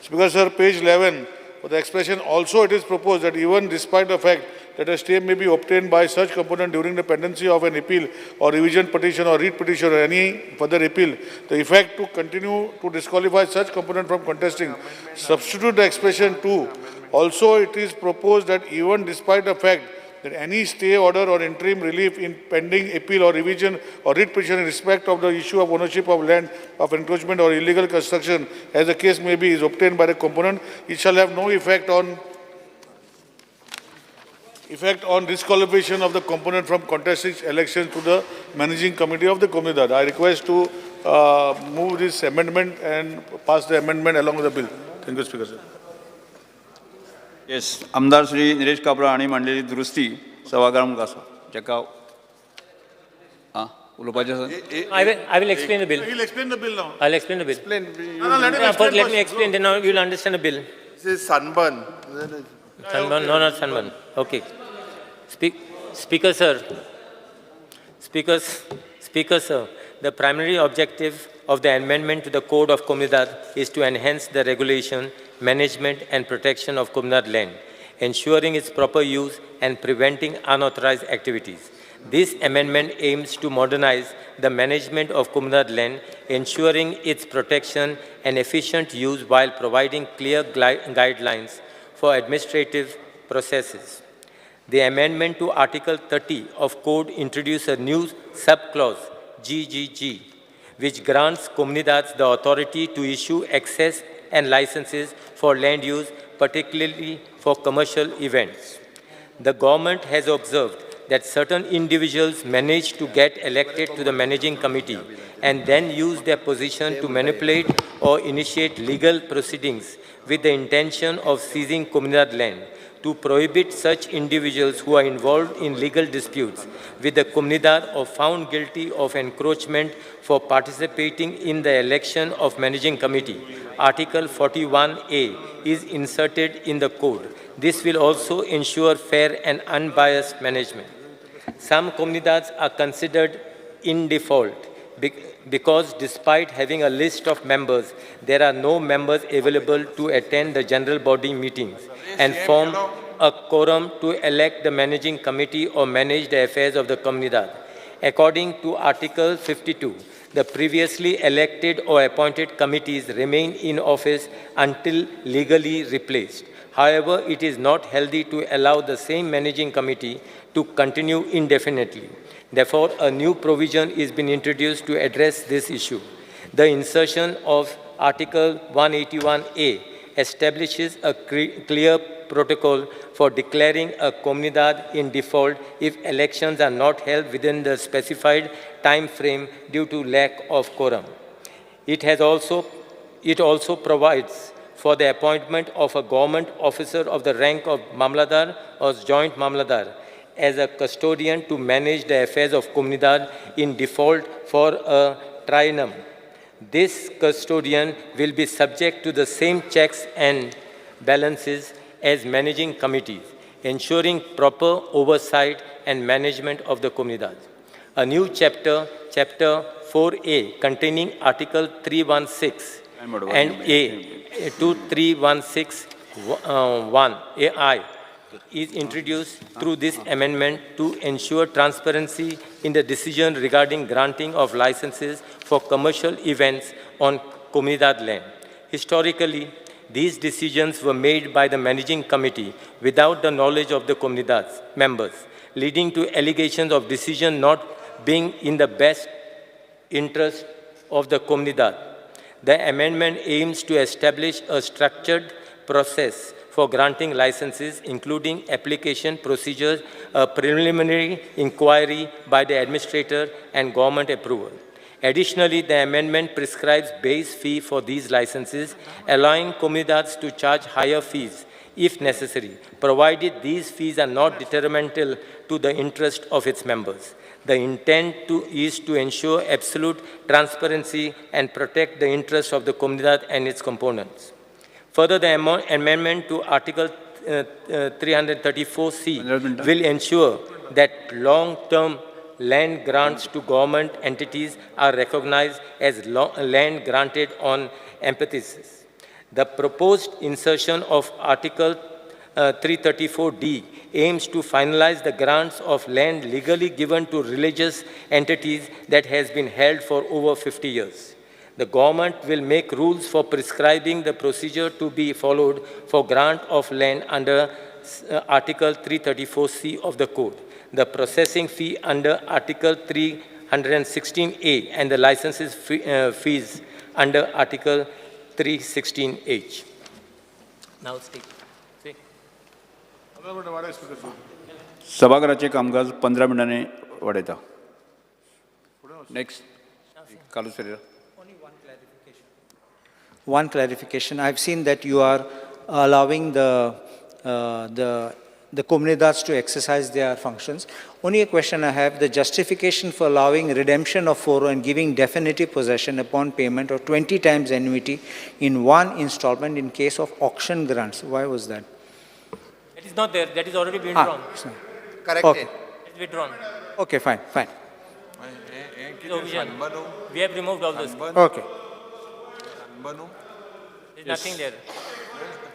Speaker sir, page 11, for the expression also it is proposed that even despite the fact that a stay may be obtained by such component during the pendency of an appeal or revision petition or writ petition or any further appeal, the effect to continue to disqualify such component from contesting. Substitute the expression to. Also, it is proposed that even despite the fact that any stay order or interim relief in pending appeal or revision or writ petition in respect of the issue of ownership of land of encroachment or illegal construction, as the case may be, is obtained by the component, it shall have no effect on effect on disqualification of the component from contesting election to the managing committee of the Comunidade. I request to move this amendment and pass the amendment along with the bill. Thank you, Speaker, sir. Yes, आमदार श्री निलेश काब्राल हांणी मांडलेली दुरुस्ती सभाघरा मुखार आसा जाका आं उलोवपाचें आसा. I will explain the bill. He'll explain the bill now. I'll explain the bill. Explain. No, let him Yeah, explain first, let first. Me explain, then now you'll understand the bill. This is sunburn. Sunburn, no, not sunburn. Okay. Speaker, sir. Speaker, sir. The primary objective of the amendment to the Code of Comunidade is to enhance the regulation, management, and protection of Comunidade land, ensuring its proper use and preventing unauthorized activities. This amendment aims to modernize the management of Comunidade land, ensuring its protection and efficient use while providing clear guidelines for administrative processes. The amendment to Article 30 of Code introduces a new subclause, GGG, which grants Comunidades the authority to issue access and licenses for land use, particularly for commercial events. The government has observed that certain individuals manage to get elected to the managing committee and then use their position to manipulate or initiate legal proceedings with the intention of seizing Comunidade land. To prohibit such individuals who are involved in legal disputes with the Comunidade or found guilty of encroachment for participating in the election of managing committee, Article 41A is inserted in the code. This will also ensure fair and unbiased management. Some Comunidades are considered in default because despite having a list of members, there are no members available to attend the general body meetings and form a quorum to elect the managing committee or manage the affairs of the Comunidade. According to Article 52, the previously elected or appointed committees remain in office until legally replaced. However, it is not healthy to allow the same managing committee to continue indefinitely. Therefore, a new provision is being introduced to address this issue. The insertion of Article 181A establishes a clear protocol for declaring a Comunidade in default if elections are not held within the specified time frame due to lack of quorum. It also provides for the appointment of a government officer of the rank of Mamlatdar or joint Mamlatdar as a custodian to manage the affairs of Comunidade in default for a triennium. This custodian will be subject to the same checks and balances as managing committees, ensuring proper oversight and management of the Comunidade. A new chapter, Chapter 4A, containing Article 316 and A 2316 1 AI is introduced through this amendment to ensure transparency in the decision regarding granting of licenses for commercial events on Comunidade land. Historically, these decisions were made by the managing committee without the knowledge of the Comunidades members, leading to allegations of decision not being in the best interest of the Comunidade. The amendment aims to establish a structured process for granting licenses, including application procedures, a preliminary inquiry by the administrator, and government approval. Additionally, the amendment prescribes base fee for these licenses, allowing Comunidades to charge higher fees if necessary, provided these fees are not detrimental to the interest of its members. The intent is to ensure absolute transparency and protect the interests of the Comunidade and its components. Further, the amendment to Article 334C will ensure that long-term land grants to government entities are recognized as land granted on emphyteusis. The proposed insertion of Article 334D aims to finalize the grants of land legally given to religious entities that has been held for over 50 years. The government will make rules for prescribing the procedure to be followed for grant of land under Article 334C of the Code, the processing fee under Article 316A, and the licenses fees under Article 316H. Now speak. See? सभाघराचें कामकाज 15 मिनटांनी वाडयता. Next Carlos Ferreira. One clarification. I've seen that you are allowing the comunidades to exercise their functions. Only a question I have, the justification for allowing redemption of foro and giving definitive possession upon payment of 20 times annuity in one installment in case of auction grants. Why was that? That is not there. That is already been withdrawn. Corrected. Okay. It's withdrawn. Okay, fine, fine. We have removed all this. Okay. There's nothing there.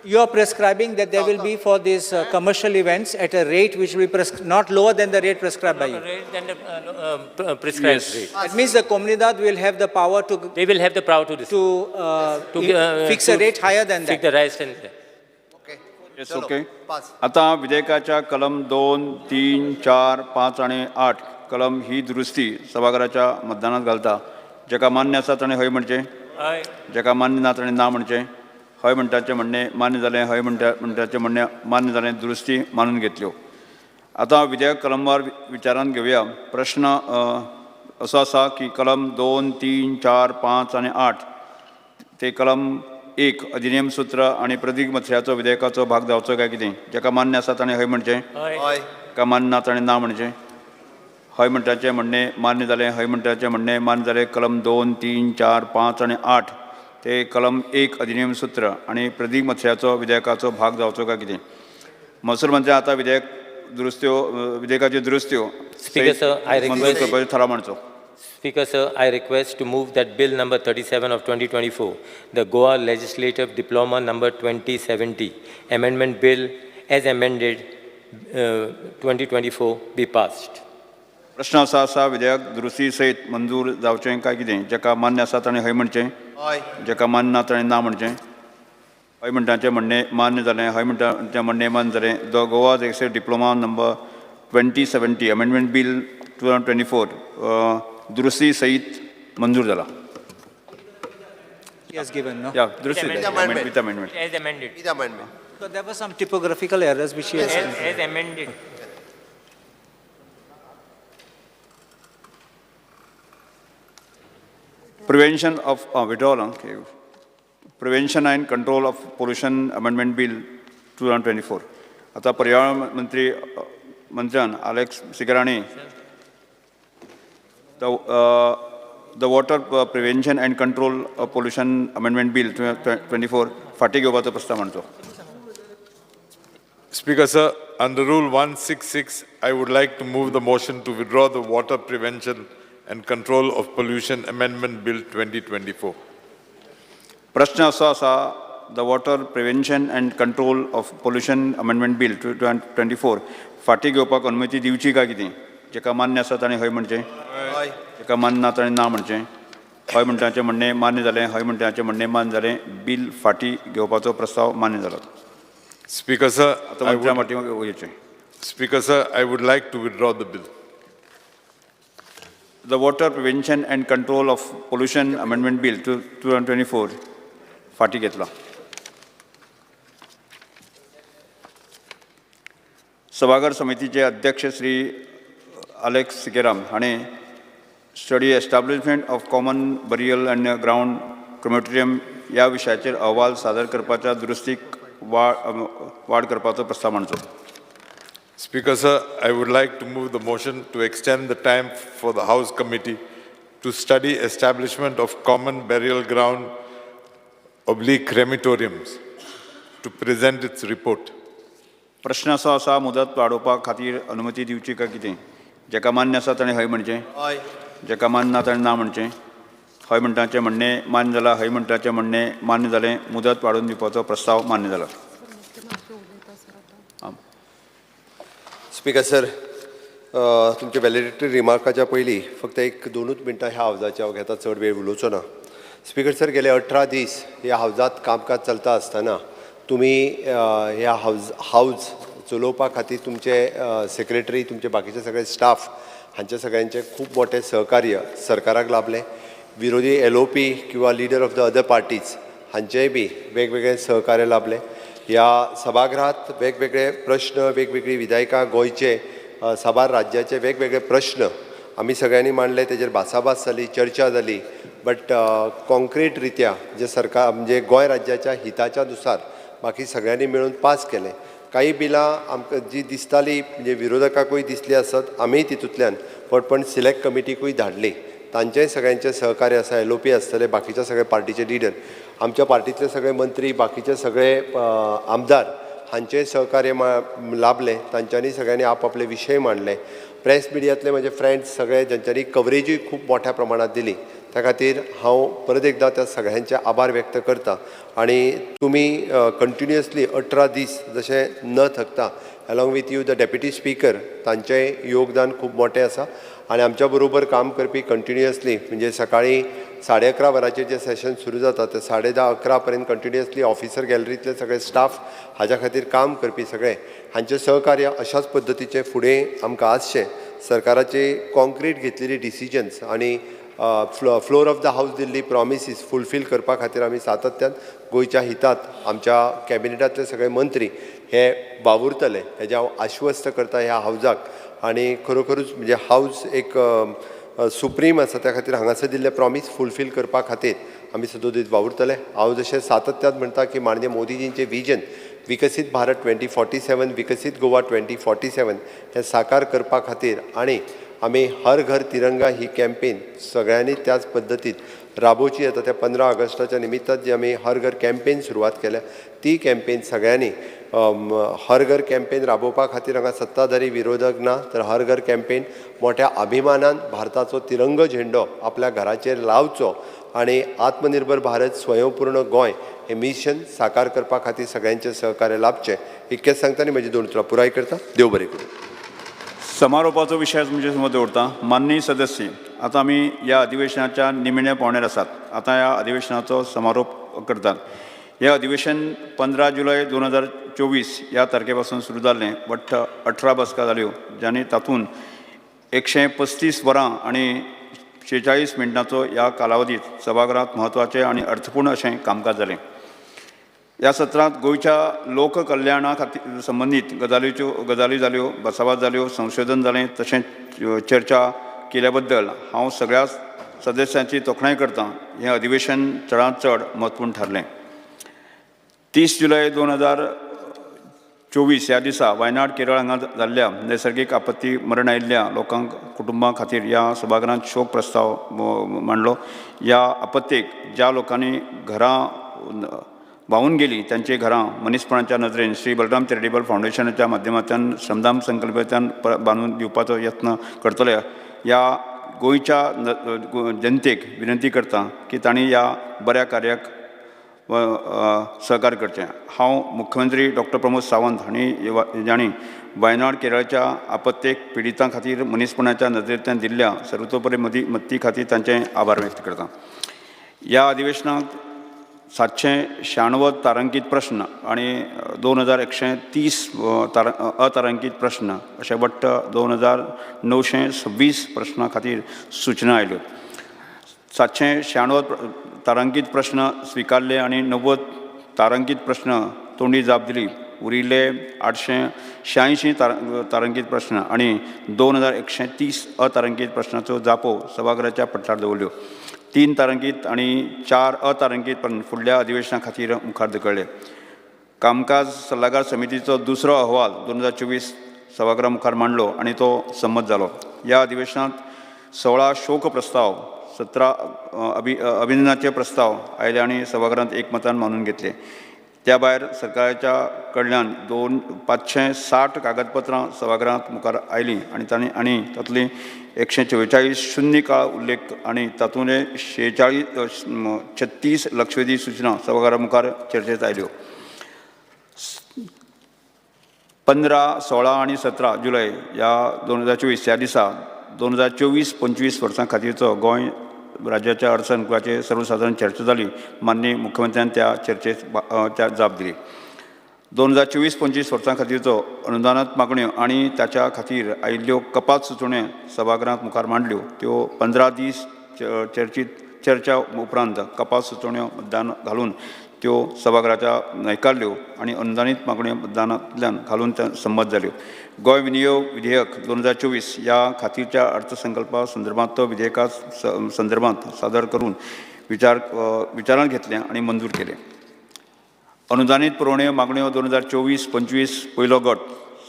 You are prescribing that there will be for these commercial events at a rate which will be not lower than the rate prescribed by you. Rate than the prescribed rate. It means the comunidad will have the power to. They will have the power to fix a rate higher than that. Fix the rate and. Okay. Yes, okay. आता विधेयकाच्या कलम 2, 3, 4, 5 आणि 8 कलम ही दुरुस्ती सभाघराच्या मतदानात घालता. जेका मान्य आसा ताणें हय म्हणचें, जेका मान्य ना ताणें ना म्हणचें. हय म्हणटाचें म्हणणें मान्य जालें, हय म्हणटाचें म्हणणें मान्य जालें, दुरुस्ती मानून घेतल्यो. आतां विधेयक कलमवार विचारांत घेवया. प्रश्न असो आसा की कलम 2, 3, 4, 5 आनी 8 ते कलम 1 अधिनियम सूत्र आनी प्रदीक मथळ्याचो विधेयकाचो भाग जावचो काय कितें. जेका मान्य आसा ताणें हय म्हणचें, जेका मान्य ना ताणें ना म्हणचें. हय म्हणटाचें म्हणणें मान्य जालें, हय म्हणटाचें म्हणणें मान्य जालें. कलम 2, 3, 4, 5 आनी 8 ते कलम 1 अधिनियम सूत्र आनी प्रदीक मथळ्याचो विधेयकाचो भाग जावचो काय कितें. महसूल मंत्री आतां विधेयक दुरुस्त्यो विधेयकाच्यो दुरुस्त्यो मंजूर करपाचो थाराव मांडचो. Speaker sir, I request to move that bill number 37 of 2024, the Goa Legislative Diploma number 2070, Amendment Bill as amended 2024 be passed. प्रश्न आसा आसा विधेयक दुरुस्ती सयत मंजूर जावचें काय कितें. जेका मान्य आसा ताणें हय म्हणचें, जेका मान्य ना ताणें ना म्हणचें. हय म्हणटाचें म्हणणें मान्य जालें, हय म्हणटाचें म्हणणें मान्य जालें. The Goa legislative diploma number 2070 amendment bill 2024 दुरुस्ती सयत मंजूर जाला. He has given, no? Yeah, दुरुस्ती with amendment. As amended. With amendment. So there were some typographical errors which he has. As amended. Prevention of withdrawal, okay. Prevention and Control of Pollution Amendment Bill 2024. आता पर्यावरण मंत्री मंत्र्यान Alex Sequeira the Water Prevention and Control of Pollution Amendment Bill 2024 फाटी घेवपाचो प्रस्ताव मांडचो. Speaker sir, under Rule 166, I would like to move the motion to withdraw the Water Prevention and Control of Pollution Amendment Bill 2024. प्रश्न असो आसा, the Water Prevention and Control of Pollution Amendment Bill 2024 फाटी घेवपाक अनुमती दिवची काय कितें. जेका मान्य आसा ताणें हय म्हणचें, जेका मान्य ना ताणें ना म्हणचें. हय म्हणटाचें म्हणणें मान्य जालें, हय म्हणटाचें म्हणणें मान्य जालें. बील फाटी घेवपाचो प्रस्ताव मान्य जालो. Speaker sir, Speaker sir, I would like to withdraw the bill. The Water Prevention and Control of Pollution Amendment Bill 2024 फाटी घेतला. सभाघर समितीचे अध्यक्ष श्री आलेक्स सिकेराम हाणें study establishment of common burial and ground crematorium ह्या विशयाचेर अहवाल सादर करपाच्या दुरुस्तीक वाड करपाचो प्रस्ताव मांडचो. Speaker sir, I would like to move the motion to extend the time for the House Committee to study establishment of common burial ground oblique crematoriums to present its report. प्रश्न असो आसा, मुदत वाडोवपा खातीर अनुमती दिवची काय कितें. जेका मान्य आसा ताणें हय म्हणचें, जेका मान्य ना ताणें ना म्हणचें. हय म्हणटाचें म्हणणें मान्य जालां, हय म्हणटाचें म्हणणें मान्य जालें. मुदत वाडोवन दिवपाचो प्रस्ताव मान्य जाला. स्पीकर सर, तुमच्या व्हॅलिडिटरी रिमार्काच्या पयलीं फक्त एक 2 मिनटां ह्या हावजाची हांव घेता, चड वेळ उलोवचो ना. स्पीकर सर, गेले 18 दीस ह्या हावजांत कामकाज चलता आसतना तुमी ह्या हावज चलोवपा खातीर तुमचे सेक्रेटरी, तुमचे बाकीचे सगळे स्टाफ हांचे सगळ्यांचे खूब मोठें सहकार्य सरकाराक लाभलें. विरोधी LOP किंवा leader of the other parties हांचेय बी वेगवेगळे सहकार्य लाभलें. ह्या सभागृहात वेगवेगळे प्रश्न, वेगवेगळी विधायकां, गोंयचे साबार राज्याचे वेगवेगळे प्रश्न आमी सगळ्यांनी मांडले, तेजेर भासाभास जाली, चर्चा जाली. बट कॉन्क्रीट रित्या जे सरकार म्हणजे गोंय राज्याच्या हिताच्या नुसार बाकी सगळ्यांनी मेळून पास केलें. काही बिलां आमकां जी दिसताली म्हणजे विरोधकाकूय दिसली आसत, आमीय तितूंतल्यान पण सिलेक्ट कमिटीकूय धाडली, तांचेय सगळ्यांचें सहकार्य आसा. LOP आसतले, बाकीच्या सगळे पार्टीचे लिडर, आमच्या पार्टीतले सगळे मंत्री, बाकीचे सगळे आमदार हांचेय सहकार्य लाभलें. तांच्यांनी सगळ्यांनी आपआपले विशय मांडले. प्रेस मिडियांतले म्हजे फ्रेंड्स सगळे ज्यांच्यांनी कवरेजूय खूब मोठ्या प्रमाणात दिली, त्या खातीर हांव परत एकदां त्या सगळ्यांचे आभार व्यक्त करता. आनी तुमी कंटिन्युअसली 18 दीस जशें न थकता, along with you the deputy speaker, तांचेय योगदान खूब मोठें आसा. आनी आमच्या बरोबर काम करपी कंटिन्युअसली म्हणजे सकाळीं 11:30 वरांचेर जें सेशन सुरू जाता ते 10:30 11 पर्यंत कंटिन्युअसली ऑफिसर गॅलरींतले सगळे स्टाफ हाज्या खातीर काम करपी सगळे हांचें सहकार्य अशाच पद्दतीचें फुडें आमकां आसचें. सरकाराची कॉन्क्रीट घेतलेली डिसिजन्स आनी floor of the house Delhi promises fulfil करपा खातीर आमी सातत्यान गोंयच्या हितात आमच्या कॅबिनेटांतले सगळे मंत्री हे वावुरतले हेजें हांव आश्वस्त करता ह्या हावजाक. आनी खरोखरूच म्हणजे हावज एक सुप्रीम आसा, त्या खातीर हांगासर दिल्ले प्रॉमीस फुलफील करपा खातीर आमी सदोदीत वावुरतले. हांव जशें सातत्यान म्हणटा की माननीय मोदीजींचें विजन विकसीत भारत 2047, विकसीत गोवा 2047 हें साकार करपा खातीर आनी आमी हर घर तिरंगा ही कॅम्पेन सगळ्यांनी त्याच पद्दतीत राबोवची. आतां त्या 15 ऑगस्टाच्या निमित्तान जी आमी हर घर कॅम्पेन सुरवात केल्या ती कॅम्पेन सगळ्यांनी हर घर कॅम्पेन राबोवपा खातीर हांगा सत्ताधारी विरोधक ना, तर हर घर कॅम्पेन मोठ्या अभिमानान भारताचो तिरंगो झेंडो आपल्या घराचेर लावचो आनी आत्मनिर्भर भारत स्वयंपूर्ण गोंय हें मिशन साकार करपा खातीर सगळ्यांचें सहकार्य लाभचें इतकेंच सांगता आनी म्हजी दोन उतरां पुराय करता. देव बरें करूं. समारोपाचो विशय तुमचे समोर दवरता. माननीय सदस्य, आतां आमी ह्या अधिवेशनाच्या निमण्या पावण्यार आसात. आतां ह्या अधिवेशनाचो समारोप करतात. हें अधिवेशन 15 जुलय 2024 ह्या तारखे पासून सुरू जाल्लें. वट्ट 18 बसका जाल्यो, जांणी तातूंत 135 वरां आनी 46 मिनटांचो ह्या कालावधीत सभागृहांत म्हत्वाचें आनी अर्थपूर्ण अशें कामकाज जालें. ह्या सत्रांत गोंयच्या लोककल्याणा खातीर संबंदीत गजाली जाल्यो, भासाभास जाल्यो, संशोधन जालें, तशेंच चर्चा केल्या बद्दल हांव सगळ्या सदस्यांची तोखणाय करतां. हें अधिवेशन चडांत चड म्हत्वपूर्ण थारलें. 30 जुलय 2024 ह्या दिसा वायनाड केरळ हांगा जाल्ल्या नैसर्गीक आपत्ती मरण आयिल्ल्या लोकांक कुटुंबां खातीर ह्या सभागृहांत शोक प्रस्ताव मांडलो. ह्या आपत्तेक ज्या लोकांनी घरां व्हांवून गेली तांची घरां मनीसपणाच्या नदरेन श्री बलराम चॅरिटेबल फावंडेशनाच्या माध्यमांतल्यान श्रमदान संकल्पांतल्यान बांदून दिवपाचो यत्न करतले. ह्या गोंयच्या जनतेक विनंती करता की तांणी ह्या बऱ्या कार्याक सहकार्य करचें. हांव मुख्यमंत्री डॉक्टर प्रमोद सावंत हांणी जांणी वायनाड केरळच्या आपत्तेक पिडितां खातीर मनीसपणाच्या नदरेंतल्यान दिल्ल्या सर्वतोपरी मदती खातीर तांचे आभार व्यक्त करता. ह्या अधिवेशनात 796 तारांकीत प्रश्न आनी 2130 अतारांकीत प्रश्न अशे वट्ट 2926 प्रश्नां खातीर सूचना आयल्यो. 796 तारांकीत प्रश्न स्विकारले आनी 90 तारांकीत प्रश्न तोंडी जाप दिली. उरिल्ले 886 तारांकीत प्रश्न आनी 2130 अतारांकीत प्रश्नाच्यो जापो सभागृहाच्या पटलार दवरल्यो. 3 तारांकीत आनी 4 अतारांकीत फुडल्या अधिवेशना खातीर मुखार धुकळ्ळे. कामकाज सल्लागार समितीचो दुसरो अहवाल 2024 सभागृहा मुखार मांडलो आनी तो संमत जालो. ह्या अधिवेशनांत 16 शोक प्रस्ताव, 17 अभिनंदनाचे प्रस्ताव आयले आनी सभागृहांत एकमतान मानून घेतले. त्या भायर सरकाराच्या कडल्यान 560 कागदपत्रां सभागृहांत मुखार आयलीं आनी तांणी आनी तातूंतलीं 144 शून्य काळ उल्लेख आनी तातूंतले 36 लक्षवेधी सूचना सभागृहा मुखार चर्चेत आयल्यो. 15, 16 आनी 17 जुलय ह्या 2024 ह्या दिसा 2024-25 वर्सां खातीरचो गोंय राज्याच्या अर्थसंकल्पाचेर सर्वसादारण चर्चा जाली. माननीय मुख्यमंत्र्यान त्या चर्चेत त्या जाप दिली. 2024-25 वर्सां खातीरचो अनुदानांत मागण्यो आनी ताच्या खातीर आयिल्ल्यो कपात सुचोवण्यो सभागृहांत मुखार मांडल्यो. त्यो 15 दीस चर्चे चर्चा उपरांत कपात सुचोवण्यो मतदान घालून त्यो सभाघराच्या न्हयकारल्यो आनी अनुदानीत मागण्यो मतदानांतल्यान घालून त्या संमत जाल्यो. गोंय विनियोग विधेयक 2024 ह्या खातीरच्या अर्थसंकल्पा संदर्भांत विधेयका संदर्भांत सादर करून विचारांत घेतलें आनी मंजूर केलें. अनुदानीत पुरवण्यो मागण्यो 2024-25 पयलो गट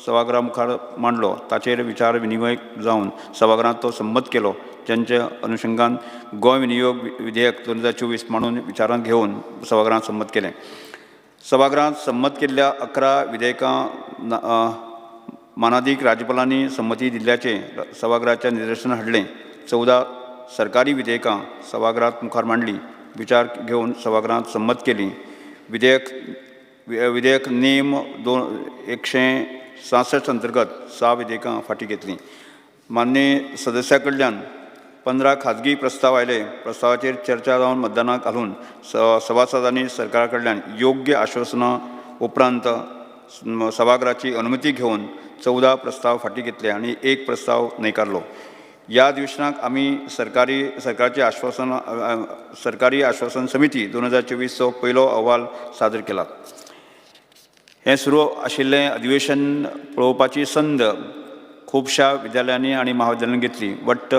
सभाघरा मुखार मांडलो. ताचेर विचार विनिमय जावन सभाघरांत तो संमत केलो, जांच्या अनुशंगान गोंय विनियोग विधेयक 2024 मांडून विचारांत घेवन सभाघरांत संमत केलें. सभाघरांत संमत केल्ल्या 11 विधेयकां मानादीक राज्यपालांनी संमती दिल्ल्याचें सभाघराच्या निदर्शन हाडलें. 14 सरकारी विधेयकां सभाघरांत मुखार मांडलीं, विचार घेवन सभाघरांत संमत केलीं. विधेयक नेम 166 अंतर्गत 6 विधेयकां फाटीं घेतलीं. मान्य सदस्या कडल्यान 15 खाजगी प्रस्ताव आयले. प्रस्तावाचेर चर्चा जावन मतदानाक घालून सभासदांनी सरकारा कडल्यान योग्य आश्वासनां उपरांत सभाघराची अनुमती घेवन 14 प्रस्ताव फाटीं घेतले आनी 1 प्रस्ताव न्हयकारलो. ह्या अधिवेशनाक आमी सरकारचे आश्वासन सरकारी आश्वासन समिती 2024चो पयलो अहवाल सादर केला. हें सुरू आशिल्लें अधिवेशन पळोवपाची संद खुबश्या विद्यालयांनी आनी महाविद्यालयांनी घेतली. वट्ट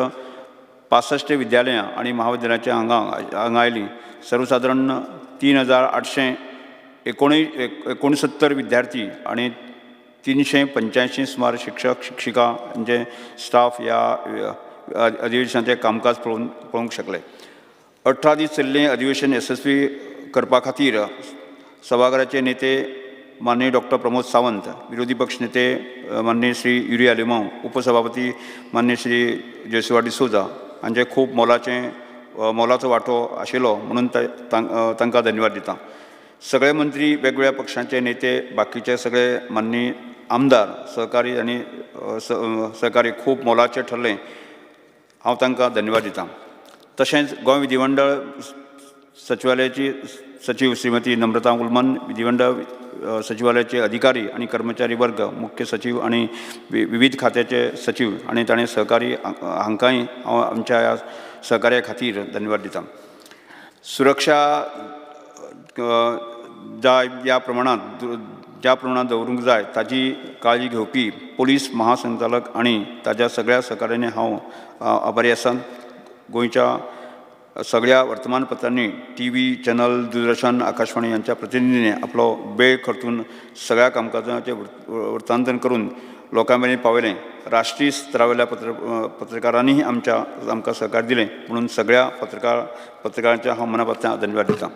65 विद्यालयां आनी महाविद्यालयांच्या हांगा आयलीं. सर्वसादारण 3869 विद्यार्थी आनी 385 सुमार शिक्षक शिक्षिका हांचे स्टाफ ह्या अधिवेशनाचें कामकाज पळोवंक शकले. 18 दीस चलिल्लें अधिवेशन येसस्वी करपा खातीर सभाघराचे नेते माननीय डॉक्टर प्रमोद सावंत, विरोधी पक्ष नेते माननीय श्री युरी आलेमांव, उपसभापती माननीय श्री जेसुआ डिसोजा हांचे खूब मोलाचो वांटो आशिल्लो म्हणून तांकां धन्यवाद दिता. सगळे मंत्री, वेगवेगळ्या पक्षांचे नेते, बाकीचे सगळे माननीय आमदार सहकारी आनी सहकारी खूब मोलाचे ठरले. हांव तांकां धन्यवाद दिता. तशेंच गोंय विधिमंडळ सचिवालयाची सचीव श्रीमती नम्रता उलमन, विधिमंडळ सचिवालयाचे अधिकारी आनी कर्मचारी वर्ग, मुख्य सचीव आनी विविध खात्याचे सचीव आनी ताणें सहकारी हांकांय हांव आमच्या ह्या सहकार्या खातीर धन्यवाद दिता. सुरक्षा जाय ज्या प्रमाणांत दवरूंक जाय ताजी काळजी घेवपी पोलीस महासंचालक आनी ताज्या सगळ्या सहकार्याने हांव आभारी आसा. गोंयच्या सगळ्या वर्तमानपत्रांनी, T V channel, Doordarshan, Akashvani हांच्या प्रतिनिधींनी आपलो वेळ खर्चून सगळ्या कामकाजाचें वृत्तांतन करून लोकां मेरेन पावयलें. राष्ट्रीय स्तरावयल्या पत्रकारांनीय आमकां सहकार दिलें म्हणून सगळ्या पत्रकारांच्या हांव मनापासून धन्यवाद दिता.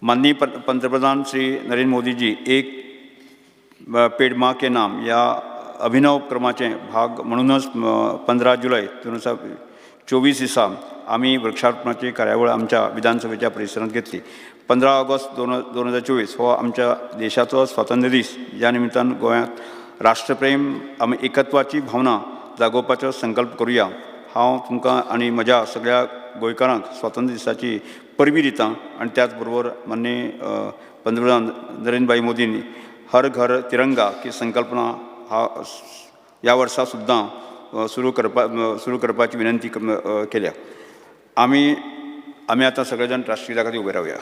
माननीय पंतप्रधान श्री नरेंद्र मोदीजी एक पेड माँ के नाम ह्या अभिनव उपक्रमाचे भाग म्हणूनच 15 जुलय 2024 दिसा आमी वृक्षारोपणाची कार्यावळ आमच्या विधानसभेच्या परिसरांत घेतली. 15 ऑगस्ट 2024 हो आमच्या देशाचो स्वातंत्र्य दीस. ह्या निमित्तान गोंयांत राष्ट्रप्रेम आमी एकत्वाची भावना जागोवपाचो संकल्प करुया. हांव तुमकां आनी म्हज्या सगळ्या गोंयकारांक स्वातंत्र्य दिसाची परबी दिता आनी त्याच बरोबर माननीय पंतप्रधान नरेंद्रभाई मोदींनी हर घर तिरंगा ही संकल्पना ह्या वर्सा सुद्दां सुरू करपाची विनंती केल्या. आमी आतां सगळे जाण राष्ट्रगीता खातीर उबे रावया.